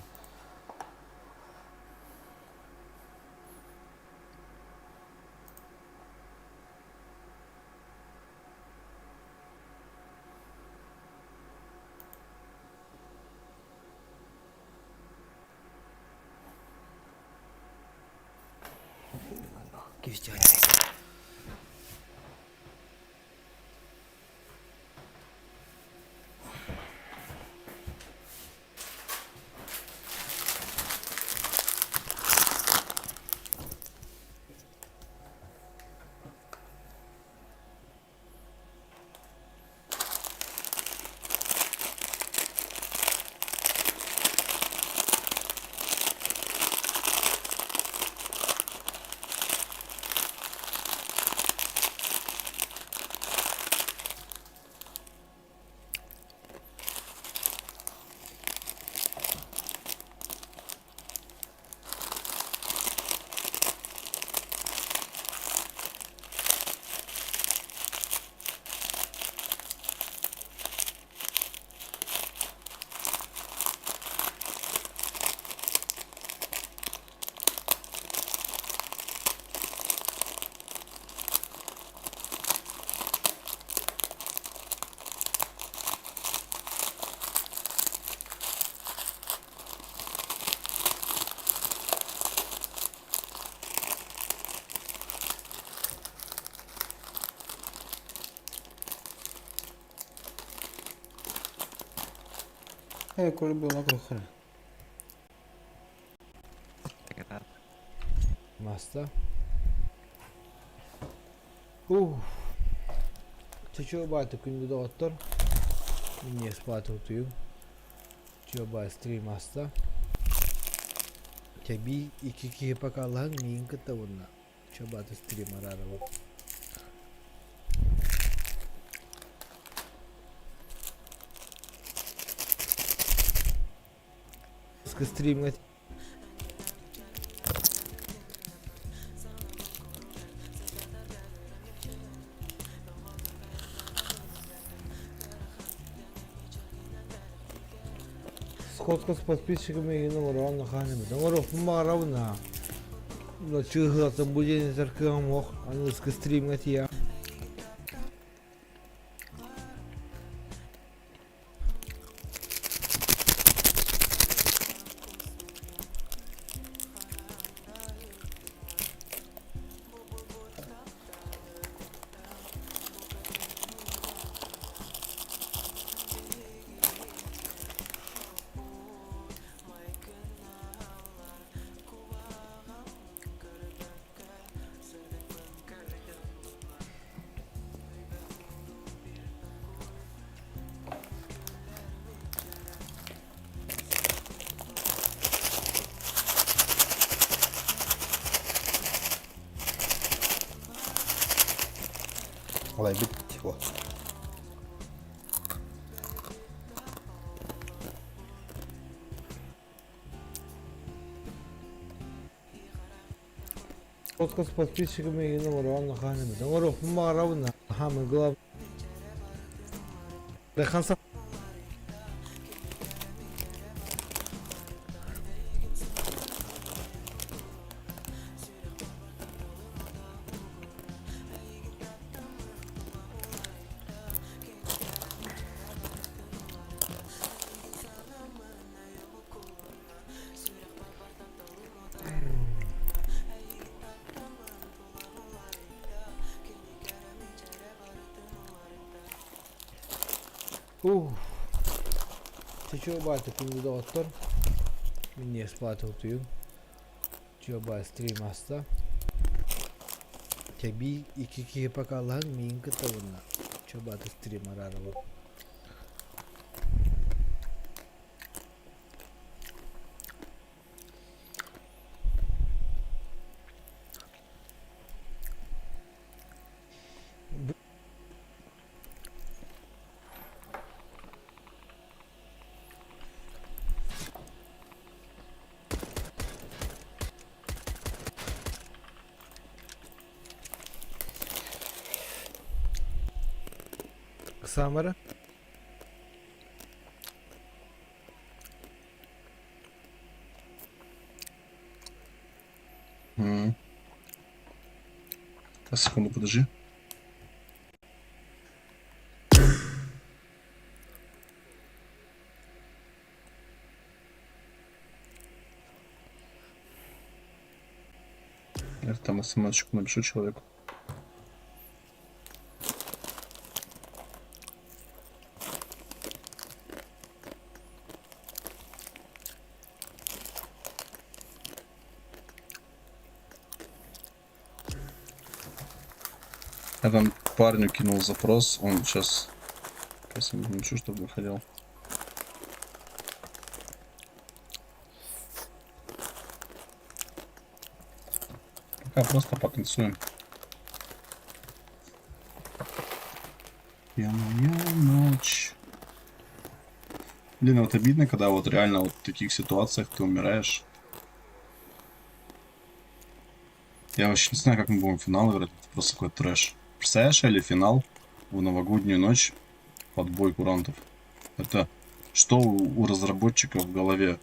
Э, коли была көрүөххэ. Маста. Ух. Чечо бааты күндү доҕоттор. Минньиэс спать утуйуҥ. Чуо стрим аста. Кэбии икки киһи покалаһыҥ миигин кытта уонна чуо бааты стрим араарабын. Стримҥа Сходка с подписчиками игин оҥороон хааныбыт. Оҥоруохпун баҕарабын аа. Чыыһылатын бу диэн этэр кыаҕым суох. Аныгыскы стримҥа тиийэ. Олайбыт вот. Фотка с подписчиками и номер ханами. Оҥоруохпун баҕарабын Самый главный. До Ух. Чё баата күндү доҕоттор. Мин не спать утуйум. Чё баа стрим аста. Тэбии икки киһи покалаһан миин кытта Чё баата стрим араарабын. Самара. Mm. Секунду, подожди. Я там смс напишу человеку. Я там парню кинул запрос, он сейчас... Сейчас я напишу, чтобы выходил. Пока просто потанцуем. Пьяная ночь. Блин, вот обидно, когда вот реально вот в таких ситуациях ты умираешь. Я вообще не знаю, как мы будем финал играть. Это просто какой-то трэш. Представляешь, или финал в новогоднюю ночь под бой курантов? Это что у, у разработчиков в голове?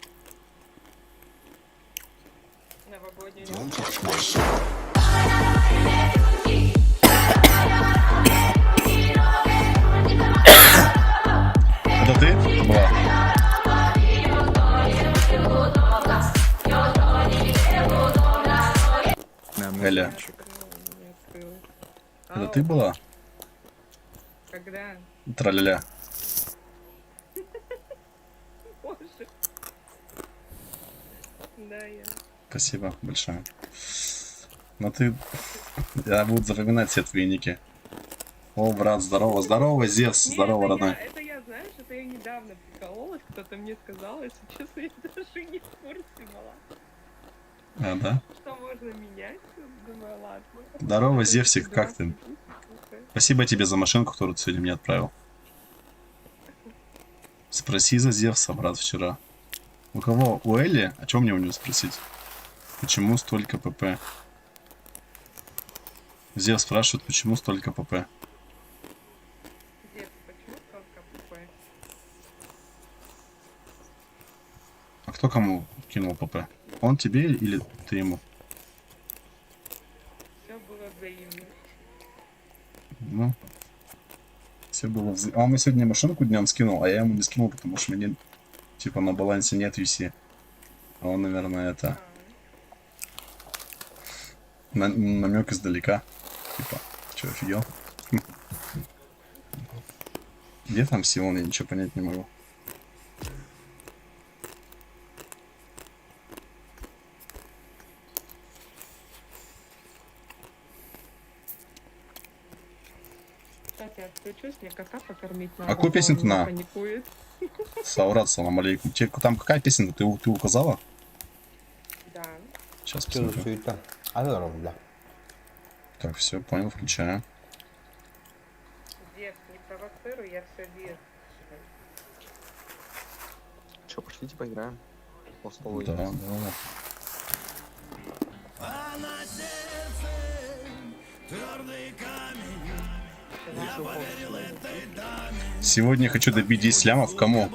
Это ты была? Эля. Это ты была? Когда? Траля-ля. Боже. Да, я. Спасибо большое. Но ты... Я буду запоминать все твои ники. О, брат, здорово, здорово, Зевс, Не, здорово, это родной. Я, это я, знаешь, это я недавно прикололась, кто-то мне сказал, если честно, я даже не в курсе была. А, да? Что можно менять? Думаю, ладно. Здорово, Зевсик, как ты? Спасибо тебе за машинку, которую ты сегодня мне отправил. Спроси за Зевса, брат, вчера. У кого? У Элли? А чем мне у него спросить? Почему столько ПП? Зевс спрашивает, почему столько ПП? Зевс, почему столько ПП? А кто кому кинул ПП? Он тебе или ты ему? Все было взаимно. Ну, все было вза... А он мне сегодня машинку днем скинул, а я ему не скинул, потому что мне, типа, на балансе нет UC. А он, наверное, это... На... Намек издалека. Типа, че, офигел? Где там Сион, я ничего понять не могу. Кстати, отключусь, мне кота покормить А какую а то песню-то он на? паникует. Саурат, салам алейкум. Тебе там какая песня ты, ты указала? Да. Сейчас посмотрю. А здорово, бля. Так, все, понял, включаю. провоцирую, я все вижу. Че, пошлите поиграем? По Да, да. Сегодня хочу добить 10 лямов. Кому?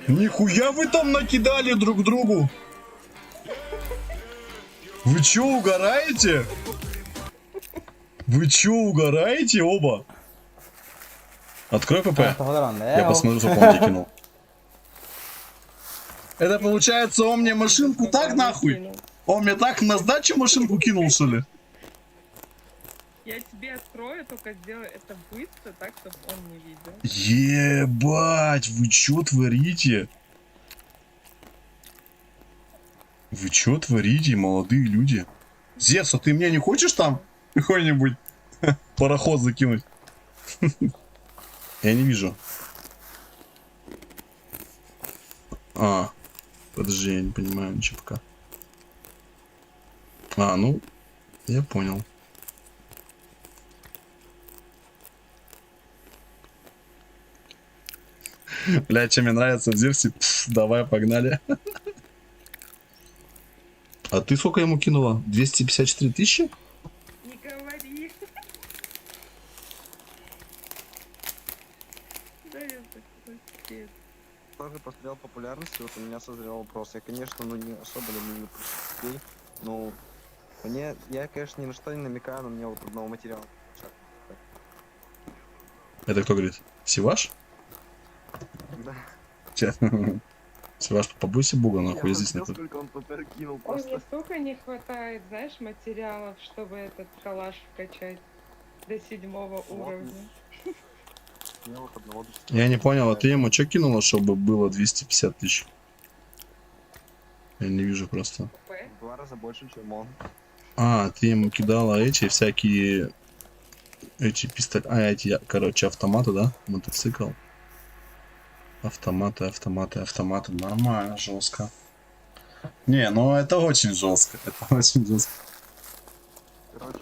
Нихуя вы там накидали друг другу! Вы чё, угораете? Вы чё, угораете оба? Открой ПП. Я посмотрю, сколько он тебе кинул. Это получается, он мне машинку так нахуй? Он мне так на сдачу машинку кинул, что ли? Я тебе открою, только сделай это быстро, так, чтобы он не видел. Ебать, вы чё творите? Вы чё творите, молодые люди? Зевс, а ты мне не хочешь там какой-нибудь пароход закинуть? Я не вижу. А, подожди, я не понимаю ничего пока. А, ну, я понял. Бля, чем мне нравится в Зевсе, Пф, давай, погнали. А ты сколько ему кинула? 254 тысячи? Не говори. Да я так Тоже посмотрел популярность, и вот у меня созрел вопрос. Я, конечно, ну не особо люблю людей, но мне, я, конечно, ни на что не намекаю, но мне вот одного материала. Это кто говорит? Сиваш? Да. Че? Сиваш, побойся бога, нахуй, я здесь смотрел, нахуй. сколько он ПП кинул Ой, просто. мне столько не хватает, знаешь, материалов, чтобы этот калаш вкачать до седьмого уровня. Мне вот одного Я не понял, а ты ему что кинула, чтобы было 250 тысяч? Я не вижу просто. В два раза больше, чем он. А, ты ему кидала эти всякие... Эти пистолеты... А, эти, короче, автоматы, да? Мотоцикл. Автоматы, автоматы, автоматы. Нормально, жестко. Не, ну это очень жестко. Это очень жестко. Короче,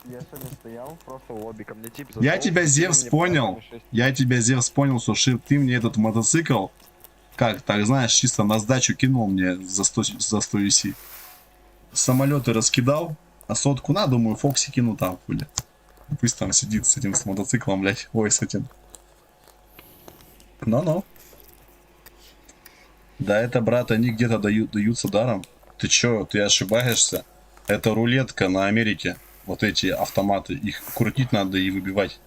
я сегодня стоял просто в лобби, ко мне тип Я зашел, тебя, кинул Зевс, мне понял. пачку шесть. Я тебя, Зевс, понял, слушай, ты мне этот мотоцикл, как, так знаешь, чисто на сдачу кинул мне за 100, за 100 UC. Самолеты раскидал, а сотку на, думаю, Фокси кину там, хули. Пусть там сидит с этим, с мотоциклом, блядь, ой, с этим. Ну-ну. Да это, брат, они где-то дают, даются даром. Ты чё, ты ошибаешься? Это рулетка на Америке. Вот эти автоматы, их крутить надо и выбивать.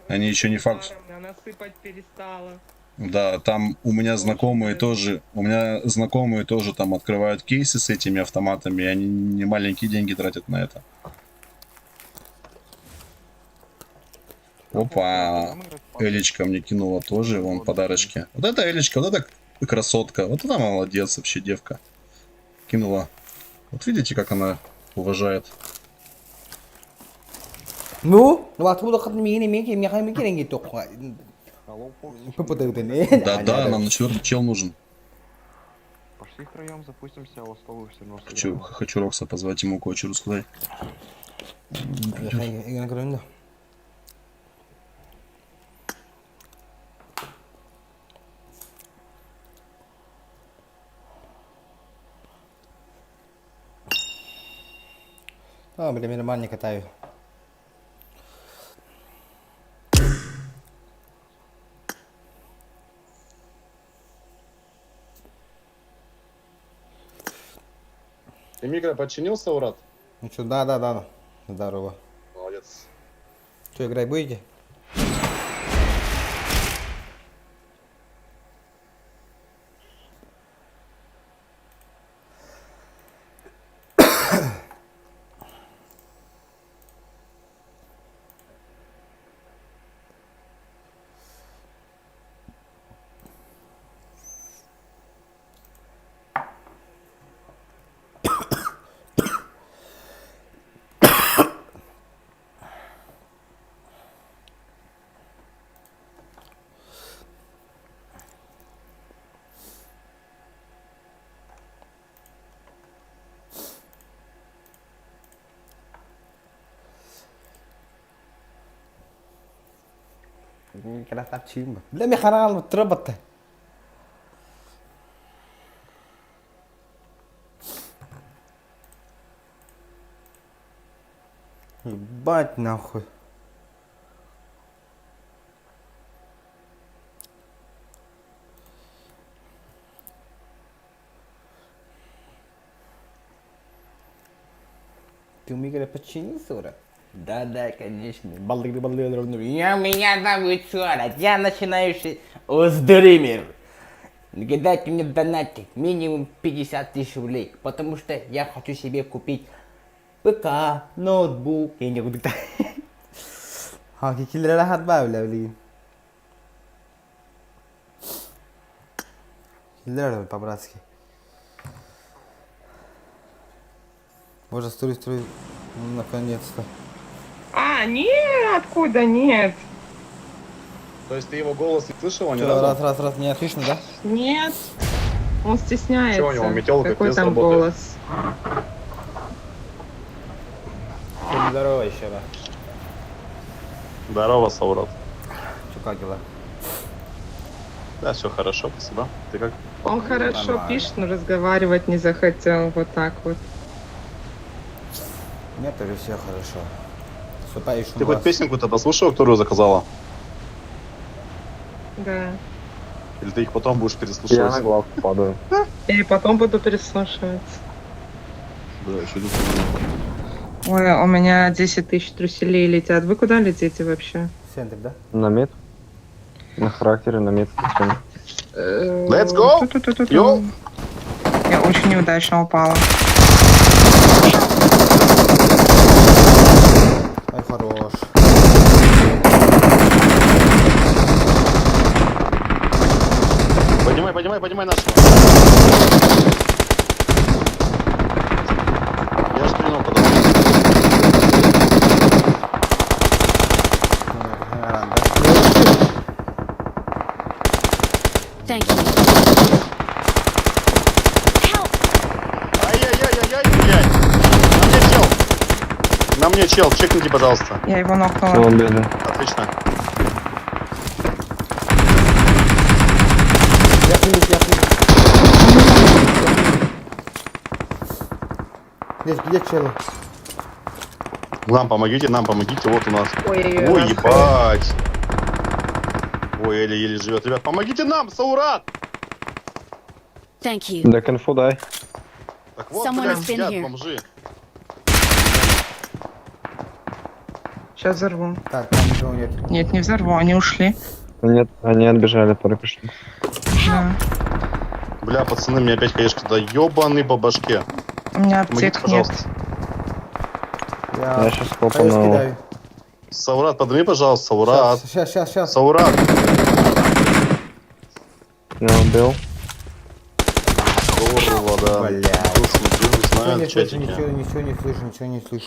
Они еще не факт. Она сыпать перестала. Да, там у меня знакомые тоже, у меня знакомые тоже там открывают кейсы с этими автоматами, и они не маленькие деньги тратят на это. Опа, Элечка мне кинула тоже, вон подарочки. Вот это Элечка, вот это красотка, вот это молодец вообще девка. Кинула. Вот видите, как она уважает. Ну, ну откуда хоть мини мики михай мики ренги тоққа. Да, да, нам на четвертый чел нужен. Пошли втроем, запустимся, а ластовую все равно Хочу, хочу Рокса позвать ему кое-что рассказать. А, блин, нормально катаю. Ты микро подчинился, Урат? Ну что, да, да, да. Здорово. Молодец. Что, играть будете? Красавчик. Бля, мен хараҕым тура батта. Ебать нахуй. Ты умеешь говоря, почини, Сора? Да, да, конечно. Баллы, баллы, баллы. Я, меня зовут Сора. Я начинающий стример. Кидайте мне донатик минимум 50 тысяч рублей, потому что я хочу себе купить ПК, ноутбук. Я не буду. Ха, киллерэ хатба бля билигин. Киллерэ по-братски. Боже, стой, стой, наконец-то. А, нет, откуда, нет. То есть ты его голос не слышала ни Всё, разу? раз, раз, раз, меня слышно, да? Нет. Он стесняется. Чё у него, метелка Какой без там работает? голос? Всем здорово еще раз. Здорово, Саурат. Чё, как дела? Да, все хорошо, спасибо. Ты как? Он хорошо Нормально. пишет, но разговаривать не захотел. Вот так вот. У меня тоже все хорошо. Наступающим Ты хоть вас. песенку-то послушала, которую заказала? Да. Или ты их потом будешь переслушивать? Я на главку падаю. И потом буду переслушивать. Да, еще тут. Ой, у меня 10 тысяч труселей летят. Вы куда летите вообще? В центр, да? На мид. На характере, на мид. Let's go! Ту-ту-ту-ту-ту. Yo! Я очень неудачно упала. Ай, хорош. Поднимай, поднимай, поднимай нашего. Я же принял подал. Да? Thank you. Ай-яй-яй-яй-яй, блядь. На мне чел. На мне чел, чекните, пожалуйста. Я его нокнула. Отлично. Я хилюсь, я хилюсь. Где, где челы? Нам помогите, нам помогите, вот у нас. Ой-ой-ой, Ой, нас ебать. Ой, Эли еле живет. Ребят, помогите нам, Саурат! Thank you. Да инфу дай. Так вот, Someone блядь, has been сидят, here. бомжи. Сейчас взорву. Так, там никого нет. Нет, не взорву, они ушли. Нет, они отбежали только что. Да. Бля, пацаны, мне опять, конечно, да ебаный по башке. У меня Помогите, аптек нет. пожалуйста. Я, Я щас Хаешки хлопану. даю. Саурат, подними, пожалуйста, Саурат. Сейчас, сейчас, сейчас. Саурат. Я убил. Здорово, да. Бля. Душу не Ничего знаю, не в слышу, чатике. ничего, ничего не слышу, ничего не слышу.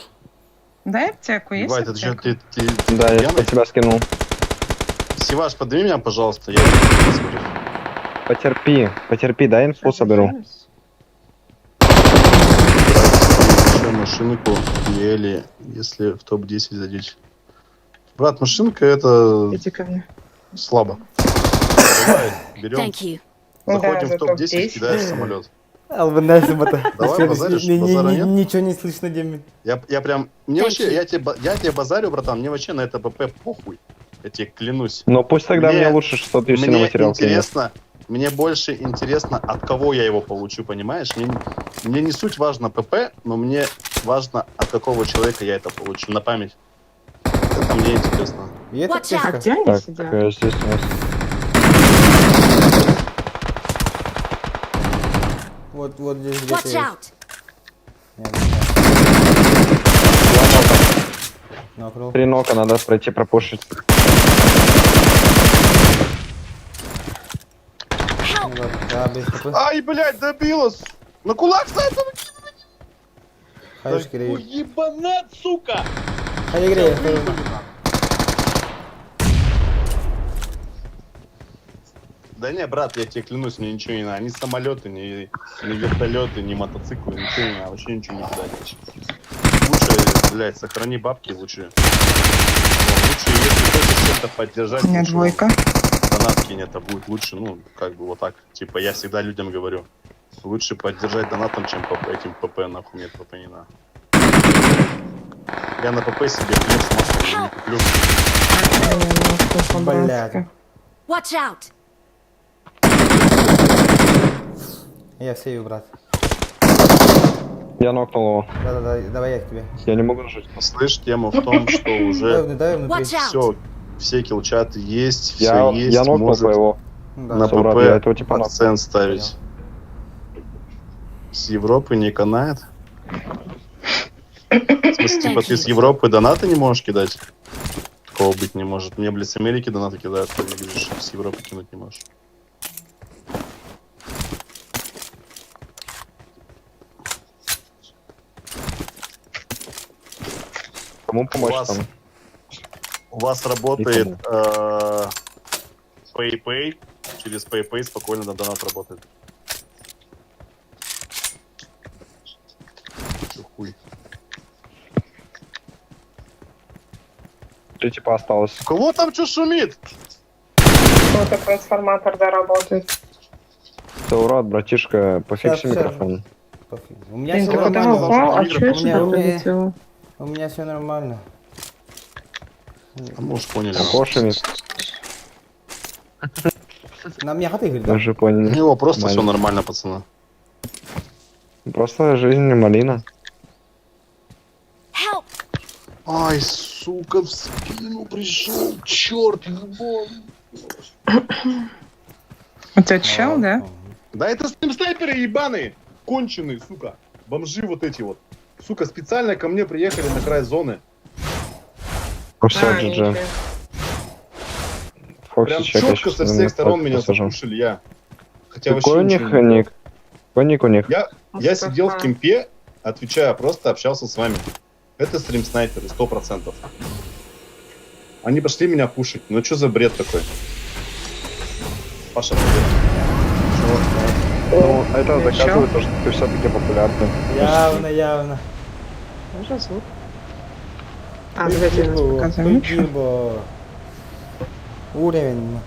Дай аптеку, есть Ебать, это что, аптека? ты Да, я пьяный? по тебя скинул. Сиваш, подними меня, пожалуйста, я не смотрю. Потерпи, потерпи, дай инфу соберу. Еще машинку еле, если в топ-10 зайдете. Брат, машинка это Иди ко мне. слабо. Давай, берем. Thank you. Заходим Да, в топ-10, за топ-10. кидаешь самолет. Албанайзм это. Давай, базаришь, базара нет? Ничего не слышно, Деми. Я прям... Мне Thank вообще, you. я тебе базарю, братан, мне вообще на это ПП похуй. Я тебе клянусь. Но пусть тогда мне лучше 600 тысяч на Мне материал кинет. интересно, мне больше интересно, от кого я его получу, понимаешь? Мне не суть важно ПП, но мне важно, от какого человека я это получу, на память. Это мне интересно. И это Watch out. А аптечка. где они Так, сидят? здесь у нас... Вот, вот здесь где-то Watch есть. out. Нет, нет. Накрыл. Три нока надо пройти пропушить. Ну ладно, да, без ХП. Ай, блядь, добила! На кулак ставит! Хаешки греет. Ебанат, сука! Хай греет. Да не, брат, я тебе клянусь, мне ничего не надо. Ни самолеты, ни вертолеты, ни мотоциклы, ничего не надо. Вообще ничего не кидать. Лучше, блядь, сохрани бабки лучше. Ну, лучше, если хочешь чем-то поддержать, У меня лучше двойка. донат кинь, это будет лучше, ну, как бы вот так. Типа, я всегда людям говорю, лучше поддержать донатом, чем по этим ПП, нахуй мне ПП не надо. Я на ПП себе хлеб с маслом не куплю. Блядь. Watch out! Я в сейве, брат. Я нокнул его. Да-да-да, давай я к тебе. Я не могу нажать. Слышь, тема в том, что уже Давай, давай внутри. Watch out! все, все килчаты есть, все Я, есть, я нокнул может своего. Да. на Собрат, ПП я этого типа нокнул. акцент ставить. С Европы не канает? В смысле, типа ты с Европы донаты не можешь кидать? Такого быть не может. Мне, блядь, с Америки донаты кидают, ты мне говоришь, с Европы кинуть не можешь. Кому помочь У вас- там? У вас работает PayPay. Через PayPay спокойно на донат работает. Чё хуй. Три типа осталось. У кого там что шумит? Кто-то трансформатор, да, работает. Таурат, братишка, пофикси Щас, щас. микрофон. У меня Блин, все ты куда нормально. упал? А микрофон. чё я У меня, сюда у меня, прилетела? у меня все нормально. А мы уж поняли. Ого, шумит. На мне хаты говорит, да? Мы же поняли. У него просто все Нормально. нормально, пацаны. Просто жизнь не малина. Help! Ай, сука, в спину пришел, черт, ебан. У тебя чел, да? Да это с ним снайперы ебаные, конченые, сука. Бомжи вот эти вот. Сука, специально ко мне приехали на край зоны. Ну все, А, GG. ничего. Фокси, Прям чек, я четко щас со на всех сторон фотку меня посажу. запушили я. Хотя Какой у вообще них ничего не ник? Какой ник у них? Я сидел в кемпе, отвечая, просто общался с вами. Это стрим-снайперы, 100%. Они пошли меня пушить. Ну что за бред такой? Паша, привет. Ну, это Чё? доказывает то, что ты все-таки популярный. Явно, явно. Уже звук. А, давайте я вас пока замечу. Спасибо. Уровень.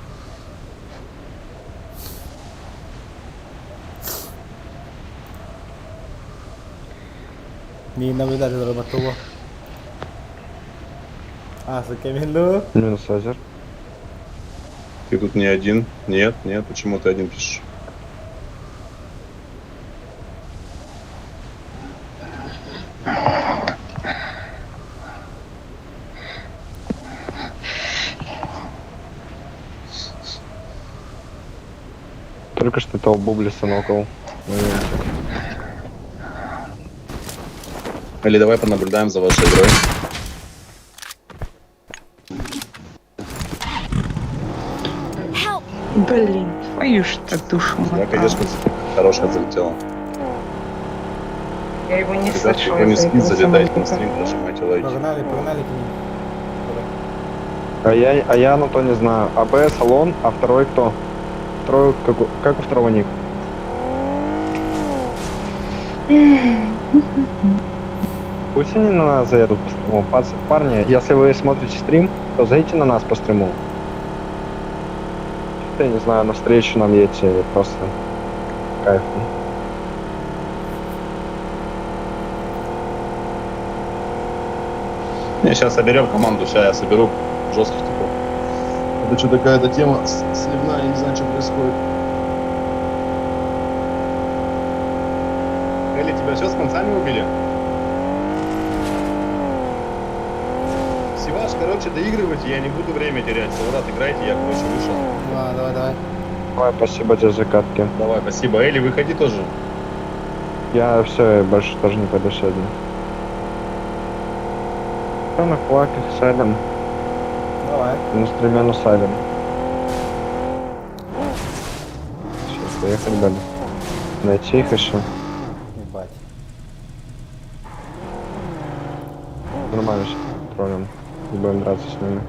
Не наблюдатель зарабатывал. А, закамилу. Минус лазер. Ты тут не один. Нет, нет, почему ты один пишешь? Только что этого Бублиса нокал. Или давай понаблюдаем за вашей игрой. Help! Блин, твою ж так душу Я, мотала. конечно, хорошая залетела. Я его не Ребятки, слышала. кто не из-за спит, этого залетайте на самолета. стрим, нажимайте лайки. Погнали, погнали к ним. А я на то не знаю. АБ салон, а второй кто? Второй, как у второго ник? Пусть они на нас заедут по стриму. Парни, если вы смотрите стрим, то зайдите на нас по стриму. Я не знаю, на встречу нам едьте, просто кайф. Не, сейчас соберем команду, сейчас я соберу жестких типов. Это что такая-то тема сливная, я не знаю, что происходит. Элли, тебя сейчас с концами убили? Сиваш, короче, доигрывайте, я не буду время терять. Солдат, играйте, я, короче, вышел. Ладно, давай, давай. Давай, спасибо тебе за катки. Давай, спасибо. Элли, выходи тоже. Я все, больше тоже не пойду сегодня. Всё, на кулаках садим. Давай. На стриме насадим. Сейчас, поехали дальше. Найти их еще. Ебать. Нормально все троллим. Не будем драться с ними.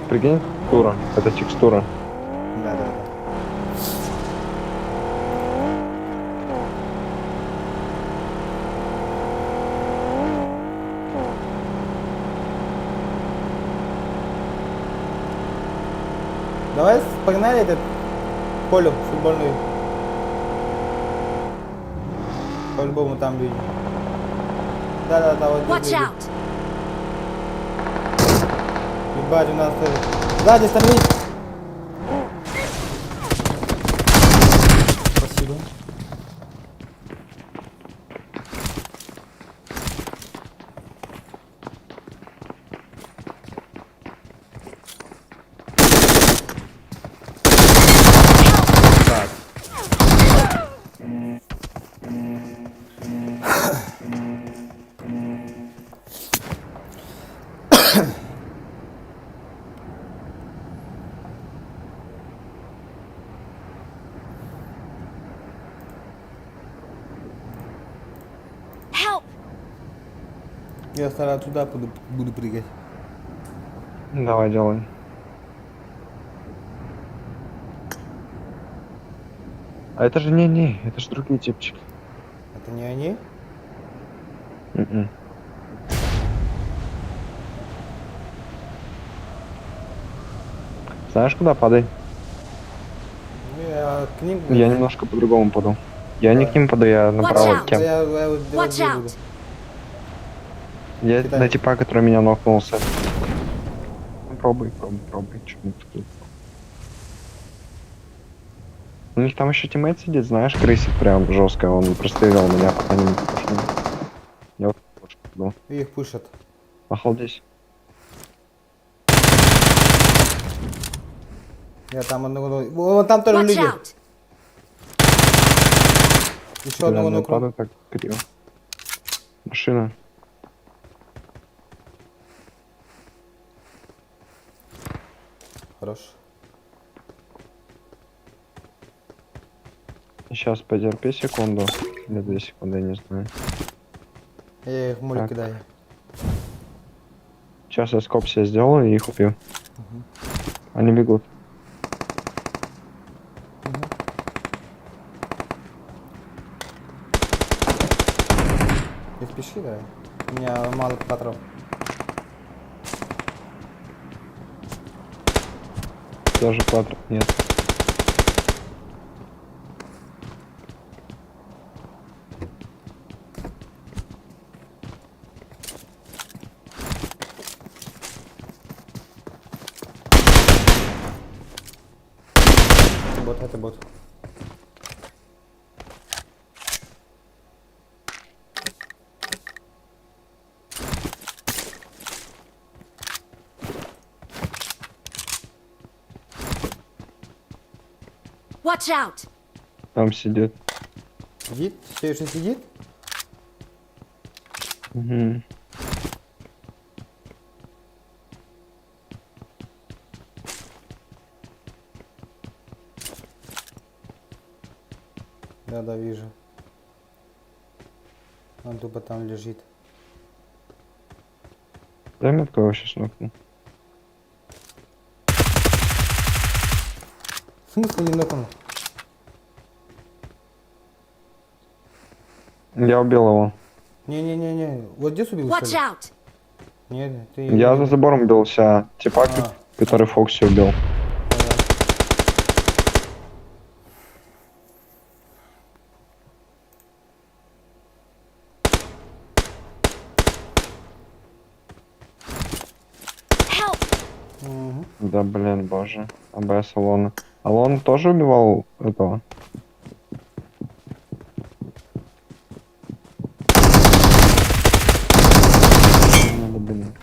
Прикинь, тура. Это текстура. Да. Давай погнали этот поле футбольную. По-любому там люди. Да-да-да, вот Watch здесь люди. out! Ебать, у нас тоже. Сзади становись! Спасибо. Так. Help! Я сначала туда буду прыгать. Давай, делай. А это же не, это же другие типчики. Это не они? Мгм. Знаешь, куда падай? Ну, я к ним. Я немножко по-другому паду. Я не к ним паду, я направо к Да кем. Я вот Watch здесь out! буду. Я на типа, который меня нокнулся. Ну, пробуй, пробуй, пробуй. Чё мы тут? У них там еще teammate сидит, знаешь, крысит прям жестко. Он прострелял меня, пока не пошел. Я вот больше пойду. Их пушат. Охалдись. Я там одного... Вон там тоже Watch люди. out! Еще Бля, одного ну нокнул. падаю так криво. Машина. Хорош. Сейчас потерпи секунду. Или 2 секунды, я не знаю. Я их в молик Так. кидаю. Сейчас я scope себе сделаю и их убью. Они бегут. Не спеши, давай. У меня мало патронов. Даже патров нет. Это бот, это бот. Watch out! Там сидит. Сидит? Все еще сидит? Угу. Да, вижу. Он тупо там лежит. Дай метку его сейчас нокну. В смысле не нокнул? Я убил его. Не-не-не-не. Вот здесь убил, что Watch ли? out! Нет, ты... Я за забором бился. Типа, который Фокси убил. Help! Да блин, боже. АБС Алона. Алон тоже убивал этого? Надо, блин.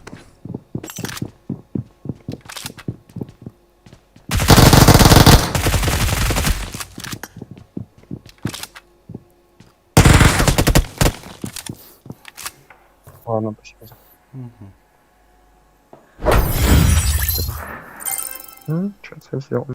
Ладно, спасибо. Что я сделал?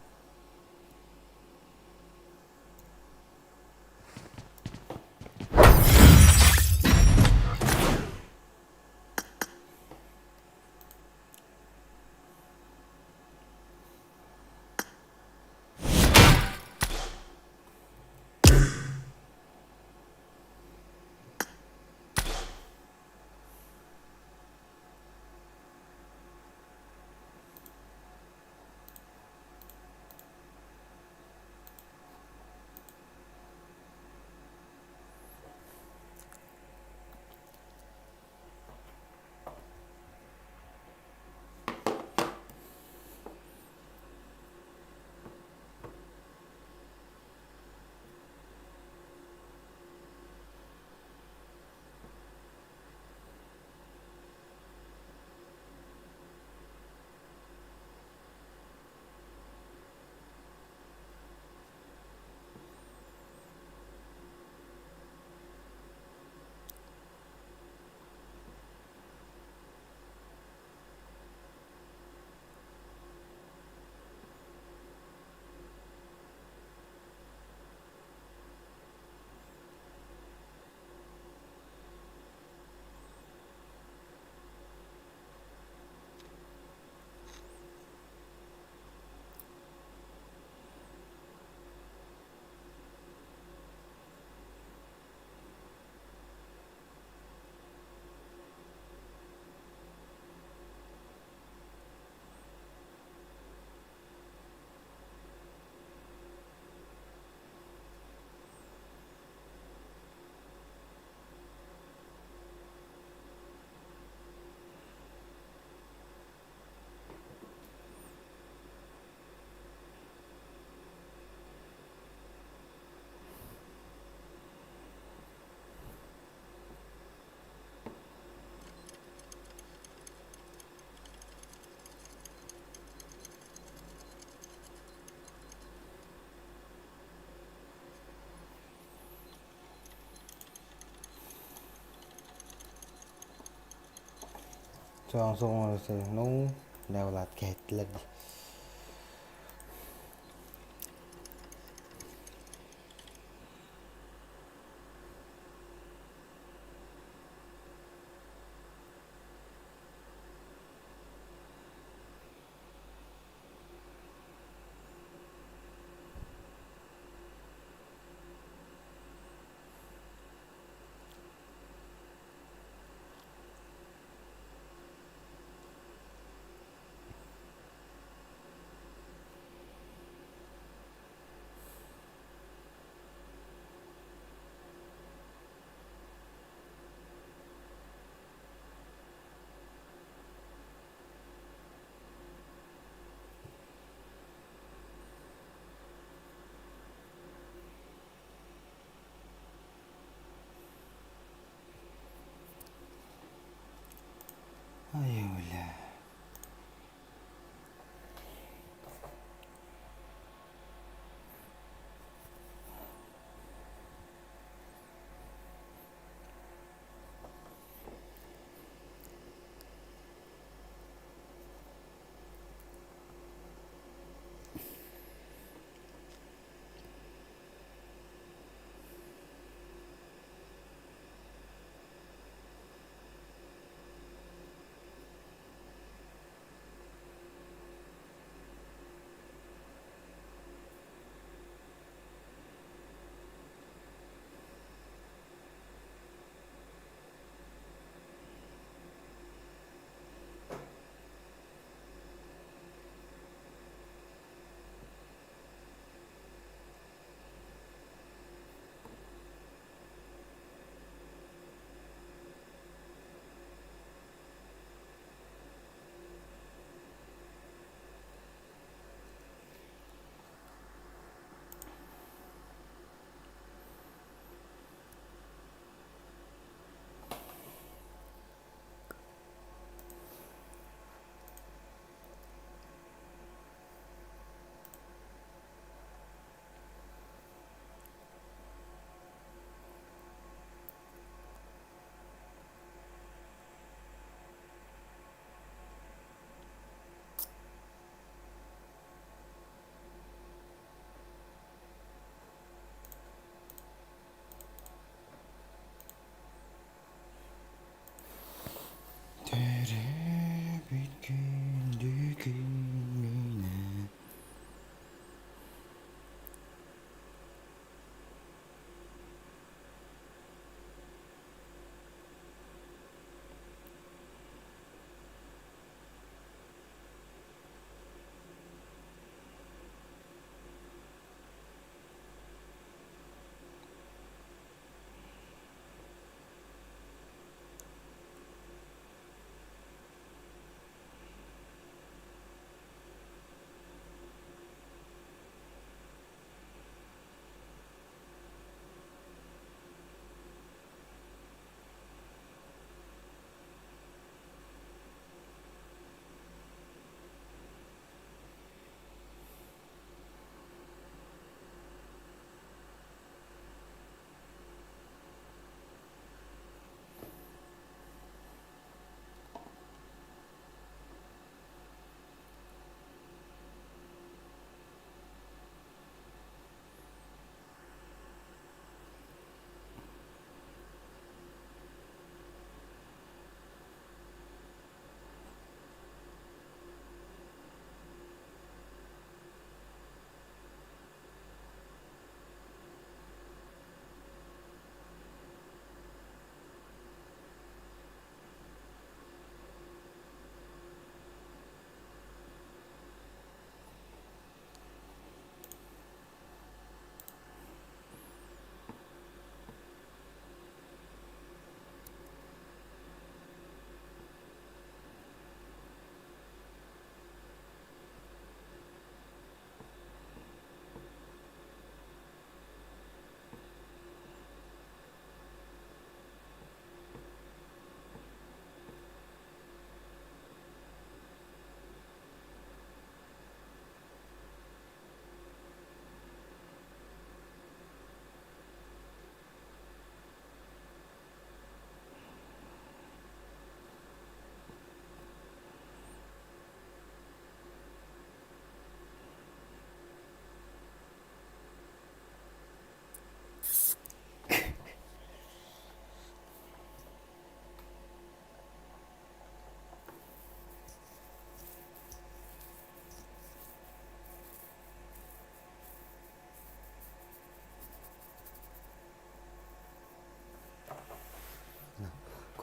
Ну, бля, Влад, кэһэттилэр дии.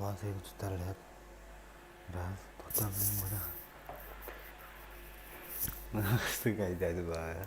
Куһаҕан сыһыаны туттар эрэ. Раз, туттар блин буолар. Сыгайдады баа.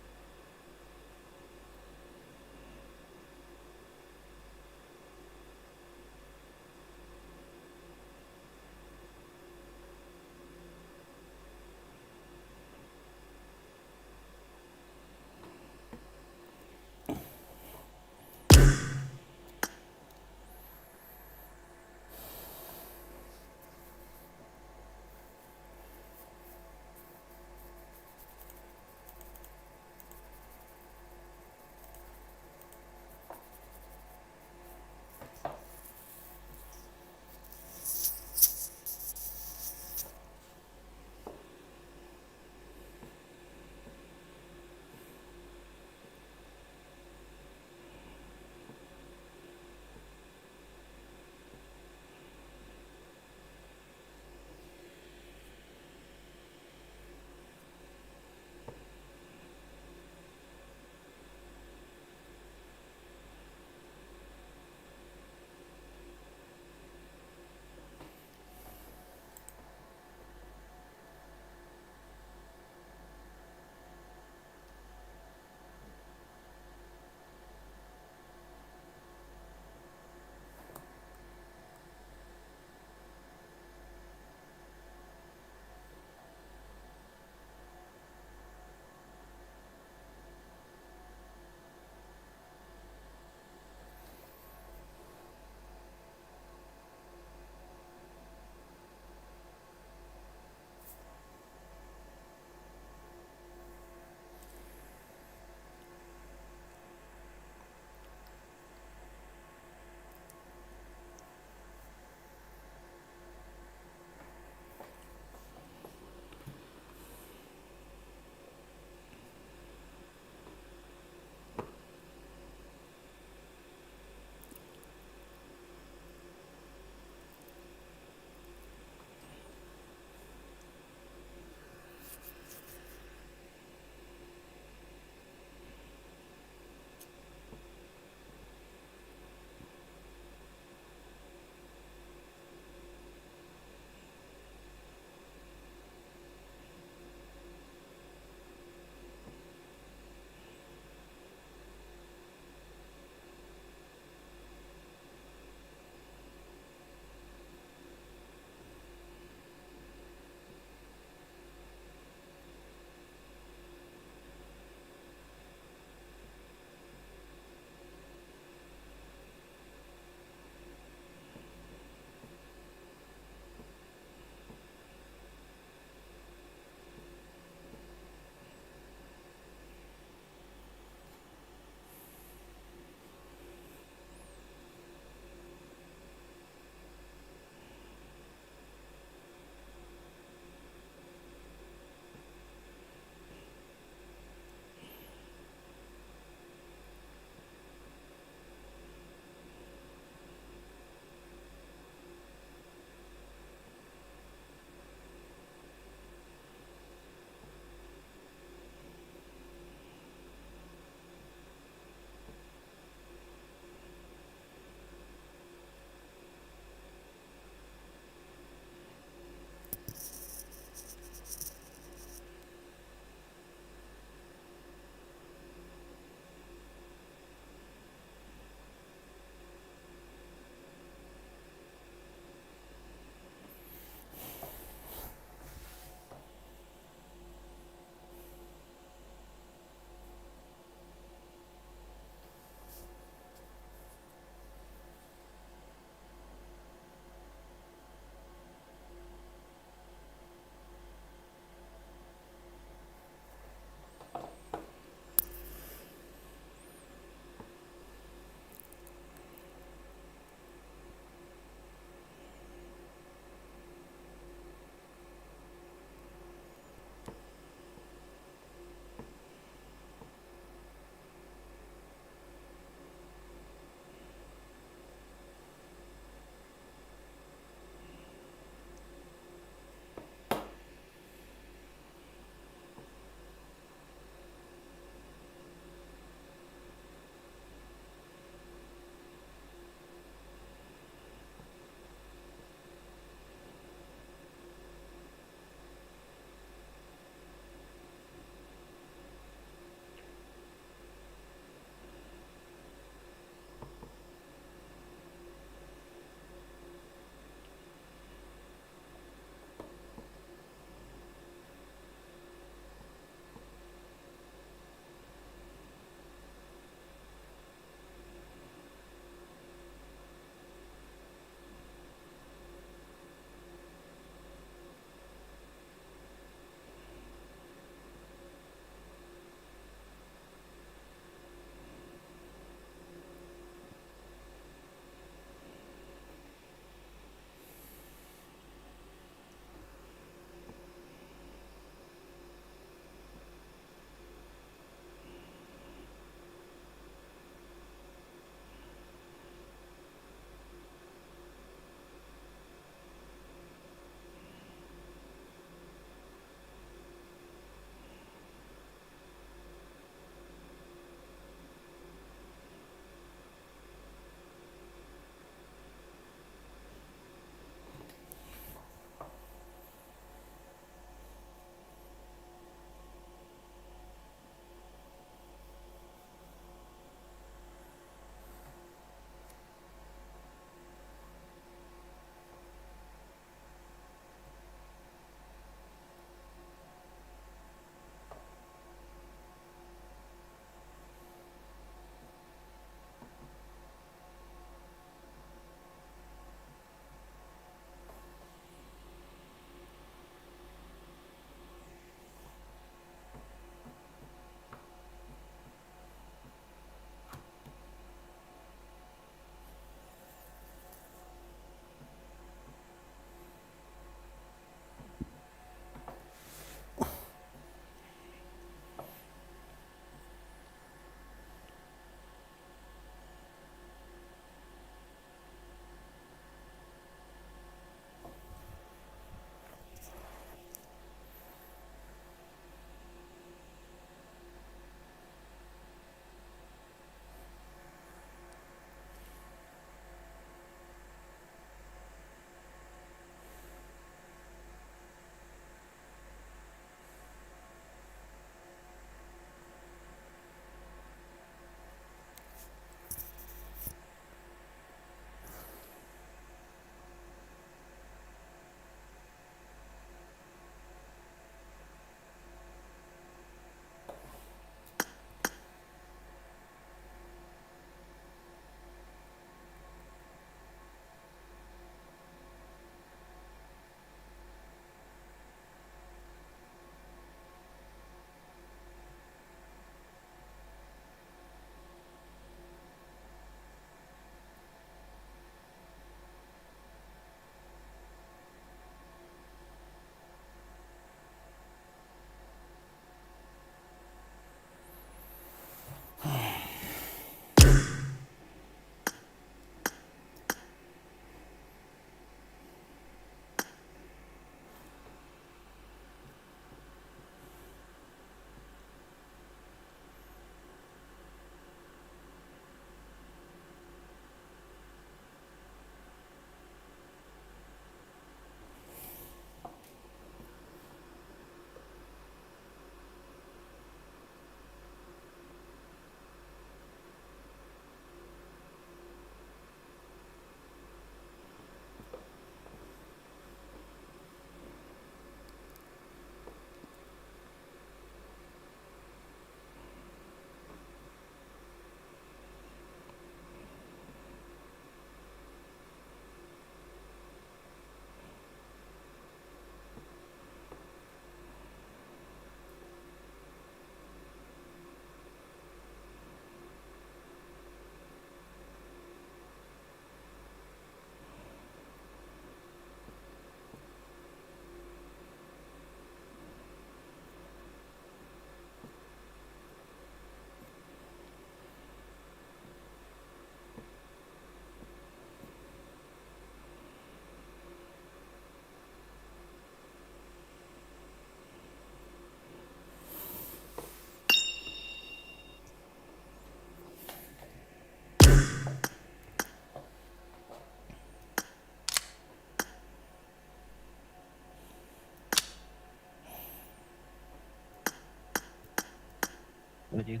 Один.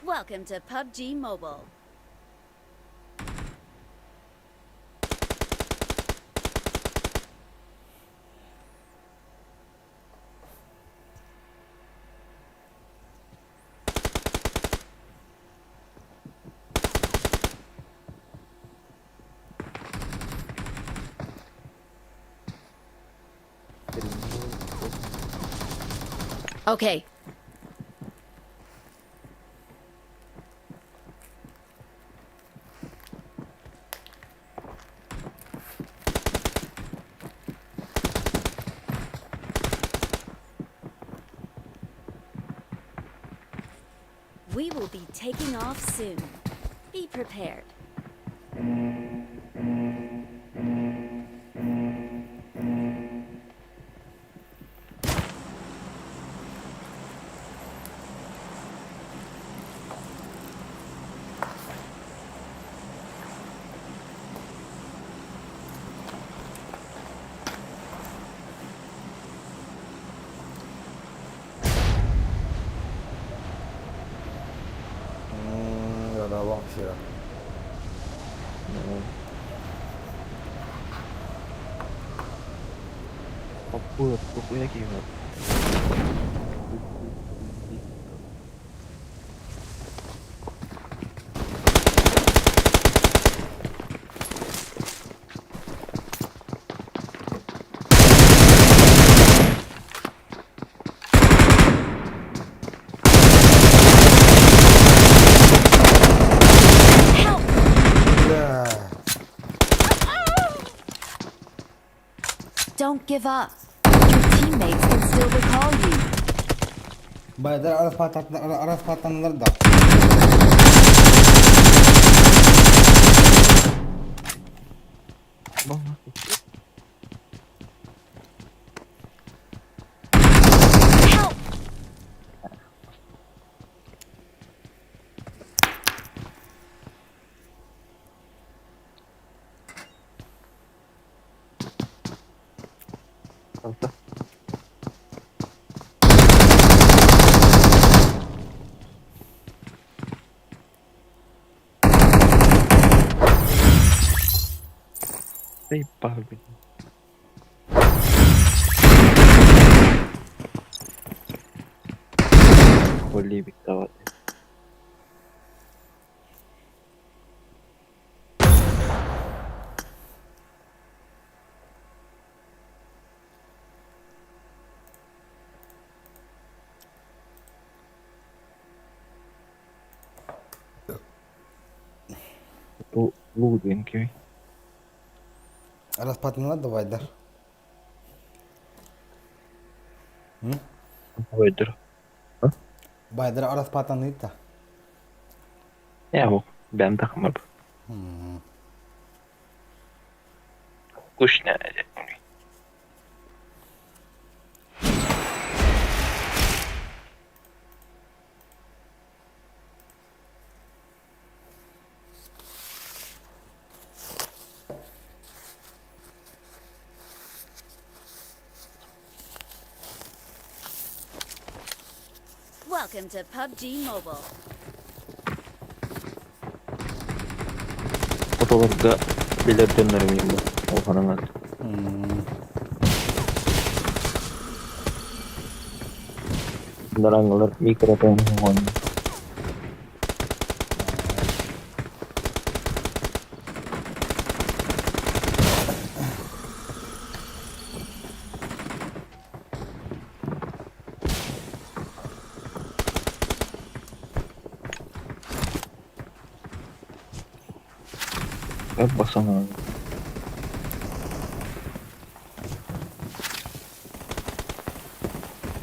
Welcome to PUBG Mobile. Okay. We will be taking off soon. Be prepared. 嗯，有点忘记了。Бля. Don't give up. Your teammates can still recall you. Bayдар араспааттанылар да. Help! Араспааттанылар да байдар. Байдар араспааттанылар да. Welcome to PUBG Mobile.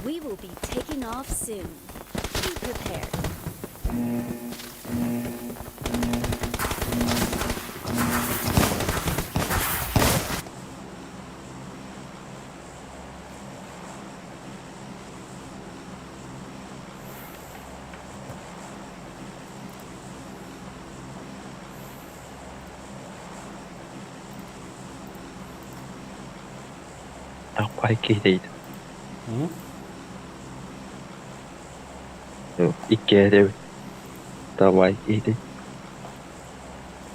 We will be taking off soon. Be prepared. Бай киһитэйит. Икки этэбит. Давай киһитей.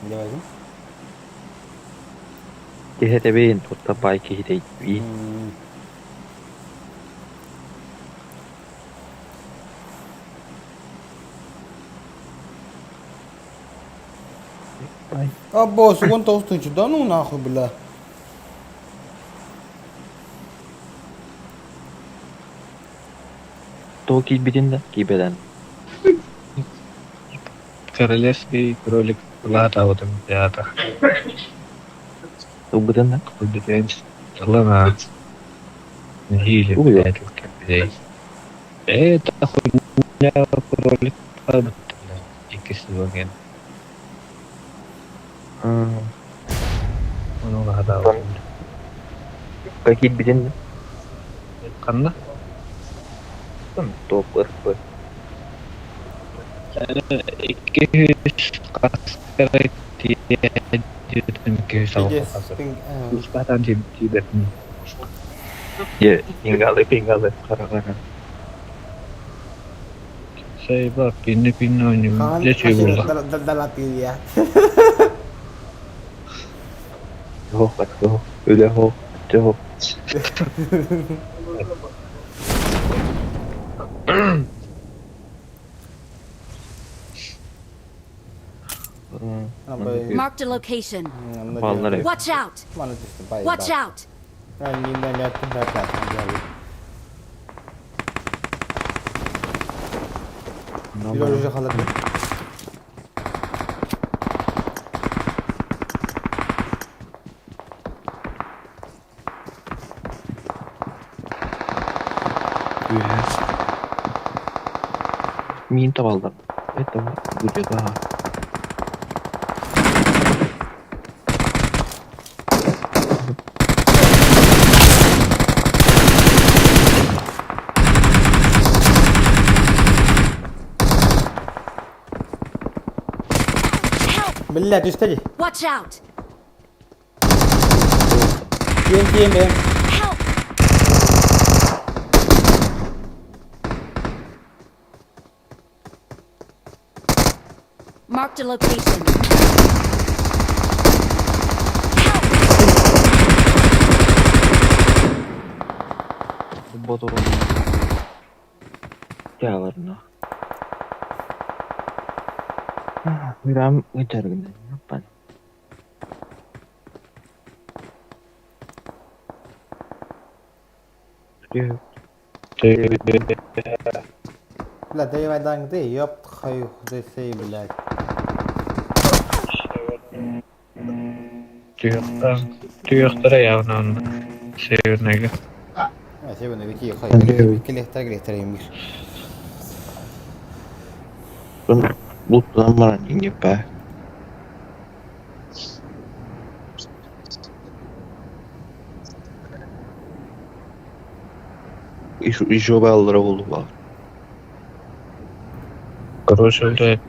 Давай. Киһи этэбин, тута бай киһитэй. А босс, он толстый, да ну нахуй, бля. Тоҕо киирбитин да киирбэтэн. Королевский кролик улаатаабытым театр. Ылбытын да? Ылбытын ылана нэһиилэ Уйа. кэлбитэй. Это хуйня кролик икки сезон Ону улаатаабытым. Киирбитин да? Ханна? Топ РП. Икки хас Пиздец. Е, пингалы, пингалы, хара-хара. Сайба пинни пинни ойнуйм. Хаан Дьэ үчүгэй буолла. далатыйа. Хоох, хоох, үлэ хоох, өттө хоох. Marked a location. Баллар Watch out! Watch out! Мин табалдар. Это будет ага. Бля, ты что ли? Watch out! Кем, кем, кем? Help! Marked a location. Ботурун. Яларна. Мирам үтәргенә. Пан. Бля, да я дан ты, ёпт, хаю, ты сей, блядь. Түйөхтөрө явно северныйга. А, северный вики, хай. Келехтер, келехтер, емир. Буттан баран иңеппә. Еще баллары булды бар. Короче, блядь,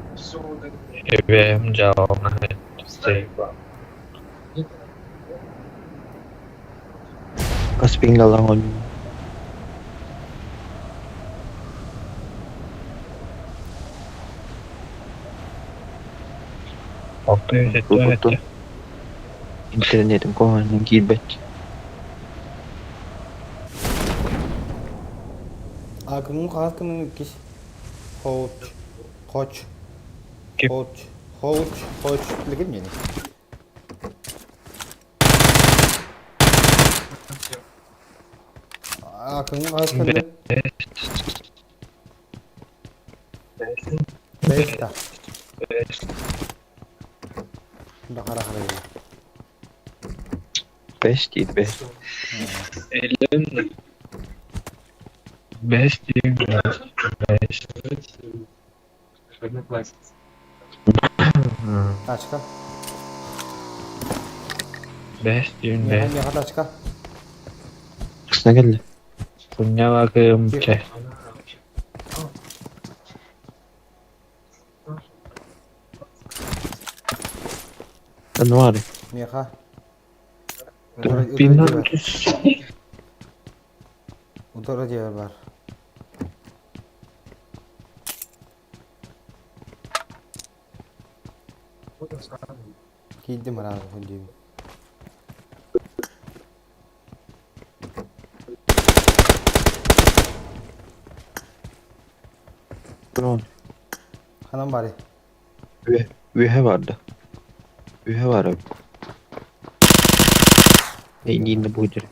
эбэм жаална заебал. Каспингалан он. Алты Интернетим коганын киирбэт. А кымын хаас кымын кис? Хоуч. Хоч. Хоуч. Хоуч. Хоуч. Билген мени. А кымын хаас кымын? Беста. Да хара хара. Беш дейт беш. Элен беш дейм беш. Тачка. Беш дейм Меха беш. меха тачка. Кысына келди. Куньяла кымче. Анвары. Меха. Пинан. Тура диэбэр бар. Киирдим ыраах диибин. Ханан барый? Үөһэ барды. Үөһэ баар эбит. Эйиинэ будет.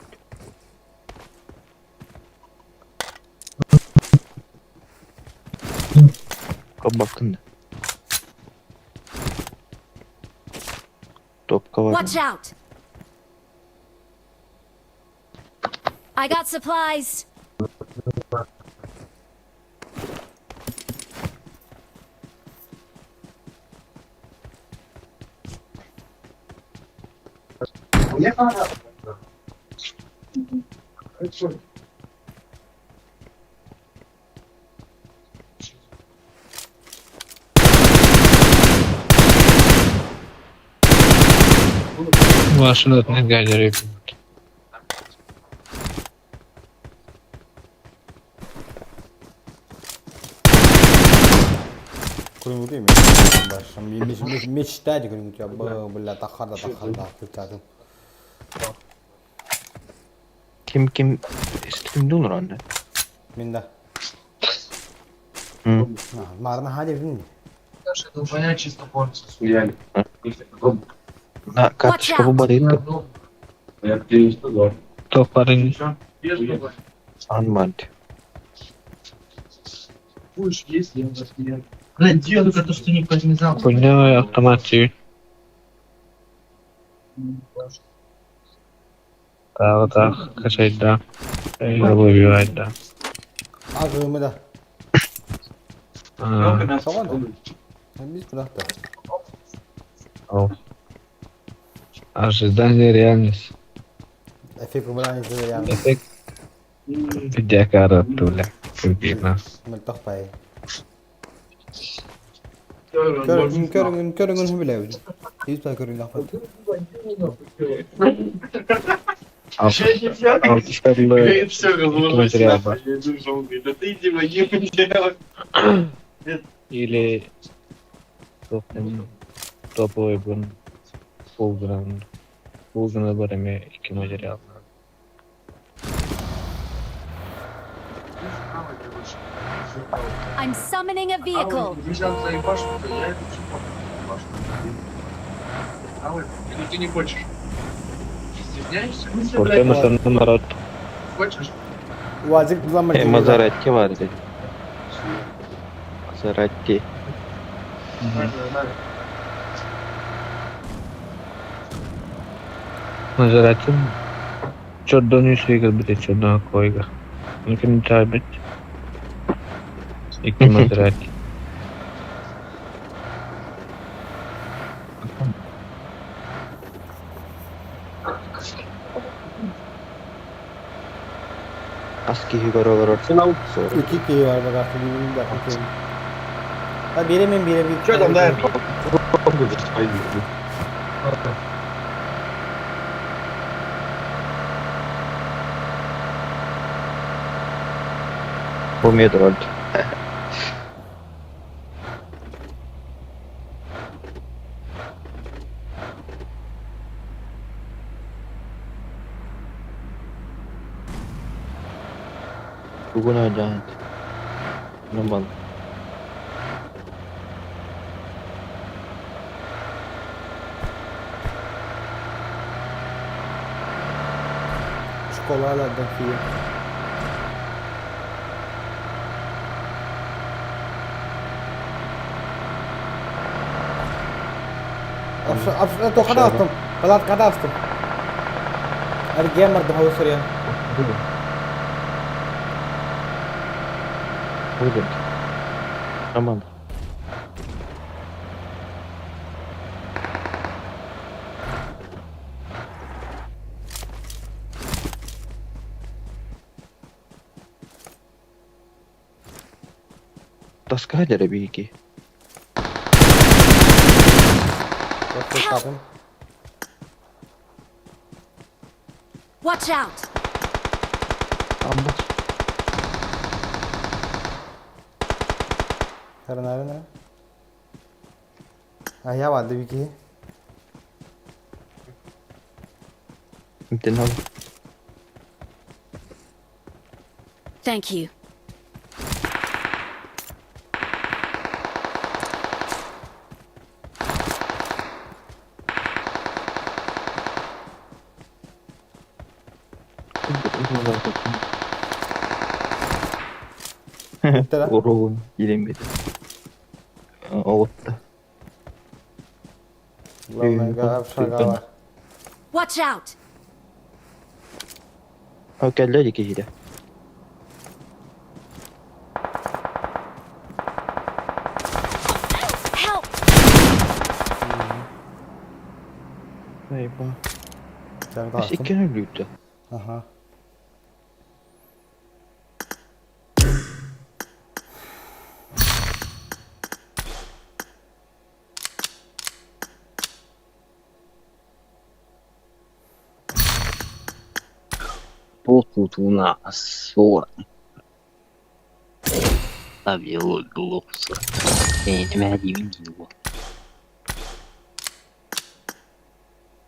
Кабакын да. Топка бар. Watch out! I got supplies. Машина гадеры. Көрүҥүтүй мечтать көрүҥүтүй бля таххарда таххарда кыртаатым. Ким ким кимде olur anne? Мин да. Hı. Маарына ха дебин. На карточка бу бар edi. Топарын. Анмант. Хуйня автомат Да, вот так, качать, да. Выбивать, да. Агымы да. А, Соған да. Биз биракта. о. Ожидание реальность. Эффект убрания реально. Эффект. Видеокарта, бля. Видно. Мөлтөх бай. Көрүҥ көрүҥ көрүҥүн билэбин. Биз ба көрүҥ лапат. Материал бар. Или топовый бун фулгран фулгран бар эме икки материал. I'm summoning a vehicle. Ортема народ. Уазик буламыр. E, Maserati var dedi. Maserati. Maserati чордон үсүйгер бите чордон койга. Мүмкүн табит. Икки Maserati. Аски көрө көрө. Ики киһи бар багақты билин да. Ha бире мен бире бир. Что там, да? Умеет роль. Бүгін айдан. Нормал. Школалардан кийин. Тоқада астым. Палаткада астым. Аргемар да хауСурья. Будет. Роман. Тоска деребики. Watch out! Амбас. Каранарын А я вады вики. Интен ал. Thank you. Уругун киирэн Оҕутта. Главное, общага Watch out! Кэллэ дии киһитэ. Help! Айба. Иккини өлүүтэ. Ага. Тут у нас 40.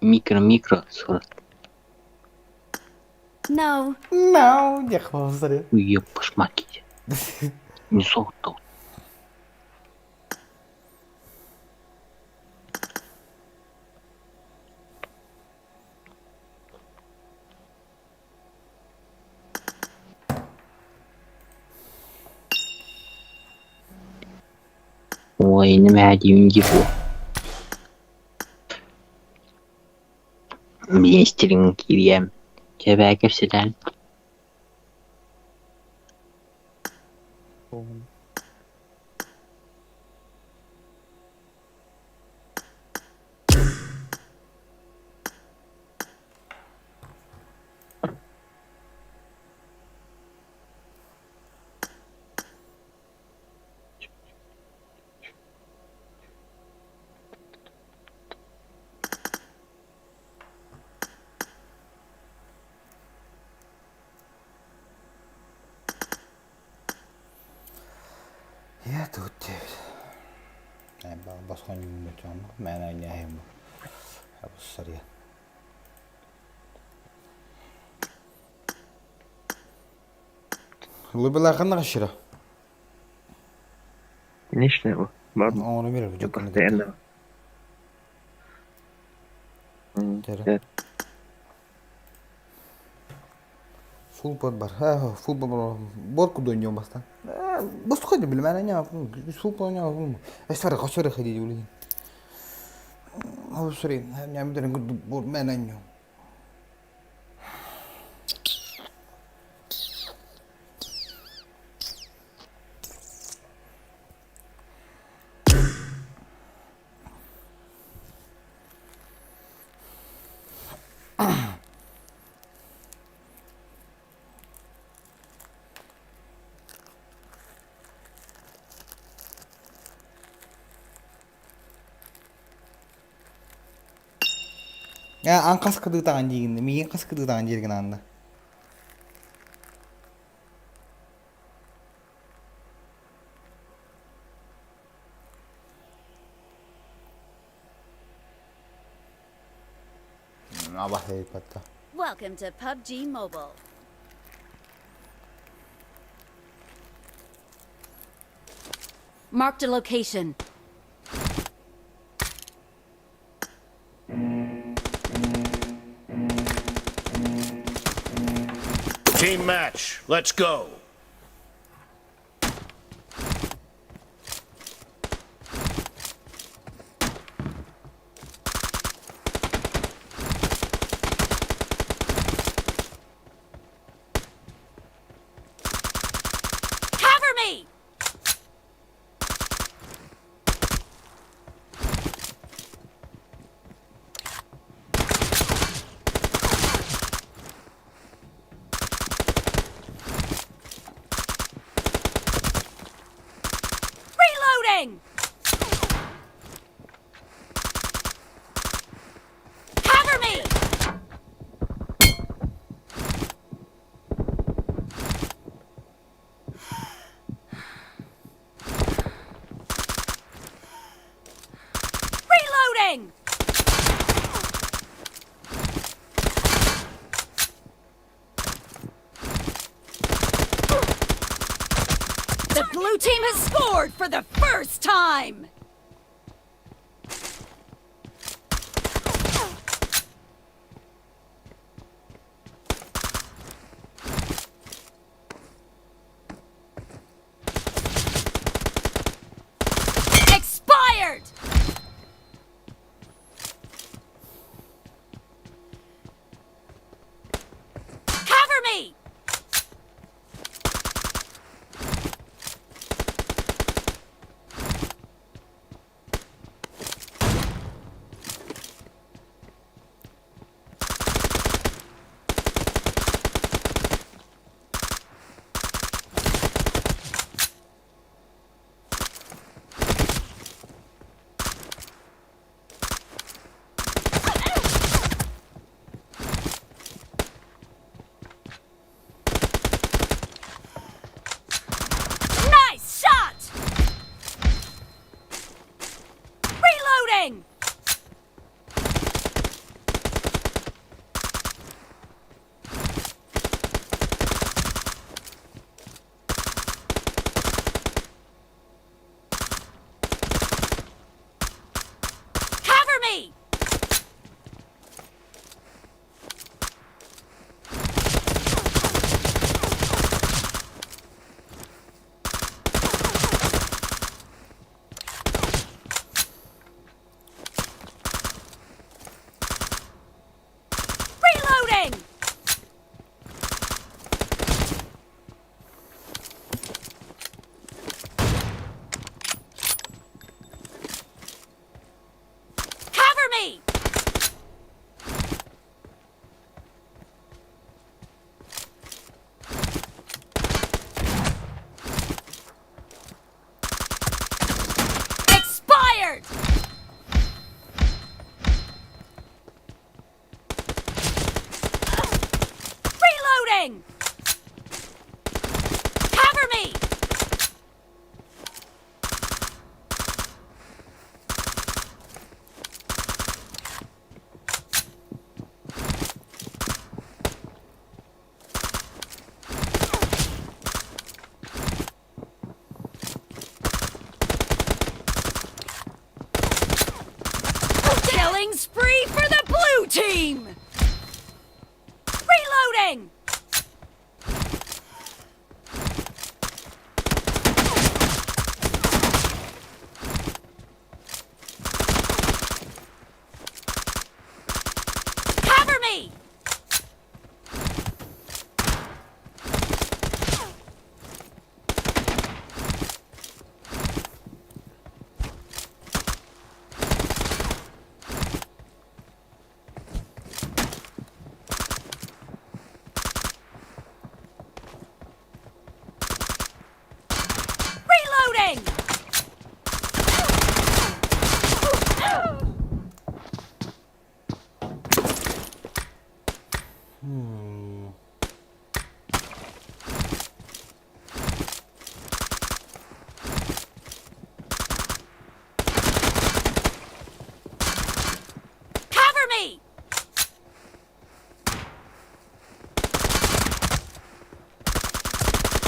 Микро-микро 40. No. No, дякую, Уеб пошмаките. Не сок Ой, не его. Министрин кириэм. Кэбээ кэпсэтэн. Я тут девять. Басхан юммутан, мэн айняхим. Абыссария. Лыбылахан нағашыра. Конечно, его. Оны мере, Я постоянно. Фул под бар. Фул под бар. Бор куда не баста. Бос ходи билмәне не. Фул под не. Эсәр косыр ходи улин. О, сори, не бидер бор мәне не. Я ан қас кыдытаган дигинде, миген қас кыдытаган жерген анда. Абах патта. Welcome to PUBG Mobile. Marked a location. Team match. Let's go. Cover me! Reloading! The blue team has scored for the first time! Expired! Cover me! Nice shot! Reloading! Cover me! Reloading! Cover me! Expired! Reloading! Cover me! Killing spree for the blue team! Reloading! Cover me! Reloading! Cover me!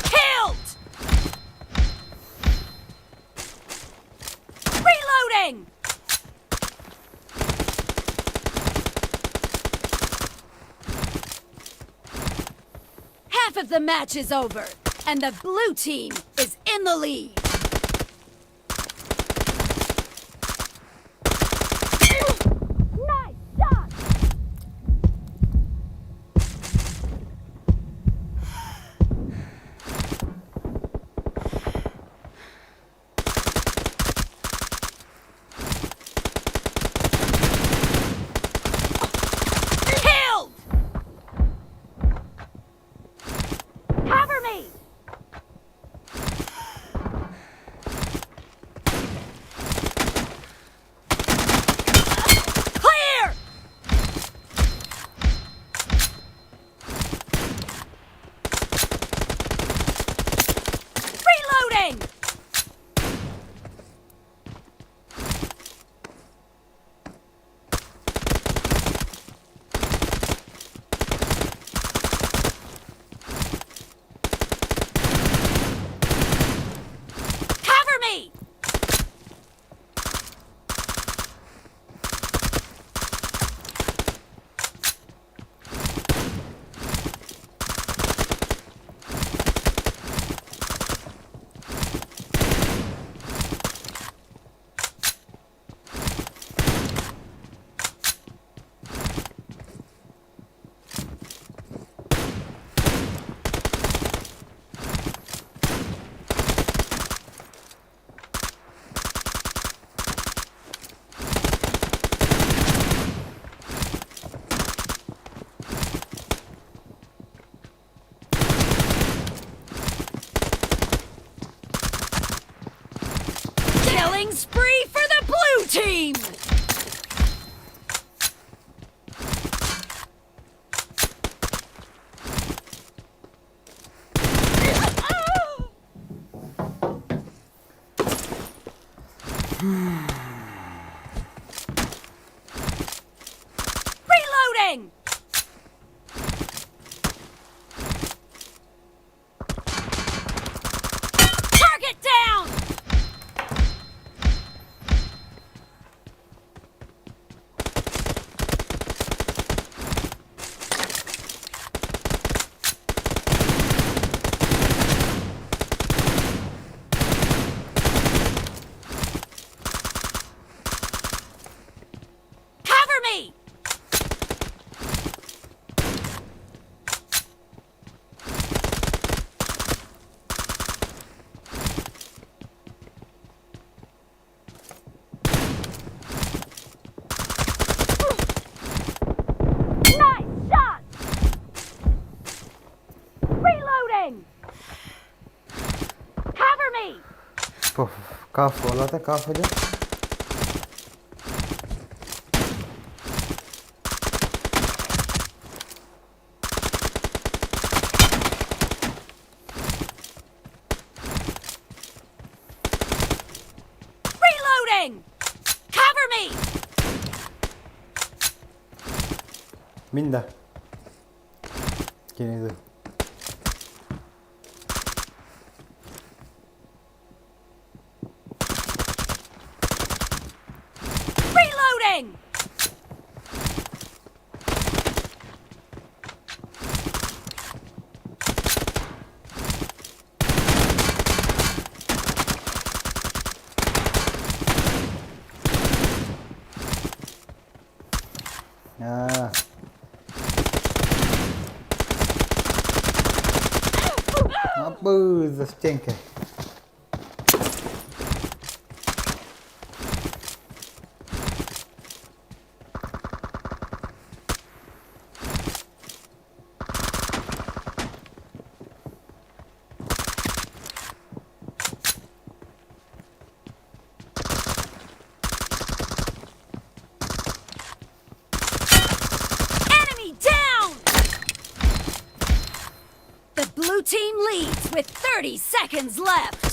Killed! Reloading! Half of the match is over, and the blue team is in the lead. Nice shot! Killed! Cover me! Кафе, олата кафе де. Reloading! Cover me! Мин да. Кини Reloading! Аа. Аппы, за стенкой. Enemy down! The blue team leads with 30 seconds left.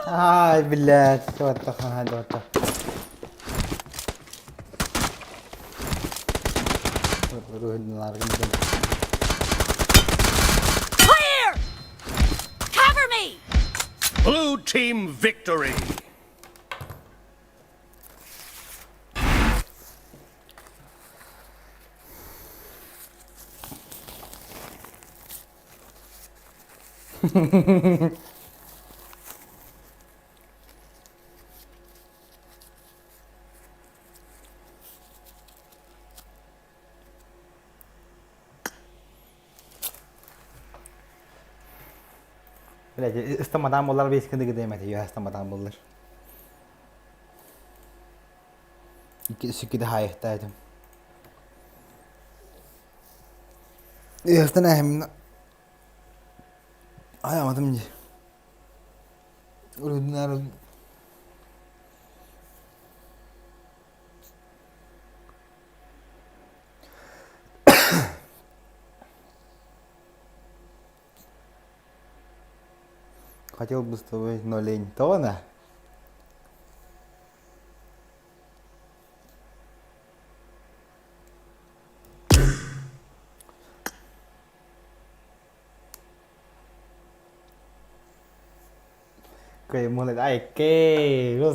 Ай, блядь, what the hell, Clear! Cover me! Blue team victory. Блядь, ыстамадаан буоллар бейскин дыгыдыам этэ, үөһэ ыстамадаан буоллар. Икки сүккүдэ хаайыхтаа этим. Үөһэттэн эһэммин айаматым дии. Урудунаар Хотел бы с тобой, но лень. То она? Каймолет. Ай, кей, lo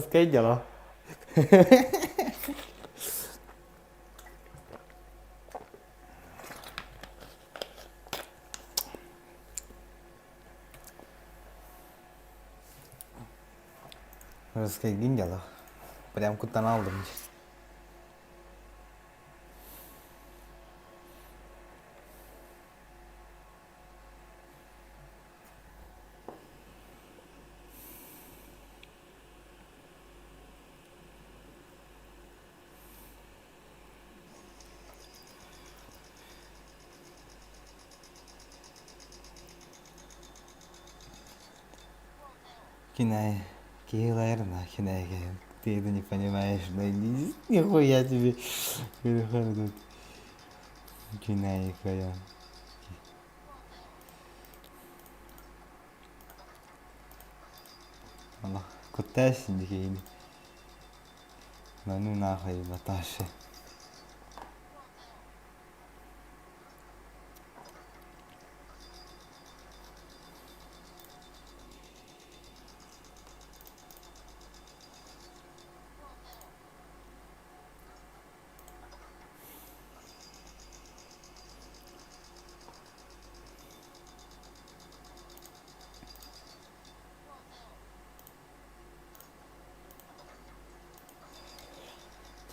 Русская Прям кутан алдым. Кинай, Килайрна, Кинай, ты это не понимаешь, да нихуя тебе. Кинай, хуя. Allah kutlarsın dikeyini. Ну нахуй, баташи.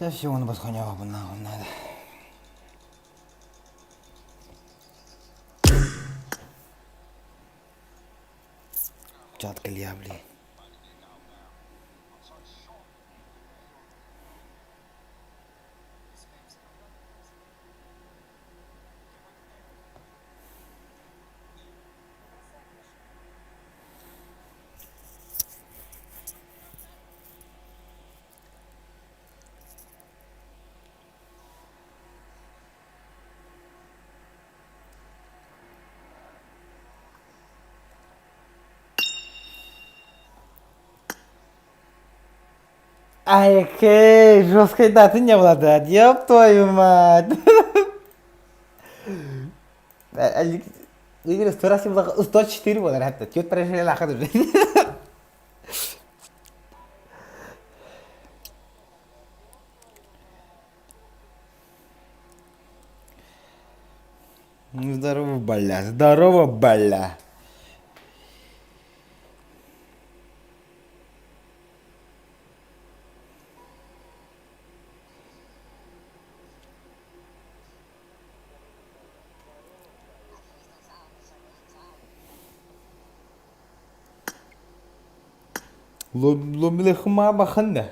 Це всього на басхонява нахуй надо. Чатка ля, блин. Ай, окей, жесткой даты не было, да, ёб твою мать. Игорь, сто раз 104 было, ребята, чуть прожили нахуй уже. Ну, здорово, бля, здорово, бля. Ломилехма баханда.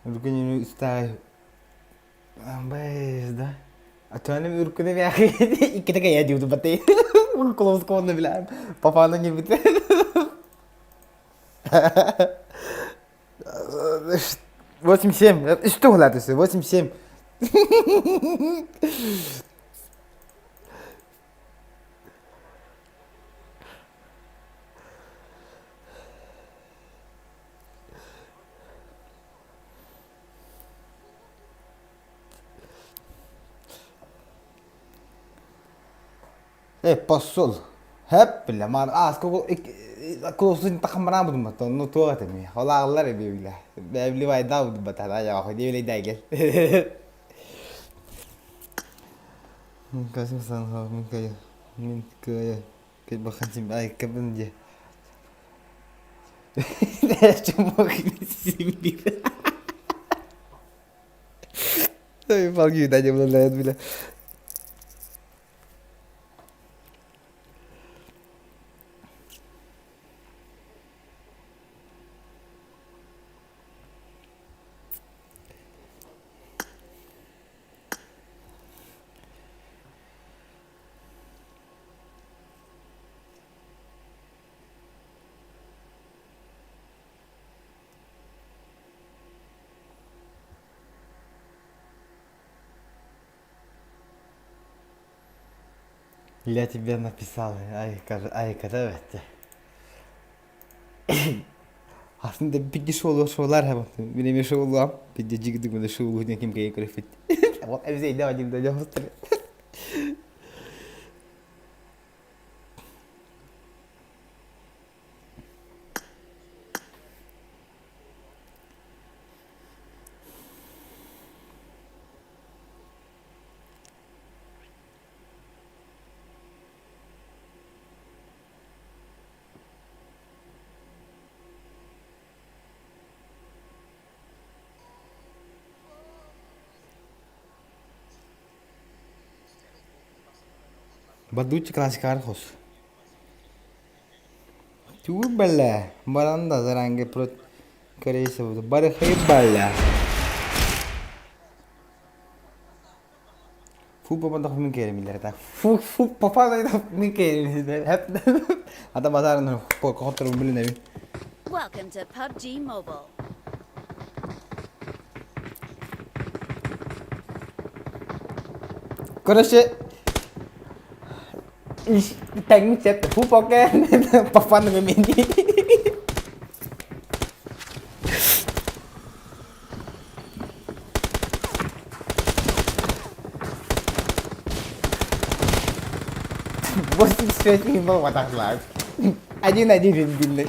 Үргүнү истай. Бэс да. Атуаны үркүнү бяхи. Икките кая диуду баты. Клоус конна билем. Папаны не бит. 8-7. Что гладусы? 8-7. Э, посол. Хэп бile, мар аас кулусын тахамраа будумата, ну туа теми. Холаалар бибиле. Бэбли вайда будумата, да я ходи биле дайгел. Касым сан ха мин кая. Мин кая. Кай бахан ай кабын де. Чумок симби. Ой, палки да не было бile. Я тебе написал, ай, ай, когда это? Aslında bir şoğlu şoğlar hem benim şoğlu bir de cigdi bunu şoğlu ne kim kaya grafit. Вот эвзей да один да Бадучи классикар хос. Түү бэлэ. Баранда заранге прот корейся барыхай бэлэ. Фу папа мин керемилер та. Фу фу папа да мин керемилер. Хеп. Ата базарын котор билинеби. Welcome to PUBG Mobile. Короче, тэҥмит фу поке папа на мени. 85 минут отошла. Один-один длинный.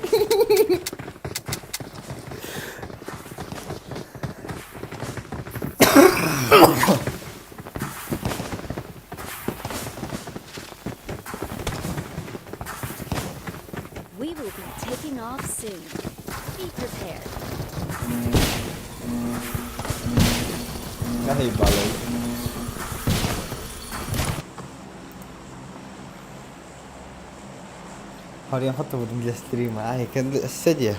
We will be taking off soon. Be prepared. Наебало. Харьян хатта для стрима. Ай, седя.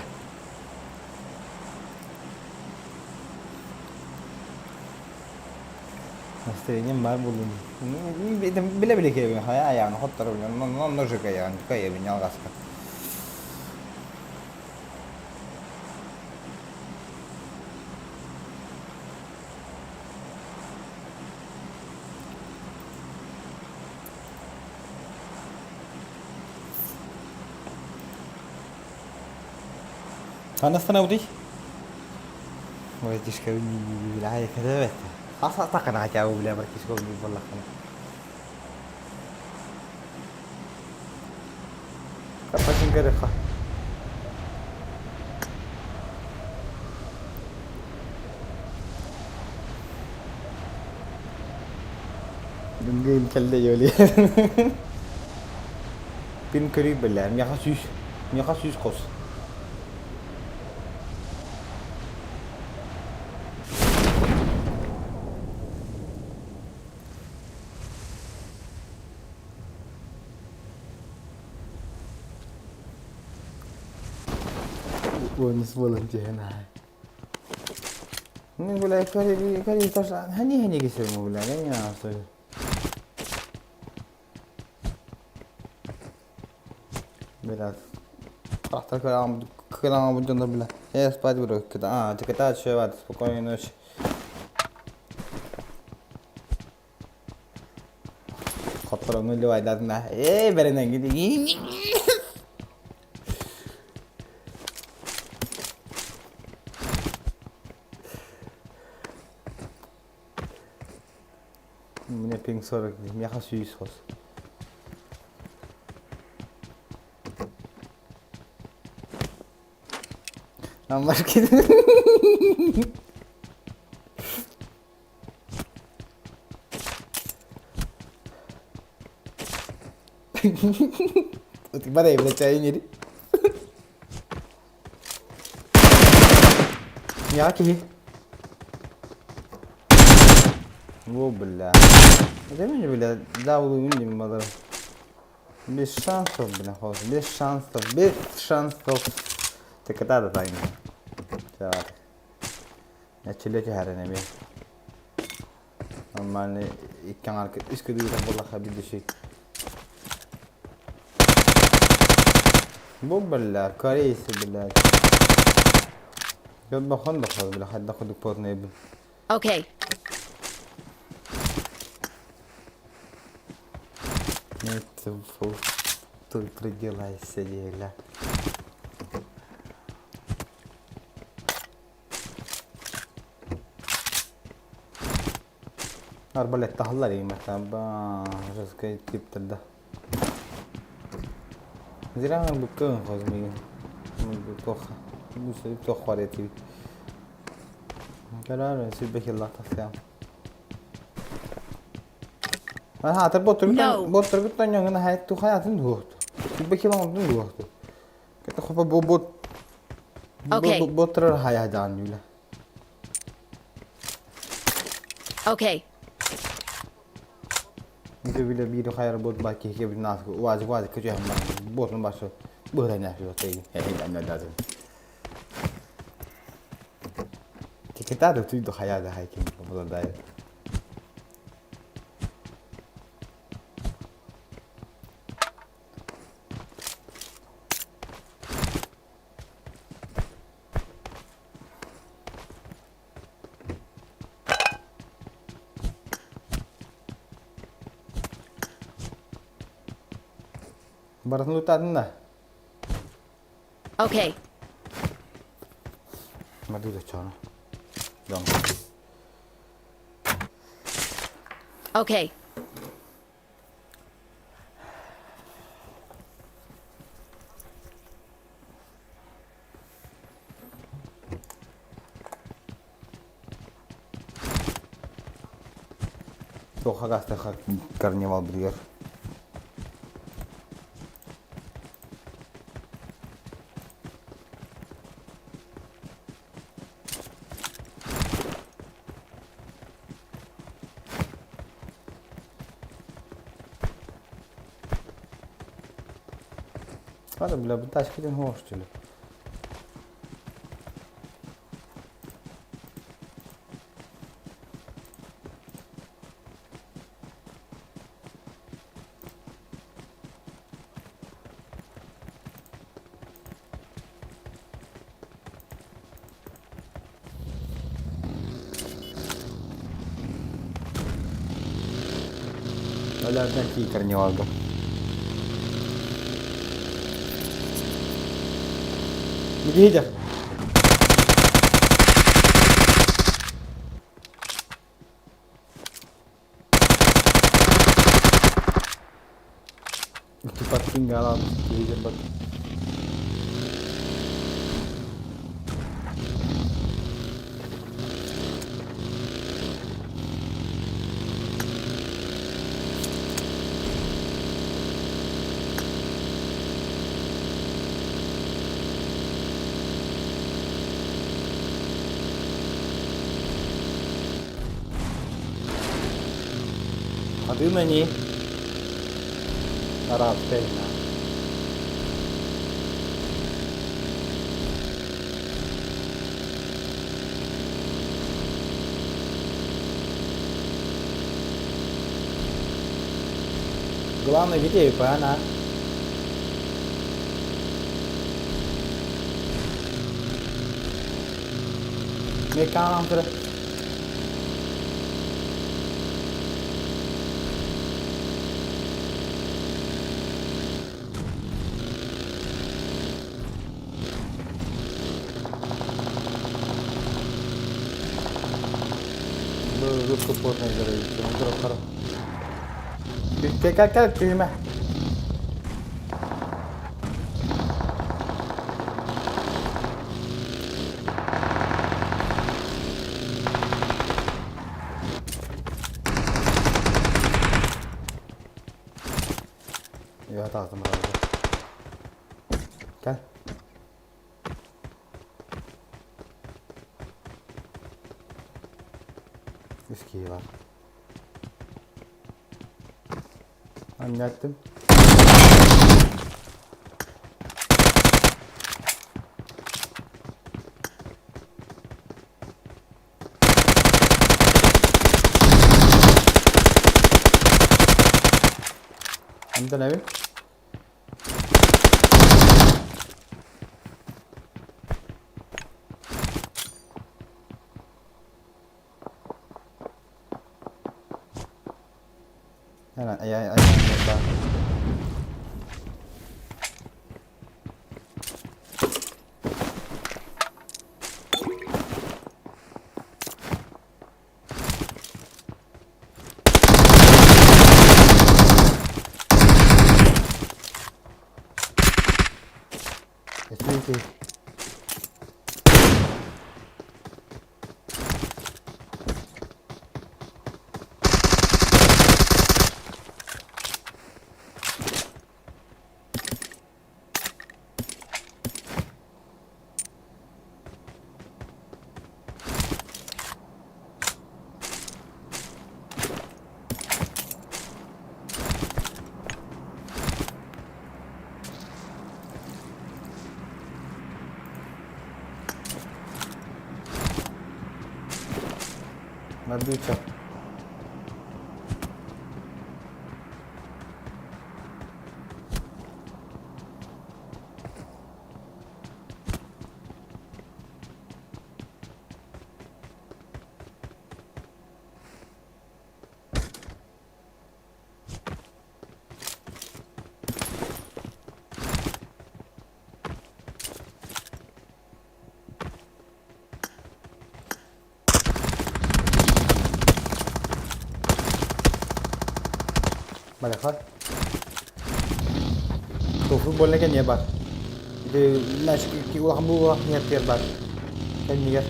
Настроение бар булун. Биле-биле кебин хая аяғын хоттар билен. Нон ножик аяғын кайыбин ялгаска. Ханна станабытый? Братишка, бля, это Аса хотя бы, бля, братишка, буоллаххына. Капатын көрөххө. Дүнгейм кэллэ йоли. Пин көрүй бля, миэхэ сүүс. Миэхэ сүүс хос. Уонус буолан түһэн аай. Ну, бля, кari кari таш хани хани кесер бля, я не знаю. Бля, Ахтар кыраҕа дьоннор бля. Я спать буду. А, ты чувак, спокойной ночи. Хотторону ливайдатына. Эй, беренен гиди. Мне пинг 40, миэхэ сүүс хос. Аммар Бара бля чай Я киһи. О, бля. Это мне, бля, да, не мадр. Без шансов, бля, хос. Без шансов, без шансов. Так это да тайна. Так. Я челете харене Нормально иккан арка үс көдүүтэн буоллахха бидиши. Бу бля, корейцы, блядь. Бахон да бля, хадда ходук потный бу. Okay. Это фу. Тут родилась деля. Арбалет тахаллар имата ба жесткий тип тогда. Зря буккын хозмигин. Тоха. Муса тохвар этиби. Карар силбехилла тасям. Aha, ter No. боттургуттан яңына хайту хаятын дуохту. Силбехилла онтун дуохту. Кета хопа бо бот. Okay. Боттурар хая жаан юла. Okay. Нито биле биир хайар бот ба ки ке бинас уаз уаз кычы хам ботун башы быра няши отей. Хе да да да. Кета до түй до хая да хайкин бо да. Баратын лутадын да. Okay. Маду да чана. Дон. Okay. Тоха гаста карнивал бригер. Hadi бля, bu тачка hoş что ли? Оля, какие карнивалга? Медведя. Кинга киһи бат. Адына не? Арабская. Главное, видео она. Мекаантра. Кэл күүмэ. Я тағдым Кел. Үс бар. Anlattım. Антон abi. Hemen ay ay ay ay. Извините. Набився. Баляха. То футбольный не бар. Ити мәш ки улахан бу нет бар. Кеннигер.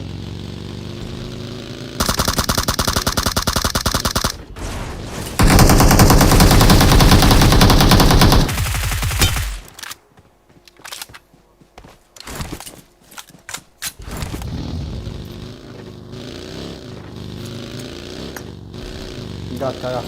Гад, как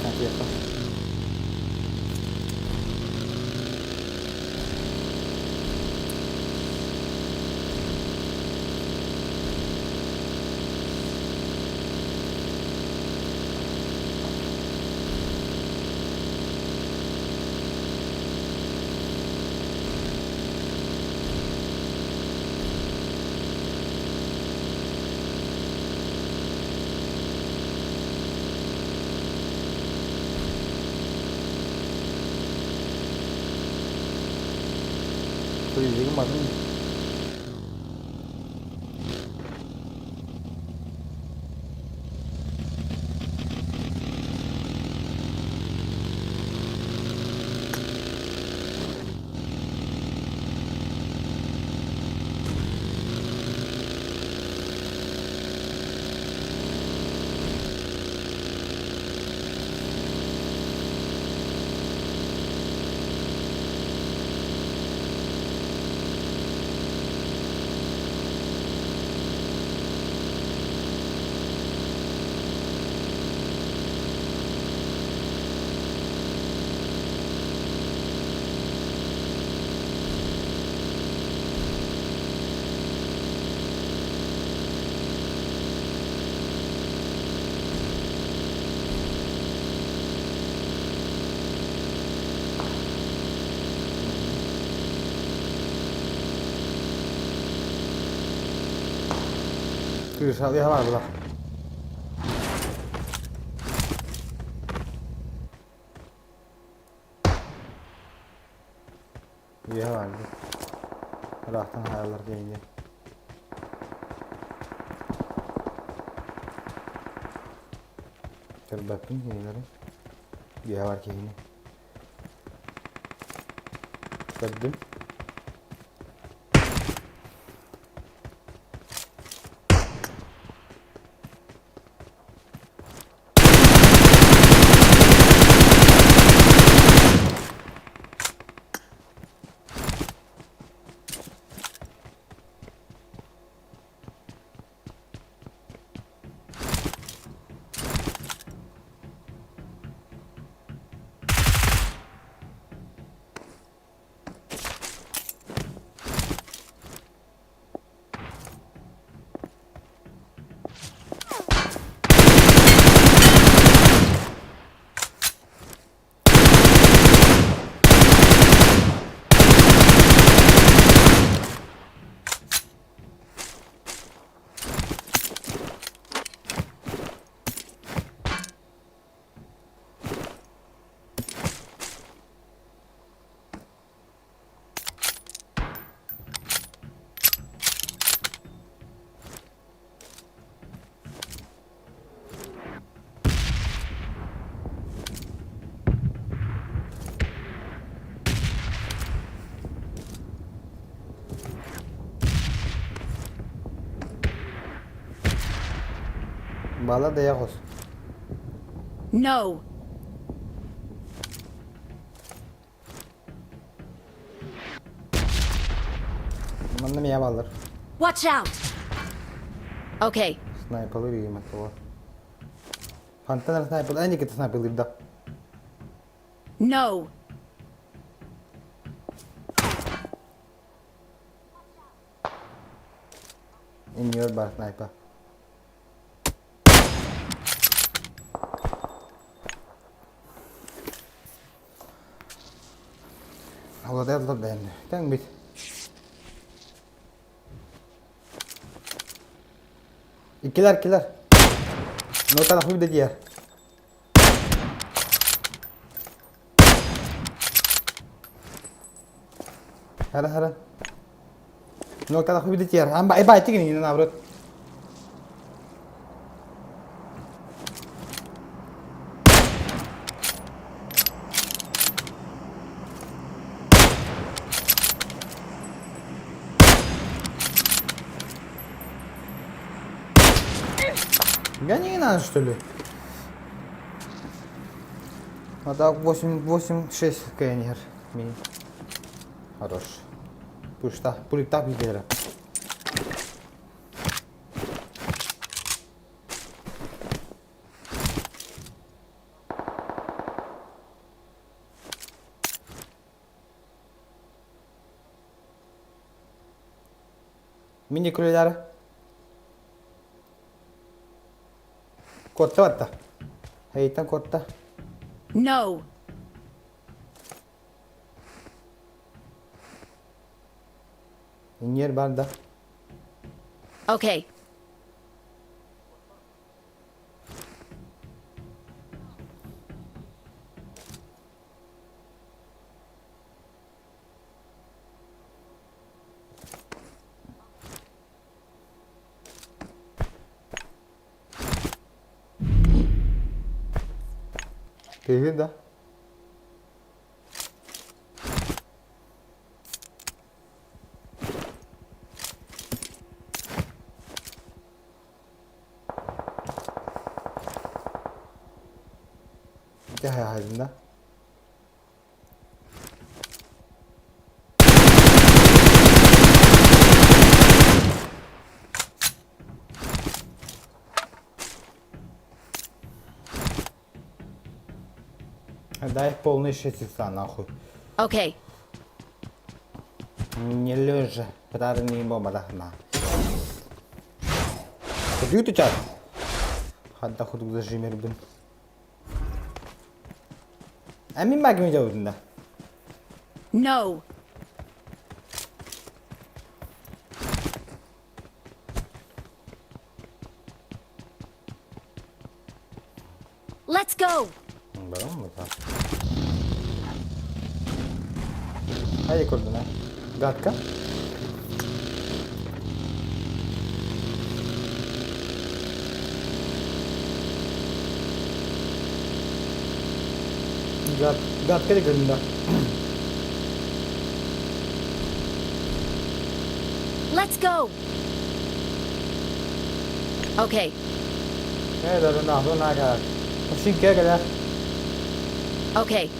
Привет, Крыша я бар була. Үөһэ бар Ыраахтан хаалар киһини. Көрбөппүн кинилэри. Үөһэ бар киһини. Көрдүм. Бала да яҕыс. No. Манна мия баллар. Watch out. Okay. Снайпалыр ийим аттыга. Хантан эрэ снайпал, эн иккитэ снайпалыыр да. No. Инниор бар снайпа. Холодел да бэйэм. Тэҥ бит. Иккилэр, иккилэр. Ну, тарахуй да диэр. Хара, хара. Ну, тарахуй да диэр. Ан бай бай тигин наоборот. Я не надо, что ли? А так 8, 8, 6 кенер. Ми. Хорош. Пушта, пуликта билера. Мини күлэлэр. Куотта батта. Эйиттэн куотта. No. Инньиэр бар да. Okay. Киһи да. Ити хайаһайдын да. Дай полный шестица нахуй. Okay. Не лежа. Подарный бомба да на. Куды ты чат? Хадда худук зажимер бин. А мин магми да. No. Let's go! Барам да. Хайа көрдүн, а? Гадка? Гад, гадка да көрдүн да. Let's go! Okay. Okay.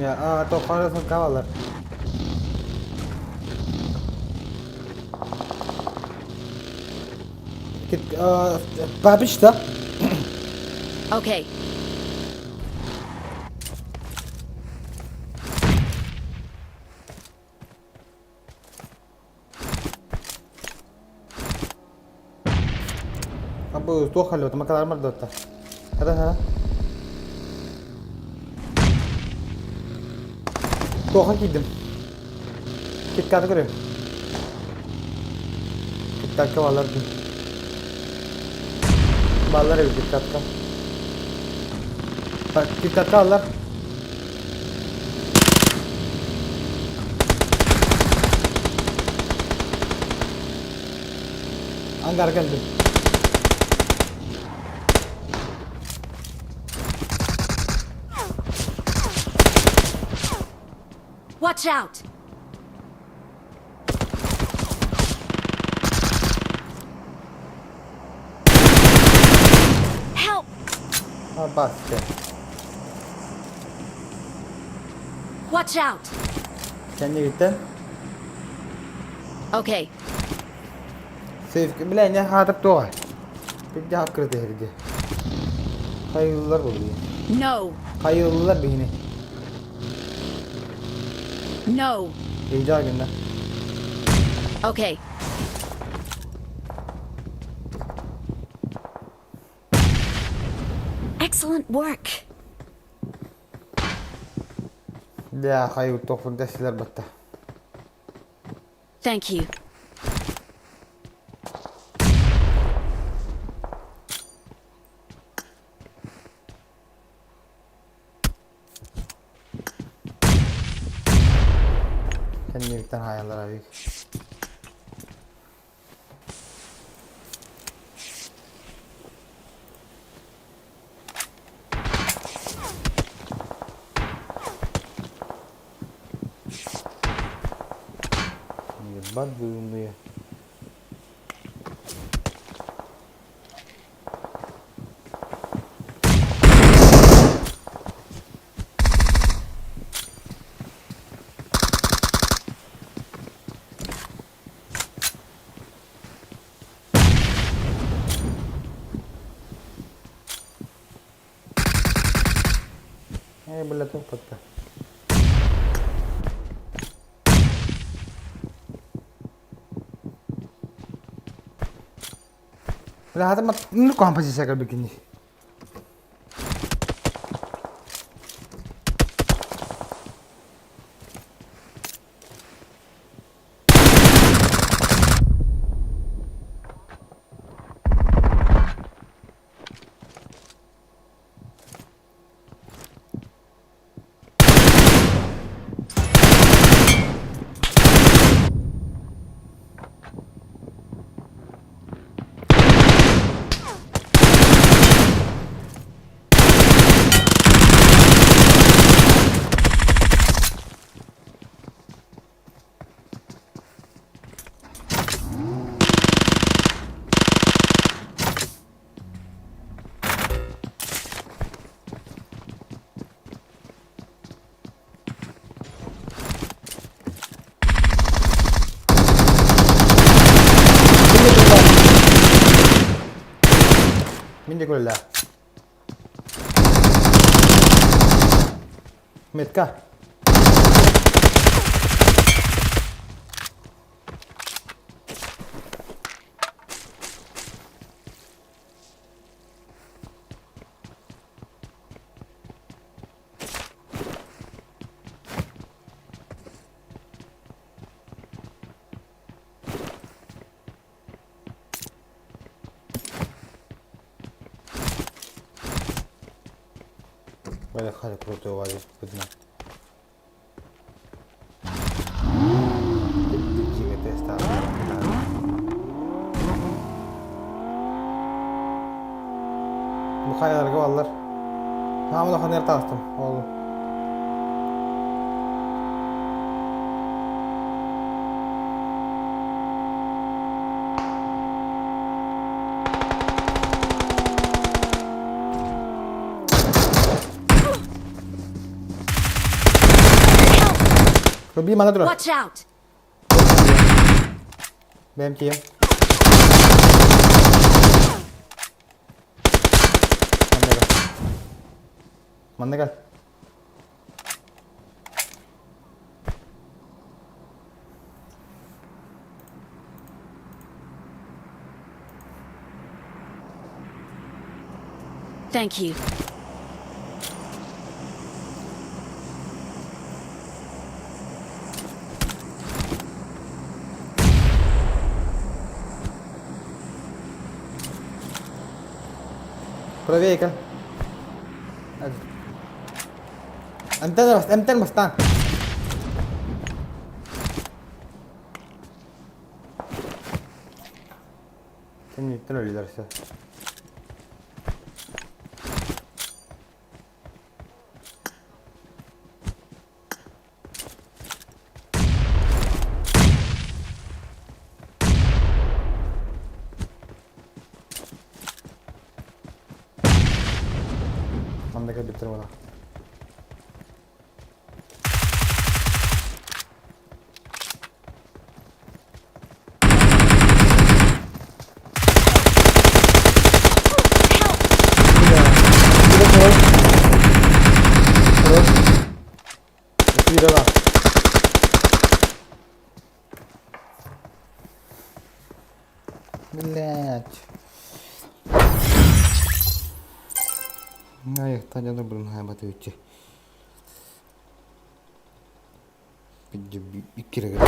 А, то хорошо кавалер. Папич, да? Okay. Абы туох халё, там калар мардотта. Хара хара. Туоха киирдим. Киткаты көрүм. Киткатка баллар дии. Баллар эбит киткатка. Киткатка аллар. Ангар кэллим. Watch out! Help! А, басты. Watch out! Кэннигиттэн. Okay. Сейф, бля, не хаатып туға. Бидде открытый herdi. Hayırlılar buluyor. No. Hayırlılar bihini. No. Rica günler. Okay. Excellent work. Бля, хайыр тоқпын дәсілер батта. Thank you. Кэннигиттэн хаялар авик. Ебать вы умные. Э, бля, тут как-то. Бля, хата ма ну ком позиция как бикини. Мин де көрөллөө. Метка. Бля, хали крутой валит, видно. Бу хайаларга баллар. Наам улахан эр таҕыстым. Ол. Рубли мана турар. Watch out! Бэм тиийэн. Манна кэл. Манна кэл. Thank you. Правее кэл. Антенна бас, антенна бастаан. Кэнниттэн өлүлэр все. Манна кэлбиттэр буолар. Блять. Айахтан блин хайбаты үччи. Иккире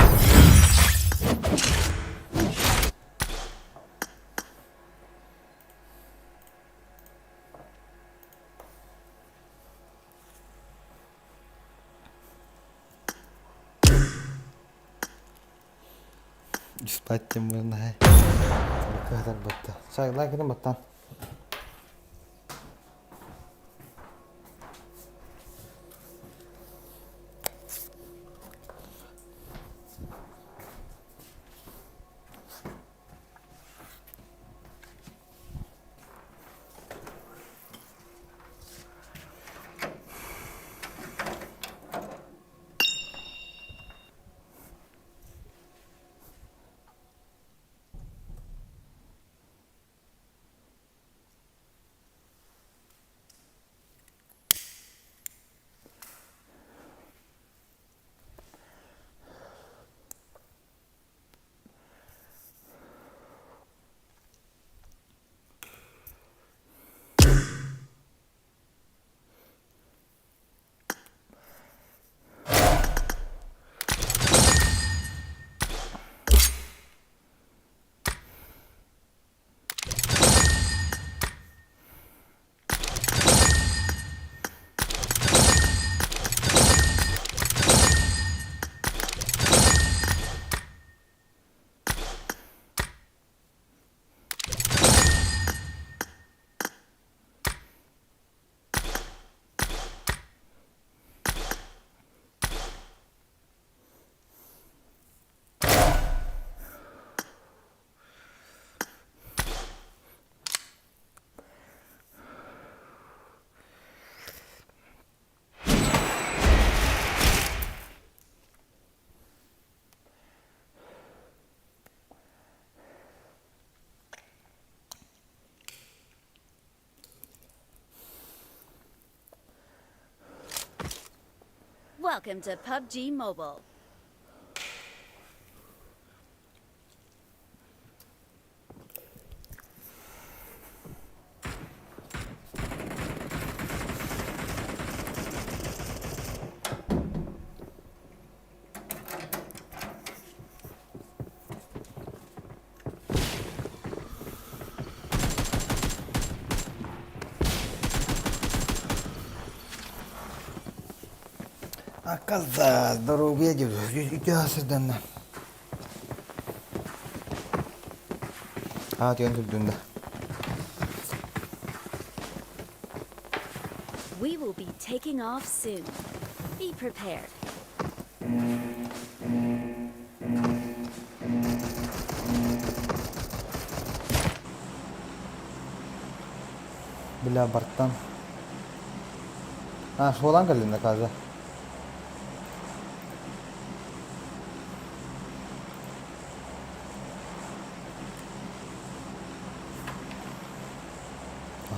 Спать тем можно. Кыһатар батта. Сай лайк баттан. Welcome to PUBG Mobile. Оказа, здоровье, үтүө сырданна. Аа, тиэн түрдүн да. We will be taking off soon. Be prepared. Бля, бартан. А, шуолаан кэллин да каза.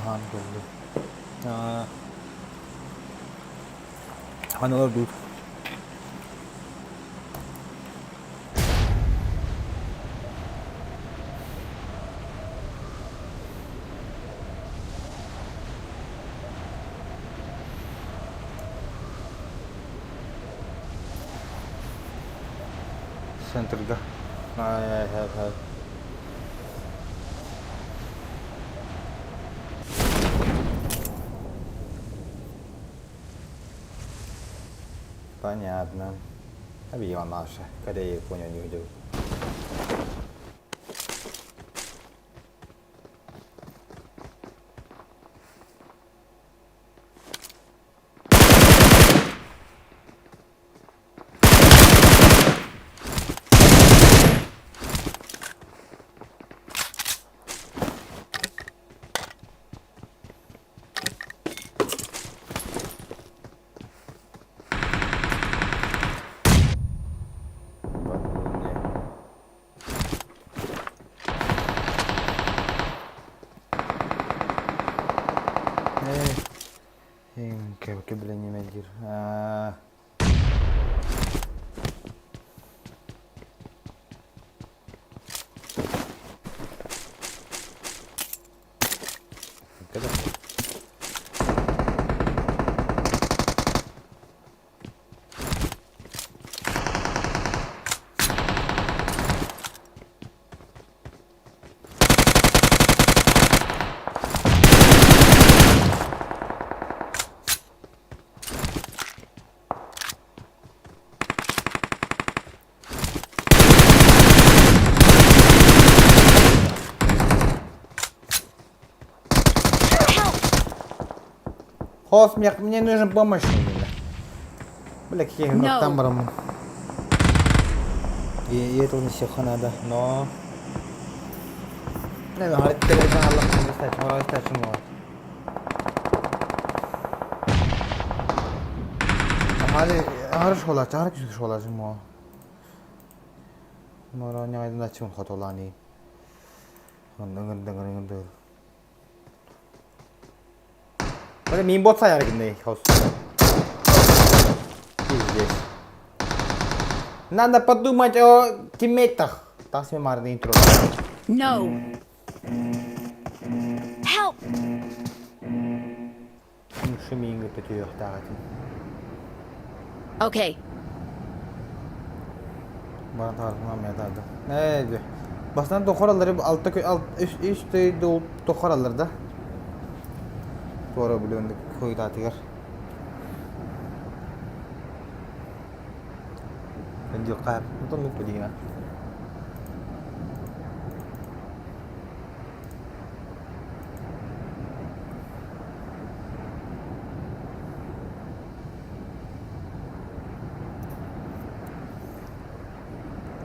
Аһаан кэллим. Аа. Аналар дуут. Центрга. Ай, ай, ай. Понятно. Объема наша. Корея, понял, не видел. Хоф, мне, мне нужен помощь. Бля, какие no. там барам. И, и это не всех надо, но... Не, ну, говорит, Надо подумать о тиммейтах. Так себе марный интро. No. Help! Okay. Бастан тохоралары алта alt үс тохоралар да. Туора билен койдатыгар. Өндү кайып, тоннук билигина.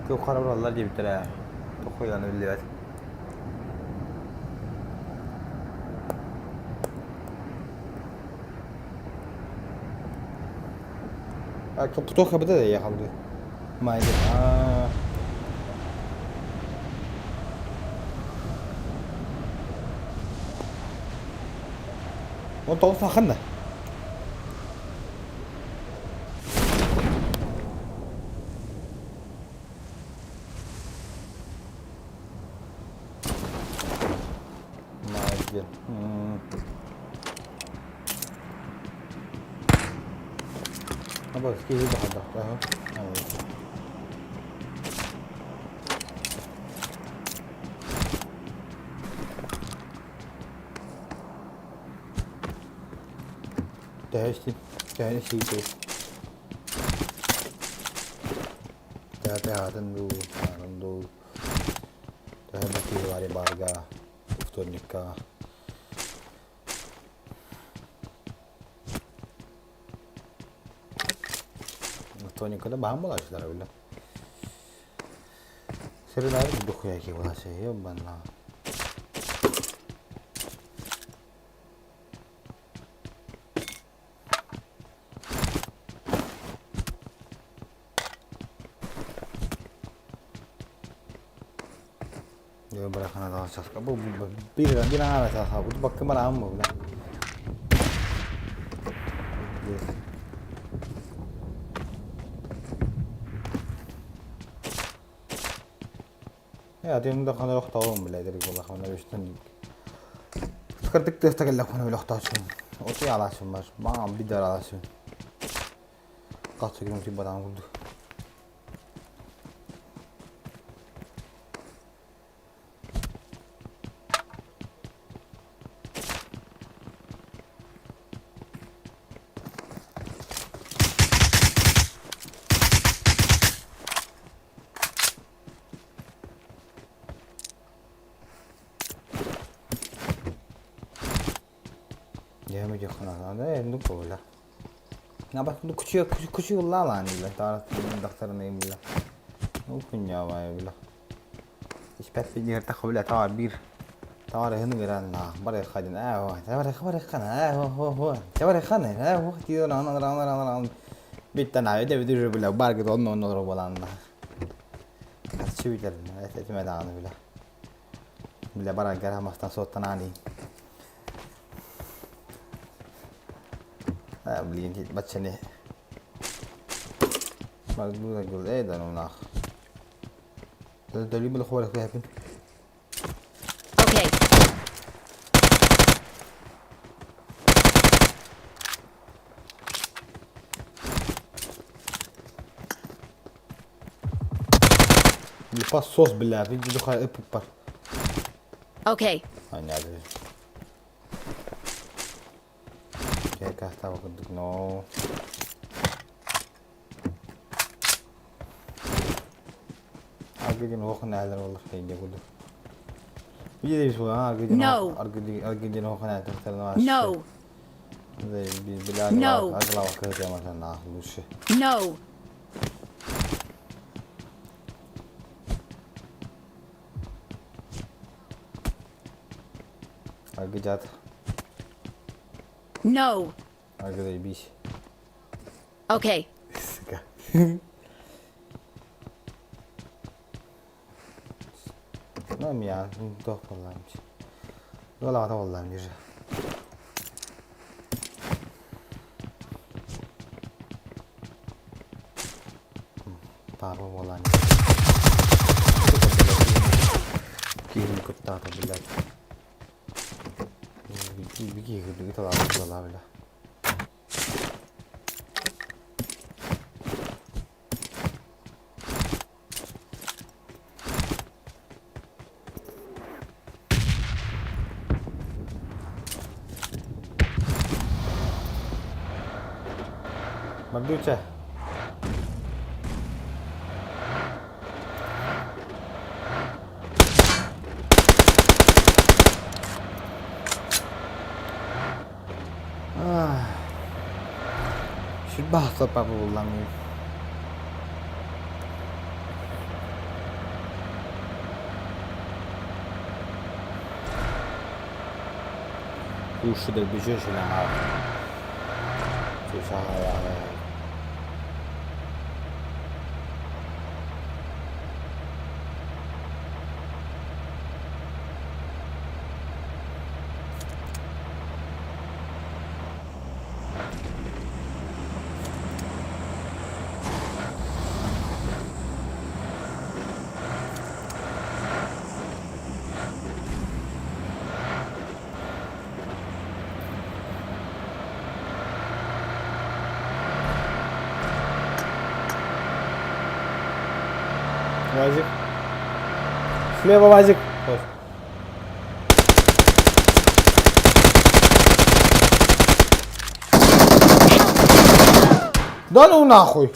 Тохоралар дип битер. Тохояны билбэт. Тоха бда я халды. Майда. А. Он тоғыз сақын да. диэн. Аба киһи баҕардахтаах. Төһө истин, төһө сиитей. Төһө төһөтүн дуу, таһарын дуу. Төһө да киһи баар барга, вторникка. Вторникка да баһан буолааччылар бile. Сырыдары духуя ки буолааччы, ёбанна. Бу биир биир аҥаара чааска утуппакка бараҕын бу бля. Э атын да ханар охтоҕум бля дэрик буоллахпына үстэн кырдык тыаста кэллэхпинэ бile охтоочун. Отуй алаачым бар. Маам бидер алаачым. Хас күн батаан курдук. Бile бараргар хамастан суоттанаан Блин, баччаны Okay. Посос, бля, Okay. No. No. No. No. No. No. Okay. Сука. Ну, я Папа буолан. Киһини куттаата, блядь. Бики кырдыгы талаабыт буолаа, бля. Мордуча. Сүрбаахта папа булламмын. Кушай да бежишь на. Вазик. Слева Вазик. Вот. Да ну нахуй!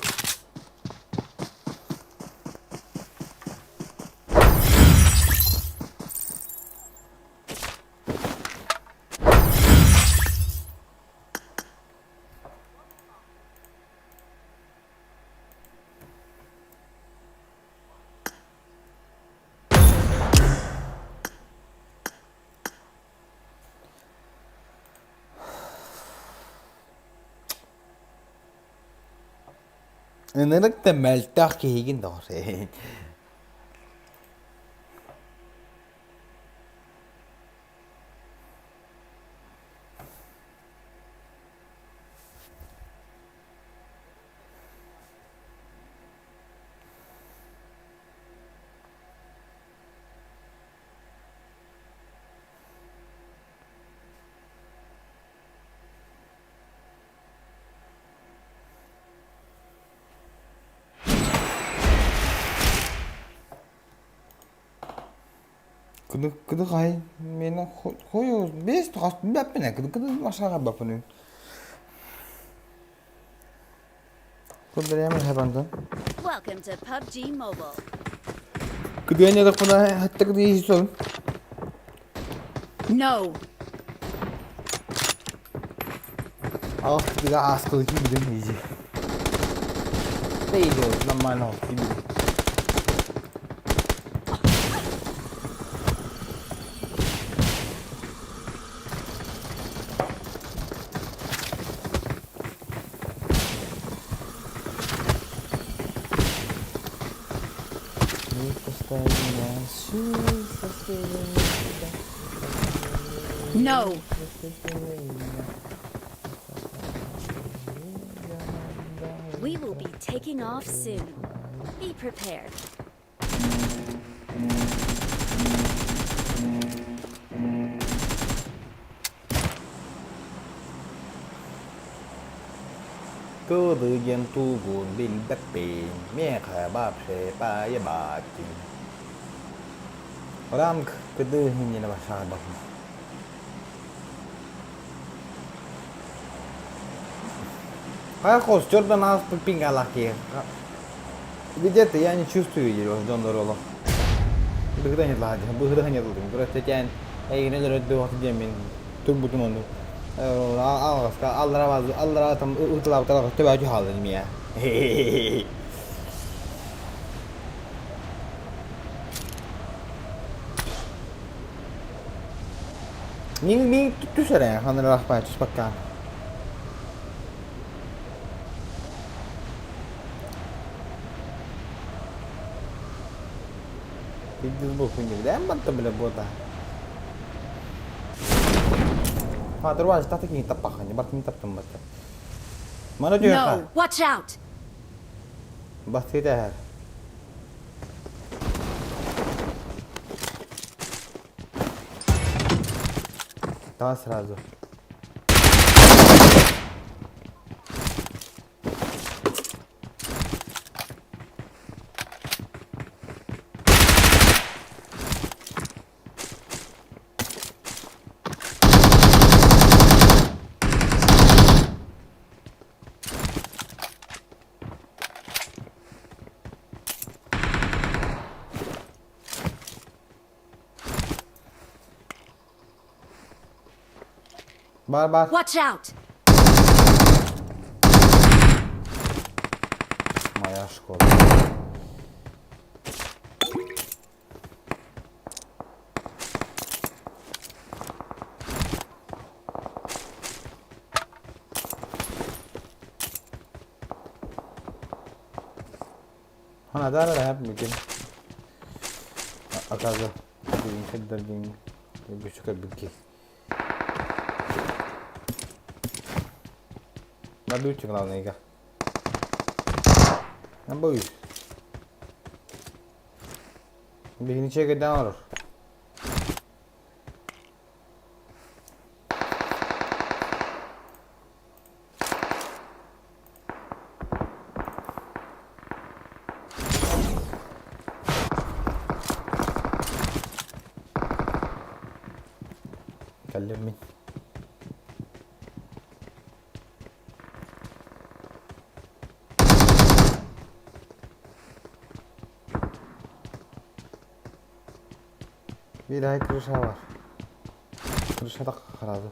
Ынырык да мөлтөх киһигин доҕор. Кыды кыды хай мені хою бес тухас бәппіне кыды кыды машаға бәппіне. Кыды хабандан. Welcome to PUBG Mobile. Кыды не дақпына хатта кыды есі No. Ах, кыды аскылы кибидим изи. Да изи, нормально кибидим. No. We will be taking off soon. Be prepared. Кыды диэн тугун билбэппин, миэхэ вообще поебать. Ранг кыды иннинэ башаабаппын. Хайхос, черт нас пингалаки. Где-то я не чувствую его, Джон Ролло. Быгда нет лади, быгда нет лади. Просто тян, эй, не дөрөт дө вакыт мен турбутун ону. Алгаска, аллара аллара там утла утла төбә халды мия. Мин мин түсәрә, ханыр рахмат, түспакка. Пиздец был хуйня. Да, манта, бля, бота. Фатыр таты кин таппахани, барт мин таптым батта. Мана No. Watch out. Басты Давай сразу. Бар бар. Watch out. Моя шкода. Она да да микин. Аказа. Дин Бüşükә бики. Надуйте главное, ига. Я боюсь. Бигничеге даунер. Кэллим мин. Bir ay крыша var. Крыша da karardı.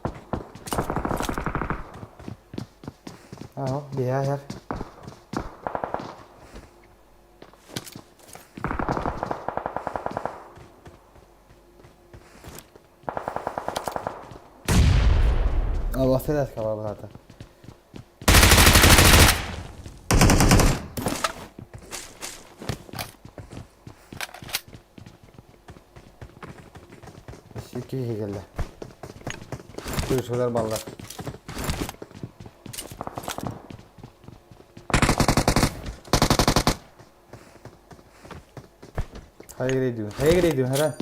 Aa, bir yer. Allah sever kabar zaten. İki kişi geldi. Görüşürler ballar. Hayır ediyorum. Hayır ediyorum her an.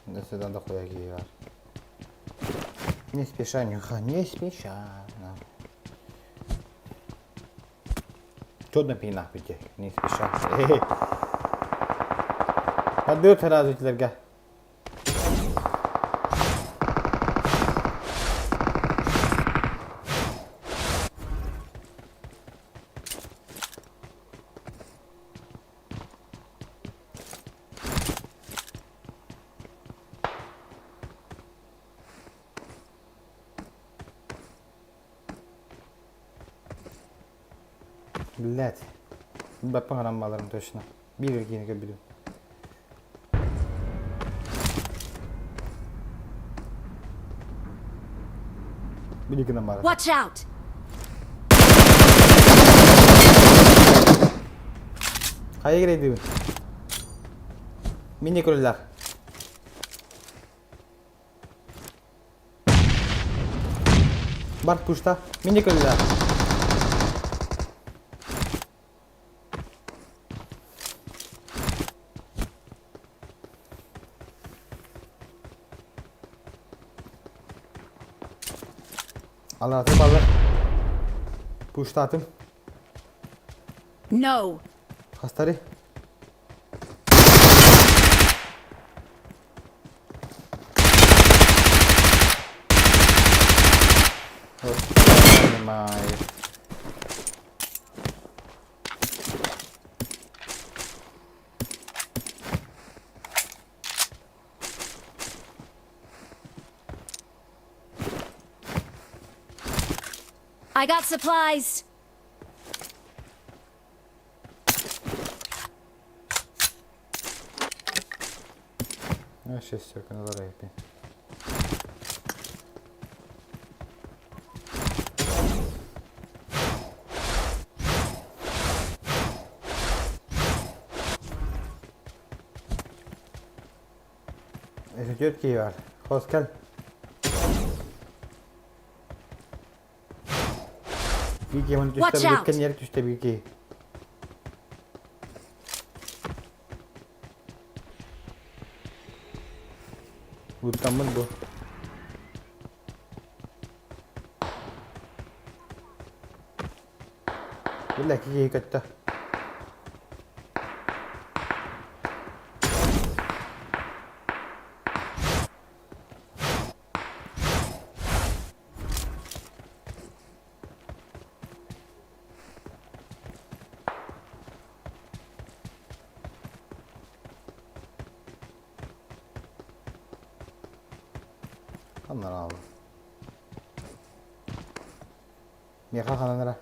До сюда дохуя киевар. Не спеша, нюха, не спеша. Чудно пина пите, не спеша. Hadi terazütler gel. Блять. Баппаҥ баларым точно. Биир киини көрбүтүм. Били гынан баар. Watch out! Хайа кирэйдибин? Мини көрүллэр. Бар пушта. Мини көрүллэр. Аллаатын баллар. Пуштатым. No! Хастары. Вот, понимаю. I got supplies! А, шестерка на ларепе. Это тетки var. Hoş gel. Bir ki onu Watch düşte out. bir yer düşte bir ki. Utanmaz bu. Бля, какие көттө. Ханнар алды. Меха хананара.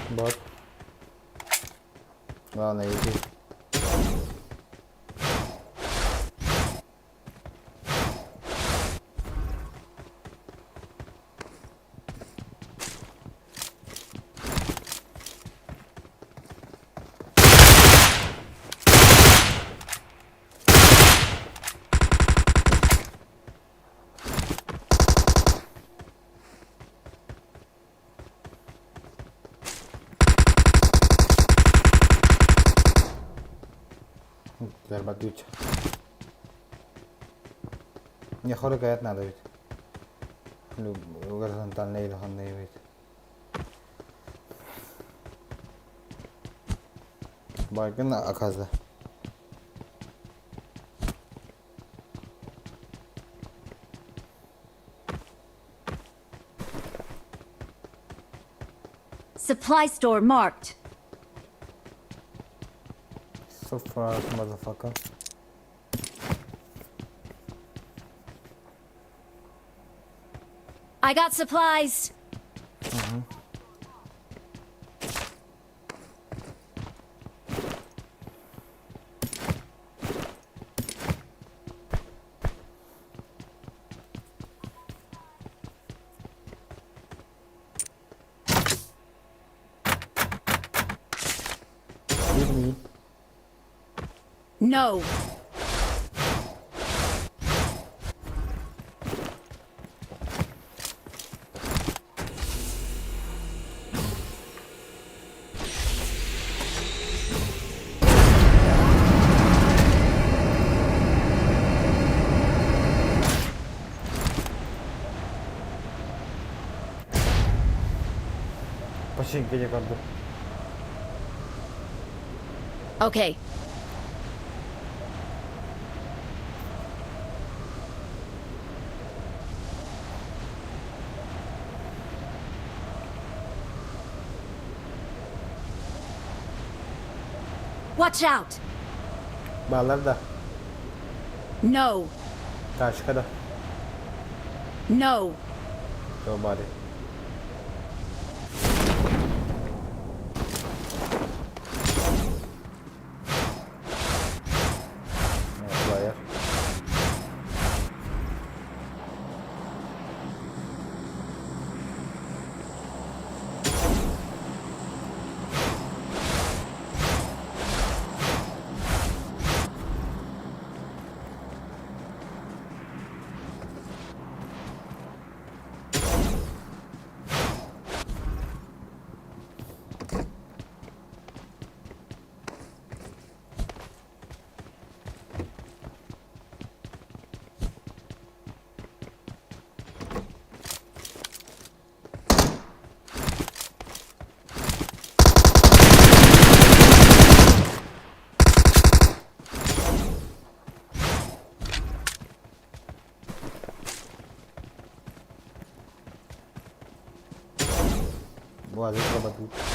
Бот. Главное, иди. Зарбатыч. Мне хоры каят надо ведь. Горизонтально или ханна ведь. Баргын оказа. Supply store marked. So far, motherfucker. I got supplies. With me. No. Починка не карду. Okay. Watch out. Баллар да. No. Тачка да. No. Nobody. Player.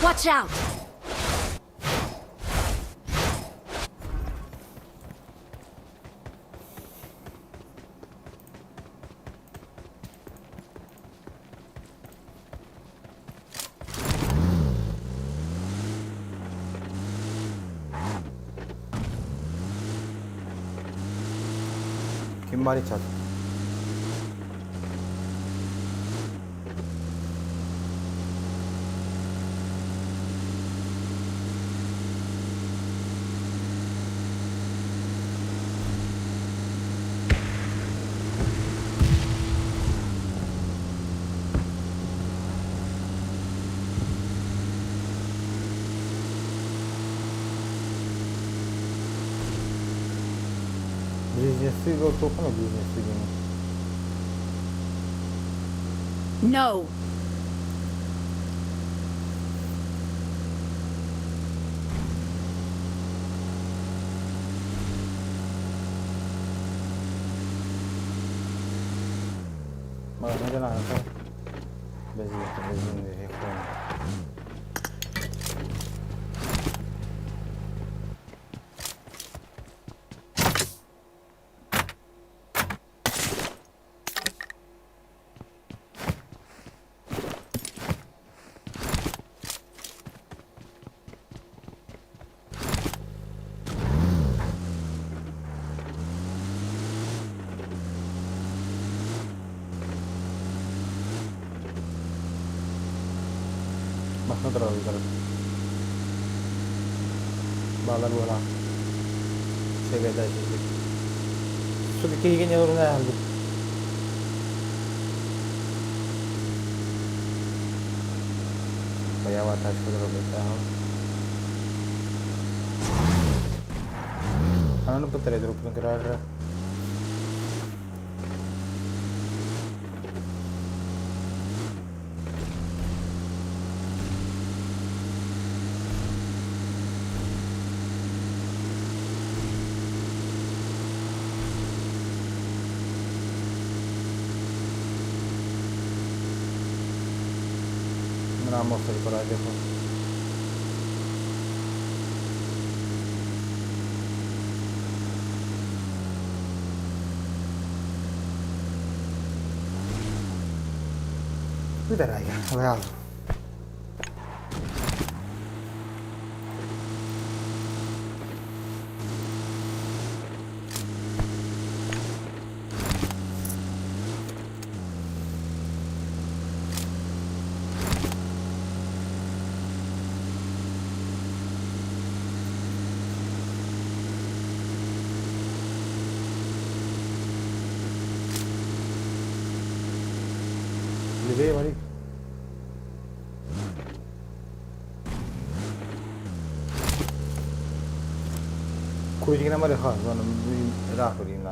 Watch out. Kim bari çat. Близнецы только на близнецы No. Бензин, бензин, хуйня. Массыына турар. Баалар буолаах. Шегеда шегет. Сука киһигэ не урна албыт. Баява тачка турар. Ананы бытары друг кырар. Мына мостер por ahí dejo. Guarda, real. Левее, Марик. Куйдигина мариха, ладно, рах урим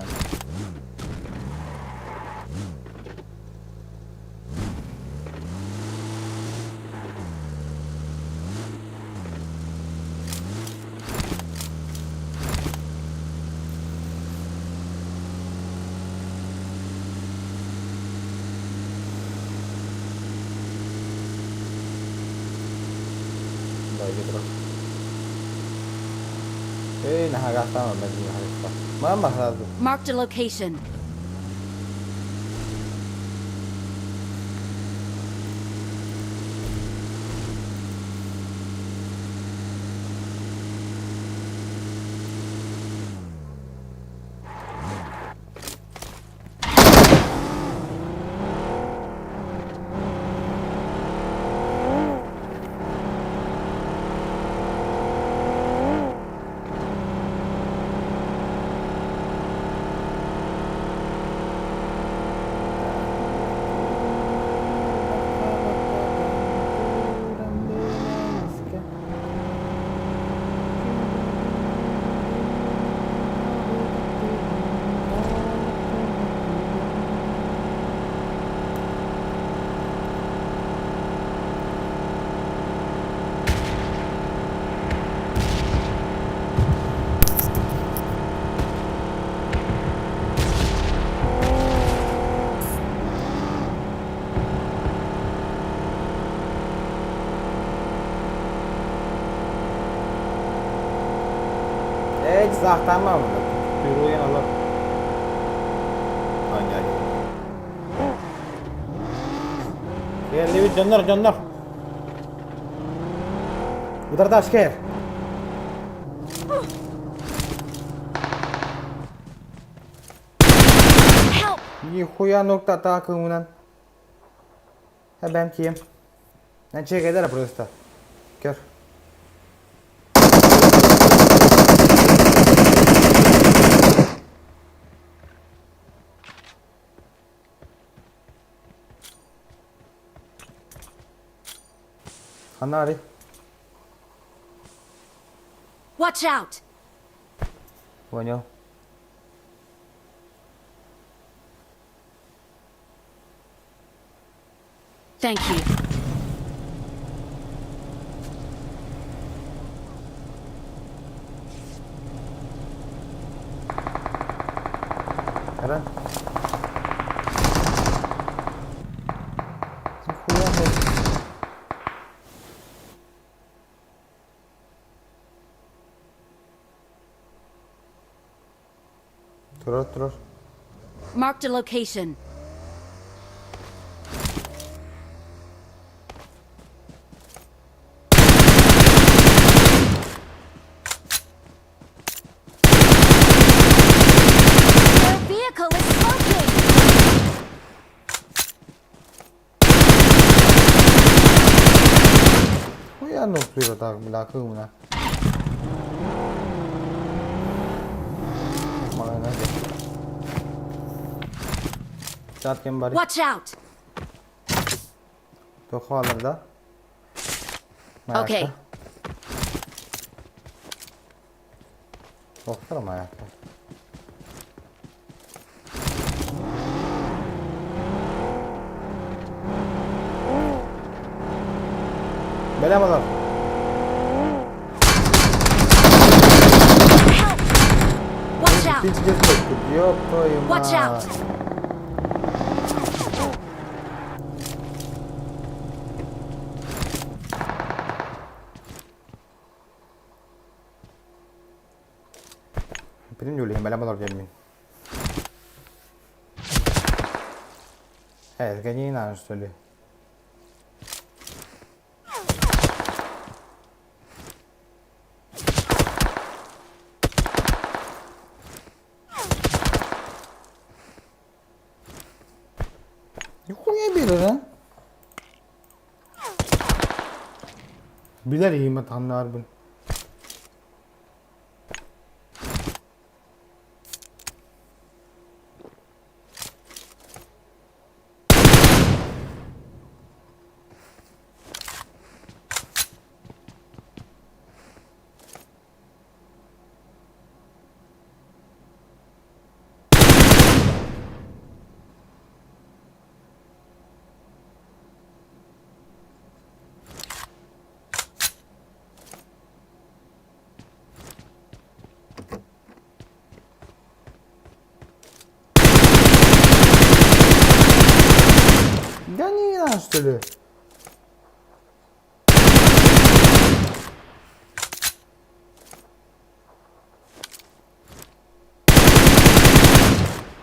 Да, иди туда. Эй, нахагастама, Мама сразу. Marked a location. Эй, захтама. Kuyruğu alır. Anya. Gel, canlar, canlar. Ударда asker. Нихуя nokta takımından. Ha ben kim? Ben çek eder просто. Kör. Hanari. Watch out! Понял. Thank you. Eren. Нихуя, блядь. Турар, турар. Marked a location. Their vehicle is smoking! Постоянно утуйар так, бля, кыымна. Магана Чат кем бар? Watch out! Тохалар да? Okay. Тохтар маякка. Бэлэм олор. Watch out! Пиздец, ёб твою Watch мать. out! Бүтүн үлэһин бэлэм олор диэммин. Э, гони на, что ли? Нихуя билэр, а? Билэр иһимэ таннаарбын. Гони на, что ли?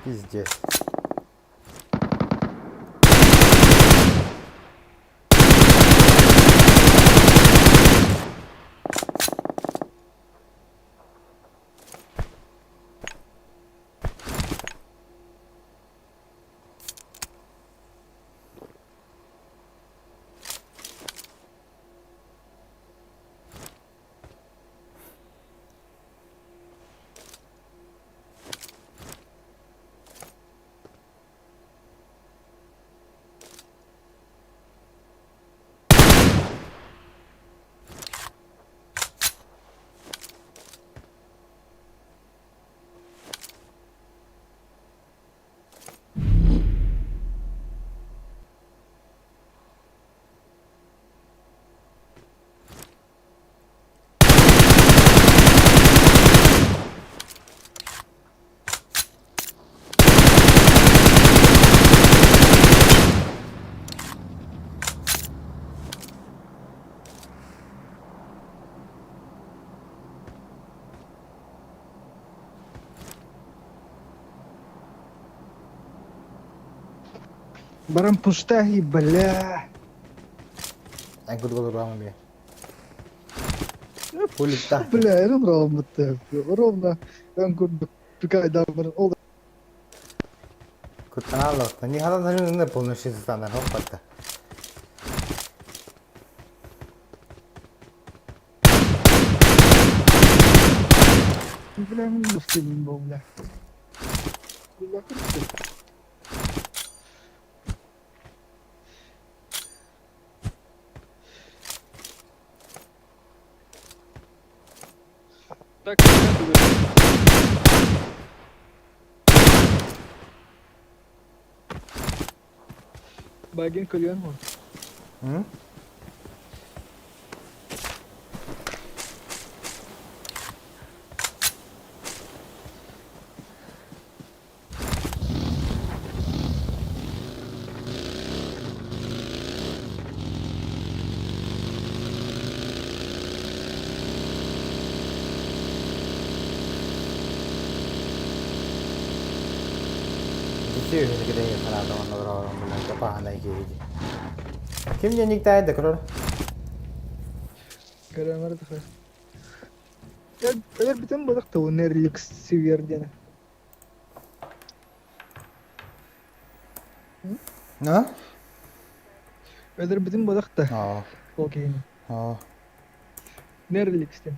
Пиздец. Баран пустая, бля. Эн курдук олоруом эмиэ. Пулита. Бля, я ровно ровно. Эн курдук тукайдан ол Куттаналлар. Не хадан полностью станар хоппатта. Бля, мен муслимин был, бля. Бля, круто. Так, Багин кальян мой. М? Дитүү кидэйи хараата онно бара булан капаана киһи. Ким деньгтаа декорор? Карамар тахар. Эгер битен бодох та нерликс север диэн. А? Эгер битен бодох та. Аа. Окей. Аа. Нерликстен.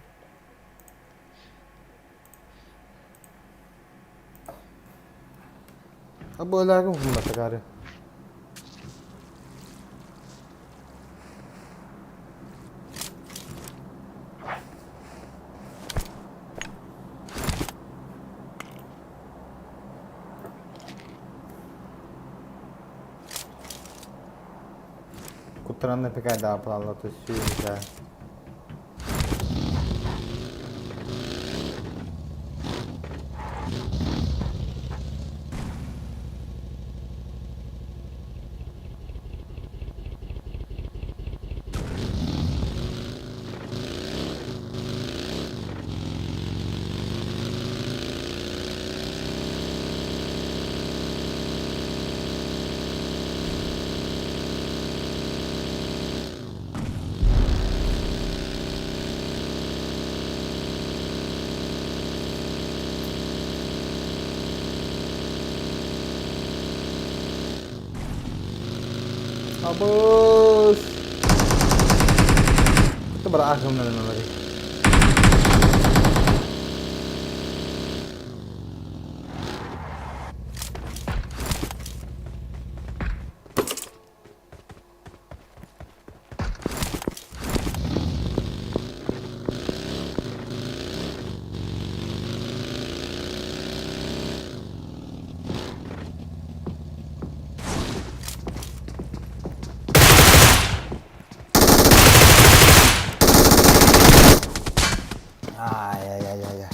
Бу өлөөргүн хумматыгаары. Куттаранна пекайда апалалла төссүү Абыс! Кытта бара ахымнан олорор. Ай-яй-яй-яй.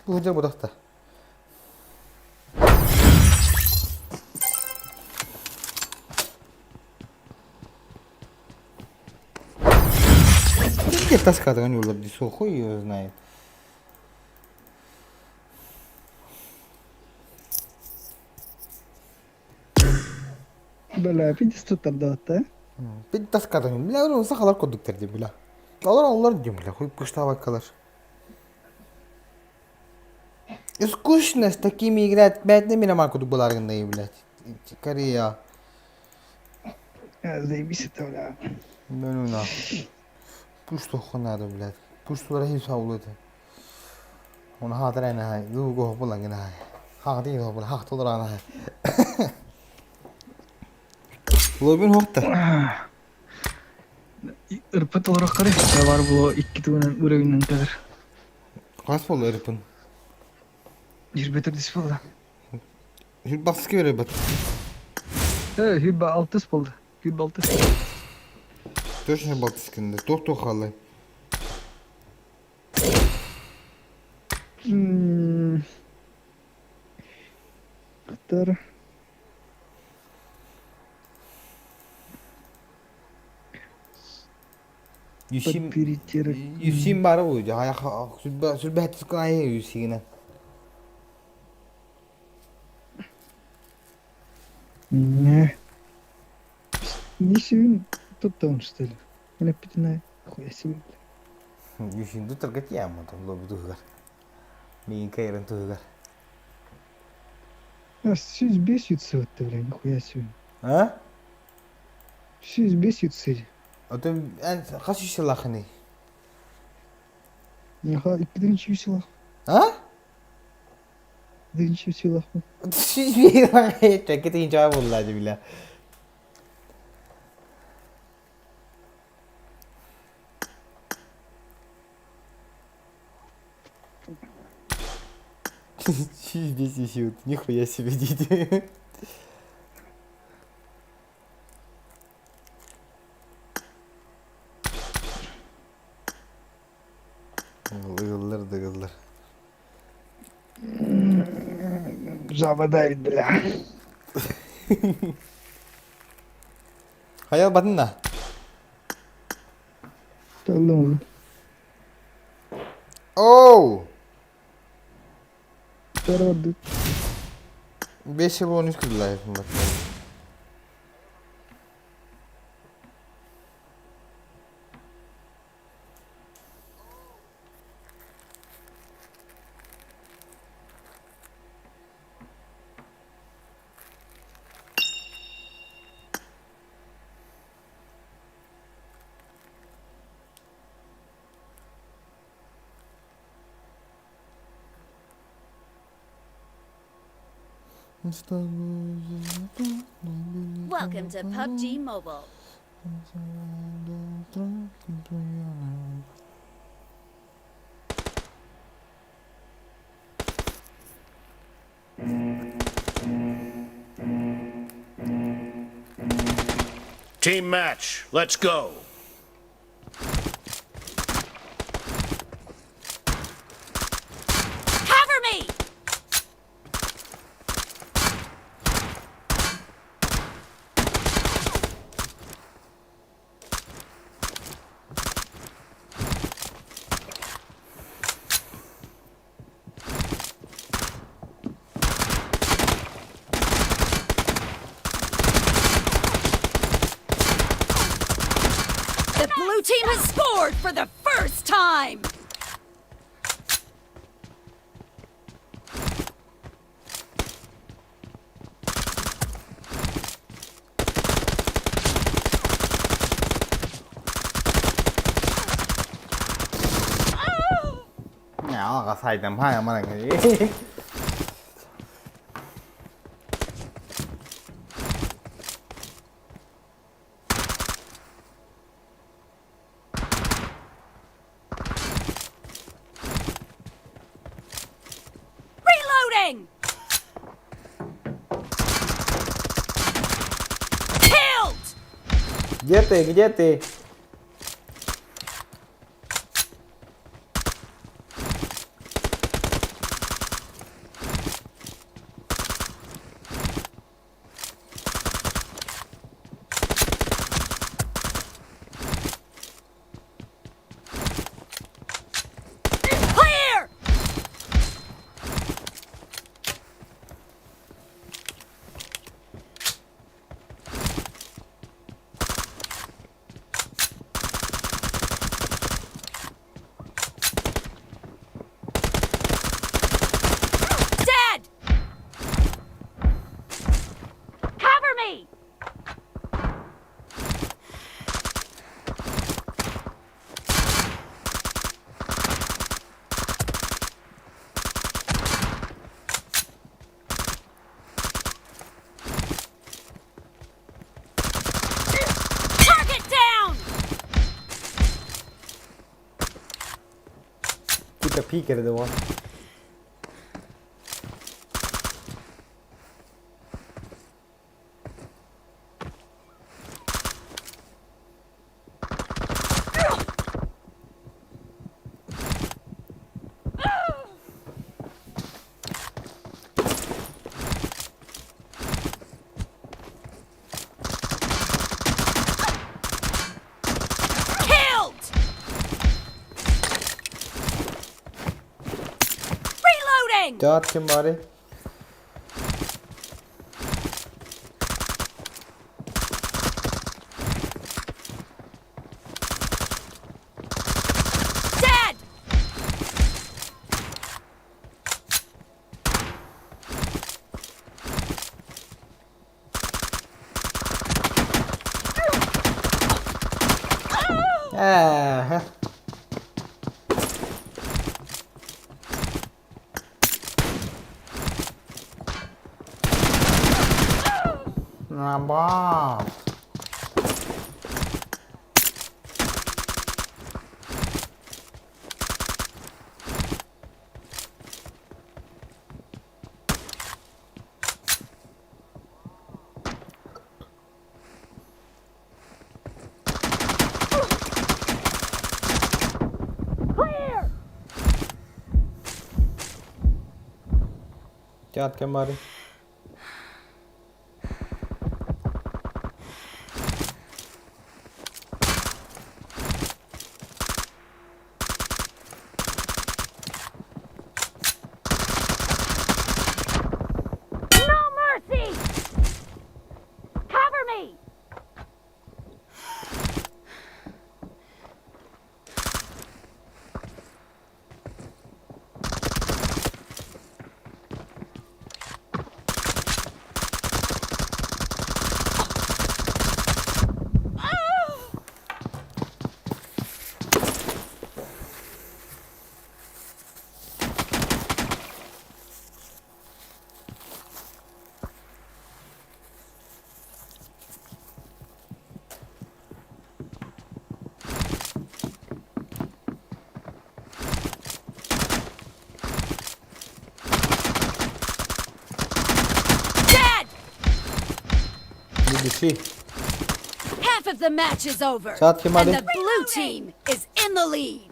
Бу дьэ будахта. Где тоска там хуй ее знает. Бля, пиздец туттардаатта. Пит тоска там, бля, ну сахалар курдуктар дии, бля. Олар олар дии, бля, хуй кыштаабаккалар. И скучно с такими играть, блядь, на меня курдук буларгындай, блядь. Корея. Заебись это, бля. Ну, на. Пусть что надо, блядь. Пусть туда и саулы это. Он хатырайна хай, луго булангына хай. Хати хобул, хат туларана хай. Лобин хохта. Ырпыт олорох кары. Бар було икки туунан уровеньнен кадыр. Хас болду ырпын. Жирбе төрдүс болду. Баксы бере бат. Хүбба алтыс болду. Хүбба алтыс. Точно балтыскында. Тох тох халы. Кытар. Юсим Юсим бары бу. Жая сүрбә сүрбә хаттыскын ай юсигина. Не. Не сүйүн туттаун, что ли? Мен эппитине хуя себе. Юсин дутар гатиям там лобу тугар. Мин кайран тугар. А сүүс бесится вот бля, нихуя себе. А? Сүүс бесится. А то хас юсилахны. Неха, иккидин силах. А? Дин силах. Чакет инча булла бля. Здесь нихуя себе дети. Ыллар да ыллар. Жаба давит, бля. Хаял батында. Таллым. Оу! Второй. 5 yıl 13 kırdılar. Welcome to PUBG Mobile. Team match, let's go. Cover me! The blue team has scored for the first time! Аҕа сайдан хааман кэлии. Reloading! Killed! Где ты? Где ты? Clear! Dead! Cover me! Target down! Take a peek at the one. Killed! Reloading! Got him, buddy. Dead! Ээ. Набат. Clear! Тятка Мари. No mercy! Cover me! души. Half of the match is over. Саат ким And ады? the blue team is in the lead.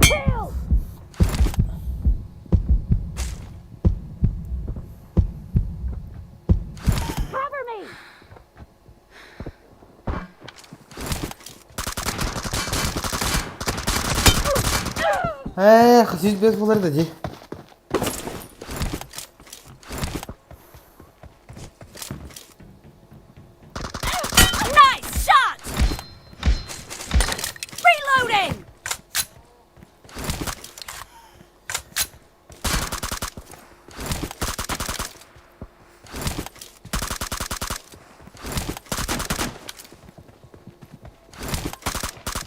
Kill! Cover me! Эх, 105 буолар да дии. Nice shot! Reloading!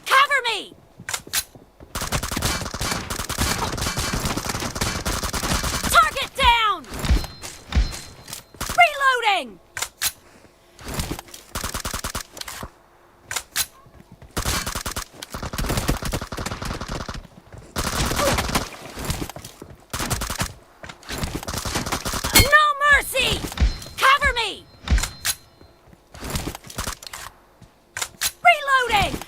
Cover me! Target down! Reloading! No mercy! Cover me! Reloading!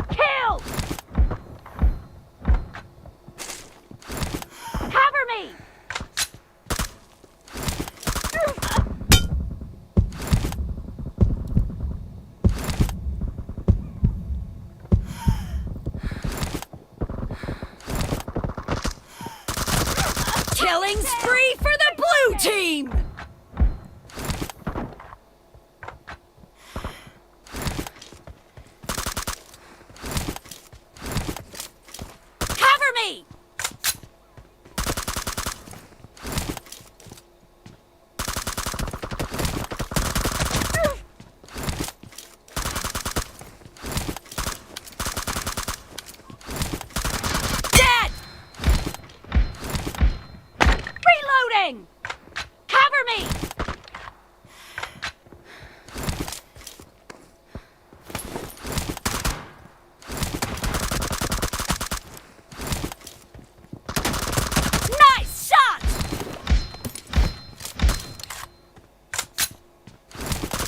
Kill! Cover me! Killing spree for the blue team! Cover me! Dead! Reloading! Cover me! Nice shot!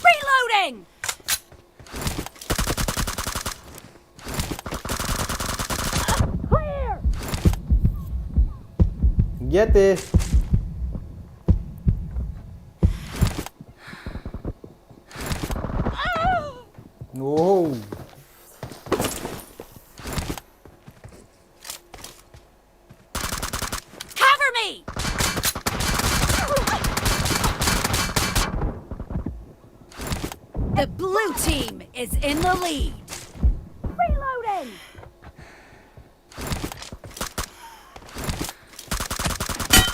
Reloading! Clear! Где ты? Оу. Cover me! The blue team is in the lead. Reloading!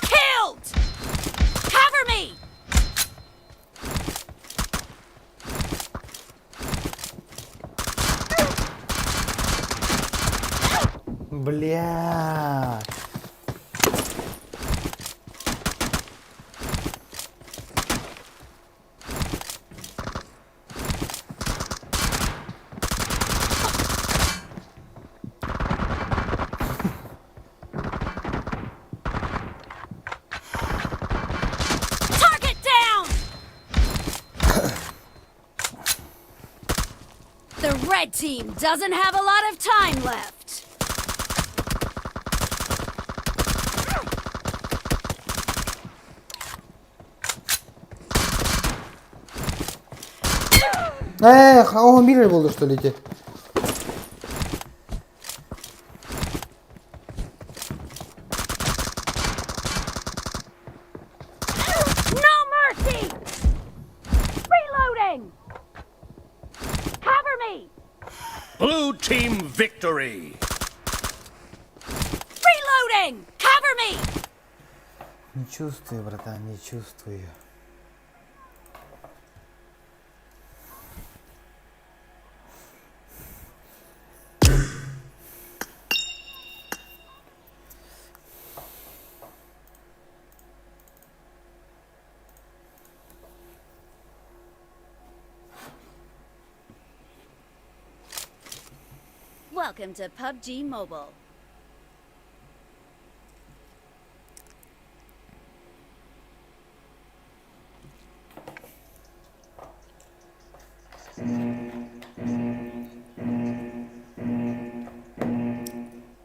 Killed! Cover me! Бля. Target down! The red team doesn't have a lot of time left. Эх, а он мирер был, что ли, те? No mercy! Reloading! Blue team victory! Reloading! Cover me! Не чувствую, братан, не чувствую. Welcome to PUBG Mobile.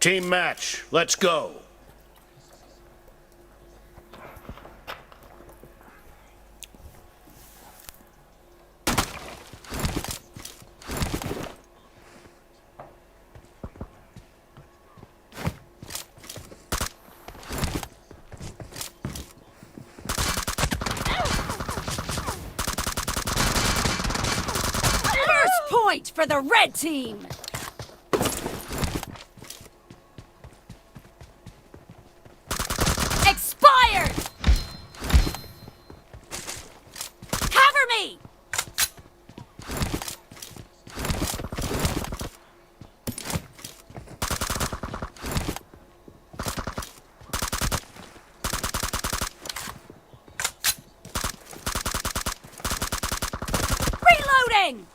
Team match, let's go. First point for the red team! Expired! Cover me! Reloading!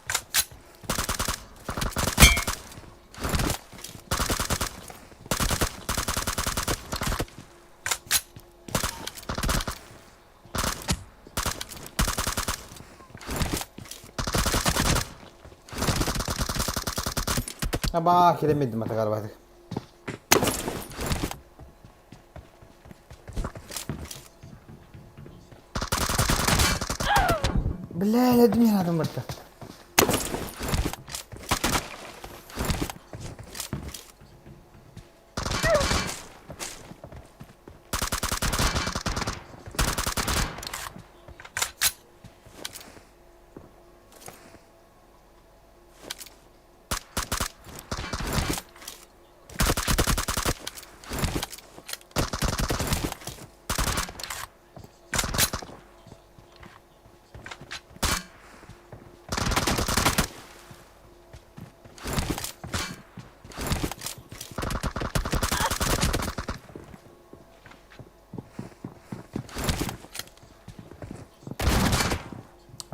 Аба, киремедим атагарбатык. Бля, не надо барта.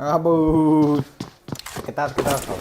Абу. Кытаат кытаат хал,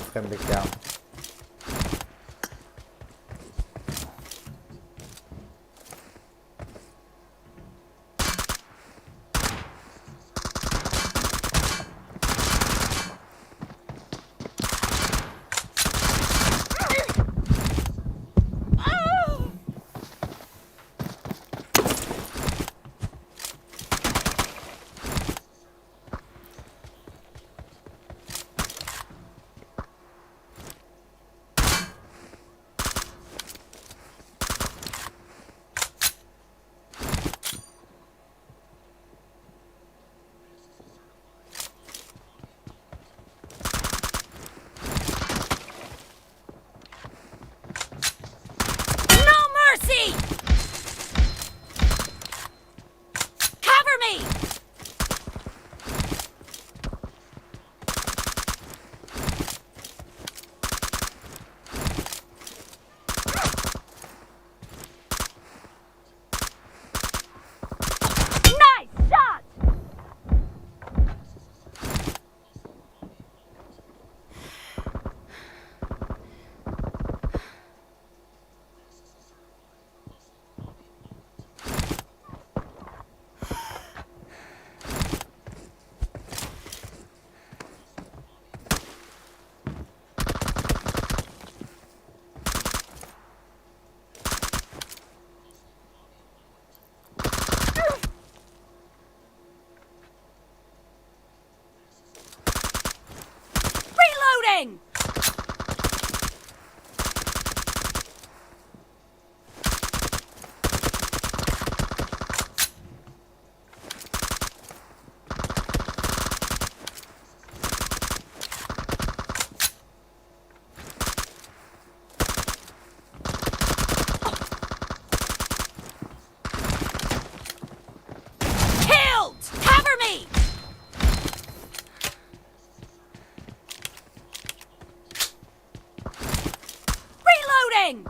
No mercy! Cover me! Nice shot! Reloading! Reloading!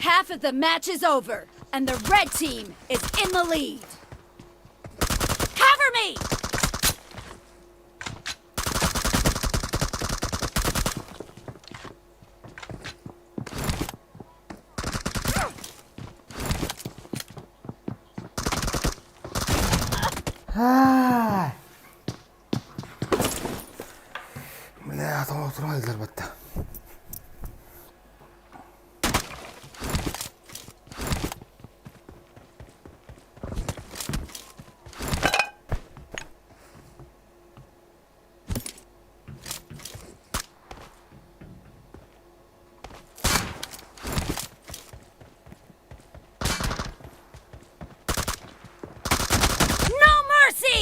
Half of the match is over, and the red team is in the lead. Cover me! Ай! Бля, тоҕо батта. No mercy!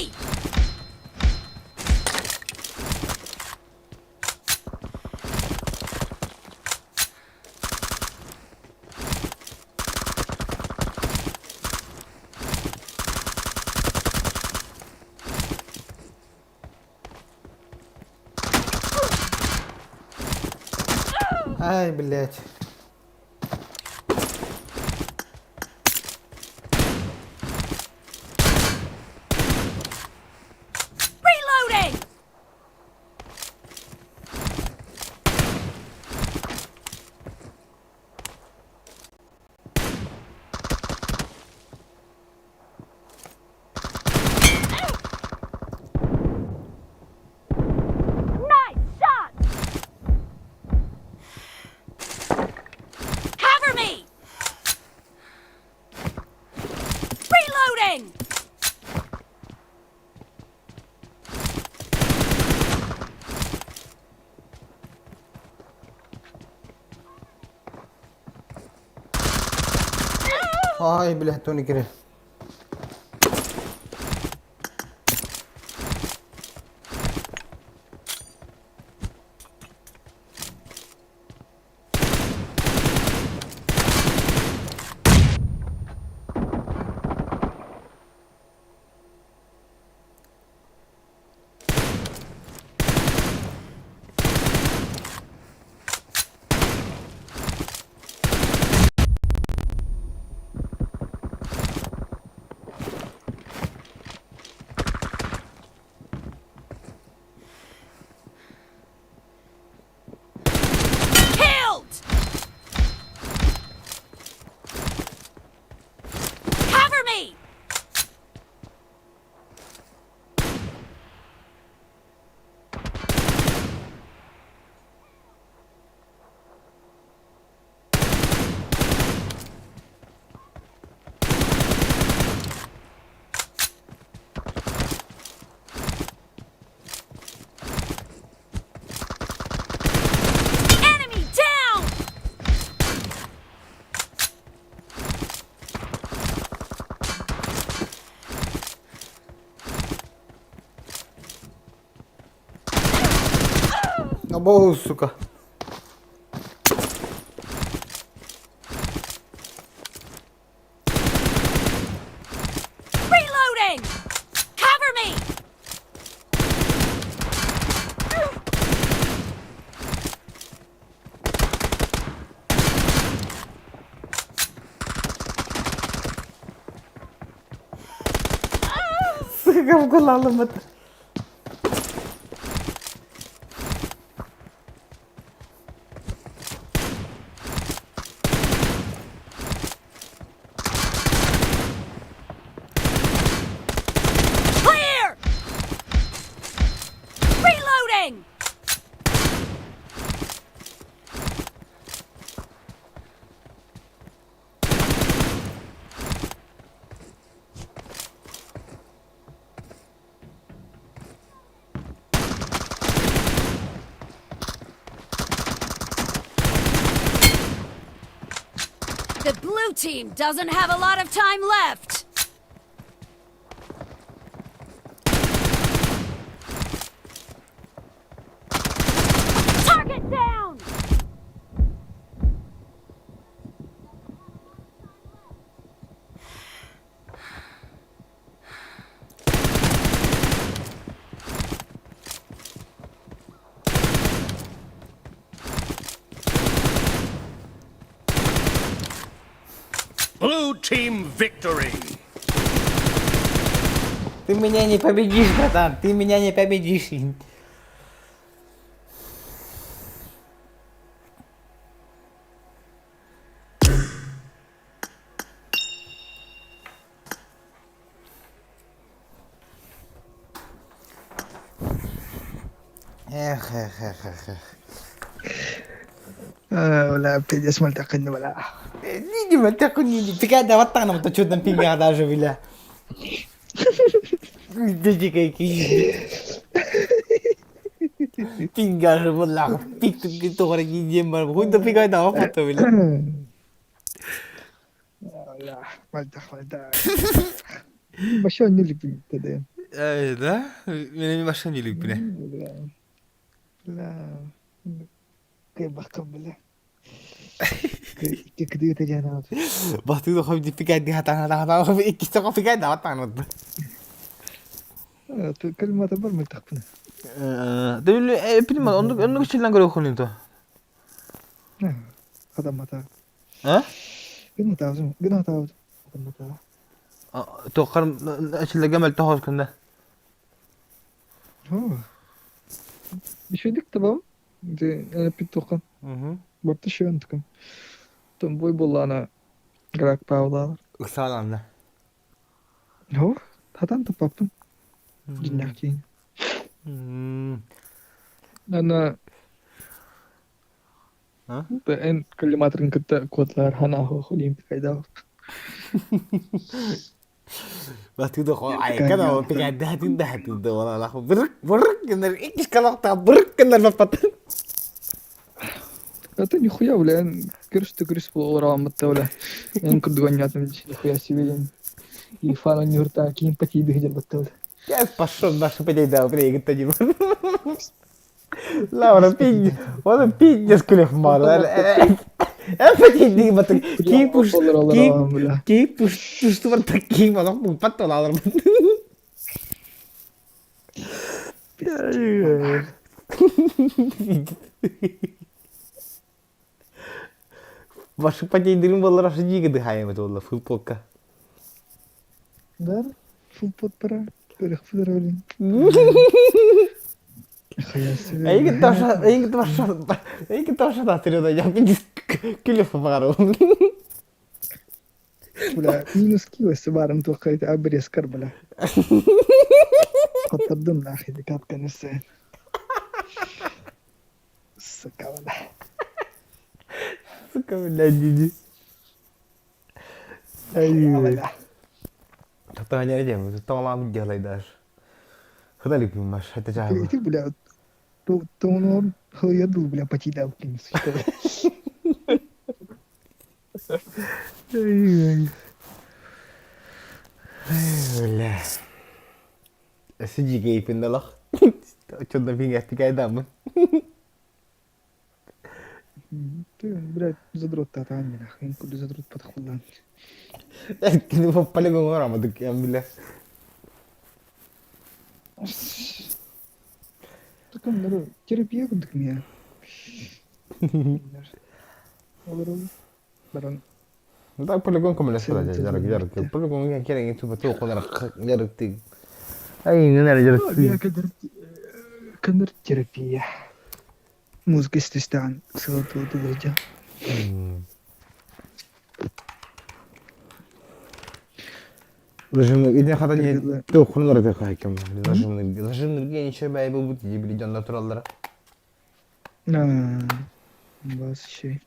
Ай, блядь. Reloading! Nice shot! Cover me! Reloading! Ай, блядь, Тони кире. Killed! Cover me! Enemy down! Або, сука. Reloading! Cover me! Сука, в голову. Clear! Reloading! The blue team doesn't have a lot of time left. Target down! Blue team victory. Ты меня не победишь, братан, ты меня не победишь. Эх, эх, эх, эх, эх. Бля, пиздец, мальтакын, бля. Не мальтакын, пикада вот так нам то чудно пинга даже, бля. Дети какие. Пинга же была, пик ты тоже не демар, хуй да пикай да фото, бля. Бля, мальтах, мальтах. Башан не любим тогда. Э, да? Меня башан не любим, бля. Бля. Бля. Кайбакка, бля. Кикдита жанат. Бахтыды хом ди пикай ди хатан хатан хатан хом икки тоқо пикай да хатан. Кэлмата бар мальтахпына. Дөлү пилма оннук оннук чиллан көрө хонун то. Хатамата. А? Гына гына хатамата. Тоқар чилла гамал тохос кында. Оо. Бишедик табам. Де питоқан. Барты шөнтүкүм. Том бой боллана Грак Павлалар. Ыксаланна. Оо, хатан тапаппын. Диннах кейін. Ана эн коллиматорын кытта котлар хана хохолим кайда. Бахтыды хо ай кана пикай да хатин да хатин да вала лах бырк бырк кенер икки калакта бырк кенер бапат. Это нихуя, бля, көрүстү көрүс болор бля. Эн курдуганятым нихуя себе. И фана не урта кийин патиды хидер батта, бля. Я пошел нашу петей да приегит не Лаура, пинь, он пиздец кулев мар. Петей бат ки пуш ки ки пуш пуш ту бар такки мала патто лалар. Башы патей дырым балар ашы диге дыхаем это والله футболка. Да, футбол пара. Көрөх футбол. Эйги таша, эйги таша, эйги таша да тирё да я күлүп барым. Бля, минус кило барым тоқайт абрескар, бля. Қаттырдым нахуй, капка несе. Сука, бля. Сука, бля, диди. Ай. Таня дем, тола делай даже. Хадали маш, это жа. Ты, бля, то то он хуяду, бля, потидал, сука. Бля. Сиди гейпин лах. Чудно фига тикай дам. Ты, блядь, задрот та та нахуй, куда задрот подхулан. Кини полигон рама дык я бля. Таком народ, терапия кудык меня. Баран. Да полигон ком лесра жарык жарык. Полигон я керек тупо то конар жарык ты. Ай, не надо жарык. Кандер терапия. Музыка истистан, сылату дылыжа. Зажим, иди хата не то хунар ты хайкам. Зажим, зажим ничего бай бу бут дебили жанда тураллара. На, бас шей.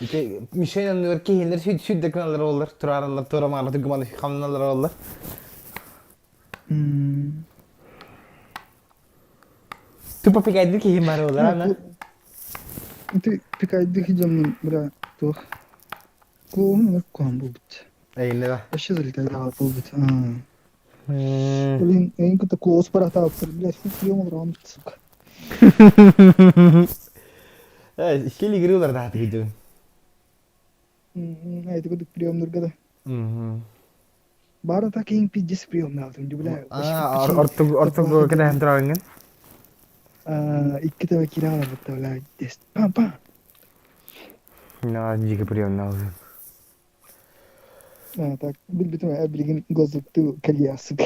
Ите мишен нөр кихинер сүт сүт декналар олар, тураралар, турамар тугман хамналар олар. Тупо пикайды кихимар олар ана. Ты пикайды хидем, бля, то. Клоун ынырык куһаҕан буолбут. Эйиннэ да. Вообще залетает буолбут. Блин, эйин кытта клоус баратаабыттар, блядь, фу, прием олорон, сука. Э, стиль игры улардааты видео. Эти курдук приемнарга да. Бары так ең пиздец приемнаатым, бля. А, ортуг ортуг кэтэһэн тураҕыҥҥын? Икки таба киирэ хаалбытта, бля, тест. Пам-пам. На, дьиги приемнаабытым. А, так, билбитим, э, билигин глазукту калья, сука.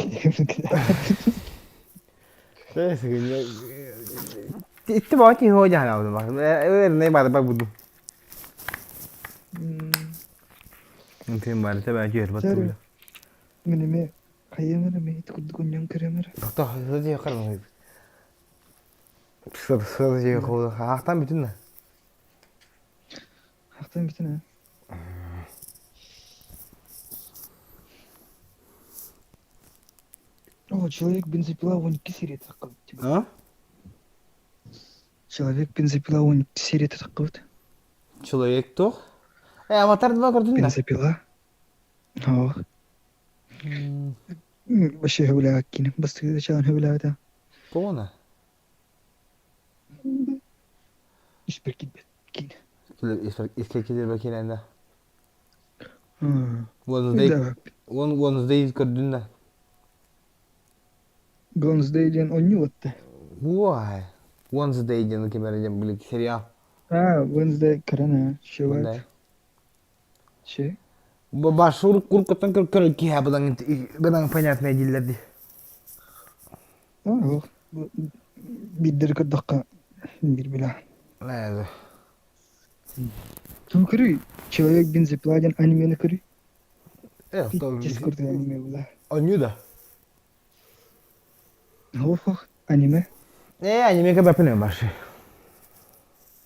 Итти баа киһи хоо дьаһанаабытым бар. Эрнэй бары бар буду. Интим бары тэбэ дьүөр баттыбыла. Мин эме хайыам эрэ ити курдук онньон көрөм эрэ. Тохто сыл дьиэ кармай. Сыл сыл дьиэ хоол хаахтан бүтүн да. Хаахтан бүтүн ээ. О, человек бензопила 12 серия таххыбыт типа. А? Человек бензопила 12 серия таххыбыт. Человек туох? Э, аватар 2 көрдүн да? Бензопила. О. Вообще хөбүлээбэт киинэ. Бастакы чаан хөбүлээбэтэ. Тоҕо Испэр киирбэт киинэ. Искэ киирбэ киинэнэ. Wednesday Wednesday көрдүн да? Wednesday диэн оонньуу отта. Why? Wednesday диэн ким эрэ диэн били сериал. А, Wednesday көрөн аа, чувак. Че? Башур куркуттан көр көр киһи быдан быдан понятное дииллэр дии. Ох, биирдэр көрдөххө биир билэ. Лээ. Туу көрүй, Человек бензопила диэн анимени көрүй. Э, Пиздец курдук аниме була. Оонньуу да? Ох, ох, аниме. Э, аниме кэбэппин башы.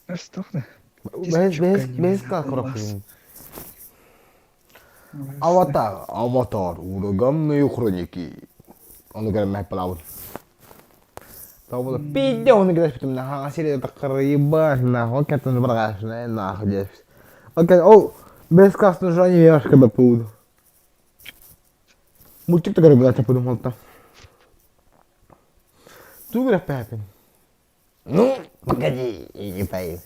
Астох да. Бэс бэс бэс коробкын. Аватар, Аватар, ураганные хроники. Ону көрөн мэппалаабын. Того пиздец, ону көрөспүтүм наха сире таккар ебать нахуй, кеттен баргашна нахуй дес. Окей, ол бэс классно же аниме кэбэппин. Мультик да көрө подумал та. Туу көрөппүн. Ну, погоди, не поедь.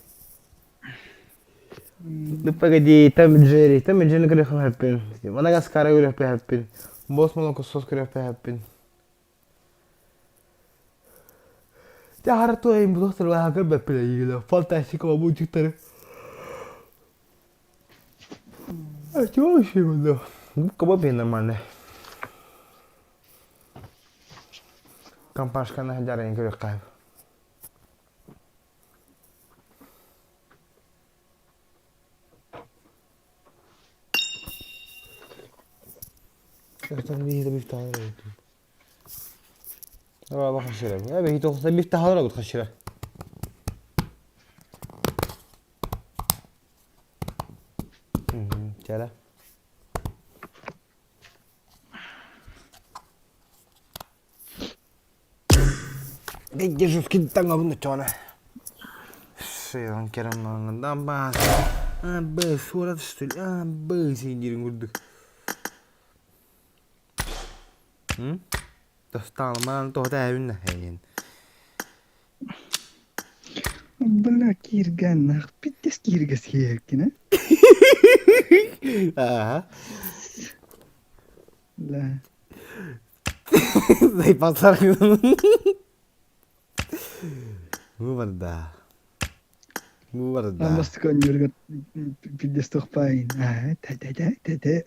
Ну погоди, Том и Джерри, Том и Джерри көрүөхпүн. Мадагаскары көрүөхпүн. Босс молокосос көрүөхпүн. Дьэ хара туойун булуохтар көрбөппүн эйигин. Фантастика мультиктары. А чего вообще было? Губка Боб нормальная. Компашканы сылдьар көрүөххэ. بيفتح چلا Бля, кииргэн нах, пиздец кииргэс киһи э? Ага. Бля. Зайпасар. Бу барда. Бу барда. Бастакы оонньуурга пиздец тохпайын. Аа, та та та та та.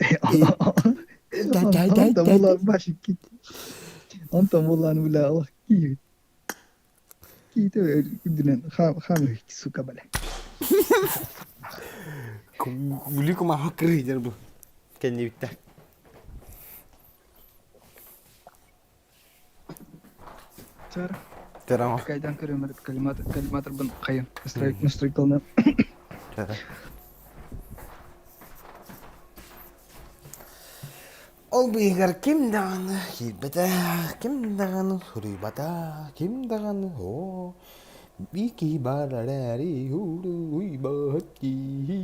Та та та Онтон та. буолан башик Онтон буолан бля, олох киир. Киите үрдүнэн хаам сука бля. Бүлүү кума хаккыры дер бу. Кэнни битте. Сара. Терама. Кайдан көрөмөр коллиматор коллиматорбын хайын. Настройкалына. Ол быыһыгар ким даҕаны киирбэтэ, ким даҕаны суруйбата, ким даҕаны оо биир киһи баар эрээри уйбат киһи.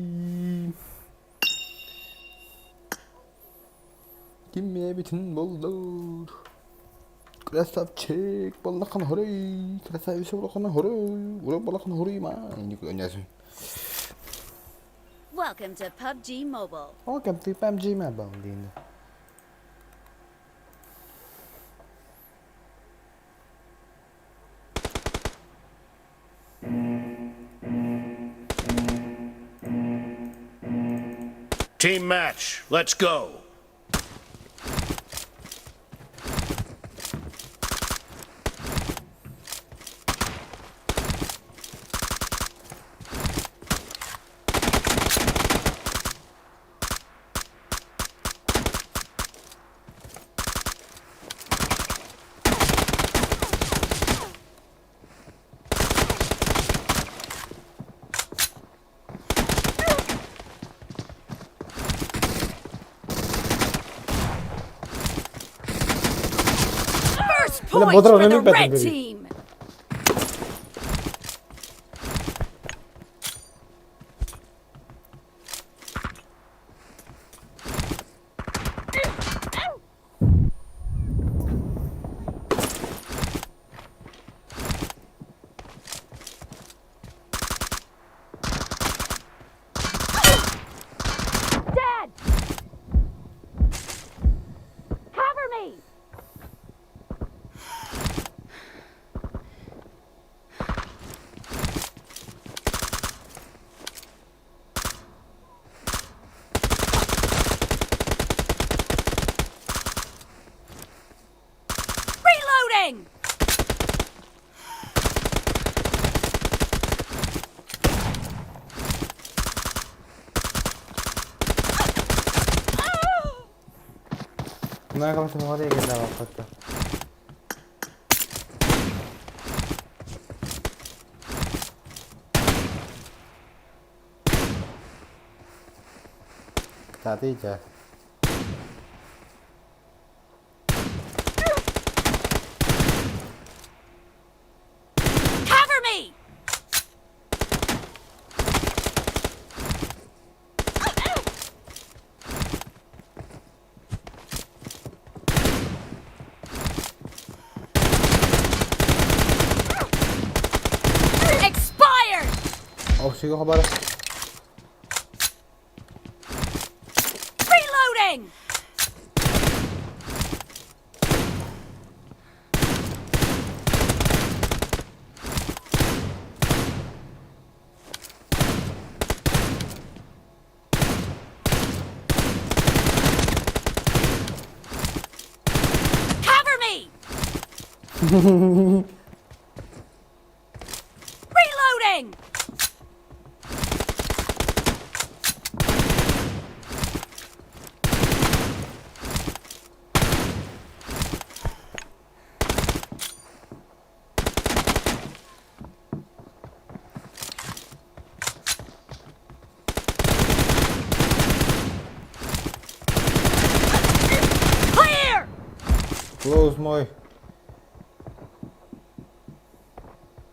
Ким эбитин буллар. Красавчик баллахан хорой, красавица баллахан хорой, ура баллахан хорой ма. Welcome to PUBG Mobile. Welcome to PUBG Mobile диэн. Team match. Let's go. First Бля, point бодро, for the ну, ребята, red бери. team. Dead! Cover me! Reloading! Мына каласым деген да баппатта. Кстати, я. Cover me! Expired! Охсуга хабара. Reloading! Cover me! Reloading! Clear! Close мой.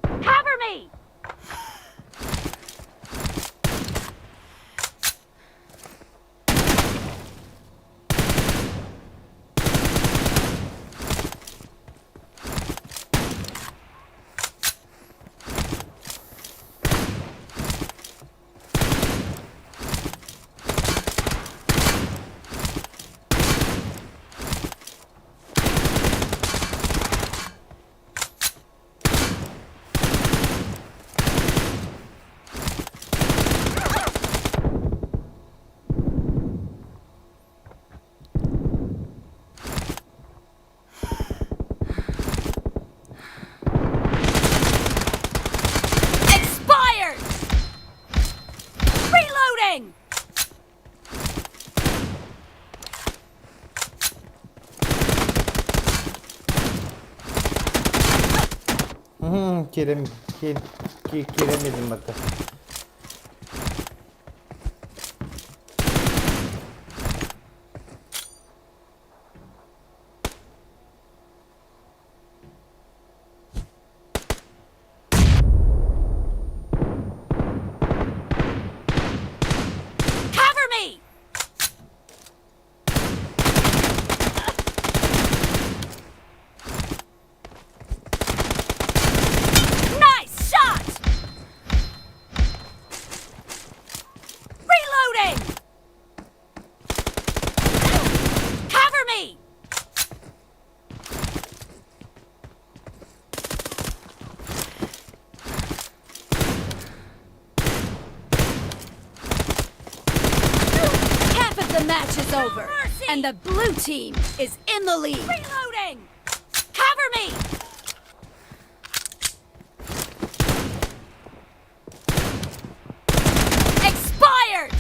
Cover me! Expired! Reloading! Керем, керемедим бакта. Cover me! over, and the blue team is in the lead. Reloading! Cover me! Expired!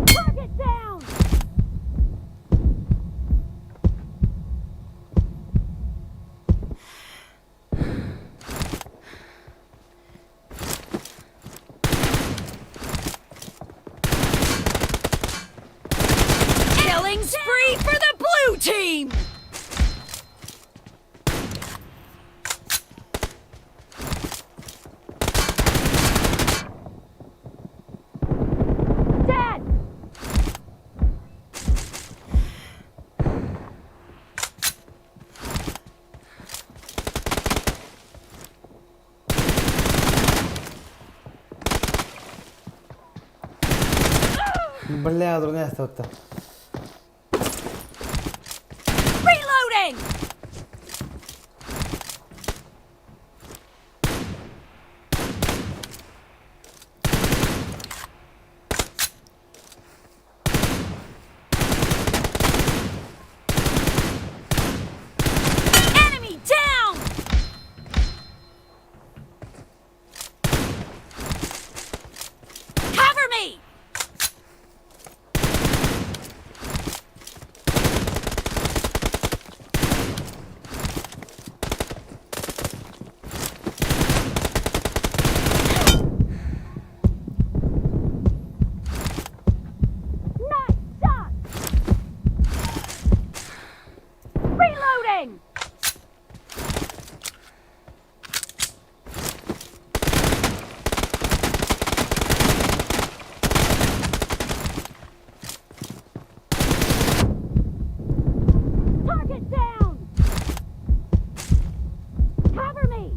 Target down! Killing spree for the blue team! Dead! Бля, дурная ставта. Reloading! Enemy down! Cover me! Nice shot! Reloading! Target down! Cover me!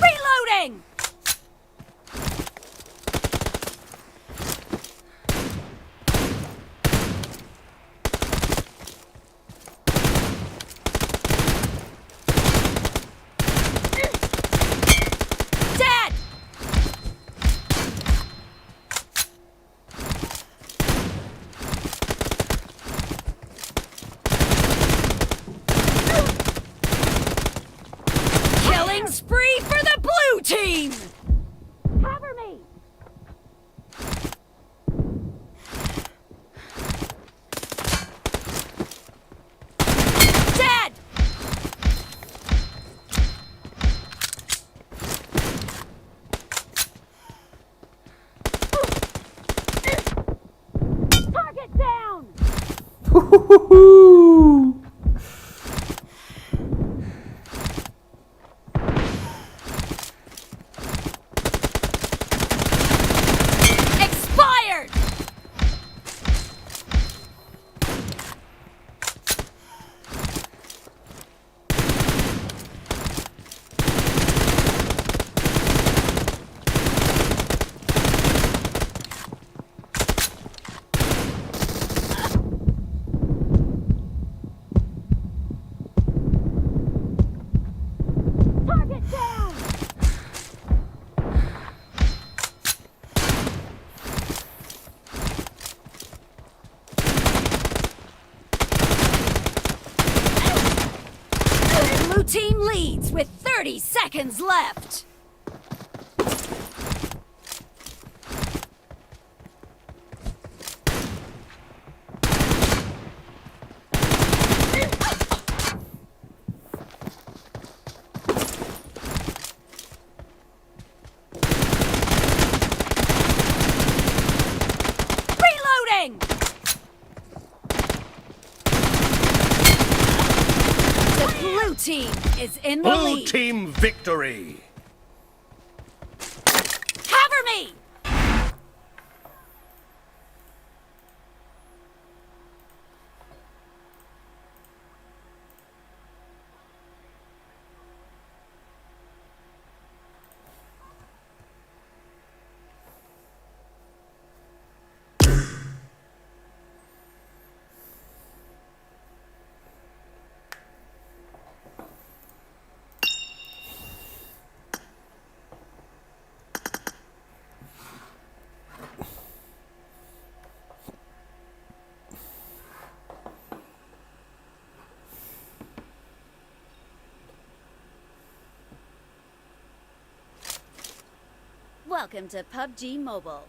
Reloading! Dead! Killing spree for the blue team! Cover me! Dead! Target down! Expired! Target down! The blue team leads with 30 seconds left. Reloading! The blue team is is in the Blue lead. team victory. Cover me! Welcome to PUBG Mobile.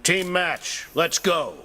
Team match. Let's go.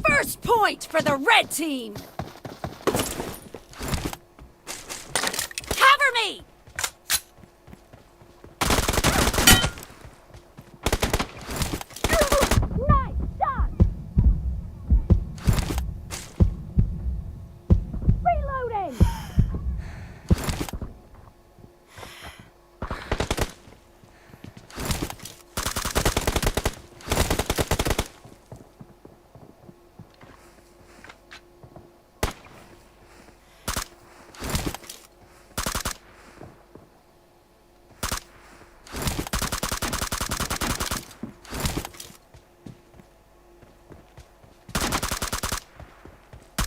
First point for the red team! Cover me! Nice shot! Reloading!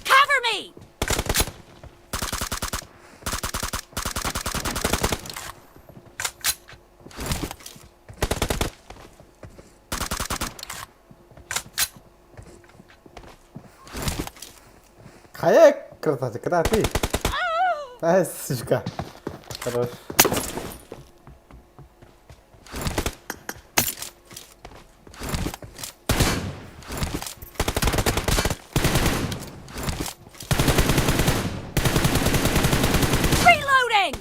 Cover me! Хайа красавчик, когда ты? Ай, сучка. Хорош. Reloading!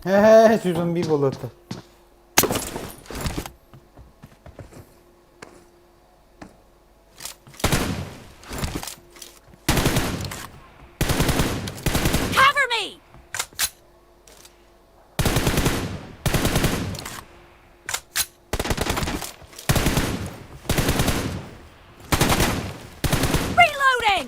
Э, зомби был это. Cover me! Reloading!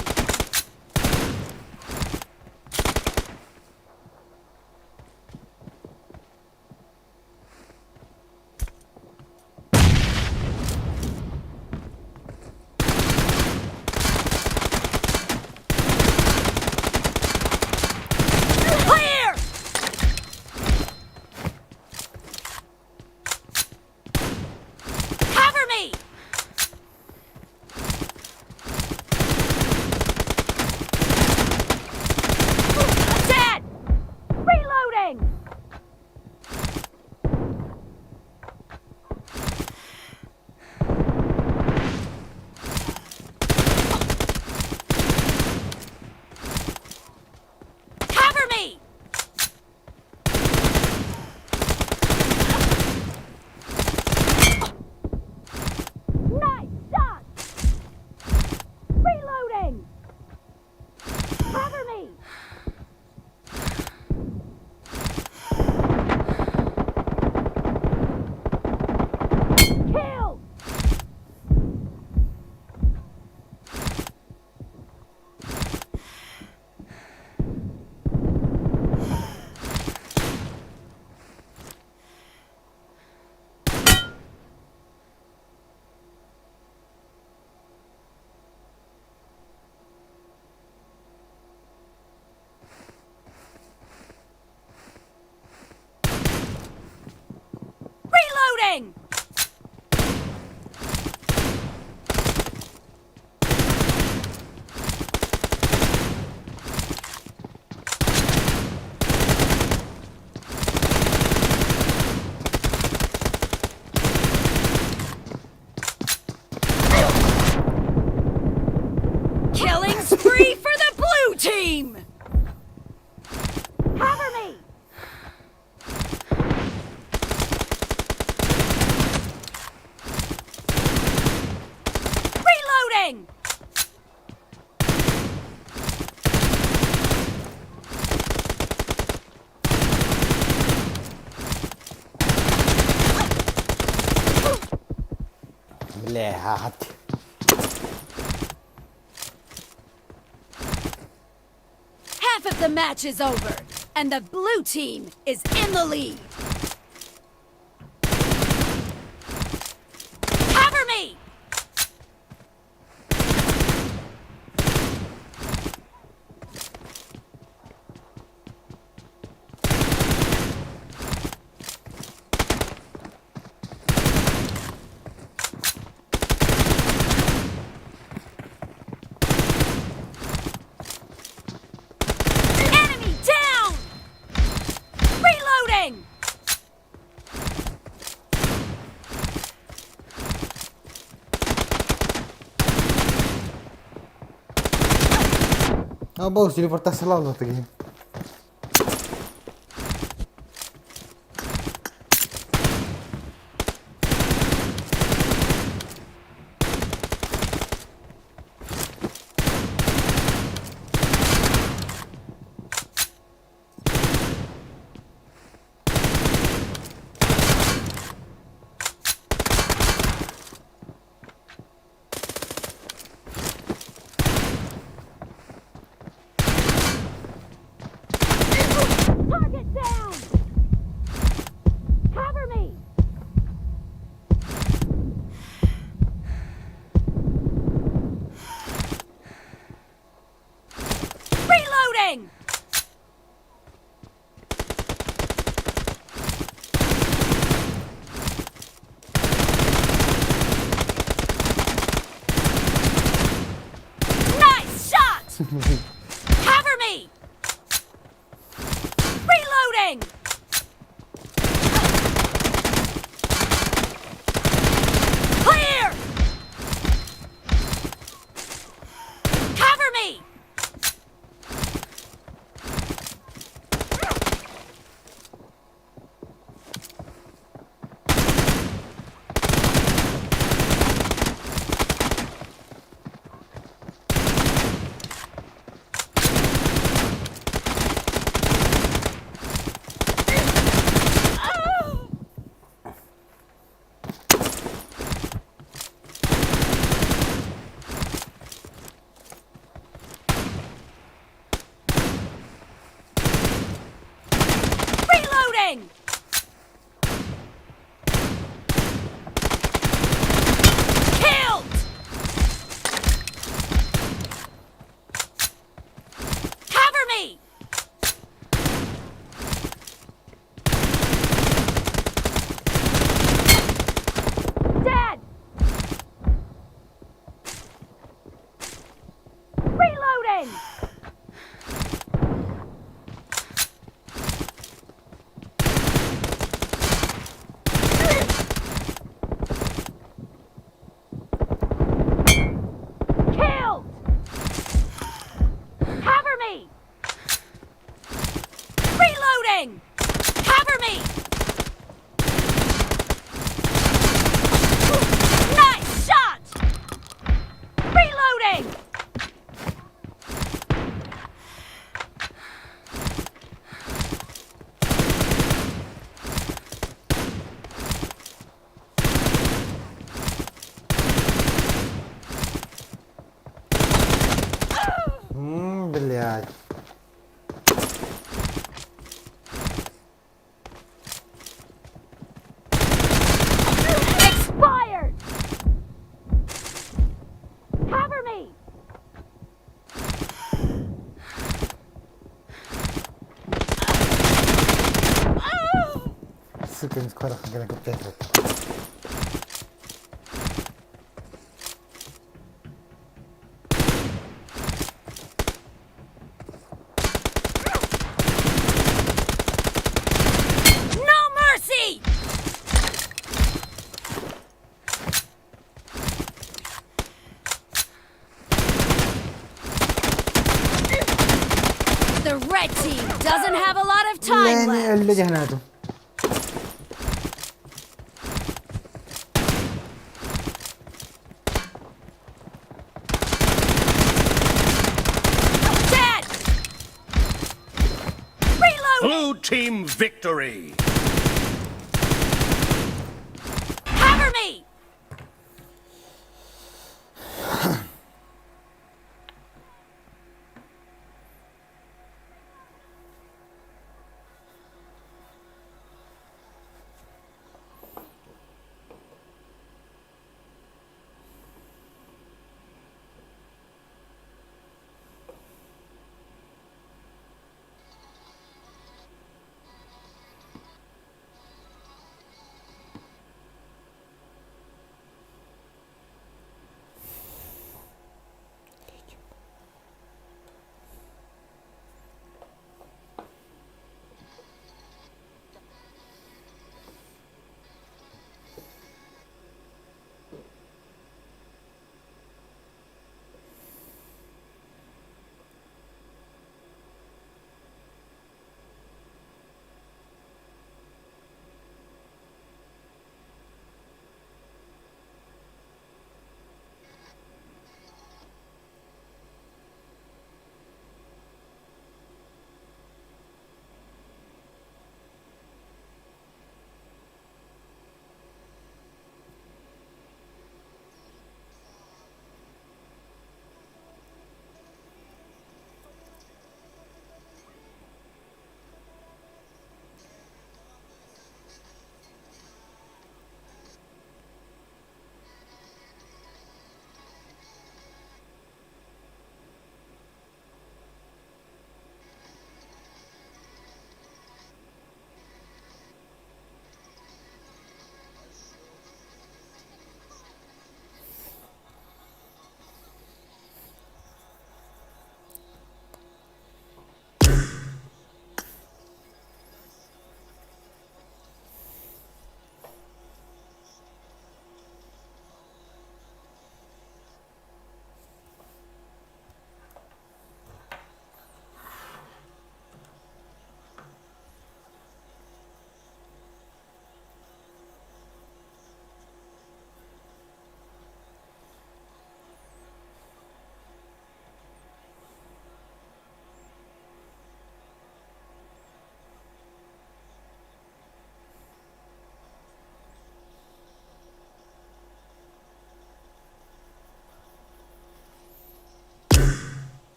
Блядь. Half of the match is over, and the blue team is in the lead. Cover me! Enemy down! Reloading! А был телепортациялал такие. Target down! Cover me! Reloading! Nice shot! Cover me! Reloading! Clear! Cover me! Reloading! Killed! Cover me! Dead! Reloading! Killed! Cover me! Reloading! Cover me! Nice shot! Reloading! Ммм, блядь. Expired! Cover me! Сука, не скоро гына көптәтер. No mercy! The red team doesn't have a lot of time left. Өллө дьаһанатым. Dead! Reloading! Blue team victory! Cover me!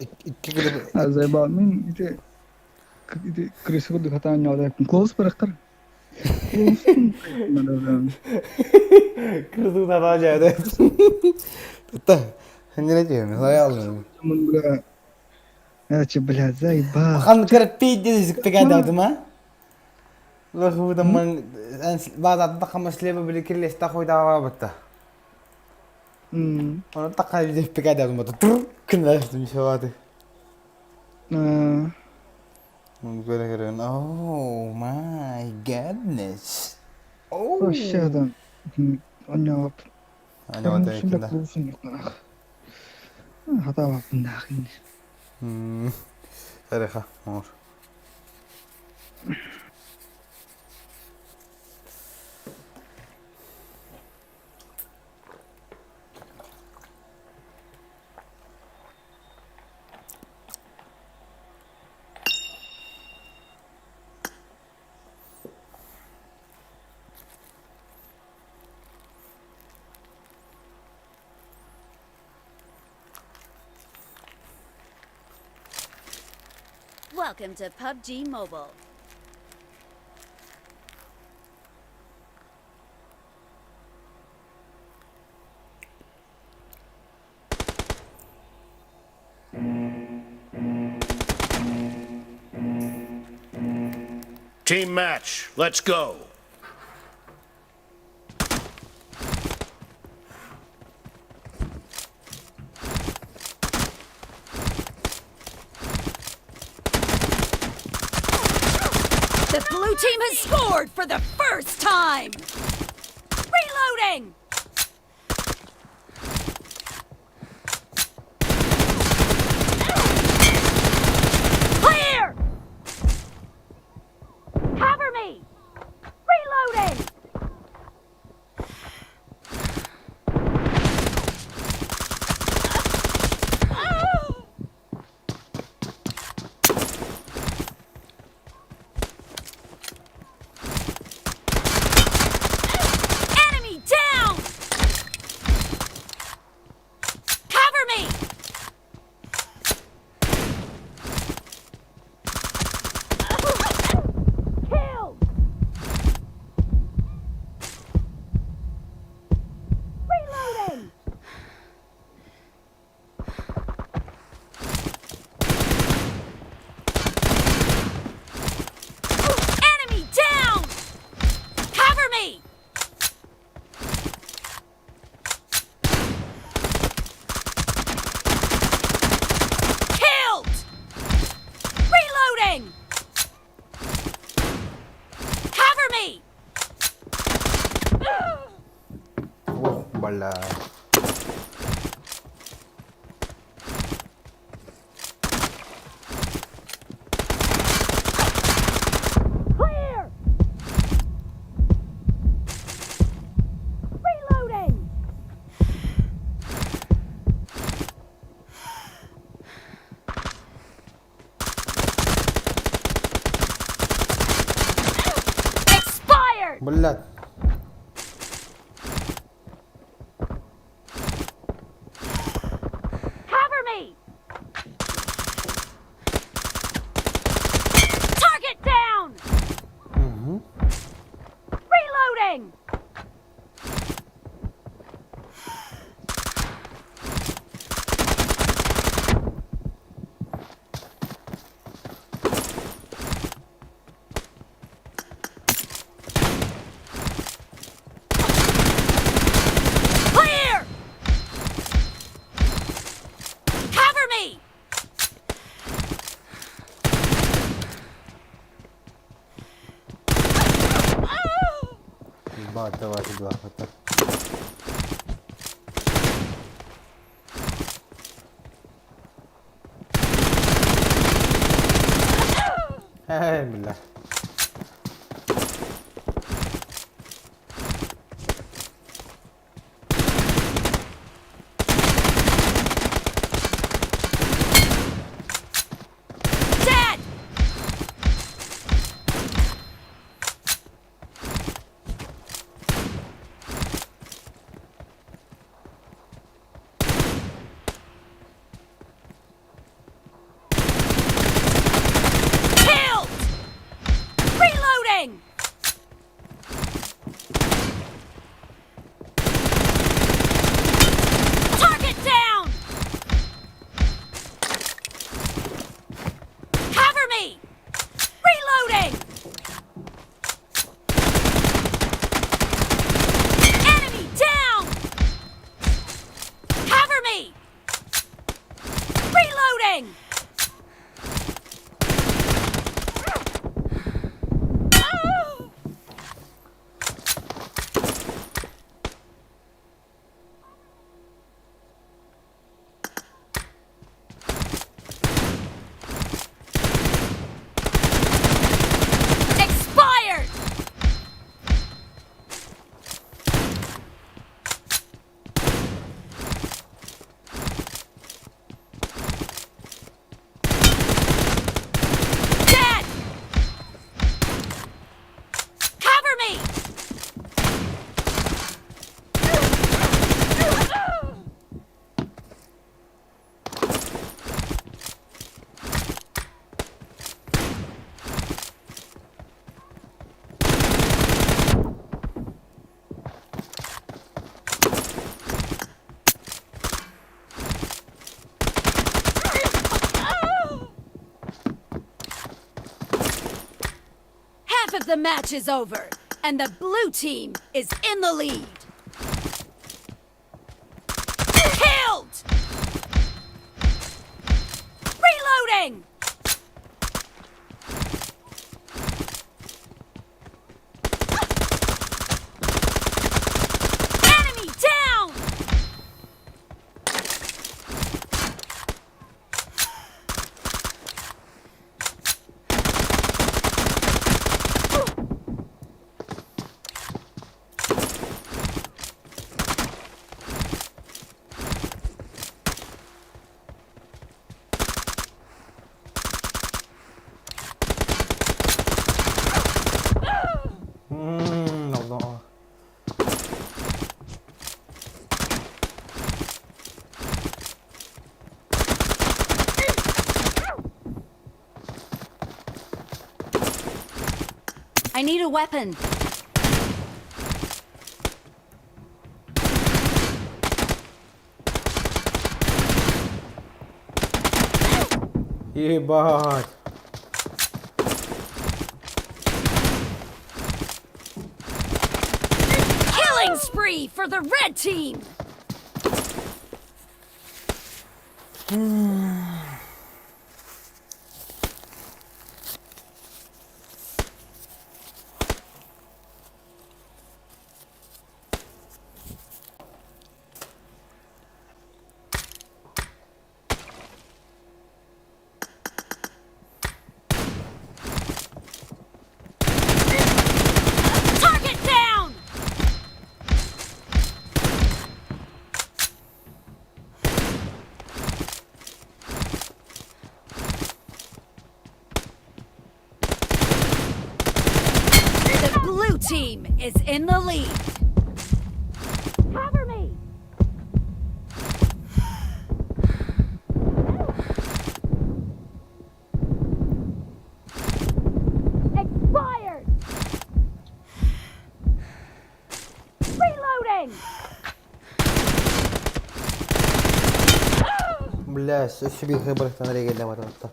Икки гына А заебал. Мин ити ити крыса курдук хатаан ньоҕдо. Клоус барахтар. Клоустун Кырдык нараа дьээдэ. Тутта. Ханнера диэми, лаялым. Бля. Короче, бля, заебал. Хан кырпи диэн зиктыга а? Лохудаман баазатта хамаслеба били кирлеста хойдаава батта. Оны такка зиктыга дадым бата. Тур күнләштим шаваты. Oh my goodness. Oh. Вообще да. Онньоп. Аньоот экинда. Хатаабаппын даахин. Тариха, мор. Welcome to PUBG Mobile. Team match, let's go. The blue team has scored for the first time. Reloading! Clear! Cover me! Reloading! Enemy down! Cover me! Killed! Reloading! Enemy down! Cover me! Killed! Reloading! Cover me! Ох, бля. Clear! Reloading! Expired! Блядь. Cover me! Target down! Угу. Reloading! Clear! Cover me! Ебать, давайте два хата. Эй, бля. Dead! Reloading! Expired! Dead! Cover me! Half of the match is over, and the blue team is in the lead. Killed! Reloading! Enemy down! Allah. I need a weapon. Ебать. Killing spree for the red team! Target down! The blue team is in the lead. Cover me! Expired! Reloading! Бля, өссө биир хыбырыктан эрэ барбатта.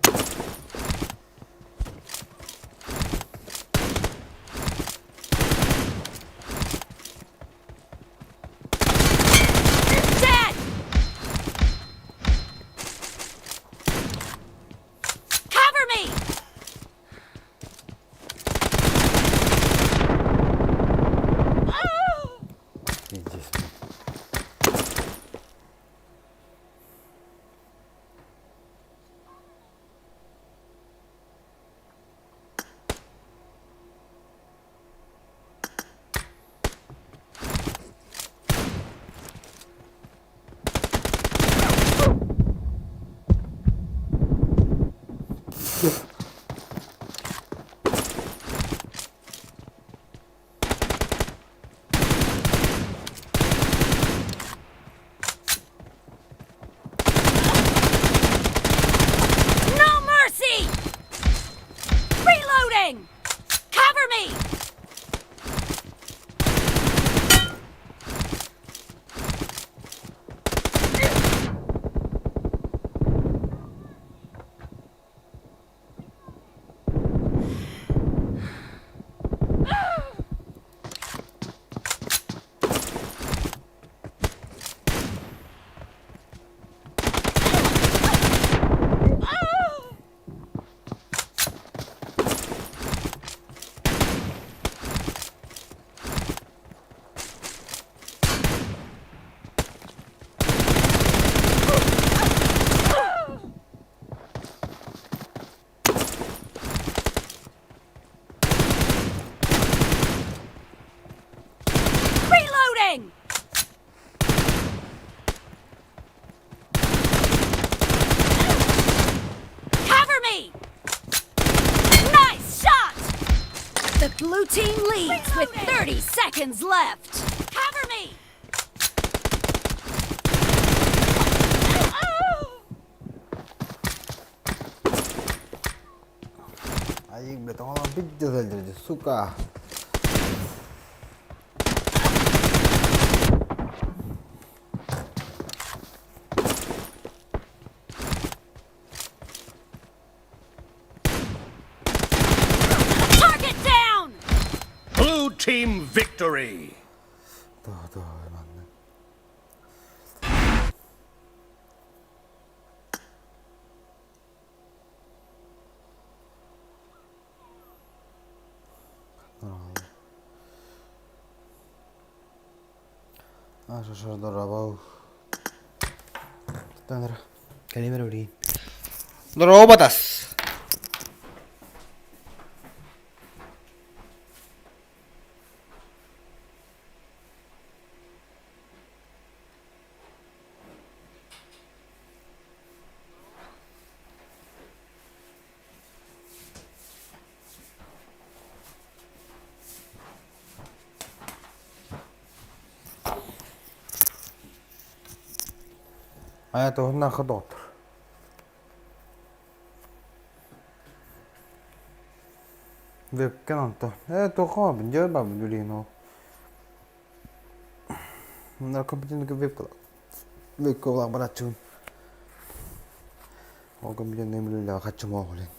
Dead! Cover me! Пиздец. No mercy! Reloading! Cover me! The blue team leads with 30 seconds left. Cover me! Айык, блядь, он пиздец, сука. Target down! Blue team victory! Роботас! А это нахуй доктор. Вебкен онто. Э, тоха, бендер ба билин Наркомпетентный вебка. Вебка барачун. Ол компетентный билин хачым оғлин.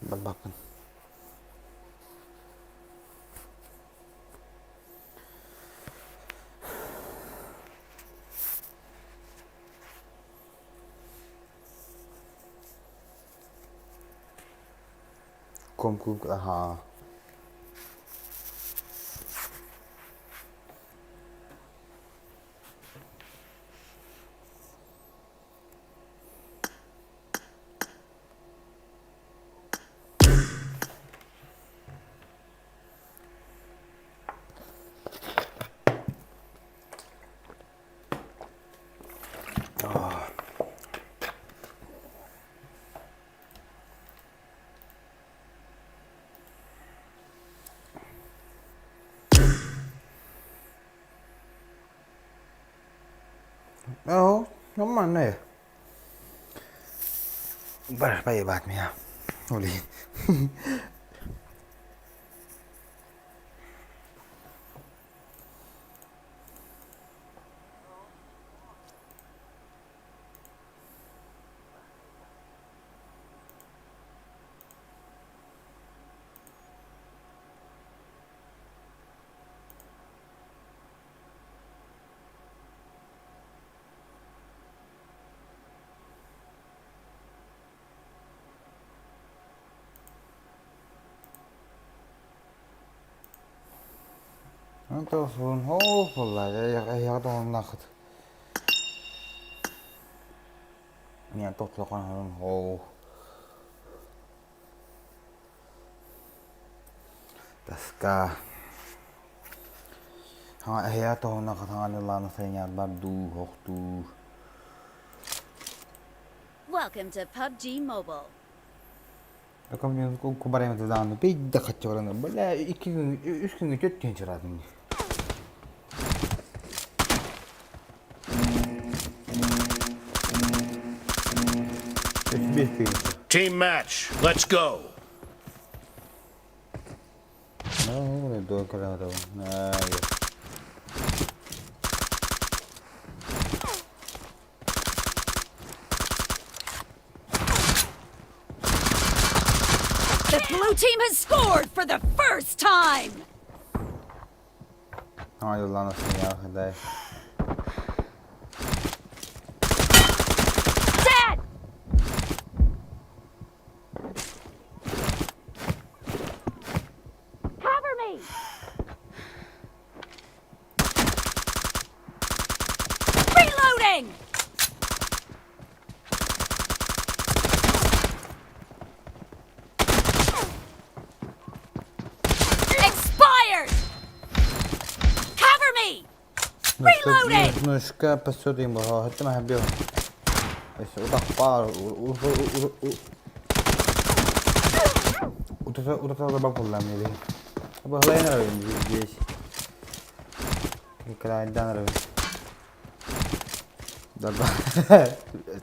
Барбакын. Ком клуб, ага. Ja, man är. Bara bara med. Oli. Антон, о, я думал наход. Меня тот локон, о. Тоска. Я то на хатан лана сеня барду хохту. Welcome to PUBG Mobile. Ком кубарем задан пидда хачорана. Бля, iki gün, üç gün kötü çıradın. Team match, let's go. No, The blue team has scored for the first time! Dead! Cover me! Reloading! Expired! Cover me! Reloading! نشكا بسودين بها حتى ما حبيهم بس وتخبار وتتضرب كلها من Баһылайын арабын здесь. Николайдан арабын.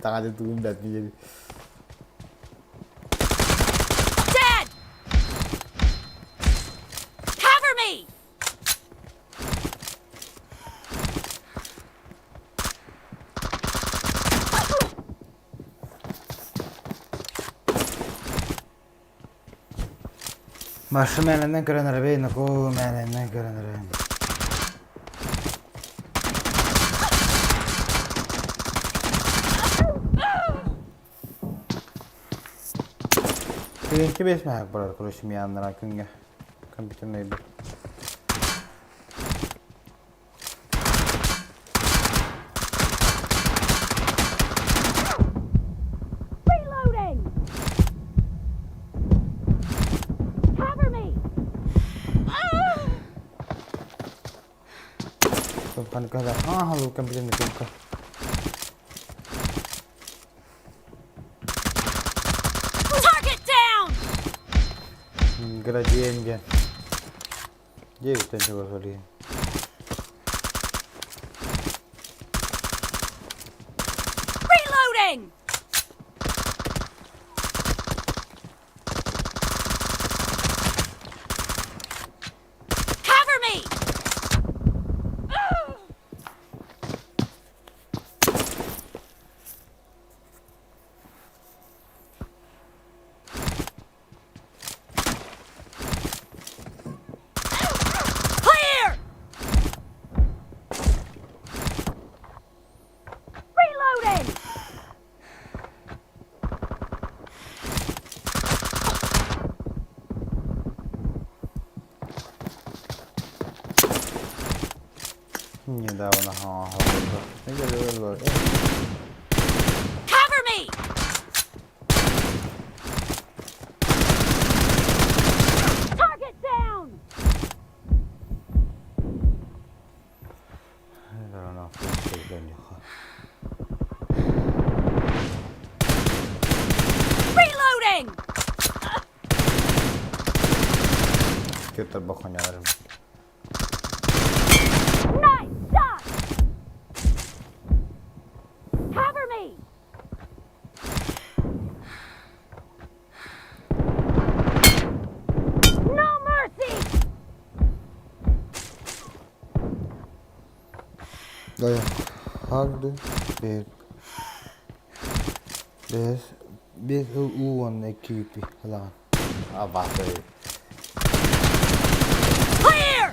Таҥа тугун бэрт Dead! Cover me! Маша мээлэннэн көрөн арабей, наку мээлэннэн көрөн арабей. Тыынчы бес мэһэк барар, короче, мианнара күҥҥэ. Компьютерный бит. Reloading! Cover me! Ха, компьютерный кнопка. Target down! Градиент диэн. Дьиэбиттэн чугас олиһин. Reloading! Cover me! Clear! Reloading! Недавно Cover me! Target down! Reloading! Көтөр бохонярым. Nice shot! Cover me! No mercy! Dayı. Hardı bir. Бес бес у уонна икки ылаҕын. Абааты. Clear!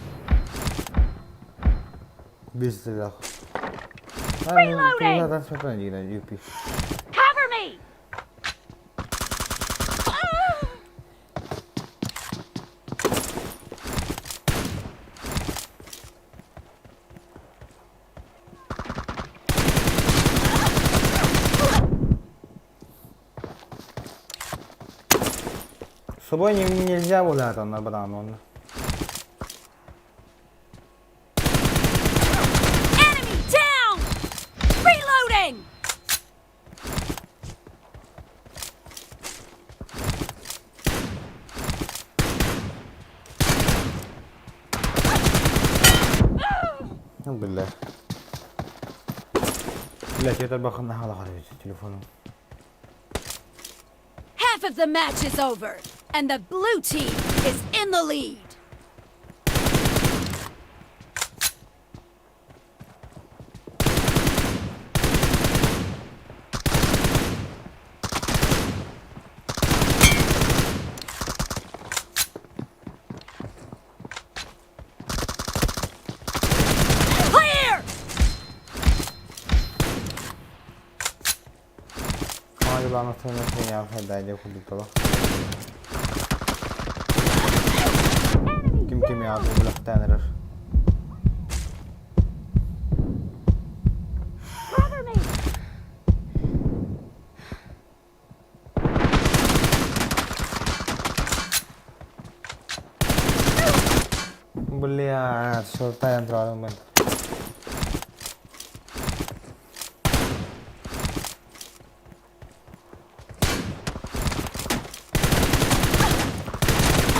Бес тылах. Reloading! UP. Cover me! С собой не, нельзя было на баран он. Enemy down! Reloading! الحمد لله. لا تطبخ على خرج تليفونه. Half of the match is over, and the blue team is in the lead. Clear! Ким кими ааты булахтаан эрэр. Cover me! Бля, шортайын турарым мен.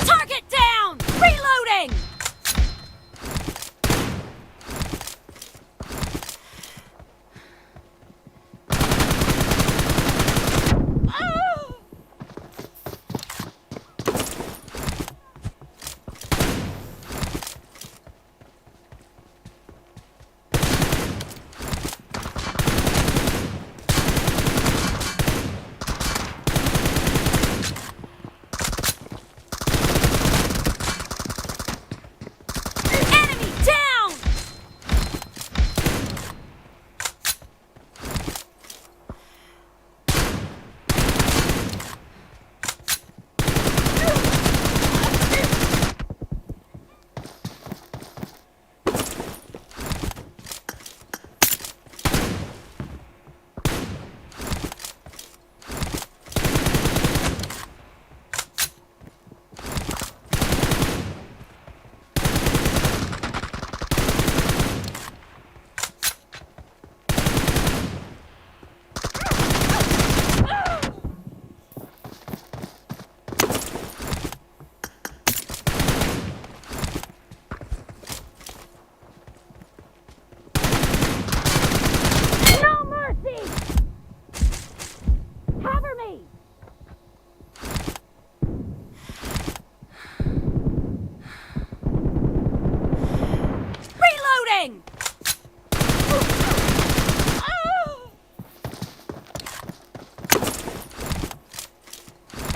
Target down! Reloading!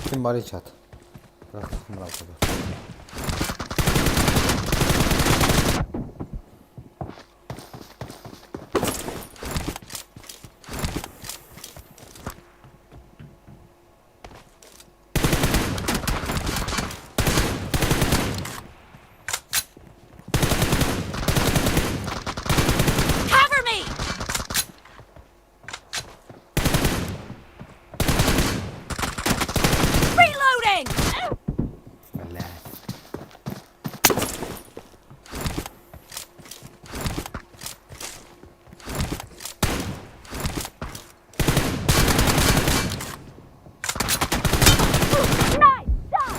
Ким барый чат? Cover me! Reloading! Блядь. Nice shot!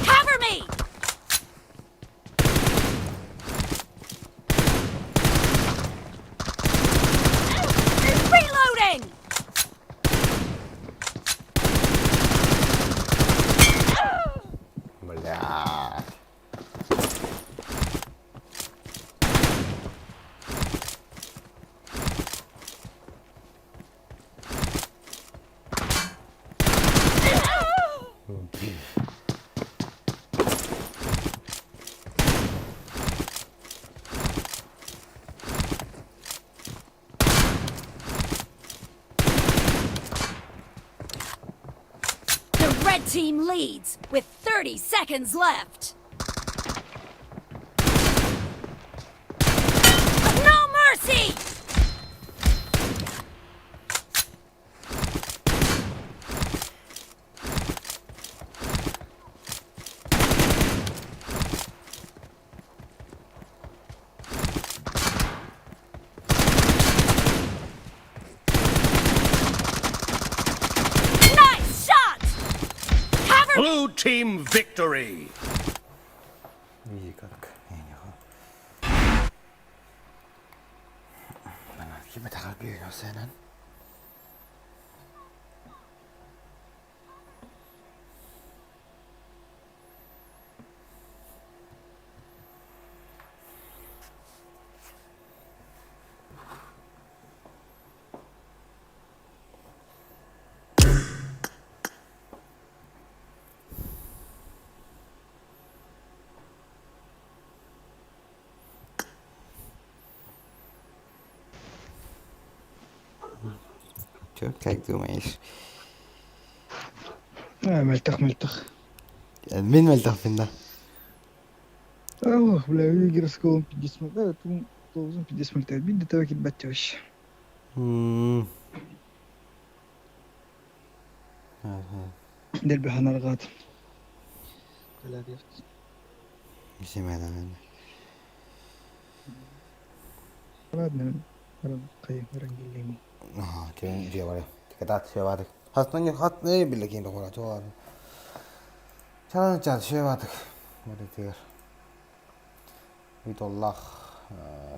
Cover me! Reloading! Блядь. The red team leads with 30 seconds left. No mercy! Nice shot! Cover Blue team victory. Изи как. Ким тахабы сенен? Kijk, doe maar eens. Мөлтөх мөлтөх. Мин мөлтөхпүн да. Ох, бля, Игорь 50, да, 50 мөлтөх. Бид того килбәт вообще. Дельби ханаргат. Симэнэн. Ладно, قيم رنجليني. Аа, тийм дьявол. Катат шевадык. Хатны хатны билеген дохора чоо. Чаа чаа шевадык. Мөрөтөр. Видоллах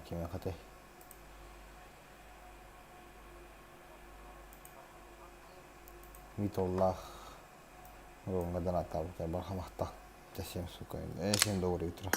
киме хаты. Видоллах. Ронга даната, бархамахта. Тасем сука. Эсен догори утра.